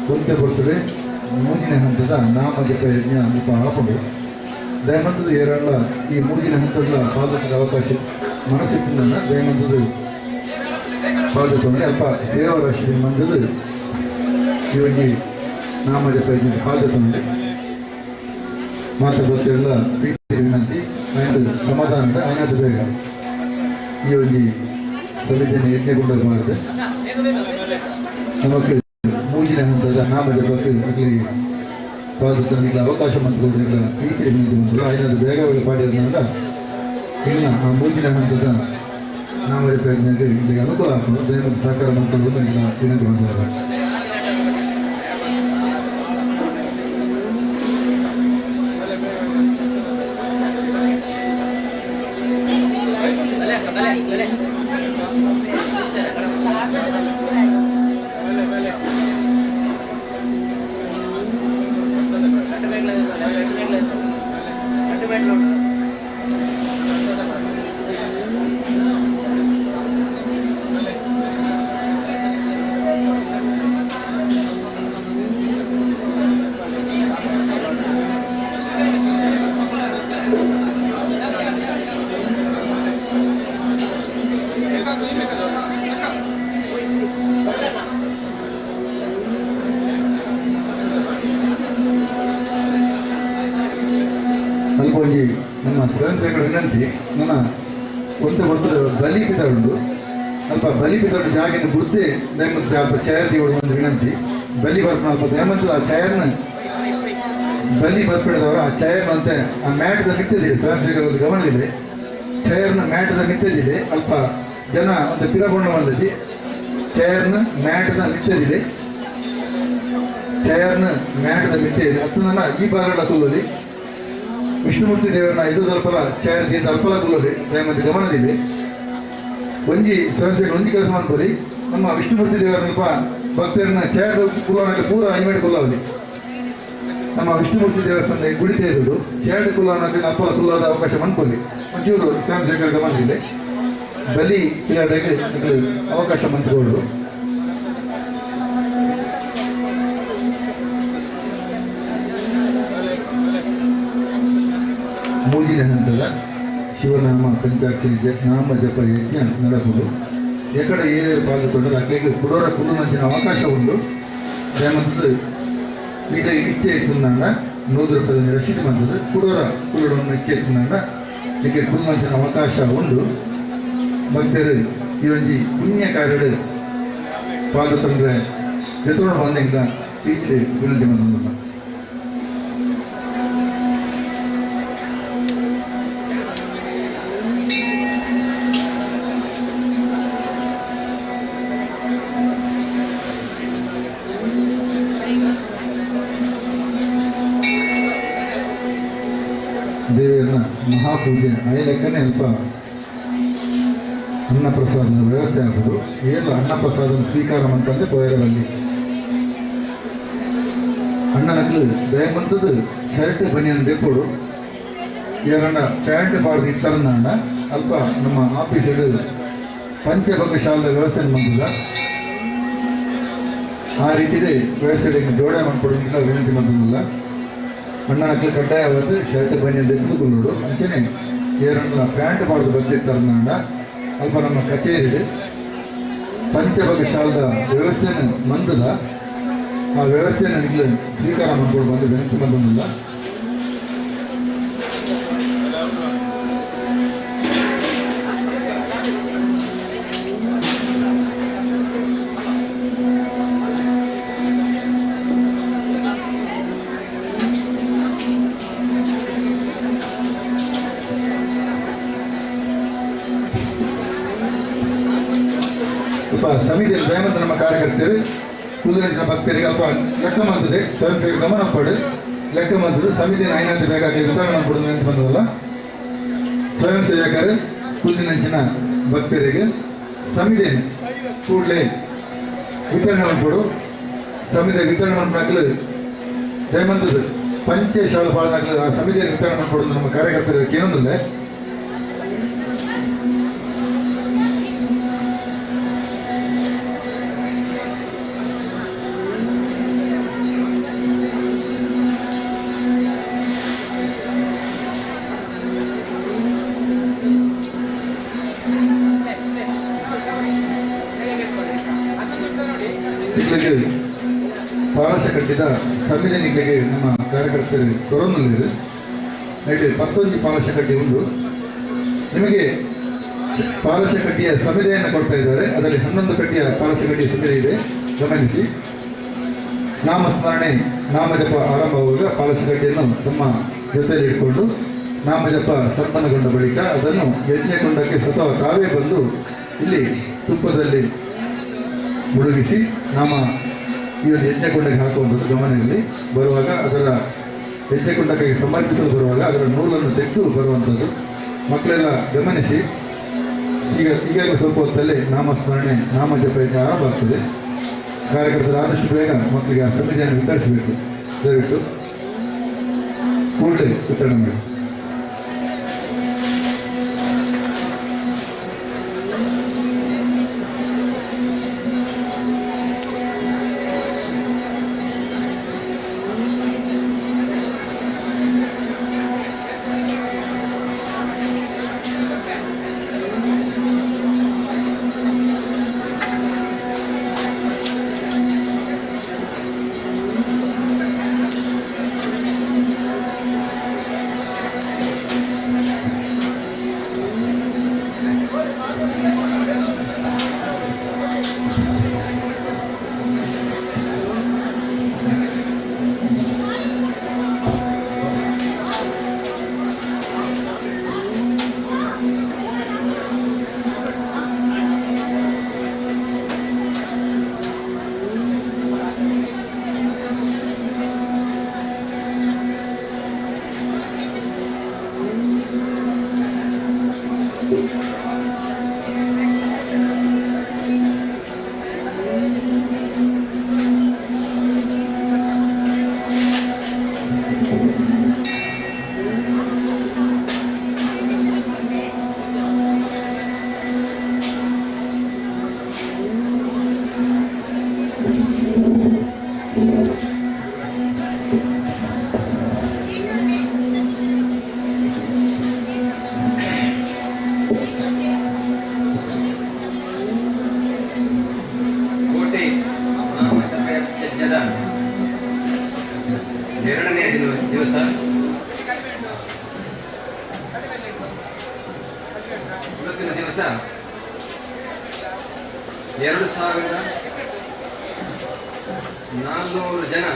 ಕೊಂತೆ ಬರ್ತದೆ ಮೂಜಿನ ಹಂತದ ನಾಮ ಜಪ ಯಜ್ಞ ಮುಖ ಹಾಕೊಂಡು ದಯಮಂತದ ಏರಲ್ಲ ಈ ಮೂಜಿನ ಹಂತದ ಪಾದಕದ ಅವಕಾಶ ಮನಸ್ಸಿತ್ತಿನ ದಯಮಂತದ ಪಾದಕ ಅಲ್ಪ ಸೇವಾರಾಶಿ ಮಂದದ ಇವನಿಗೆ ನಾಮ ಜಪ ಯಜ್ಞ ಪಾದಕ ಮಾತಾ ಭಕ್ತರೆಲ್ಲ ಪ್ರೀತಿ ವಿನಂತಿ ಸಮಾಧಾನದ ಆನಂದ ಬೇಗ ಈ ಒಂದು ಸಮಿತಿಯನ್ನು ಯಜ್ಞಗೊಂಡ ಮಾಡಿದೆ. ನಮಗೆ ಮೂಜಿನ ಹಂತದ ನಾಮ ಜಪಕ್ಕೆ ಆಗಲಿ ಪಾದಕ್ಕೆ ಅವಕಾಶ ಮಾಡಿಕೊಡ್ಲಿಲ್ಲ ಪ್ರೀತಿ ವಿನಂತಿ ಬಂದರು ಆಯ್ನದು ಬೇಗ ಬೇಗ ಪಾಡಿರೋದ್ರಿಂದ ಇನ್ನು ಆ ಮೂಜಿನ ಹಂತದ ನಾಮ ಜಪ ಯಜ್ಞಕ್ಕೆ ಇಲ್ಲಿ ಅನುಕೂಲ ಆಗ್ತದೆ. ದಯಮಾಡಿ ಸಹಕಾರ ಮಾಡಿಕೊಳ್ಳೋದು ಇಲ್ಲ ವಿನಂತಿ ಮಾಡ್ತಾರೆ. ಅಲ್ಪೊಂಜಿ ನಮ್ಮ ಸ್ವಯಂ ಸೇವಕರ ವಿನಂತಿ, ನನ್ನ ಒಂದು ಬರ್ತದೆ ಬಲಿ ಪಿತರುಂಡು ಅಲ್ಪ ಬಲಿ ಪಿತರು ಜಾಗಿನ ಬುದ್ಧಿ ದಯಮಂತ ಅಲ್ಪ ಚೇರ್ ದೇವರು ಒಂದು ವಿನಂತಿ. ಬಲಿ ಬರ್ಪಣ ಅಲ್ಪ ದಯಮಂತ ಆ ಚೇರ್ನ ಬಲಿ ಬರ್ಪಿಡಿದವರು ಆ ಚೇರ್ನ ಅಂತೆ ಆ ಮ್ಯಾಟ್ದ ನಿಂತಿದ್ದೀರಿ. ಸ್ವಯಂ ಸೇವಕರ ಒಂದು ಗಮನದಿದೆ, ಚೇರ್ನ ಮ್ಯಾಟ್ದ ನಿಂತಿದ್ದೀರಿ. ಅಲ್ಪ ಜನ ಒಂದು ಪಿರಗೊಂಡ ಬಂದಿದ್ದಿ ಚೇರ್ನ ಮ್ಯಾಟ್ದ ನಿಂತಿದ್ದೀರಿ, ಚೇರ್ನ ಮ್ಯಾಟ್ದ ನಿಂತಿದೆ. ಹತ್ತನ ಈ ಭಾಗಗಳ ಕುಲ್ಲಲ್ಲಿ ವಿಷ್ಣುಮೂರ್ತಿ ದೇವರನ್ನ ಇದು ಅಲ್ಪಲ ಚೇರ್ ಅಲ್ಪಲ ಕುಲ್ಲೋದೆ ದಯಮಾಡಿ ಗಮನದಿದೆ. ಒಂಜಿ ಸ್ವಯಂ ಸೇವಕರು ಒಂಜಿ ಕೆಲಸ ಮಾಡ್ಬೋದು, ನಮ್ಮ ವಿಷ್ಣುಮೂರ್ತಿ ದೇವರನ್ನ ಭಕ್ತರನ್ನ ಚೇರ್ ಕುಲ್ಲೋನಲ್ಲಿ ಪೂರ ಐಮೇಡ್ ಕುಲ್ಲವಲ್ಲಿ ನಮ್ಮ ವಿಷ್ಣುಮೂರ್ತಿ ದೇವಸ್ಥಾನ ಗುಡಿ ತೆಗೆದು ಚೇರ್ ಕುಲ್ಲೋನಲ್ಲಿ ಅಲ್ಪಲ ಕುಲ್ಲೋದ ಅವಕಾಶ ಮಾಡ್ಕೊಳ್ಳಿ. ಒಂಚೂರು ಸ್ವಯಂ ಸೇವಕರ ಗಮನದಿದೆ, ಬಲಿ ಕ್ರೀಡೆಗೆ ಅವಕಾಶ ಮಂತ್ರಿಗಳು. ಮೂಜಿನ ಹಂತದ ಶಿವನಾಮ ಪಂಚಾಕ್ಷರಿ ನಾಮ ಜಪ ಯಜ್ಞ ನಡೆಸುವುದು ಎಕಡೆ ಏರಿಯ ಪಾಲ್ಗೊಂಡರೆ ಅక్కడిಗೆ ಕುಡೋರ ಕುಲ್ಲುನಂಚಿನ ಅವಕಾಶ ಉಂಟು. ದಯಮಂತದ್ದು ಈಗ ಇಚ್ಛೆ ಇತ್ತುಂದಾಂಡ 100 ರೂಪಾಯಿ ರಸೀದಿ ಬಂದದ್ದು ಕುಡೋರ ಕುಲ್ಲುಡನ್ನು ಇಚ್ಛೆ ಇತ್ತುಂದಾಂಡ ಈಗ ಕುಲ್ಲುನಂಚಿನ ಅವಕಾಶ ಉಂಟು. ಭಕ್ತರು ಈ ಒಂಜಿ ಪುಣ್ಯ ಕಾರ್ಯಡು ಪಾದ ತಂದ್ರೆ ಎತ್ತೋಣ ಬಂದಿಂದ ಪ್ರೀತಿ ವಿನಂತಿ ಬಂದ. ದೇವರನ್ನ ಮಹಾಪೂಜೆ ಐಲೆಕ್ಕನೆ ಅಲ್ಪ ಅನ್ನಪ್ರಸಾದದ ವ್ಯವಸ್ಥೆ ಆಗೋದು. ಏನು ಅನ್ನಪ್ರಸಾದ ಸ್ವೀಕಾರ ಅಂತಂದರೆ ಪೋಯರವಲ್ಲಿ ಅಣ್ಣನಕ್ಲು ದಯಮಂತದ್ದು ಶರ್ಟ್ ಬನಿಯನ್ ದೆಪ್ಪುಡು ಏರಣ್ಣ ಪ್ಯಾಂಟ್ ಪಾಡ್ದು ಇತ್ತರನ್ನ ಅಲ್ಪ ನಮ್ಮ ಆಫೀಸ್ ಪಂಚಭೋಗ ಶಾಲದ ವ್ಯವಸ್ಥೆ ಬಂದಿಲ್ಲ. ಆ ರೀತಿ ವ್ಯವಸ್ಥೆ ಜೋಡ ಮಾಡ್ಕೊಡು ವಿನಂತಿ ಬಂದಿಲ್ಲ. ಅಣ್ಣನಕ್ಲು ಕಡ್ಡಾಯವಾದ ಶರ್ಟ್ ಬನಿಯನ್ ದೆಪ್ಪುಕೊಳ್ಳೋಡು ಅಂಚನೆ ಏರಣ್ಣ ಪ್ಯಾಂಟ್ ಪಾಡ್ದು ಬಂದಿತ್ತಾರನ್ನ ಅಲ್ಪ ನಮ್ಮ ಕಚೇರಿ ಪಂಚಭೋಗ ಶಾಲದ ವ್ಯವಸ್ಥೆಯನ್ನು ಮಂದದ ಆ ವ್ಯವಸ್ಥೆಯನ್ನು ನನಗೆ ಸ್ವೀಕಾರ ಮಾಡ್ಕೊಂಡು ಬಂದು ವಿನಂತಿ ಬಂದಿಲ್ಲ. ಸಮಿತಿಯಲ್ಲಿ ದಯಮಂತ ನಮ್ಮ ಕಾರ್ಯಕರ್ತರು ಕುದುರೆ ಭಕ್ತರಿಗೆ ಅಲ್ಪ ಲೆಕ್ಕ ಮಾಡ್ತದೆ ಸ್ವಯಂ ಸೇವಕ ಗಮನ ಕೊಡು ಲೆಕ್ಕ ಮಾಡ್ತದೆ ಸಮಿತಿ ಐನಾತಿ ಬೇಕಾಗಿ ವಿತರಣೆ ಮಾಡಿಕೊಡೋದು ಅಂತ ಬಂದದಲ್ಲ. ಸ್ವಯಂ ಸೇವಕರು ಕುದುರೆಂಚಿನ ಭಕ್ತರಿಗೆ ಸಮಿತಿ ಕೂಡಲೇ ವಿತರಣೆ ಮಾಡಿಕೊಡು. ಸಮಿತಿ ವಿತರಣೆ ಮಾಡ್ದಾಗಲೂ ದಯಮಂತದ್ದು ಪಂಚಶಾಲ ಪಾಳದಾಗಲೂ ಆ ಸಮಿತಿಯನ್ನು ವಿತರಣೆ ಮಾಡಿಕೊಡೋದು ನಮ್ಮ ಕಾರ್ಯಕರ್ತರಿಗೆ ಏನೊಂದಿಲ್ಲ. ಪಾರಸ ಕಟ್ಟಿದ ಸಂವಿಧಾನಿಕರಿಗೆ ನಮ್ಮ ಕಾರ್ಯಕರ್ತರು ಕೊರೋನಲ್ಲಿದೆ 11 ಪಾರಸ ಕಟ್ಟಿ ಉಂಟು. ನಿಮಗೆ ಪಾರಸ ಕಟ್ಟಿಯ ಸಂವಿಧಾನ ಕೊಡ್ತಾ ಇದ್ದಾರೆ. ಅದರಲ್ಲಿ 11 ಕಟ್ಟಿಯ ಪಾರಸ ಕಟ್ಟಿಯ ಸಂವಿಧಾನ ಇದೆ, ಗಮನಿಸಿ. ನಾಮಸ್ಮರಣೆ ನಾಮಜಪ ಆರಂಭವಾಗುವಾಗ ಪಾರಸ ಕಟ್ಟಿಯನ್ನು ತಮ್ಮ ಜೊತೆಯಲ್ಲಿ ಇಟ್ಕೊಂಡು ನಾಮಜಪ ಸಂಪನ್ನಗೊಂಡ ಬಳಿಕ ಅದನ್ನು ಯಜ್ಞಕೊಂಡಕ್ಕೆ ಸ್ವತಃ ತಾವೇ ಬಂದು ಇಲ್ಲಿ ತುಪ್ಪದಲ್ಲಿ ಮುಳುಗಿಸಿ ನಾಮ ಈ ಒಂದು ಯಜ್ಞಕೊಂಡಕ್ಕೆ ಹಾಕುವಂಥದ್ದು ಗಮನದಲ್ಲಿ. ಬರುವಾಗ ಅದರ ಯಜ್ಞಕೊಂಡಕ್ಕೆ ಸಮರ್ಪಿಸಲು ಬರುವಾಗ ಅದರ ನೂಲನ್ನು ತೆಗೆದು ಬರುವಂಥದ್ದು ಮಕ್ಕಳೆಲ್ಲ ಗಮನಿಸಿ. ಈಗ ಈಗಾಗಲೇ ಸ್ವಲ್ಪ ಹೊತ್ತಲ್ಲೇ ನಾಮಸ್ಮರಣೆ ನಾಮಜಪ ಯಜ್ಞ ಆರಂಭ ಆಗ್ತದೆ. ಕಾರ್ಯಕರ್ತರು ಆದಷ್ಟು ಬೇಗ ಮಕ್ಕಳಿಗೆ ಆ ಸಮಿತಿಯನ್ನು ವಿತರಿಸಬೇಕು. ದಯವಿಟ್ಟು ಕೂಡಲೇ ವಿತರಣೆ ಮಾಡಿ. ಎರಡನೆಯ ದಿವಸ ಇವತ್ತಿನ ದಿವಸ 2400 ಜನ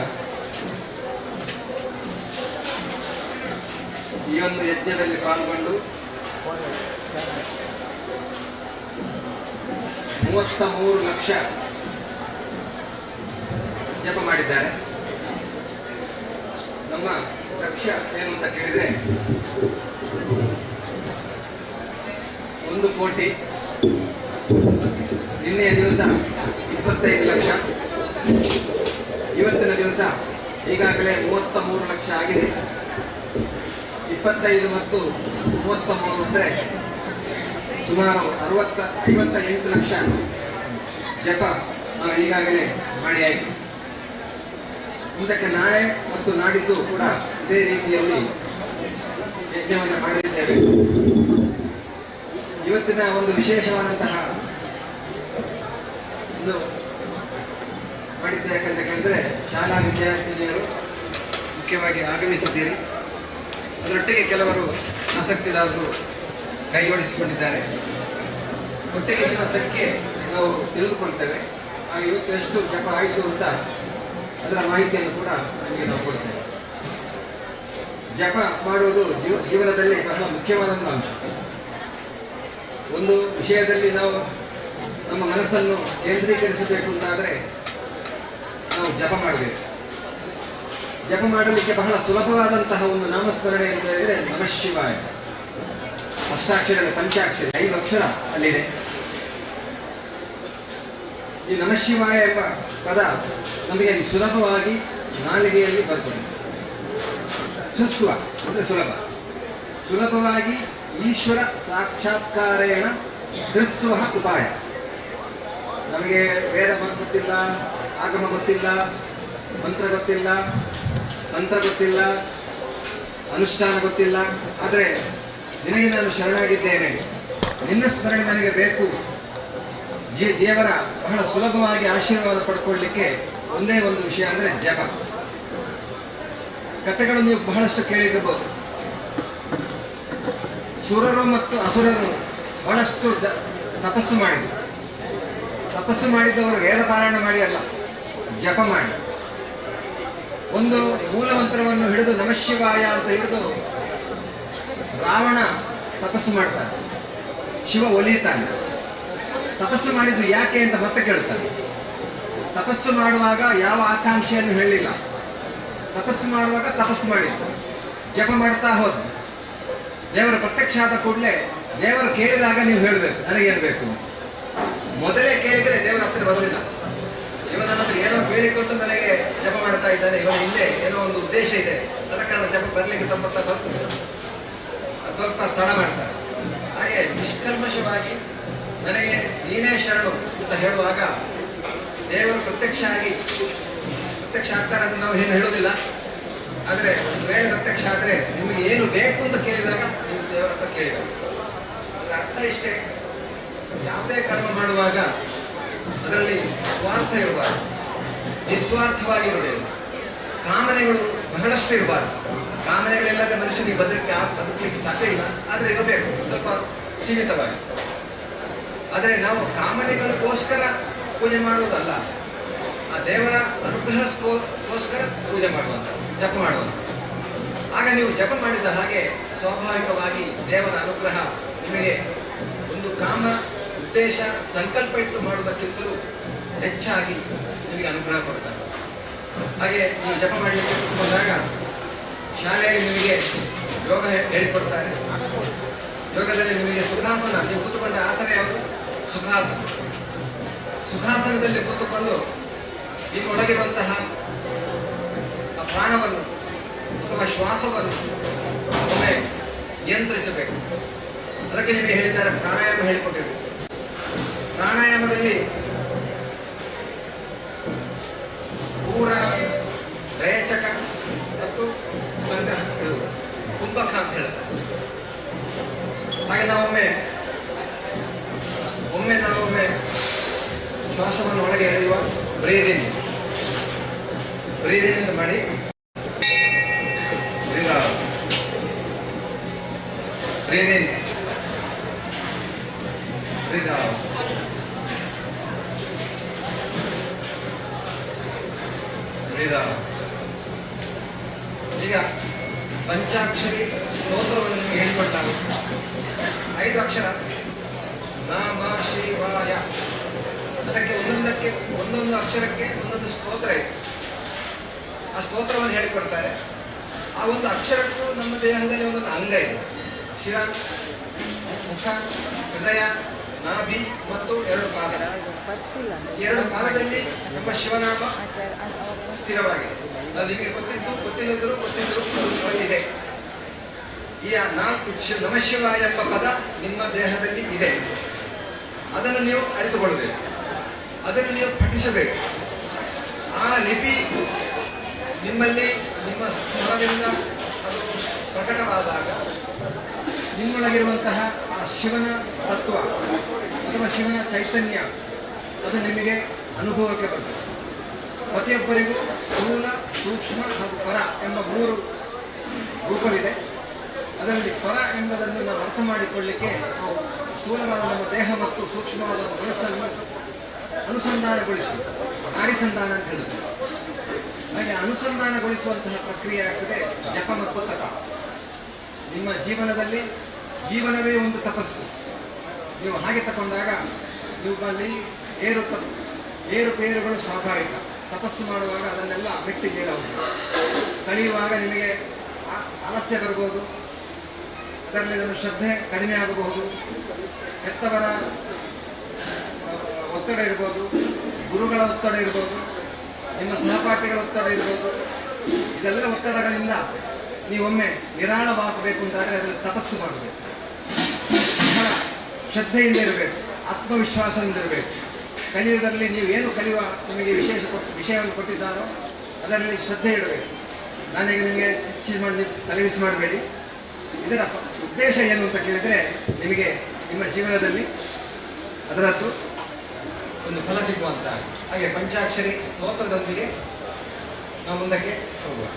ಈ ಒಂದು ಯಜ್ಞದಲ್ಲಿ ಪಾಲ್ಗೊಂಡು 33 ಲಕ್ಷ ಜಪ ಮಾಡಿದ್ದಾರೆ. ನಮ್ಮ ಲಕ್ಷ್ಯ ಏನು ಅಂತ ಕೇಳಿದ್ರೆ 1 ಕೋಟಿ ನಿನ್ನೆಯ ದಿವಸ 25 ಲಕ್ಷ, ಇವತ್ತಿನ ದಿವಸ ಈಗಾಗಲೇ 33 ಲಕ್ಷ ಆಗಿದೆ. 25 ಮತ್ತು 33 ಅಂದರೆ ಸುಮಾರು 58 ಲಕ್ಷ ಜಪ ನಾವು ಈಗಾಗಲೇ ಮಾಡಿ ಆಯಿತು. ಮುಂದಕ್ಕೆ ನಾಳೆ ಮತ್ತು ನಾಡಿದ್ದು ಕೂಡ ಇದೇ ರೀತಿಯಲ್ಲಿ ಯಜ್ಞವನ್ನು ಮಾಡಲಿದ್ದೇವೆ. ಇವತ್ತಿನ ಒಂದು ವಿಶೇಷವಾದಂತಹ ಒಂದು ಮಾಡಿದ್ದೆ ಯಾಕಂತ ಕೇಳಿದ್ರೆ, ಶಾಲಾ ವಿದ್ಯಾರ್ಥಿನಿಯರು ಮುಖ್ಯವಾಗಿ ಆಗಮಿಸಿದ್ದೀರಿ. ಅದರೊಟ್ಟಿಗೆ ಕೆಲವರು ಆಸಕ್ತಿದಾರರು ಕೈಜೋಡಿಸಿಕೊಂಡಿದ್ದಾರೆ. ಒಟ್ಟಿಗೆ ನಿಮ್ಮ ಸಂಖ್ಯೆ ನಾವು ತಿಳಿದುಕೊಳ್ತೇವೆ. ಹಾಗೆ ಇವತ್ತು ಎಷ್ಟು ಜಪ ಆಯಿತು ಅಂತ ಅದರ ಮಾಹಿತಿಯನ್ನು ಕೂಡ ನಿಮಗೆ ನಾವು ಕೊಡ್ತೇವೆ. ಜಪ ಮಾಡುವುದು ಜೀವನದಲ್ಲಿ ಬಹಳ ಮುಖ್ಯವಾದ ಒಂದು ಅಂಶ. ಒಂದು ವಿಷಯದಲ್ಲಿ ನಾವು ನಮ್ಮ ಮನಸ್ಸನ್ನು ಕೇಂದ್ರೀಕರಿಸಬೇಕು ಅಂತಾದರೆ ನಾವು ಜಪ ಮಾಡಬೇಕು. ಜಪ ಮಾಡಲಿಕ್ಕೆ ಬಹಳ ಸುಲಭವಾದಂತಹ ಒಂದು ನಾಮಸ್ಮರಣೆ ಅಂತ ಹೇಳಿದರೆ ನಮಃ ಶಿವಾಯ. ಅಷ್ಟಾಕ್ಷರ, ಪಂಚಾಕ್ಷರ, 5 ಅಕ್ಷರ ಅಲ್ಲಿದೆ. ಈ ನಮಃ ಶಿವಾಯ ಎಂಬ ಪದ ನಮಗೆ ಸುಲಭವಾಗಿ ನಾಲಿಗೆಯಲ್ಲಿ ಬರ್ತದೆ. ಸುಸ್ವ ಅಂದರೆ ಸುಲಭ, ಸುಲಭವಾಗಿ ಈಶ್ವರ ಸಾಕ್ಷಾತ್ಕಾರೇಣ ಹೃಸ್ವ ಉಪಾಯ. ನಮಗೆ ವೇದ ಗೊತ್ತಿಲ್ಲ, ಆಗಮ ಗೊತ್ತಿಲ್ಲ, ಮಂತ್ರ ಗೊತ್ತಿಲ್ಲ, ತಂತ್ರ ಗೊತ್ತಿಲ್ಲ, ಅನುಷ್ಠಾನ ಗೊತ್ತಿಲ್ಲ, ಆದರೆ ನಿನಗೆ ನಾನು ಶರಣಾಗಿದ್ದೇನೆ, ನಿನ್ನ ಸ್ಮರಣೆ ನನಗೆ ಬೇಕು, ದೇವರ ಬಹಳ ಸುಲಭವಾಗಿ ಆಶೀರ್ವಾದ ಪಡ್ಕೊಳ್ಳಿಕ್ಕೆ ಒಂದೇ ಒಂದು ವಿಷಯ ಅಂದರೆ ಜಪ. ಕಥೆಗಳು ನೀವು ಬಹಳಷ್ಟು ಕೇಳಿರಬಹುದು. ಸುರರು ಮತ್ತು ಅಸುರರು ಬಹಳಷ್ಟು ತಪಸ್ಸು ಮಾಡಿದರು. ತಪಸ್ಸು ಮಾಡಿದವರು ವೇದ ಪಾರಾಯಣ ಮಾಡಿ ಅಲ್ಲ, ಜಪ ಮಾಡಿ. ಒಂದು ಮೂಲಮಂತ್ರವನ್ನು ಹಿಡಿದು ನಮಃಶಿವಾಯ ಅಂತ ಹಿಡಿದು ರಾವಣ ತಪಸ್ಸು ಮಾಡ್ತಾನೆ, ಶಿವ ಒಲಿಯುತ್ತಾನೆ. ತಪಸ್ಸು ಮಾಡಿದ್ದು ಯಾಕೆ ಅಂತ ಮತ್ತೆ ಕೇಳ್ತಾನೆ. ತಪಸ್ಸು ಮಾಡುವಾಗ ಯಾವ ಆಕಾಂಕ್ಷೆಯನ್ನು ಹೇಳಲಿಲ್ಲ. ತಪಸ್ಸು ಮಾಡುವಾಗ ತಪಸ್ಸು ಮಾಡಿದ್ದು, ಜಪ ಮಾಡ್ತಾ ಹೋದ. ದೇವರ ಪ್ರತ್ಯಕ್ಷ ಆದ ಕೂಡಲೇ ದೇವರು ಕೇಳಿದಾಗ ನೀವು ಹೇಳಬೇಕು ನನಗೇನು ಬೇಕು. ಮೊದಲೇ ಕೇಳಿದರೆ ದೇವರ ಹತ್ತಿರ ಬರಲಿಲ್ಲ. ಇವನ ಹತ್ರ ಏನೋ ಕೇಳಿಕೊಂಡು ನನಗೆ ಜಪ ಮಾಡ್ತಾ ಇದ್ದಾನೆ, ಇವನ ಹಿಂದೆ ಏನೋ ಒಂದು ಉದ್ದೇಶ ಇದೆ, ಅದ ಕಾರಣ ಜಪ ಬರಲಿಕ್ಕೆ ತಮ್ಮ ಬರ್ತದೆ, ಸ್ವಲ್ಪ ತಡ ಮಾಡ್ತಾರೆ. ಹಾಗೆ ನಿಷ್ಕಲ್ಮಶವಾಗಿ ನನಗೆ ನೀನೇ ಶರಣು ಅಂತ ಹೇಳುವಾಗ ದೇವರು ಪ್ರತ್ಯಕ್ಷ ಆಗಿ ಪ್ರತ್ಯಕ್ಷ ಆಗ್ತಾರೆ ಅಂತ ನಾವು ಏನು ಹೇಳುವುದಿಲ್ಲ. ಆದರೆ ಒಂದು ವೇಳೆ ಪ್ರತ್ಯಕ್ಷ ಆದರೆ ನಿಮಗೆ ಏನು ಬೇಕು ಅಂತ ಕೇಳಿದಾಗ ನೀವು ದೇವರ ಹತ್ರ ಕೇಳಿದಾಗ ಅದರ ಅರ್ಥ ಇಷ್ಟೇ, ಯಾವುದೇ ಕರ್ಮ ಮಾಡುವಾಗ ಅದರಲ್ಲಿ ಸ್ವಾರ್ಥ ಇರಬಾರದು, ನಿಸ್ವಾರ್ಥವಾಗಿ ಇರಬೇಕು. ಕಾಮನೆಗಳು ಬಹಳಷ್ಟು ಇರಬಾರದು. ಕಾಮನೆಗಳಿಲ್ಲದೆ ಮನುಷ್ಯನಿಗೆ ಬದುಕಲಿಕ್ಕೆ ಸಾಧ್ಯ ಇಲ್ಲ, ಆದರೆ ಇರಬೇಕು ಸ್ವಲ್ಪ ಸೀಮಿತವಾಗಿ. ಆದರೆ ನಾವು ಕಾಮನೆಗಳಿಗೋಸ್ಕರ ಪೂಜೆ ಮಾಡುವುದಲ್ಲ, ಆ ದೇವರ ಅನುಗ್ರಹಕ್ಕೋಸ್ಕರ ಪೂಜೆ ಮಾಡುವಂಥ, ಜಪ ಮಾಡುವಂಥ. ಆಗ ನೀವು ಜಪ ಮಾಡಿದ ಹಾಗೆ ಸ್ವಾಭಾವಿಕವಾಗಿ ದೇವರ ಅನುಗ್ರಹ ನಿಮಗೆ ಒಂದು ಕಾಮ ಉದ್ದೇಶ ಸಂಕಲ್ಪ ಇಟ್ಟು ಮಾಡುವುದಕ್ಕಿಂತಲೂ ಹೆಚ್ಚಾಗಿ ನಿಮಗೆ ಅನುಗ್ರಹ ಕೊಡ್ತಾರೆ. ಹಾಗೆ ನೀವು ಜಪ ಮಾಡಲಿಕ್ಕೆ ಕೂತ್ಕೊಂಡಾಗ ಶಾಲೆಯಲ್ಲಿ ನಿಮಗೆ ಯೋಗ ಹೇಳಿಕೊಡ್ತಾರೆ. ಯೋಗದಲ್ಲಿ ನಿಮಗೆ ಸುಖಾಸನ, ನೀವು ಕೂತುಕೊಂಡ ಆಸನ ಯಾವುದು? ಸುಖಾಸನ. ಸುಖಾಸನದಲ್ಲಿ ಕೂತುಕೊಂಡು ನಿಮ್ಮೊಳಗಿರುವಂತಹ ಆ ಪ್ರಾಣವನ್ನು ಅಥವಾ ಶ್ವಾಸವನ್ನು ಒಮ್ಮೆ ನಿಯಂತ್ರಿಸಬೇಕು. ಅದಕ್ಕೆ ನಿಮಗೆ ಹೇಳಿದ್ದಾರೆ, ಪ್ರಾಣಾಯಾಮ ಹೇಳಿಕೊಟ್ಟಿರು. ಪ್ರಾಣಾಯಾಮದಲ್ಲಿ ಪೂರ, ರೇಚಕ ಮತ್ತು ಸಂಗ್ರಹ, ಕುಂಭಕ ಅಂತ ಹೇಳ್ತಾರೆ. ಹಾಗೆ ನಾವೊಮ್ಮೆ ಒಮ್ಮೆ ನಾವೊಮ್ಮೆ ಶ್ವಾಸವನ್ನು ಒಳಗೆ ಎಳೆಯುವ ಬ್ರೀದಿನ್, ಬ್ರೀದಿನ್ ಅಂತ ಮಾಡಿ, breathe in, breathe out. Breathe out. ಈಗ ಪಂಚಾಕ್ಷರಿ ಸ್ತೋತ್ರವನ್ನು ನಿಮಗೆ ಹೇಳಿಕೊಟ್ಟಾಗ 5 ಅಕ್ಷರ ನಮ ಶಿವಾಯ, ಅದಕ್ಕೆ ಒಂದೊಂದಕ್ಕೆ ಒಂದೊಂದು ಅಕ್ಷರಕ್ಕೆ ಒಂದೊಂದು ಸ್ತೋತ್ರ ಇದೆ. ಆ ಸ್ತೋತ್ರವನ್ನು ಹೇಳಿಕೊಡ್ತಾರೆ. ಆ ಒಂದು ಅಕ್ಷರಕ್ಕೂ ನಮ್ಮ ದೇಹದಲ್ಲಿ ಒಂದೊಂದು ಅಂಗ ಇದೆ. ಶಿರ, ಮುಖ, ಹೃದಯ, ನಾಭಿ ಮತ್ತು ಎರಡು ಪಾದ. ಎರಡು ಪಾದದಲ್ಲಿ ನಮ್ಮ ಶಿವನಾಮ ಸ್ಥಿರವಾಗಿದೆ. ಅದು ನಿಮಗೆ ಗೊತ್ತಿದ್ದು ಗೊತ್ತಿಲ್ಲದರೂ ಗೊತ್ತಿದ್ದರೂ ಇದೆ. ಈ ನಾಲ್ಕು ನಮಃಶಿವಾಯ ಎಂಬ ಪದ ನಿಮ್ಮ ದೇಹದಲ್ಲಿ ಇದೆ. ಅದನ್ನು ನೀವು ಅರಿತುಕೊಳ್ಳಬೇಕು, ಅದನ್ನು ನೀವು ಪಠಿಸಬೇಕು. ಆ ಲಿಪಿ ನಿಮ್ಮಲ್ಲಿ ನಿಮ್ಮ ಸ್ವರದಿಂದ ಅದು ಪ್ರಕಟವಾದಾಗ ನಿಮ್ಮೊಳಗಿರುವಂತಹ ಆ ಶಿವನ ತತ್ವ ಅಥವಾ ಶಿವನ ಚೈತನ್ಯ ಅದು ನಿಮಗೆ ಅನುಭವಕ್ಕೆ ಬರ್ತದೆ. ಪ್ರತಿಯೊಬ್ಬರಿಗೂ ಸ್ಥೂಲ, ಸೂಕ್ಷ್ಮ ಹಾಗೂ ಪರ ಎಂಬ ಮೂರು ರೂಪವಿದೆ. ಅದರಲ್ಲಿ ಪರ ಎಂಬುದನ್ನು ನಾವು ಅರ್ಥ ಮಾಡಿಕೊಳ್ಳಿಕ್ಕೆ ನಾವು ಸ್ಥೂಲವಾದ ನಮ್ಮ ದೇಹ ಮತ್ತು ಸೂಕ್ಷ್ಮವಾದ ನಮ್ಮ ಮನಸ್ಸನ್ನು ಅನುಸಂಧಾನಗೊಳಿಸುವುದು ನಾಡಿಸಂಧಾನ ಅಂತ ಹೇಳುತ್ತೇವೆ. ಹಾಗೆ ಅನುಸಂಧಾನಗೊಳಿಸುವಂತಹ ಪ್ರಕ್ರಿಯೆ ಆಗ್ತದೆ ಜಪ ಮತ್ತು ತಪ. ನಿಮ್ಮ ಜೀವನದಲ್ಲಿ ಜೀವನವೇ ಒಂದು ತಪಸ್ಸು. ನೀವು ಹಾಗೆ ತಗೊಂಡಾಗ ನಿಮ್ಮಲ್ಲಿ ಏರುಪೇರುಗಳು ಸ್ವಾಭಾವಿಕ. ತಪಸ್ಸು ಮಾಡುವಾಗ ಅದನ್ನೆಲ್ಲ ಮೆಟ್ಟಿ ಮೇಲೆ ಹೋಗ್ತದೆ. ಕಲಿಯುವಾಗ ನಿಮಗೆ ಆಲಸ್ಯ ಬರ್ಬೋದು, ಅದರಲ್ಲಿ ನಮ್ಮ ಶ್ರದ್ಧೆ ಕಡಿಮೆ ಆಗಬಹುದು, ಹೆತ್ತವರ ಒತ್ತಡ ಇರ್ಬೋದು, ಗುರುಗಳ ಒತ್ತಡ ಇರ್ಬೋದು, ನಿಮ್ಮ ಸಹಪಾಠಿಗಳ ಒತ್ತಡ ಇರ್ಬೋದು. ಇದೆಲ್ಲ ಒತ್ತಡಗಳಿಂದ ನೀವೊಮ್ಮೆ ನಿರಾಳವಾಗಬೇಕು ಅಂತಾದರೆ ಅದರಲ್ಲಿ ತಪಸ್ಸು ಮಾಡಬೇಕು. ಬಹಳ ಶ್ರದ್ಧೆಯಿಂದ ಇರಬೇಕು, ಆತ್ಮವಿಶ್ವಾಸದಿಂದ ಇರಬೇಕು. ಕಲಿಯುವುದರಲ್ಲಿ ನೀವು ಏನು ಕಲಿಯುವ ನಿಮಗೆ ವಿಶೇಷ ವಿಷಯವನ್ನು ಕೊಟ್ಟಿದ್ದಾರೋ ಅದರಲ್ಲಿ ಶ್ರದ್ಧೆ ಇಡಬೇಕು. ನಾನೀಗ ನಿಮಗೆ ಹೆಚ್ಚು ಮಾಡಿ ತಲೆಬಿಸಿ ಮಾಡಬೇಡಿ. ಇದರ ಉದ್ದೇಶ ಏನು ಅಂತ ಕೇಳಿದರೆ, ನಿಮಗೆ ನಿಮ್ಮ ಜೀವನದಲ್ಲಿ ಅದರದ್ದು ಒಂದು ಫಲ ಸಿಗುವಂತ ಹಾಗೆ ಪಂಚಾಕ್ಷರಿ ಸ್ತೋತ್ರದೊಂದಿಗೆ ನಾವು ಮುಂದಕ್ಕೆ ಹೋಗುವ.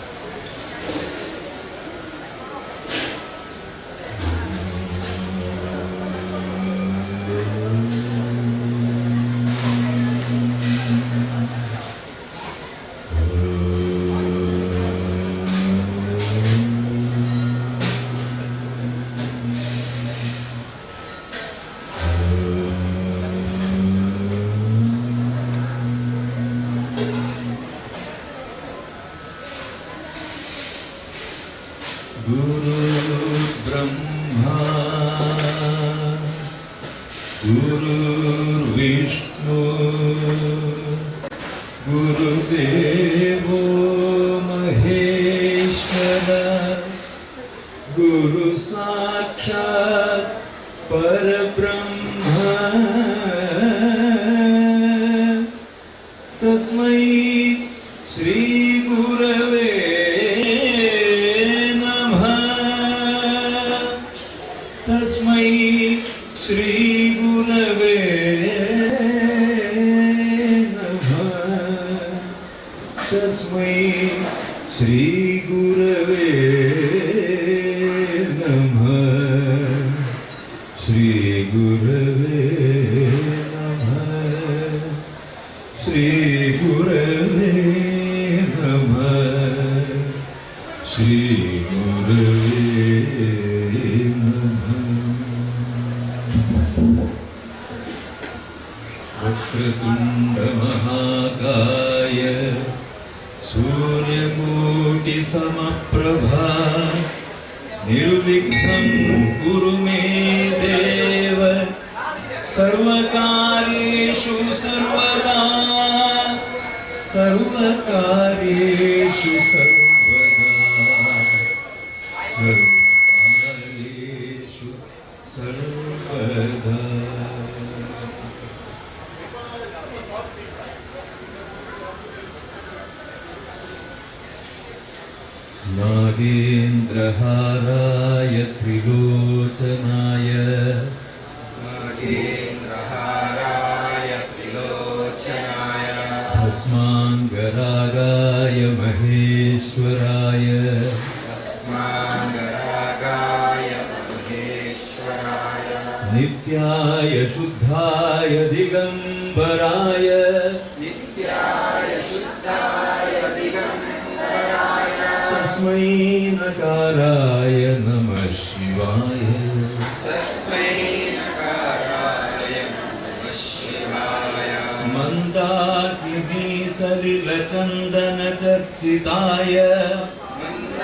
नागेन्द्रहाराय त्रिलोचनाय नागेन्द्रहाराय त्रिलोचनाय भस्माङ्गरागाय महेश्वराय भस्माङ्गरागाय महेश्वराय नित्याय शुद्धाय दिगम्बराय नित्याय शुद्धाय दिगम्बराय तस्मै नकाराय नमः शिवाय तस्मै नकाराय नमः शिवाय मन्दाकिनी सलिलचन्दनचर्चिताय मन्दाकिनी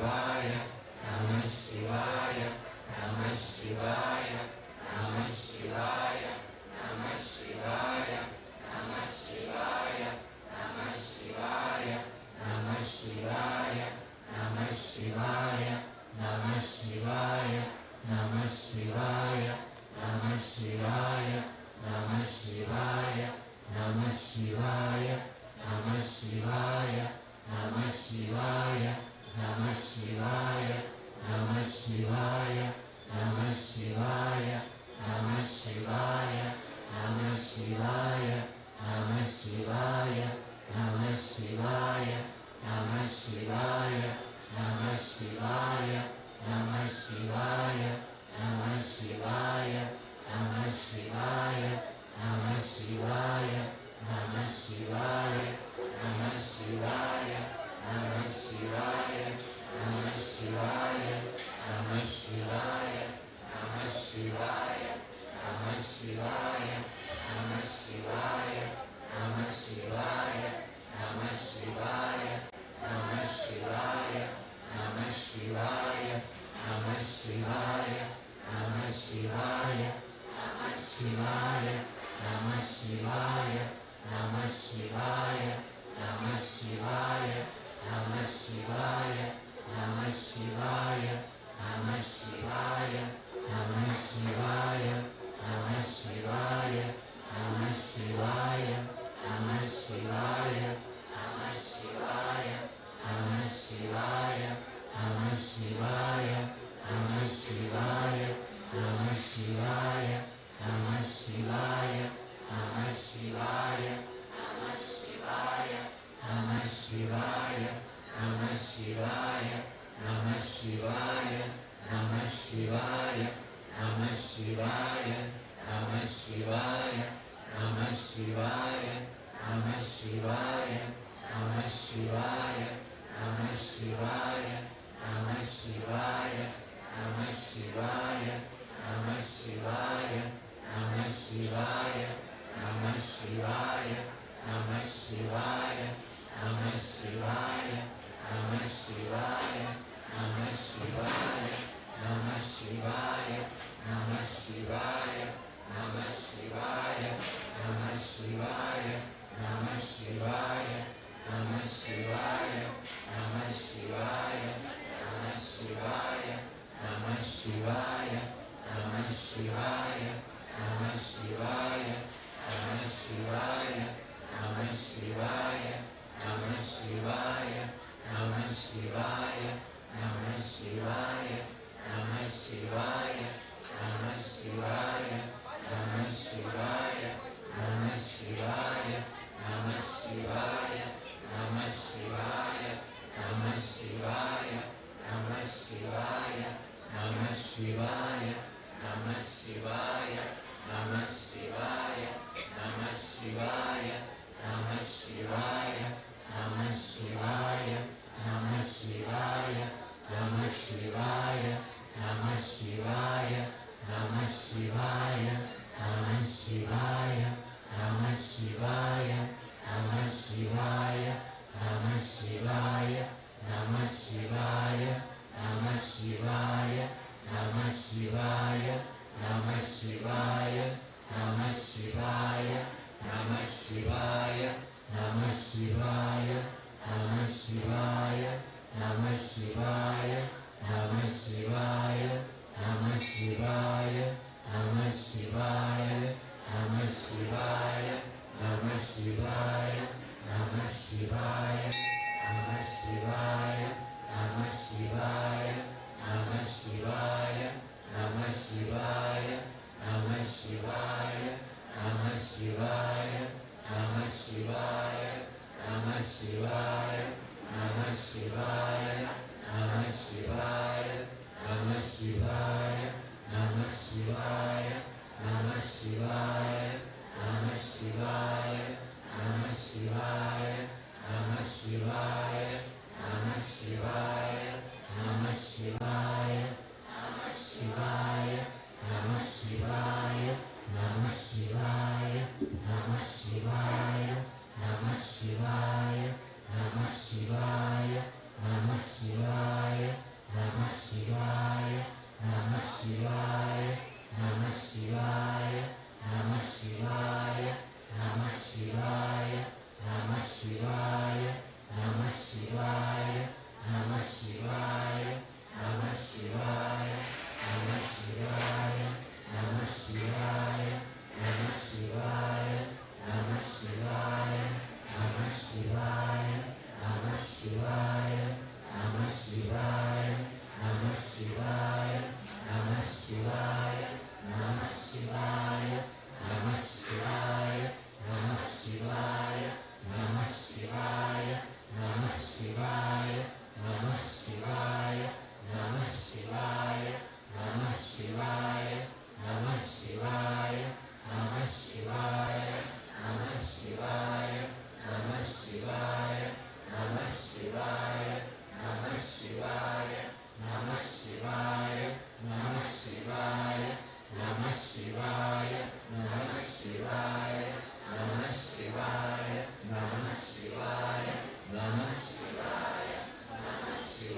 ಶಿವಾಯ ನಮಃ ಶಿವಾಯ ನಮಃ ಶಿವಾಯ ನಮಃ ಶಿವಾಯ ನಮಃ ಶಿವಾಯ ನಮಃ ಶಿವಾಯ ನಮಃ ಶಿವಾಯ ನಮಃ ಶಿವಾಯ ನಮಃ ಶಿವಾಯ ನಮಃ ಶಿವಾಯ ನಮಃ ಶಿವಾಯ ನಮಃ ಶಿವಾಯ ನಮಃ ಶಿವಾಯ ನಮಃ ಶಿವಾಯ ನಮಃ ಶಿವಾಯ ನಮಃ ಶಿವಾಯ ನಮಃ ಶಿವಾಯ ನಮಃ ಶಿವಾಯ ನಮಃ ಶಿವಾಯ ನಮಃ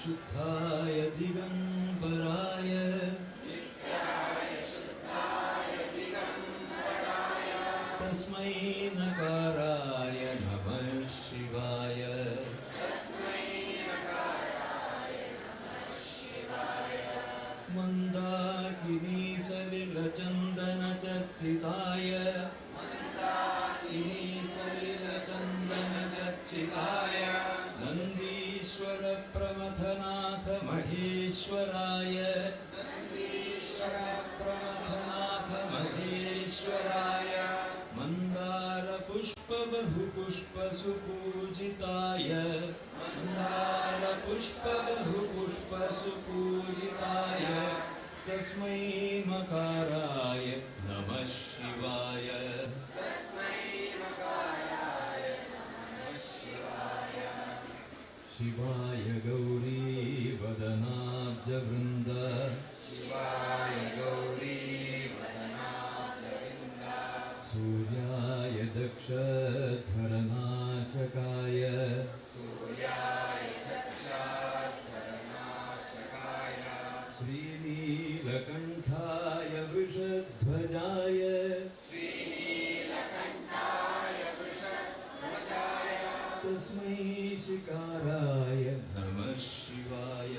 शुद्धाय दिगंबराय तस्मै नकाराय नमः शिवाय। मंदाकिनी सलिलचंदन चर्चिताय नंदीश्वर प्रमथनाथ महेश्वराय मंदार पुष्प बहुपुष्प सुपूजिताय तस्मै मकाराय नमः शिवाय। शिवाय गौरी वदनाब्जवृंद सूर्याय दक्षध्वरनाशकाय श्रीनीलकण्ठाय वृषध्वजाय तस्मै शिकाराय नमः शिवाय।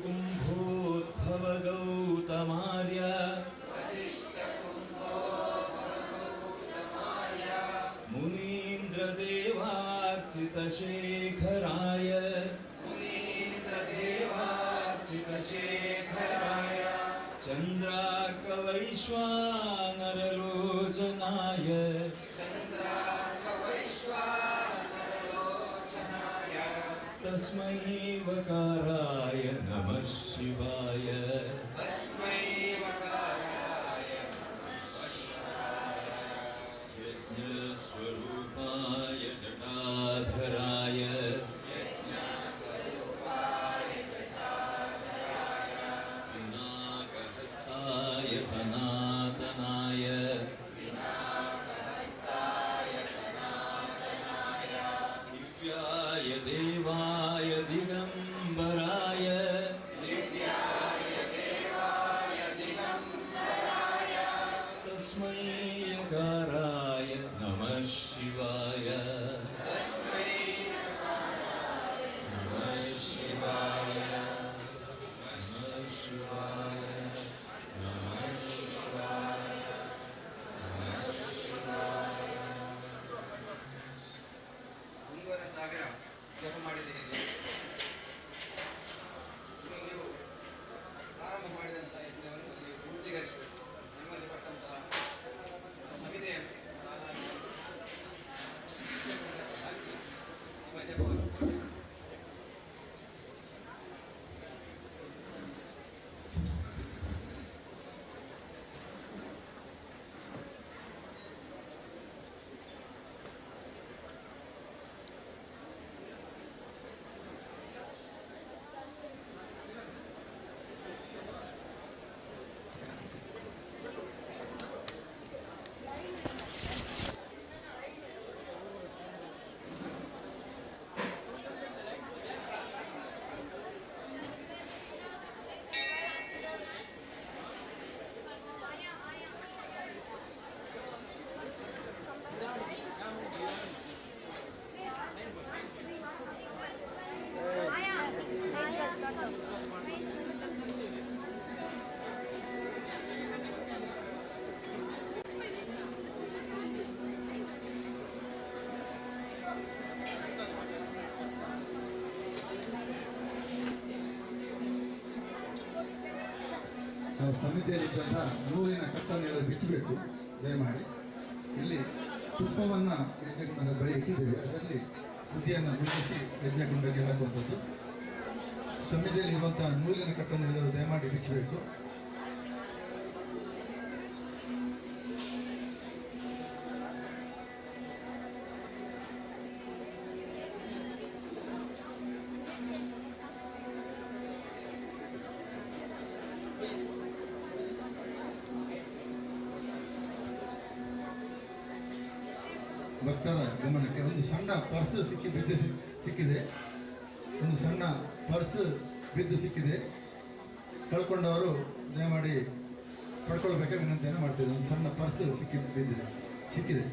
वसिष्ठकुम्भोद्भव गौतमार्य मुनीन्द्रदेवार्चितशेखराय चन्द्रार्कवैश्वानरलोचनाय तस्मै वकाराय नमः शिवाय। यज्ञस्वरूपाय जटाधराय पिनाकहस्ताय सनातनाय दिव्याय देवाय दिगंबराय तस्मै यकाराय नमः शिवाय। नमः शिवाय नमः शिवाय नमः शिवाय नमः शिवाय. 1,500 ಜಪ ಮಾಡಿದ್ದೀರಿ. ಇನ್ನು ನೀವು ಪ್ರಾರಂಭ ಮಾಡಿದಂಥ ಯಜ್ಞವನ್ನು ನೀವು ಪೂರ್ತೀಕರಿಸಬೇಕು. ನಿಮ್ಮಲ್ಲಿ ಕೊಟ್ಟಂತಹ ಸಮಿತಿಯನ್ನು ಸಾಲಾಗಿ ಹಾಕಿ ನಿಮ್ಮ ಜಪವನ್ನು ಸಮಿತಿಯಲ್ಲಿದ್ದಂಥ ನೂಲಿನ ಕಟ್ಟನ್ನು ಬಿಚ್ಚಬೇಕು ದಯಮಾಡಿ. ಇಲ್ಲಿ ತುಪ್ಪವನ್ನು ಯಜ್ಞಕುಂಡದ ಬಳಿ ಇಟ್ಟಿದ್ದೇವೆ, ಅದರಲ್ಲಿ ಸುದ್ದಿಯನ್ನು ಮುಗಿಸಿ ಯಜ್ಞಕುಂಡಕ್ಕೆ ಹಾಕುವಂಥದ್ದು. ಸಮಿತಿಯಲ್ಲಿರುವಂತಹ ನೂಲಿನ ಕಟ್ಟನ್ನು ಎಲ್ಲರೂ ದಯಮಾಡಿ ಬಿಚ್ಚಬೇಕು. ಗಮನಕ್ಕೆ ಒಂದು ಸಣ್ಣ ಪರ್ಸ್ ಸಿಕ್ಕಿ ಬಿದ್ದು ಸಿಕ್ಕಿದೆ. ಒಂದು ಸಣ್ಣ ಪರ್ಸ್ ಬಿದ್ದು ಸಿಕ್ಕಿದೆ. ಕಳ್ಕೊಂಡವರು ದಯಮಾಡಿ ಪಡ್ಕೊಳ್ಬೇಕಾಗಿ ವಿನಂತಿಯನ್ನು ಮಾಡ್ತಿದ್ದೆ. ಒಂದು ಸಣ್ಣ ಪರ್ಸ್ ಸಿಕ್ಕಿ ಬಿದ್ದಿದೆ ಸಿಕ್ಕಿದೆ.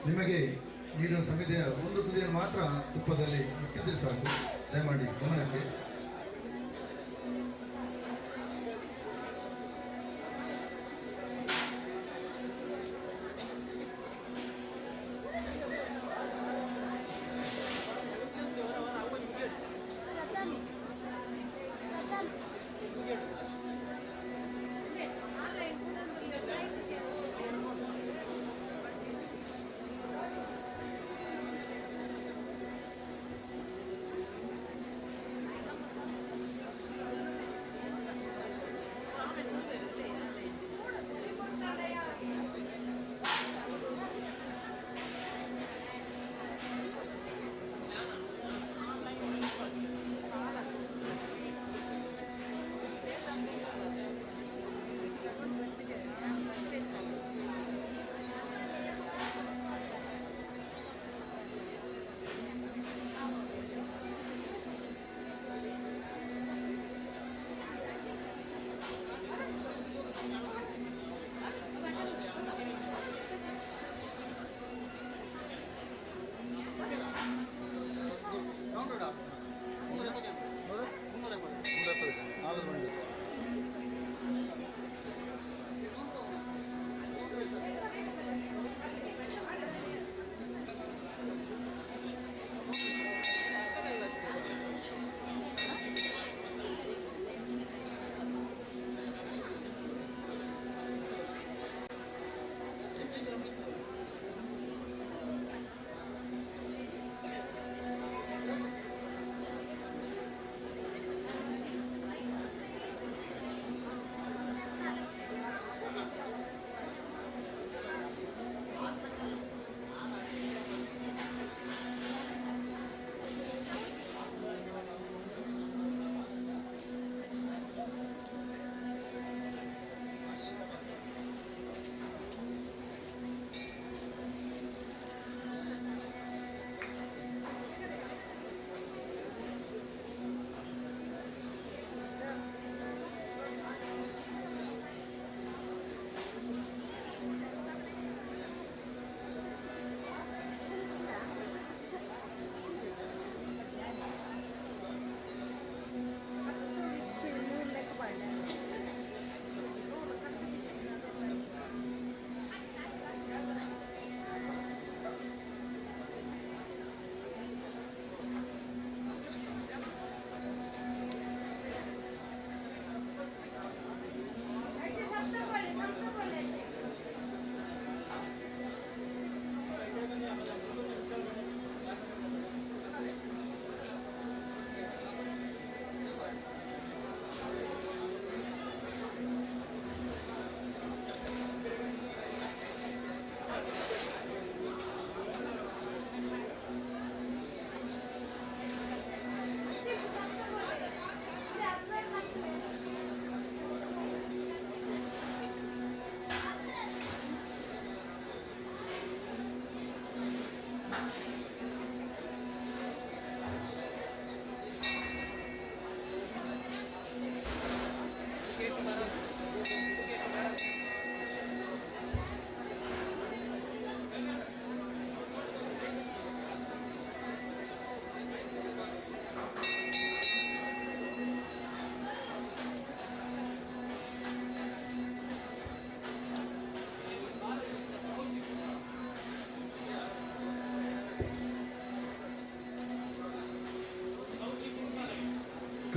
ನಿಮಗೆ ನೀಡುವ ಸಮಿತಿಯ ಒಂದು ತುದಿಯನ್ನು ಮಾತ್ರ ತುಪ್ಪದಲ್ಲಿ ಇಟ್ಟಿದ್ರೆ ಸಾಕು. ದಯಮಾಡಿ ಗಮನಕ್ಕೆ.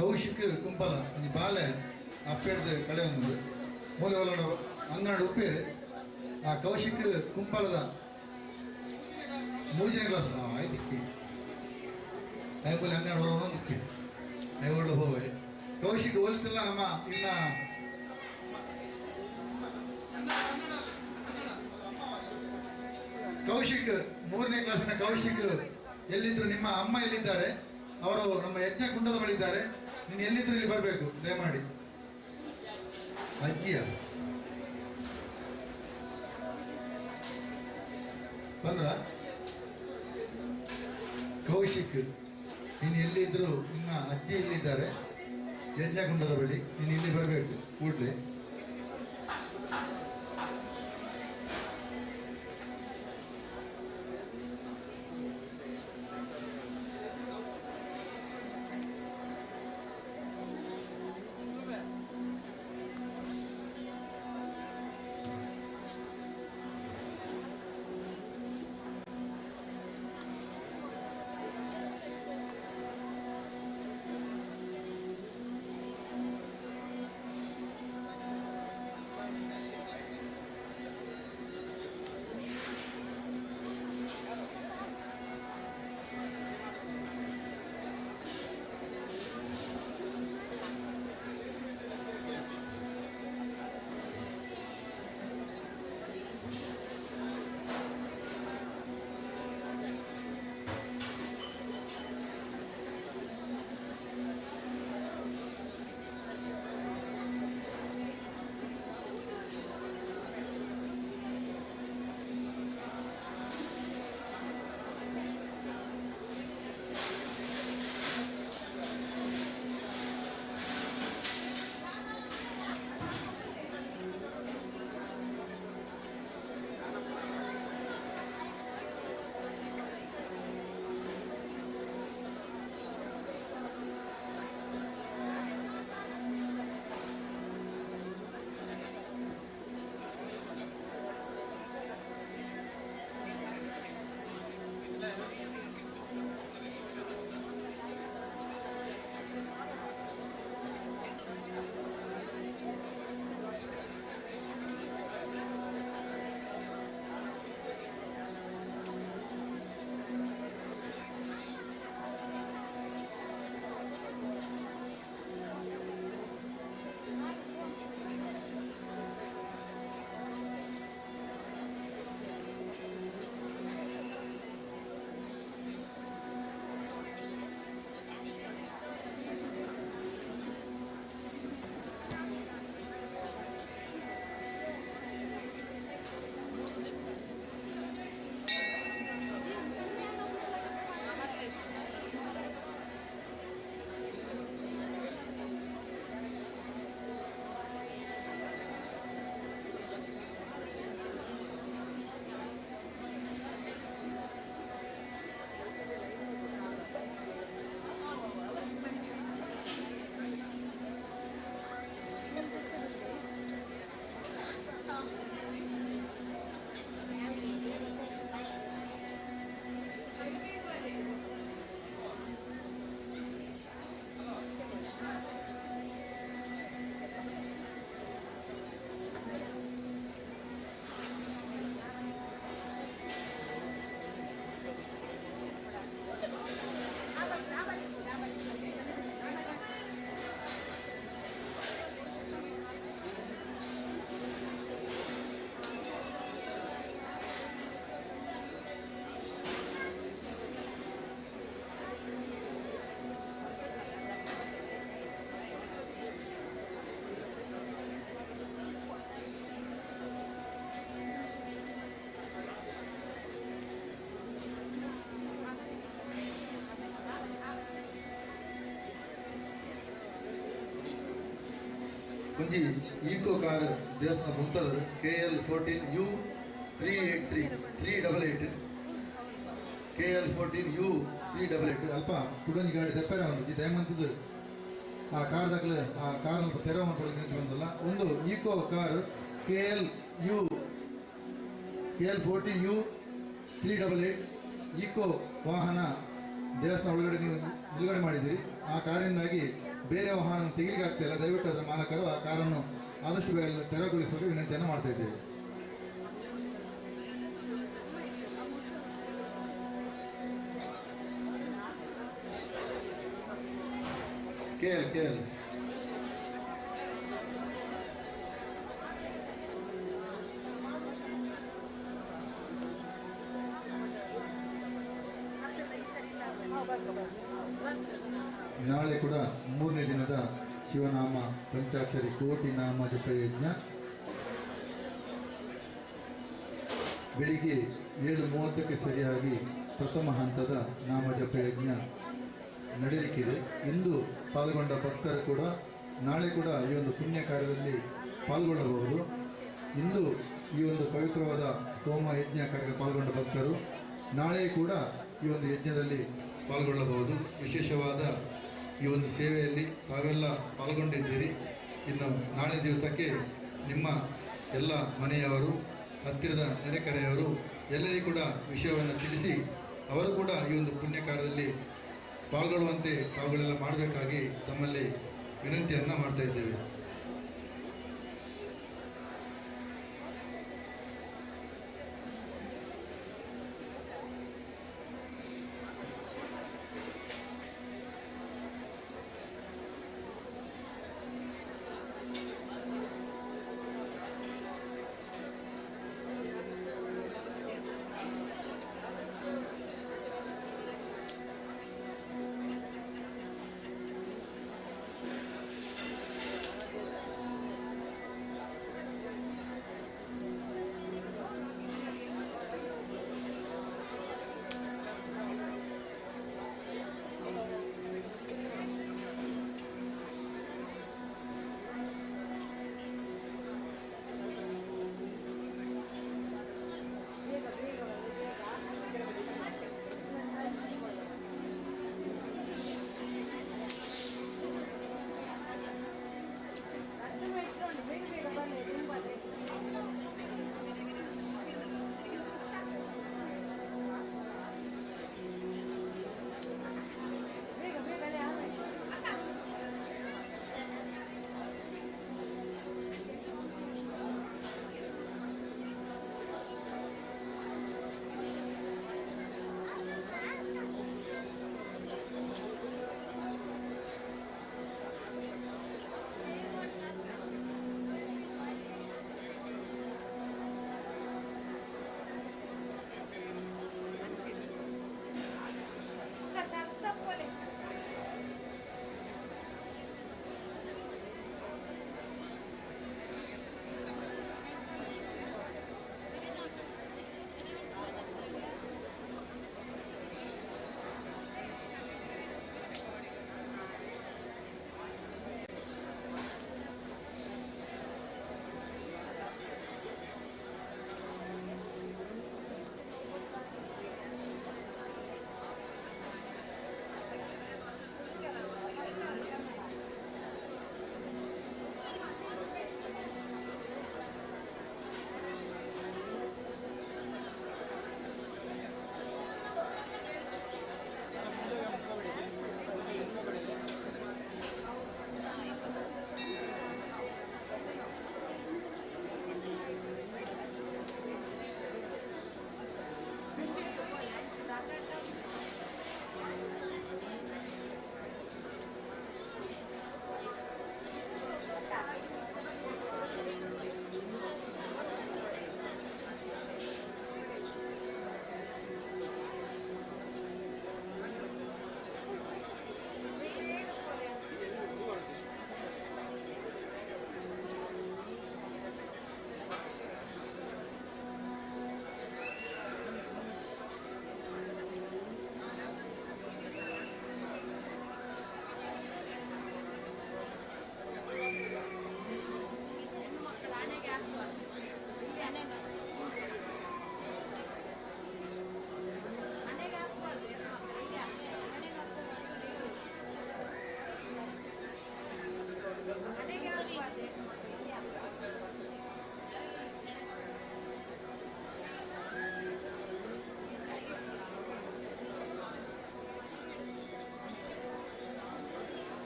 ಕೌಶಿಕ್ ಕುಂಪಲ ಒಂಜಿ ಬಾಲೆ ಅಪ್ಪೆಡ್ದು ಕಳೆ ಒಂದು ಮೂಲೆ ಒಲಡ ಅಂಗನಡು ಉಪ್ಪೇರು ಆ ಕೌಶಿಕ್ ಕುಂಪಲದ ಮೂಜನೇ ಕ್ಲಾಸ್ ಆಯ್ತಿಕ್ಕಿ ಐಪುಲಿ ಅಂಗನಡು ಒಲ ಉಪ್ಪಿ I ಓಡು ಹೋವೆ ಕೌಶಿಕ್ ಒಲಿತಿಲ್ಲ ನಮ್ಮ ಇನ್ನ ಕೌಶಿಕ್ ಮೂರನೇ ಕ್ಲಾಸಿನ ಕೌಶಿಕ್ ಎಲ್ಲಿದ್ರು ನಿಮ್ಮ ಅಮ್ಮ ಎಲ್ಲಿದ್ದಾರೆ? ಅವರು ನಮ್ಮ ಯಜ್ಞ ಕುಂಡದ ಬಳಿ ಇದ್ದಾರೆ. ನೀನು ಎಲ್ಲಿದ್ರು ಇಲ್ಲಿ ಬರಬೇಕು ದಯಮಾಡಿ. ಅಜ್ಜಿಯ ಬಂದ್ರ ಕೌಶಿಕ್ ನೀನು ಎಲ್ಲಿದ್ರು ನಿಮ್ಮ ಅಜ್ಜಿ ಎಲ್ಲಿದ್ದಾರೆ ಯಜ್ಞಕುಂಡದ ಬಳಿ, ನೀನು ಇಲ್ಲಿ ಬರಬೇಕು ಕೂಡಲೇ. ಒಂಜಿ ಈಕೋ ಕಾರ್ ದೇವಸ್ಥಾನ ಮುಂತಾದರು KL 14 U 383 388 KL 14 U 388 ಅಲ್ಪ ಕುಡೊಂಜಿ ಗಾಡಿ ತೆಪ್ಪರೆ ಉಂಡು ದಯಮಂತದ್ದು ಆ ಕಾರ್ ದಾಖಲೆ ಆ ಕಾರ್ ತೆರವು ಮಾಡ್ಕೊಳ್ಳಿ ಬಂದಲ್ಲ. ಒಂದು Eeco car KL 14 U 388 Eeco ವಾಹನ ದೇವಸ್ಥಾನ ಒಳಗಡೆ ನೀವು ನಿಲುಗಡೆ ಮಾಡಿದ್ದೀರಿ. ಆ ಕಾರಿನಿಂದಾಗಿ ಬೇರೆ ವಾಹನ ತೆಗಿಲಿಕ್ಕೆ ಆಗ್ತಾ ಇಲ್ಲ. ದಯವಿಟ್ಟು ಅದರ ಮಾಲಕರು ಆ ಕಾರನ್ನು ಆದಷ್ಟು ಬೇಗ ತೆರವುಗೊಳಿಸುವ ವಿನಂತಿಯನ್ನು ಮಾಡ್ತಾ ಇದ್ದೇವೆ. KL KL ನಾಳೆ ಕೂಡ ಮೂರನೇ ದಿನದ ಶಿವನಾಮ ಪಂಚಾಕ್ಷರಿ ಕೋಟಿ ನಾಮ ಜಪ ಯಜ್ಞ ಬೆಳಿಗ್ಗೆ 7:30ಕ್ಕೆ ಸರಿಯಾಗಿ ಪ್ರಥಮ ಹಂತದ ನಾಮ ಜಪ ಯಜ್ಞ ನಡೆಯಲಿಕ್ಕಿದೆ. ಇಂದು ಪಾಲ್ಗೊಂಡ ಭಕ್ತರು ಕೂಡ ನಾಳೆ ಕೂಡ ಈ ಒಂದು ಪುಣ್ಯ ಕಾರ್ಯದಲ್ಲಿ ಪಾಲ್ಗೊಳ್ಳಬಹುದು. ಇಂದು ಈ ಒಂದು ಪವಿತ್ರವಾದ ಹೋಮ ಯಜ್ಞ ಕಾರ್ಯದಲ್ಲಿ ಪಾಲ್ಗೊಂಡ ಭಕ್ತರು ನಾಳೆ ಕೂಡ ಈ ಒಂದು ಯಜ್ಞದಲ್ಲಿ ಪಾಲ್ಗೊಳ್ಳಬಹುದು. ವಿಶೇಷವಾದ ಈ ಒಂದು ಸೇವೆಯಲ್ಲಿ ತಾವೆಲ್ಲ ಪಾಲ್ಗೊಂಡಿದ್ದೀರಿ. ಇನ್ನು ನಾಳೆ ದಿವಸಕ್ಕೆ ನಿಮ್ಮ ಎಲ್ಲ ಮನೆಯವರು, ಹತ್ತಿರದ ನೆರೆಕರೆಯವರು ಎಲ್ಲರಿಗೂ ಕೂಡ ವಿಷಯವನ್ನು ತಿಳಿಸಿ ಅವರು ಕೂಡ ಈ ಒಂದು ಪುಣ್ಯ ಕಾರ್ಯದಲ್ಲಿ ಪಾಲ್ಗೊಳ್ಳುವಂತೆ ತಾವುಗಳೆಲ್ಲ ಮಾಡಬೇಕಾಗಿ ತಮ್ಮಲ್ಲಿ ವಿನಂತಿಯನ್ನು ಮಾಡ್ತಾ ಇದ್ದೇವೆ.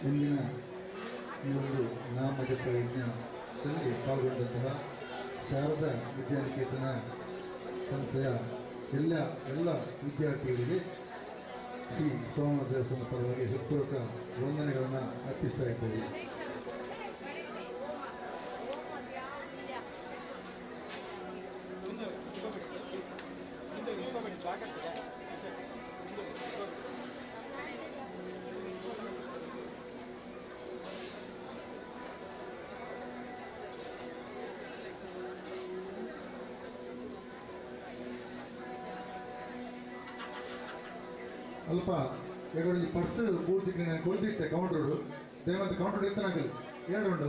ಇಂದಿನ ಈ ಒಂದು ನಾಮಜಪ ಯಜ್ಞದಲ್ಲಿ ಪಾಲ್ಗೊಂಡಂತಹ ಶಾರದಾ ವಿದ್ಯಾನಿಕೇತನ ಸಂಸ್ಥೆಯ ಎಲ್ಲ ಎಲ್ಲ ವಿದ್ಯಾರ್ಥಿಗಳಿಗೆ ಶ್ರೀ ಸೋಮನಾಥ ದೇವಸ್ಥಾನದ ಪರವಾಗಿ ಹೃತ್ಪೂರ್ವಕ ವಂದನೆಗಳನ್ನು ಅರ್ಪಿಸ್ತಾ ಇದ್ದೇವೆ. ಅಲ್ಪ ಎರಡು ಪರ್ಸ್ ಪೂರ್ತಿ ಕೊಡ್ತಿತ್ತೆ ಕೌಂಟರ್ ದಯಮಾಡಿ ಕೌಂಟರ್ ಇತ್ತನಾಗಲಿ ಎರಡು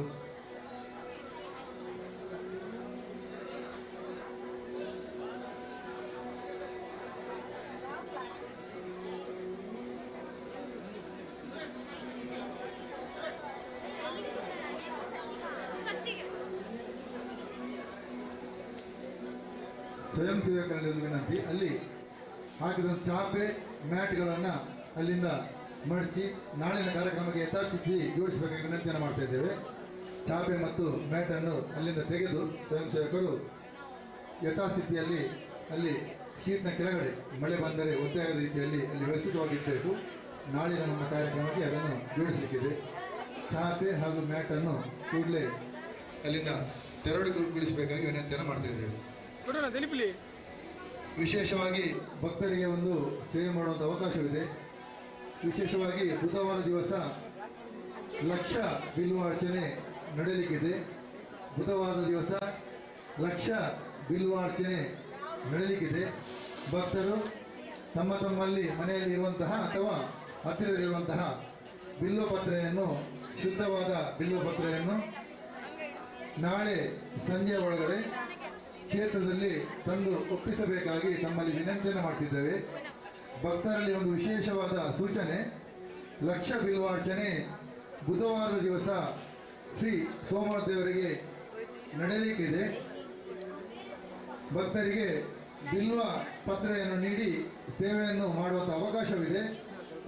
ಸ್ವಯಂ ಸೇವಕರಲ್ಲಿ ಒಂದು ವಿನಂತಿ, ಅಲ್ಲಿ ಹಾಕಿದ ಚಾಪೆ ಮ್ಯಾಟ್ಗಳನ್ನು ಅಲ್ಲಿಂದ ಮಡಚಿ ನಾಳಿನ ಕಾರ್ಯಕ್ರಮಕ್ಕೆ ಯಥಾಸ್ಥಿತಿ ಜೋಡಿಸಬೇಕಾಗಿ ವಿನಂತಿಯನ್ನು ಮಾಡ್ತಾ ಇದ್ದೇವೆ. ಚಾಪೆ ಮತ್ತು ಮ್ಯಾಟನ್ನು ಅಲ್ಲಿಂದ ತೆಗೆದು ಸ್ವಯಂ ಸೇವಕರು ಯಥಾಸ್ಥಿತಿಯಲ್ಲಿ ಅಲ್ಲಿ ಶೀಟ್ನ ಕೆಳಗಡೆ ಮಳೆ ಬಂದರೆ ಒತ್ತಾಯದ ರೀತಿಯಲ್ಲಿ ಅಲ್ಲಿ ವ್ಯವಸ್ಥಿತವಾಗಿರಬೇಕು. ನಾಳಿನ ನಮ್ಮ ಕಾರ್ಯಕ್ರಮಕ್ಕೆ ಅದನ್ನು ಜೋಡಿಸಲಿಕ್ಕಿದೆ. ಚಾಪೆ ಹಾಗೂ ಮ್ಯಾಟನ್ನು ಕೂಡಲೇ ಅಲ್ಲಿಂದ ತೆರವುಗೊಳಿಸಬೇಕಾಗಿ ವಿನಂತಿಯನ್ನು ಮಾಡ್ತಾ ಇದ್ದೇವೆ. ವಿಶೇಷವಾಗಿ ಭಕ್ತರಿಗೆ ಒಂದು ಸೇವೆ ಮಾಡುವಂಥ ಅವಕಾಶವಿದೆ. ವಿಶೇಷವಾಗಿ ಬುಧವಾರ ದಿವಸ ಲಕ್ಷ ಬಿಲ್ವಾರ್ಚನೆ ನಡೆಯಲಿಕ್ಕಿದೆ. ಬುಧವಾರದ ದಿವಸ ಲಕ್ಷ ಬಿಲ್ವಾರ್ಚನೆ ನಡೆಯಲಿಕ್ಕಿದೆ. ಭಕ್ತರು ತಮ್ಮ ತಮ್ಮಲ್ಲಿ ಮನೆಯಲ್ಲಿ ಇರುವಂತಹ ಅಥವಾ ಹತ್ತಿರದಲ್ಲಿರುವಂತಹ ಬಿಲ್ವಪತ್ರೆಯನ್ನು, ಶುದ್ಧವಾದ ಬಿಲ್ವಪತ್ರೆಯನ್ನು ನಾಳೆ ಸಂಜೆ ಒಳಗಡೆ ಕ್ಷೇತ್ರದಲ್ಲಿ ತಂದು ಒಪ್ಪಿಸಬೇಕಾಗಿ ತಮ್ಮಲ್ಲಿ ವಿನಂತಿಯನ್ನು ಮಾಡ್ತಿದ್ದೇವೆ. ಭಕ್ತರಲ್ಲಿ ಒಂದು ವಿಶೇಷವಾದ ಸೂಚನೆ, ಲಕ್ಷ ಬಿಲ್ವಾರ್ಚನೆ ಬುಧವಾರದ ದಿವಸ ಶ್ರೀ ಸೋಮನಾಥ ದೇವರಿಗೆ ನಡೆಯಲಿಕ್ಕಿದೆ. ಭಕ್ತರಿಗೆ ಬಿಲ್ವ ಪತ್ರೆಯನ್ನು ನೀಡಿ ಸೇವೆಯನ್ನು ಮಾಡುವಂಥ ಅವಕಾಶವಿದೆ.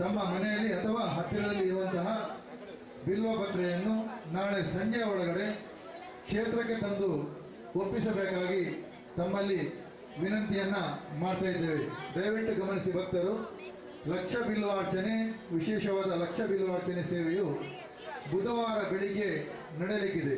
ತಮ್ಮ ಮನೆಯಲ್ಲಿ ಅಥವಾ ಹತ್ತಿರದಲ್ಲಿ ಇರುವಂತಹ ಬಿಲ್ವ ಪತ್ರೆಯನ್ನು ನಾಳೆ ಸಂಜೆ ಒಳಗಡೆ ಕ್ಷೇತ್ರಕ್ಕೆ ತಂದು ಒಪ್ಪಿಸಬೇಕಾಗಿ ತಮ್ಮಲ್ಲಿ ವಿನಂತಿಯನ್ನ ಮಾಡ್ತಾ ಇದ್ದೇವೆ. ದಯವಿಟ್ಟು ಗಮನಿಸಿ ಭಕ್ತರು, ಲಕ್ಷ ಬಿಲ್ವಾರ್ಚನೆ, ವಿಶೇಷವಾದ ಲಕ್ಷ ಬಿಲ್ವಾರ್ಚನೆ ಸೇವೆಯು ಬುಧವಾರ ಬೆಳಿಗ್ಗೆ ನಡೆಯಲಿಕ್ಕಿದೆ.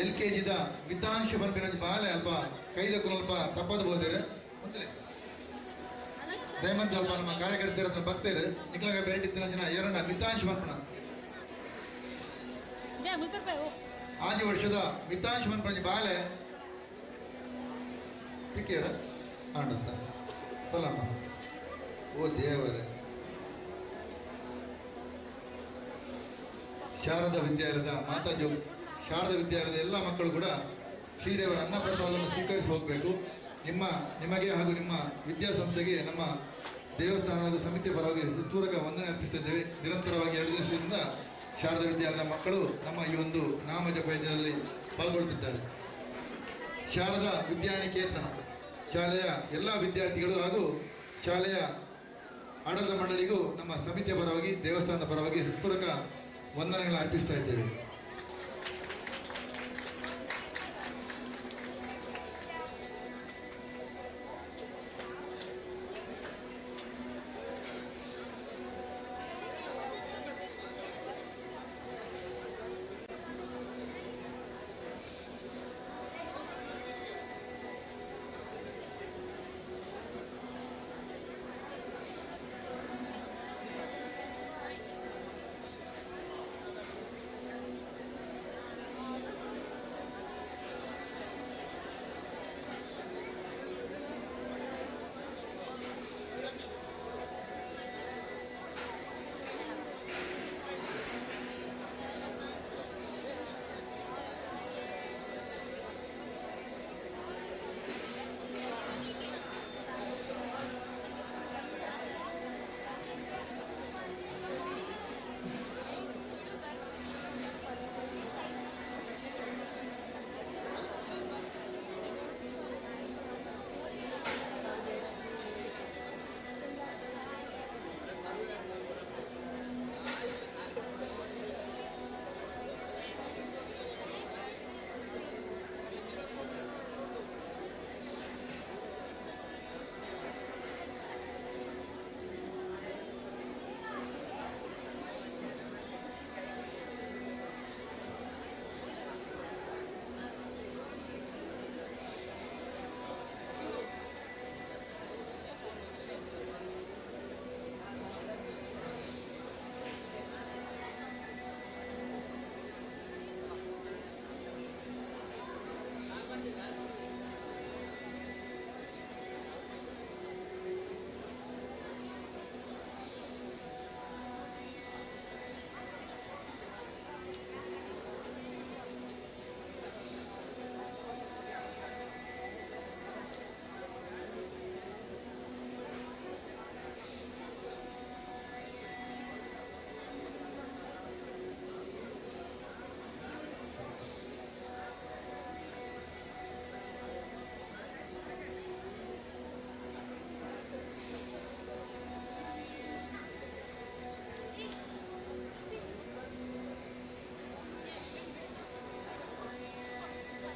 ಎಲ್ ಕೆ ಜಿದ ಮಿತಾಂಶ ಬರ್ಪಿನ ಬಾಲೆ ಅಲ್ಪ ಕೈದಕ್ಕೂ ಅಲ್ಪ ತಪ್ಪದು ಬೋದಿರ ದಯಮಂತ ಅಲ್ಪ ನಮ್ಮ ಕಾರ್ಯಕರ್ತರ ಹತ್ರ ಭಕ್ತರು ನಿಕ್ಲಾಗ ಬೇರೆ ಜನ ಎರಡ ಮಿತಾಂಶ ಬರ್ಪಣ ಆಜಿ ವರ್ಷದ ಮಿತಾಂಶ ಬರ್ಪಣ ಬಾಲೆ ತಿಕ್ಕಿಯರ ಆಂಡಂತ ಬಲಮ್ಮ ಓ ದೇವರೇ. ಶಾರದಾ ವಿದ್ಯಾಲಯದ ಮಾತಾಜಿ, ಶಾರದಾ ವಿದ್ಯಾಲಯದ ಎಲ್ಲ ಮಕ್ಕಳು ಕೂಡ ಶ್ರೀದೇವರ ಅನ್ನಪ್ರಸಾದವನ್ನು ಸ್ವೀಕರಿಸಿ ಹೋಗಬೇಕು. ನಿಮಗೆ ಹಾಗೂ ನಿಮ್ಮ ವಿದ್ಯಾಸಂಸ್ಥೆಗೆ ನಮ್ಮ ದೇವಸ್ಥಾನ ಹಾಗೂ ಸಮಿತಿಯ ಪರವಾಗಿ ಪೂರಕ ವಂದನೆ ಅರ್ಪಿಸುತ್ತಿದ್ದೇವೆ. ನಿರಂತರವಾಗಿ 2 ದಿವಸದಿಂದ ಶಾರದಾ ವಿದ್ಯಾಲಯದ ಮಕ್ಕಳು ನಮ್ಮ ಈ ಒಂದು ನಾಮಜಪ ಯಜ್ಞದಲ್ಲಿ ಪಾಲ್ಗೊಳ್ಳುತ್ತಿದ್ದಾರೆ. ಶಾರದಾ ವಿದ್ಯಾನಿಕೇತನ ಶಾಲೆಯ ಎಲ್ಲ ವಿದ್ಯಾರ್ಥಿಗಳು ಹಾಗೂ ಶಾಲೆಯ ಆಡಳಿತ ಮಂಡಳಿಗೂ ನಮ್ಮ ಸಮಿತಿಯ ಪರವಾಗಿ, ದೇವಸ್ಥಾನದ ಪರವಾಗಿ ಹೃತ್ಪೂರ್ವಕ ವಂದನೆಗಳನ್ನು ಅರ್ಪಿಸ್ತಾ ಇದ್ದೇವೆ.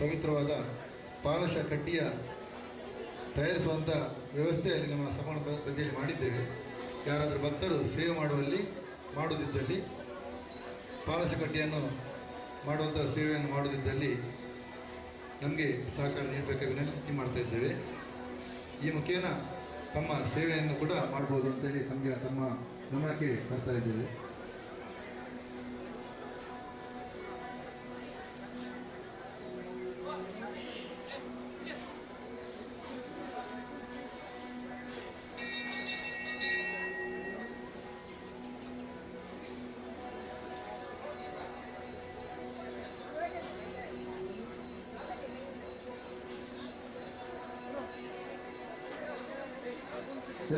ಪವಿತ್ರವಾದ ಪಾಲಶ ಕಡ್ಡಿಯ ತಯಾರಿಸುವಂಥ ವ್ಯವಸ್ಥೆಯಲ್ಲಿ ನಮ್ಮ ಸಮಾನ ಬದಿಯಲ್ಲಿ ಮಾಡಿದ್ದೇವೆ. ಯಾರಾದರೂ ಭಕ್ತರು ಸೇವೆ ಮಾಡುವುದಿದ್ದಲ್ಲಿ ಪಾಲಶ ಕಡ್ಡಿಯನ್ನು ಮಾಡುವಂಥ ಸೇವೆಯನ್ನು ಮಾಡುವುದಿದ್ದಲ್ಲಿ ನಮಗೆ ಸಹಕಾರ ನೀಡಬೇಕಾಗಿ ವಿನಂತಿ ಮಾಡ್ತಾ ಇದ್ದೇವೆ. ಈ ಮುಖೇನ ತಮ್ಮ ಸೇವೆಯನ್ನು ಕೂಡ ಮಾಡ್ಬೋದು ಅಂತೇಳಿ ತಮಗೆ ತಮ್ಮ ಗಮನಕ್ಕೆ ತರ್ತಾ ಇದ್ದೇವೆ.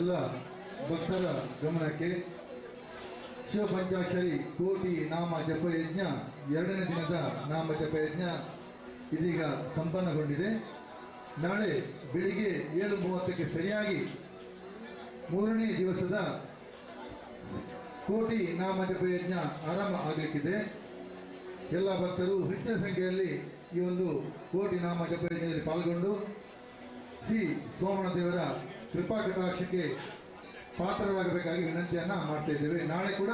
ಎಲ್ಲ ಭಕ್ತರ ಗಮನಕ್ಕೆ ಶಿವಪಂಚಾಕ್ಷರಿ ಕೋಟಿ ನಾಮ ಜಪಯಜ್ಞ ಎರಡನೇ ದಿನದ ನಾಮ ಜಪಯಜ್ಞ ಇದೀಗ ಸಂಪನ್ನಗೊಂಡಿದೆ. ನಾಳೆ ಬೆಳಿಗ್ಗೆ 7:30ಕ್ಕೆ ಸರಿಯಾಗಿ ಮೂರನೇ ದಿವಸದ ಕೋಟಿ ನಾಮ ಜಪಯಜ್ಞ ಆರಂಭ ಆಗಲಿಕ್ಕಿದೆ. ಎಲ್ಲ ಭಕ್ತರು ಹೆಚ್ಚಿನ ಸಂಖ್ಯೆಯಲ್ಲಿ ಈ ಒಂದು ಕೋಟಿ ನಾಮ ಜಪಯಜ್ಞದಲ್ಲಿ ಪಾಲ್ಗೊಂಡು ಶ್ರೀ ಸೋಮಣ್ಣ ದೇವರ ಕೃಪಾ ಕಟಾಕ್ಷಕ್ಕೆ ಪಾತ್ರರಾಗಬೇಕಾಗಿ ವಿನಂತಿಯನ್ನು ಮಾಡ್ತಾ ಇದ್ದೇವೆ. ನಾಳೆ ಕೂಡ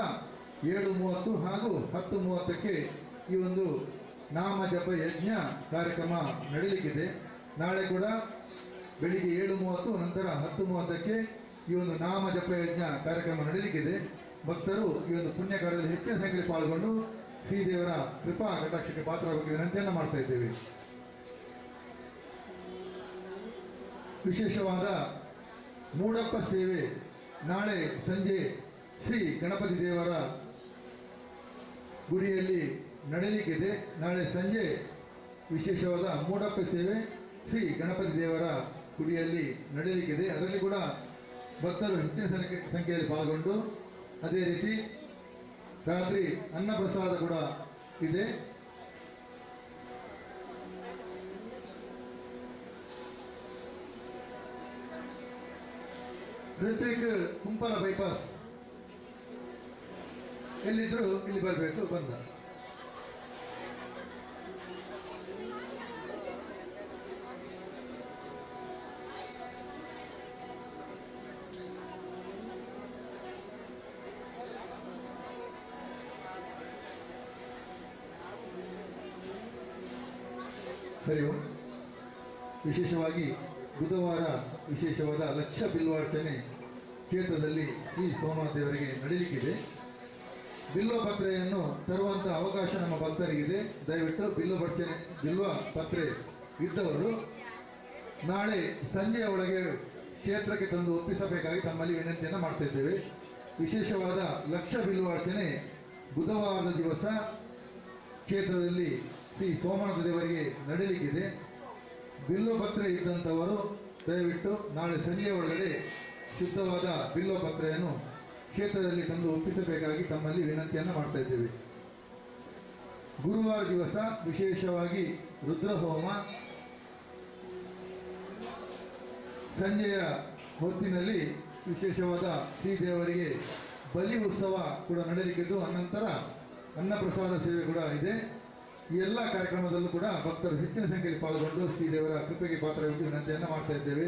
7:30 ಹಾಗೂ 10:30ಕ್ಕೆ ಈ ಒಂದು ನಾಮ ಜಪ ಯಜ್ಞ ಕಾರ್ಯಕ್ರಮ ನಡೆಯಲಿಕ್ಕಿದೆ. ನಾಳೆ ಕೂಡ ಬೆಳಿಗ್ಗೆ 7:30 ನಂತರ 10:30ಕ್ಕೆ ಈ ಒಂದು ನಾಮ ಜಪ ಯಜ್ಞ ಕಾರ್ಯಕ್ರಮ ನಡೆಯಲಿಕ್ಕಿದೆ. ಭಕ್ತರು ಈ ಒಂದು ಪುಣ್ಯ ಕಾರ್ಯದಲ್ಲಿ ಹೆಚ್ಚಿನ ಸಂಖ್ಯೆಯಲ್ಲಿ ಪಾಲ್ಗೊಂಡು ಶ್ರೀದೇವರ ಕೃಪಾ ಕಟಾಕ್ಷಕ್ಕೆ ಪಾತ್ರರಾಗಬೇಕು ವಿನಂತಿಯನ್ನು ಮಾಡ್ತಾ ಇದ್ದೇವೆ. ವಿಶೇಷವಾದ ಮೂಡಪ್ಪ ಸೇವೆ ನಾಳೆ ಸಂಜೆ ಶ್ರೀ ಗಣಪತಿ ದೇವರ ಗುಡಿಯಲ್ಲಿ ನಡೆಯಲಿಕ್ಕಿದೆ. ನಾಳೆ ಸಂಜೆ ವಿಶೇಷವಾದ ಮೂಡಪ್ಪ ಸೇವೆ ಶ್ರೀ ಗಣಪತಿ ದೇವರ ಗುಡಿಯಲ್ಲಿ ನಡೆಯಲಿಕ್ಕಿದೆ. ಅದರಲ್ಲಿ ಕೂಡ ಭಕ್ತರು ಹೆಚ್ಚಿನ ಸಂಖ್ಯೆಯಲ್ಲಿ ಪಾಲ್ಗೊಂಡು, ಅದೇ ರೀತಿ ರಾತ್ರಿ ಅನ್ನಪ್ರಸಾದ ಕೂಡ ಇದೆ. ಋತ್ವಿಕ್ ಕುಂಪಲ ಬೈಪಾಸ್ ಎಲ್ಲಿದ್ರು ಇಲ್ಲಿ ಬರಬೇಕು. ಬಂದ ಹರಿ ಓಂ. ವಿಶೇಷವಾಗಿ ಬುಧವಾರ ವಿಶೇಷವಾದ ಲಕ್ಷ ಬಿಲ್ವಾರ್ಚನೆ ಕ್ಷೇತ್ರದಲ್ಲಿ ಶ್ರೀ ಸೋಮನಾಥ ದೇವರಿಗೆ ನಡೆಯಲಿಕ್ಕಿದೆ. ಬಿಲ್ವ ಪತ್ರೆಯನ್ನು ತರುವಂಥ ಅವಕಾಶ ನಮ್ಮ ಭಕ್ತರಿಗಿದೆ. ದಯವಿಟ್ಟು ಬಿಲ್ವ ಪತ್ರೆ ಇದ್ದವರು ನಾಳೆ ಸಂಜೆಯ ಒಳಗೆ ಕ್ಷೇತ್ರಕ್ಕೆ ತಂದು ಒಪ್ಪಿಸಬೇಕಾಗಿ ತಮ್ಮಲ್ಲಿ ವಿನಂತಿಯನ್ನು ಮಾಡ್ತಾ ಇದ್ದೇವೆ. ವಿಶೇಷವಾದ ಲಕ್ಷ ಬಿಲ್ವಾರ್ಚನೆ ಬುಧವಾರದ ದಿವಸ ಕ್ಷೇತ್ರದಲ್ಲಿ ಶ್ರೀ ಸೋಮನಾಥ ದೇವರಿಗೆ ನಡೆಯಲಿಕ್ಕಿದೆ. ಬಿಲ್ವಪತ್ರೆ ಇದ್ದಂಥವರು ದಯವಿಟ್ಟು ನಾಳೆ ಸಂಜೆಯ ಒಳಗಡೆ ಶುದ್ಧವಾದ ಬಿಲ್ವಪತ್ರೆಯನ್ನು ಕ್ಷೇತ್ರದಲ್ಲಿ ತಂದು ಒಪ್ಪಿಸಬೇಕಾಗಿ ತಮ್ಮಲ್ಲಿ ವಿನಂತಿಯನ್ನು ಮಾಡ್ತಾ ಇದ್ದೇವೆ. ಗುರುವಾರ ದಿವಸ ವಿಶೇಷವಾಗಿ ರುದ್ರಹೋಮ ಸಂಜೆಯ ಹೊತ್ತಿನಲ್ಲಿ ವಿಶೇಷವಾದ ಶ್ರೀದೇವರಿಗೆ ಬಲಿ ಉತ್ಸವ ಕೂಡ ನಡೆಯಲಿಕ್ಕಿದ್ದು, ಅನಂತರ ಅನ್ನಪ್ರಸಾದ ಸೇವೆ ಕೂಡ ಇದೆ. ಈ ಎಲ್ಲ ಕಾರ್ಯಕ್ರಮದಲ್ಲೂ ಕೂಡ ಭಕ್ತರು ಹೆಚ್ಚಿನ ಸಂಖ್ಯೆಯಲ್ಲಿ ಪಾಲ್ಗೊಂಡು ಶ್ರೀದೇವರ ಕೃಪೆಗೆ ಪಾತ್ರವಾಗಿ ವಿನಂತಿಯನ್ನು ಮಾಡ್ತಾ ಇದ್ದೇವೆ.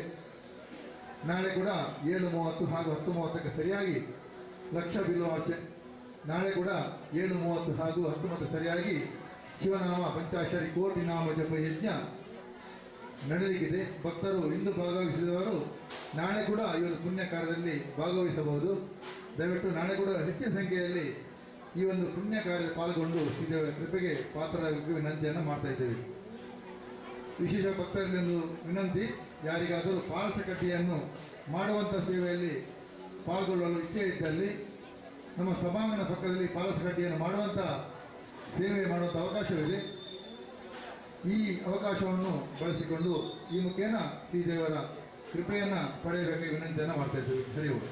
ನಾಳೆ ಕೂಡ 7:30 ಹಾಗೂ 10:30ಕ್ಕೆ ಸರಿಯಾಗಿ ಲಕ್ಷ ಬಿಲ್ವಾರ್ಚನೆ. ನಾಳೆ ಕೂಡ 7:30 ಹಾಗೂ 10:30 ಸರಿಯಾಗಿ ಶಿವನಾಮ ಪಂಚಾಕ್ಷರಿ ಕೋಟಿ ನಾಮ ಜಪ ಯಜ್ಞ ನಡೆಯಲಿಕ್ಕಿದೆ. ಭಕ್ತರು ಇಂದು ಭಾಗವಹಿಸಿದವರು ನಾಳೆ ಕೂಡ ಈ ಒಂದು ಪುಣ್ಯ ಕಾರ್ಯದಲ್ಲಿ ಭಾಗವಹಿಸಬಹುದು. ದಯವಿಟ್ಟು ನಾಳೆ ಕೂಡ ಹೆಚ್ಚಿನ ಸಂಖ್ಯೆಯಲ್ಲಿ ಈ ಒಂದು ಪುಣ್ಯ ಕಾರ್ಯದಲ್ಲಿ ಪಾಲ್ಗೊಂಡು ಶ್ರೀದೇವರ ಕೃಪೆಗೆ ಪಾತ್ರರಾಗಬೇಕು ವಿನಂತಿಯನ್ನು ಮಾಡ್ತಾ ಇದ್ದೇವೆ. ವಿಶೇಷ ಭಕ್ತರಲ್ಲಿ ಒಂದು ವಿನಂತಿ, ಯಾರಿಗಾದರೂ ಪಾಲಸಕಡ್ಡಿಯನ್ನು ಮಾಡುವಂಥ ಸೇವೆಯಲ್ಲಿ ಪಾಲ್ಗೊಳ್ಳಲು ಇಚ್ಛೆ ಇದ್ದಲ್ಲಿ ನಮ್ಮ ಸಭಾಂಗಣ ಪಕ್ಕದಲ್ಲಿ ಪಾಲಸಕಡ್ಡಿಯನ್ನು ಮಾಡುವಂಥ ಸೇವೆ ಮಾಡುವಂಥ ಅವಕಾಶವಿದೆ. ಈ ಅವಕಾಶವನ್ನು ಬಳಸಿಕೊಂಡು ಈ ಮುಖೇನ ಶ್ರೀದೇವರ ಕೃಪೆಯನ್ನು ಪಡೆಯಬೇಕಾಗಿ ವಿನಂತಿಯನ್ನು ಮಾಡ್ತಾ ಇದ್ದೇವೆ. ಹರಿ ಓಂ.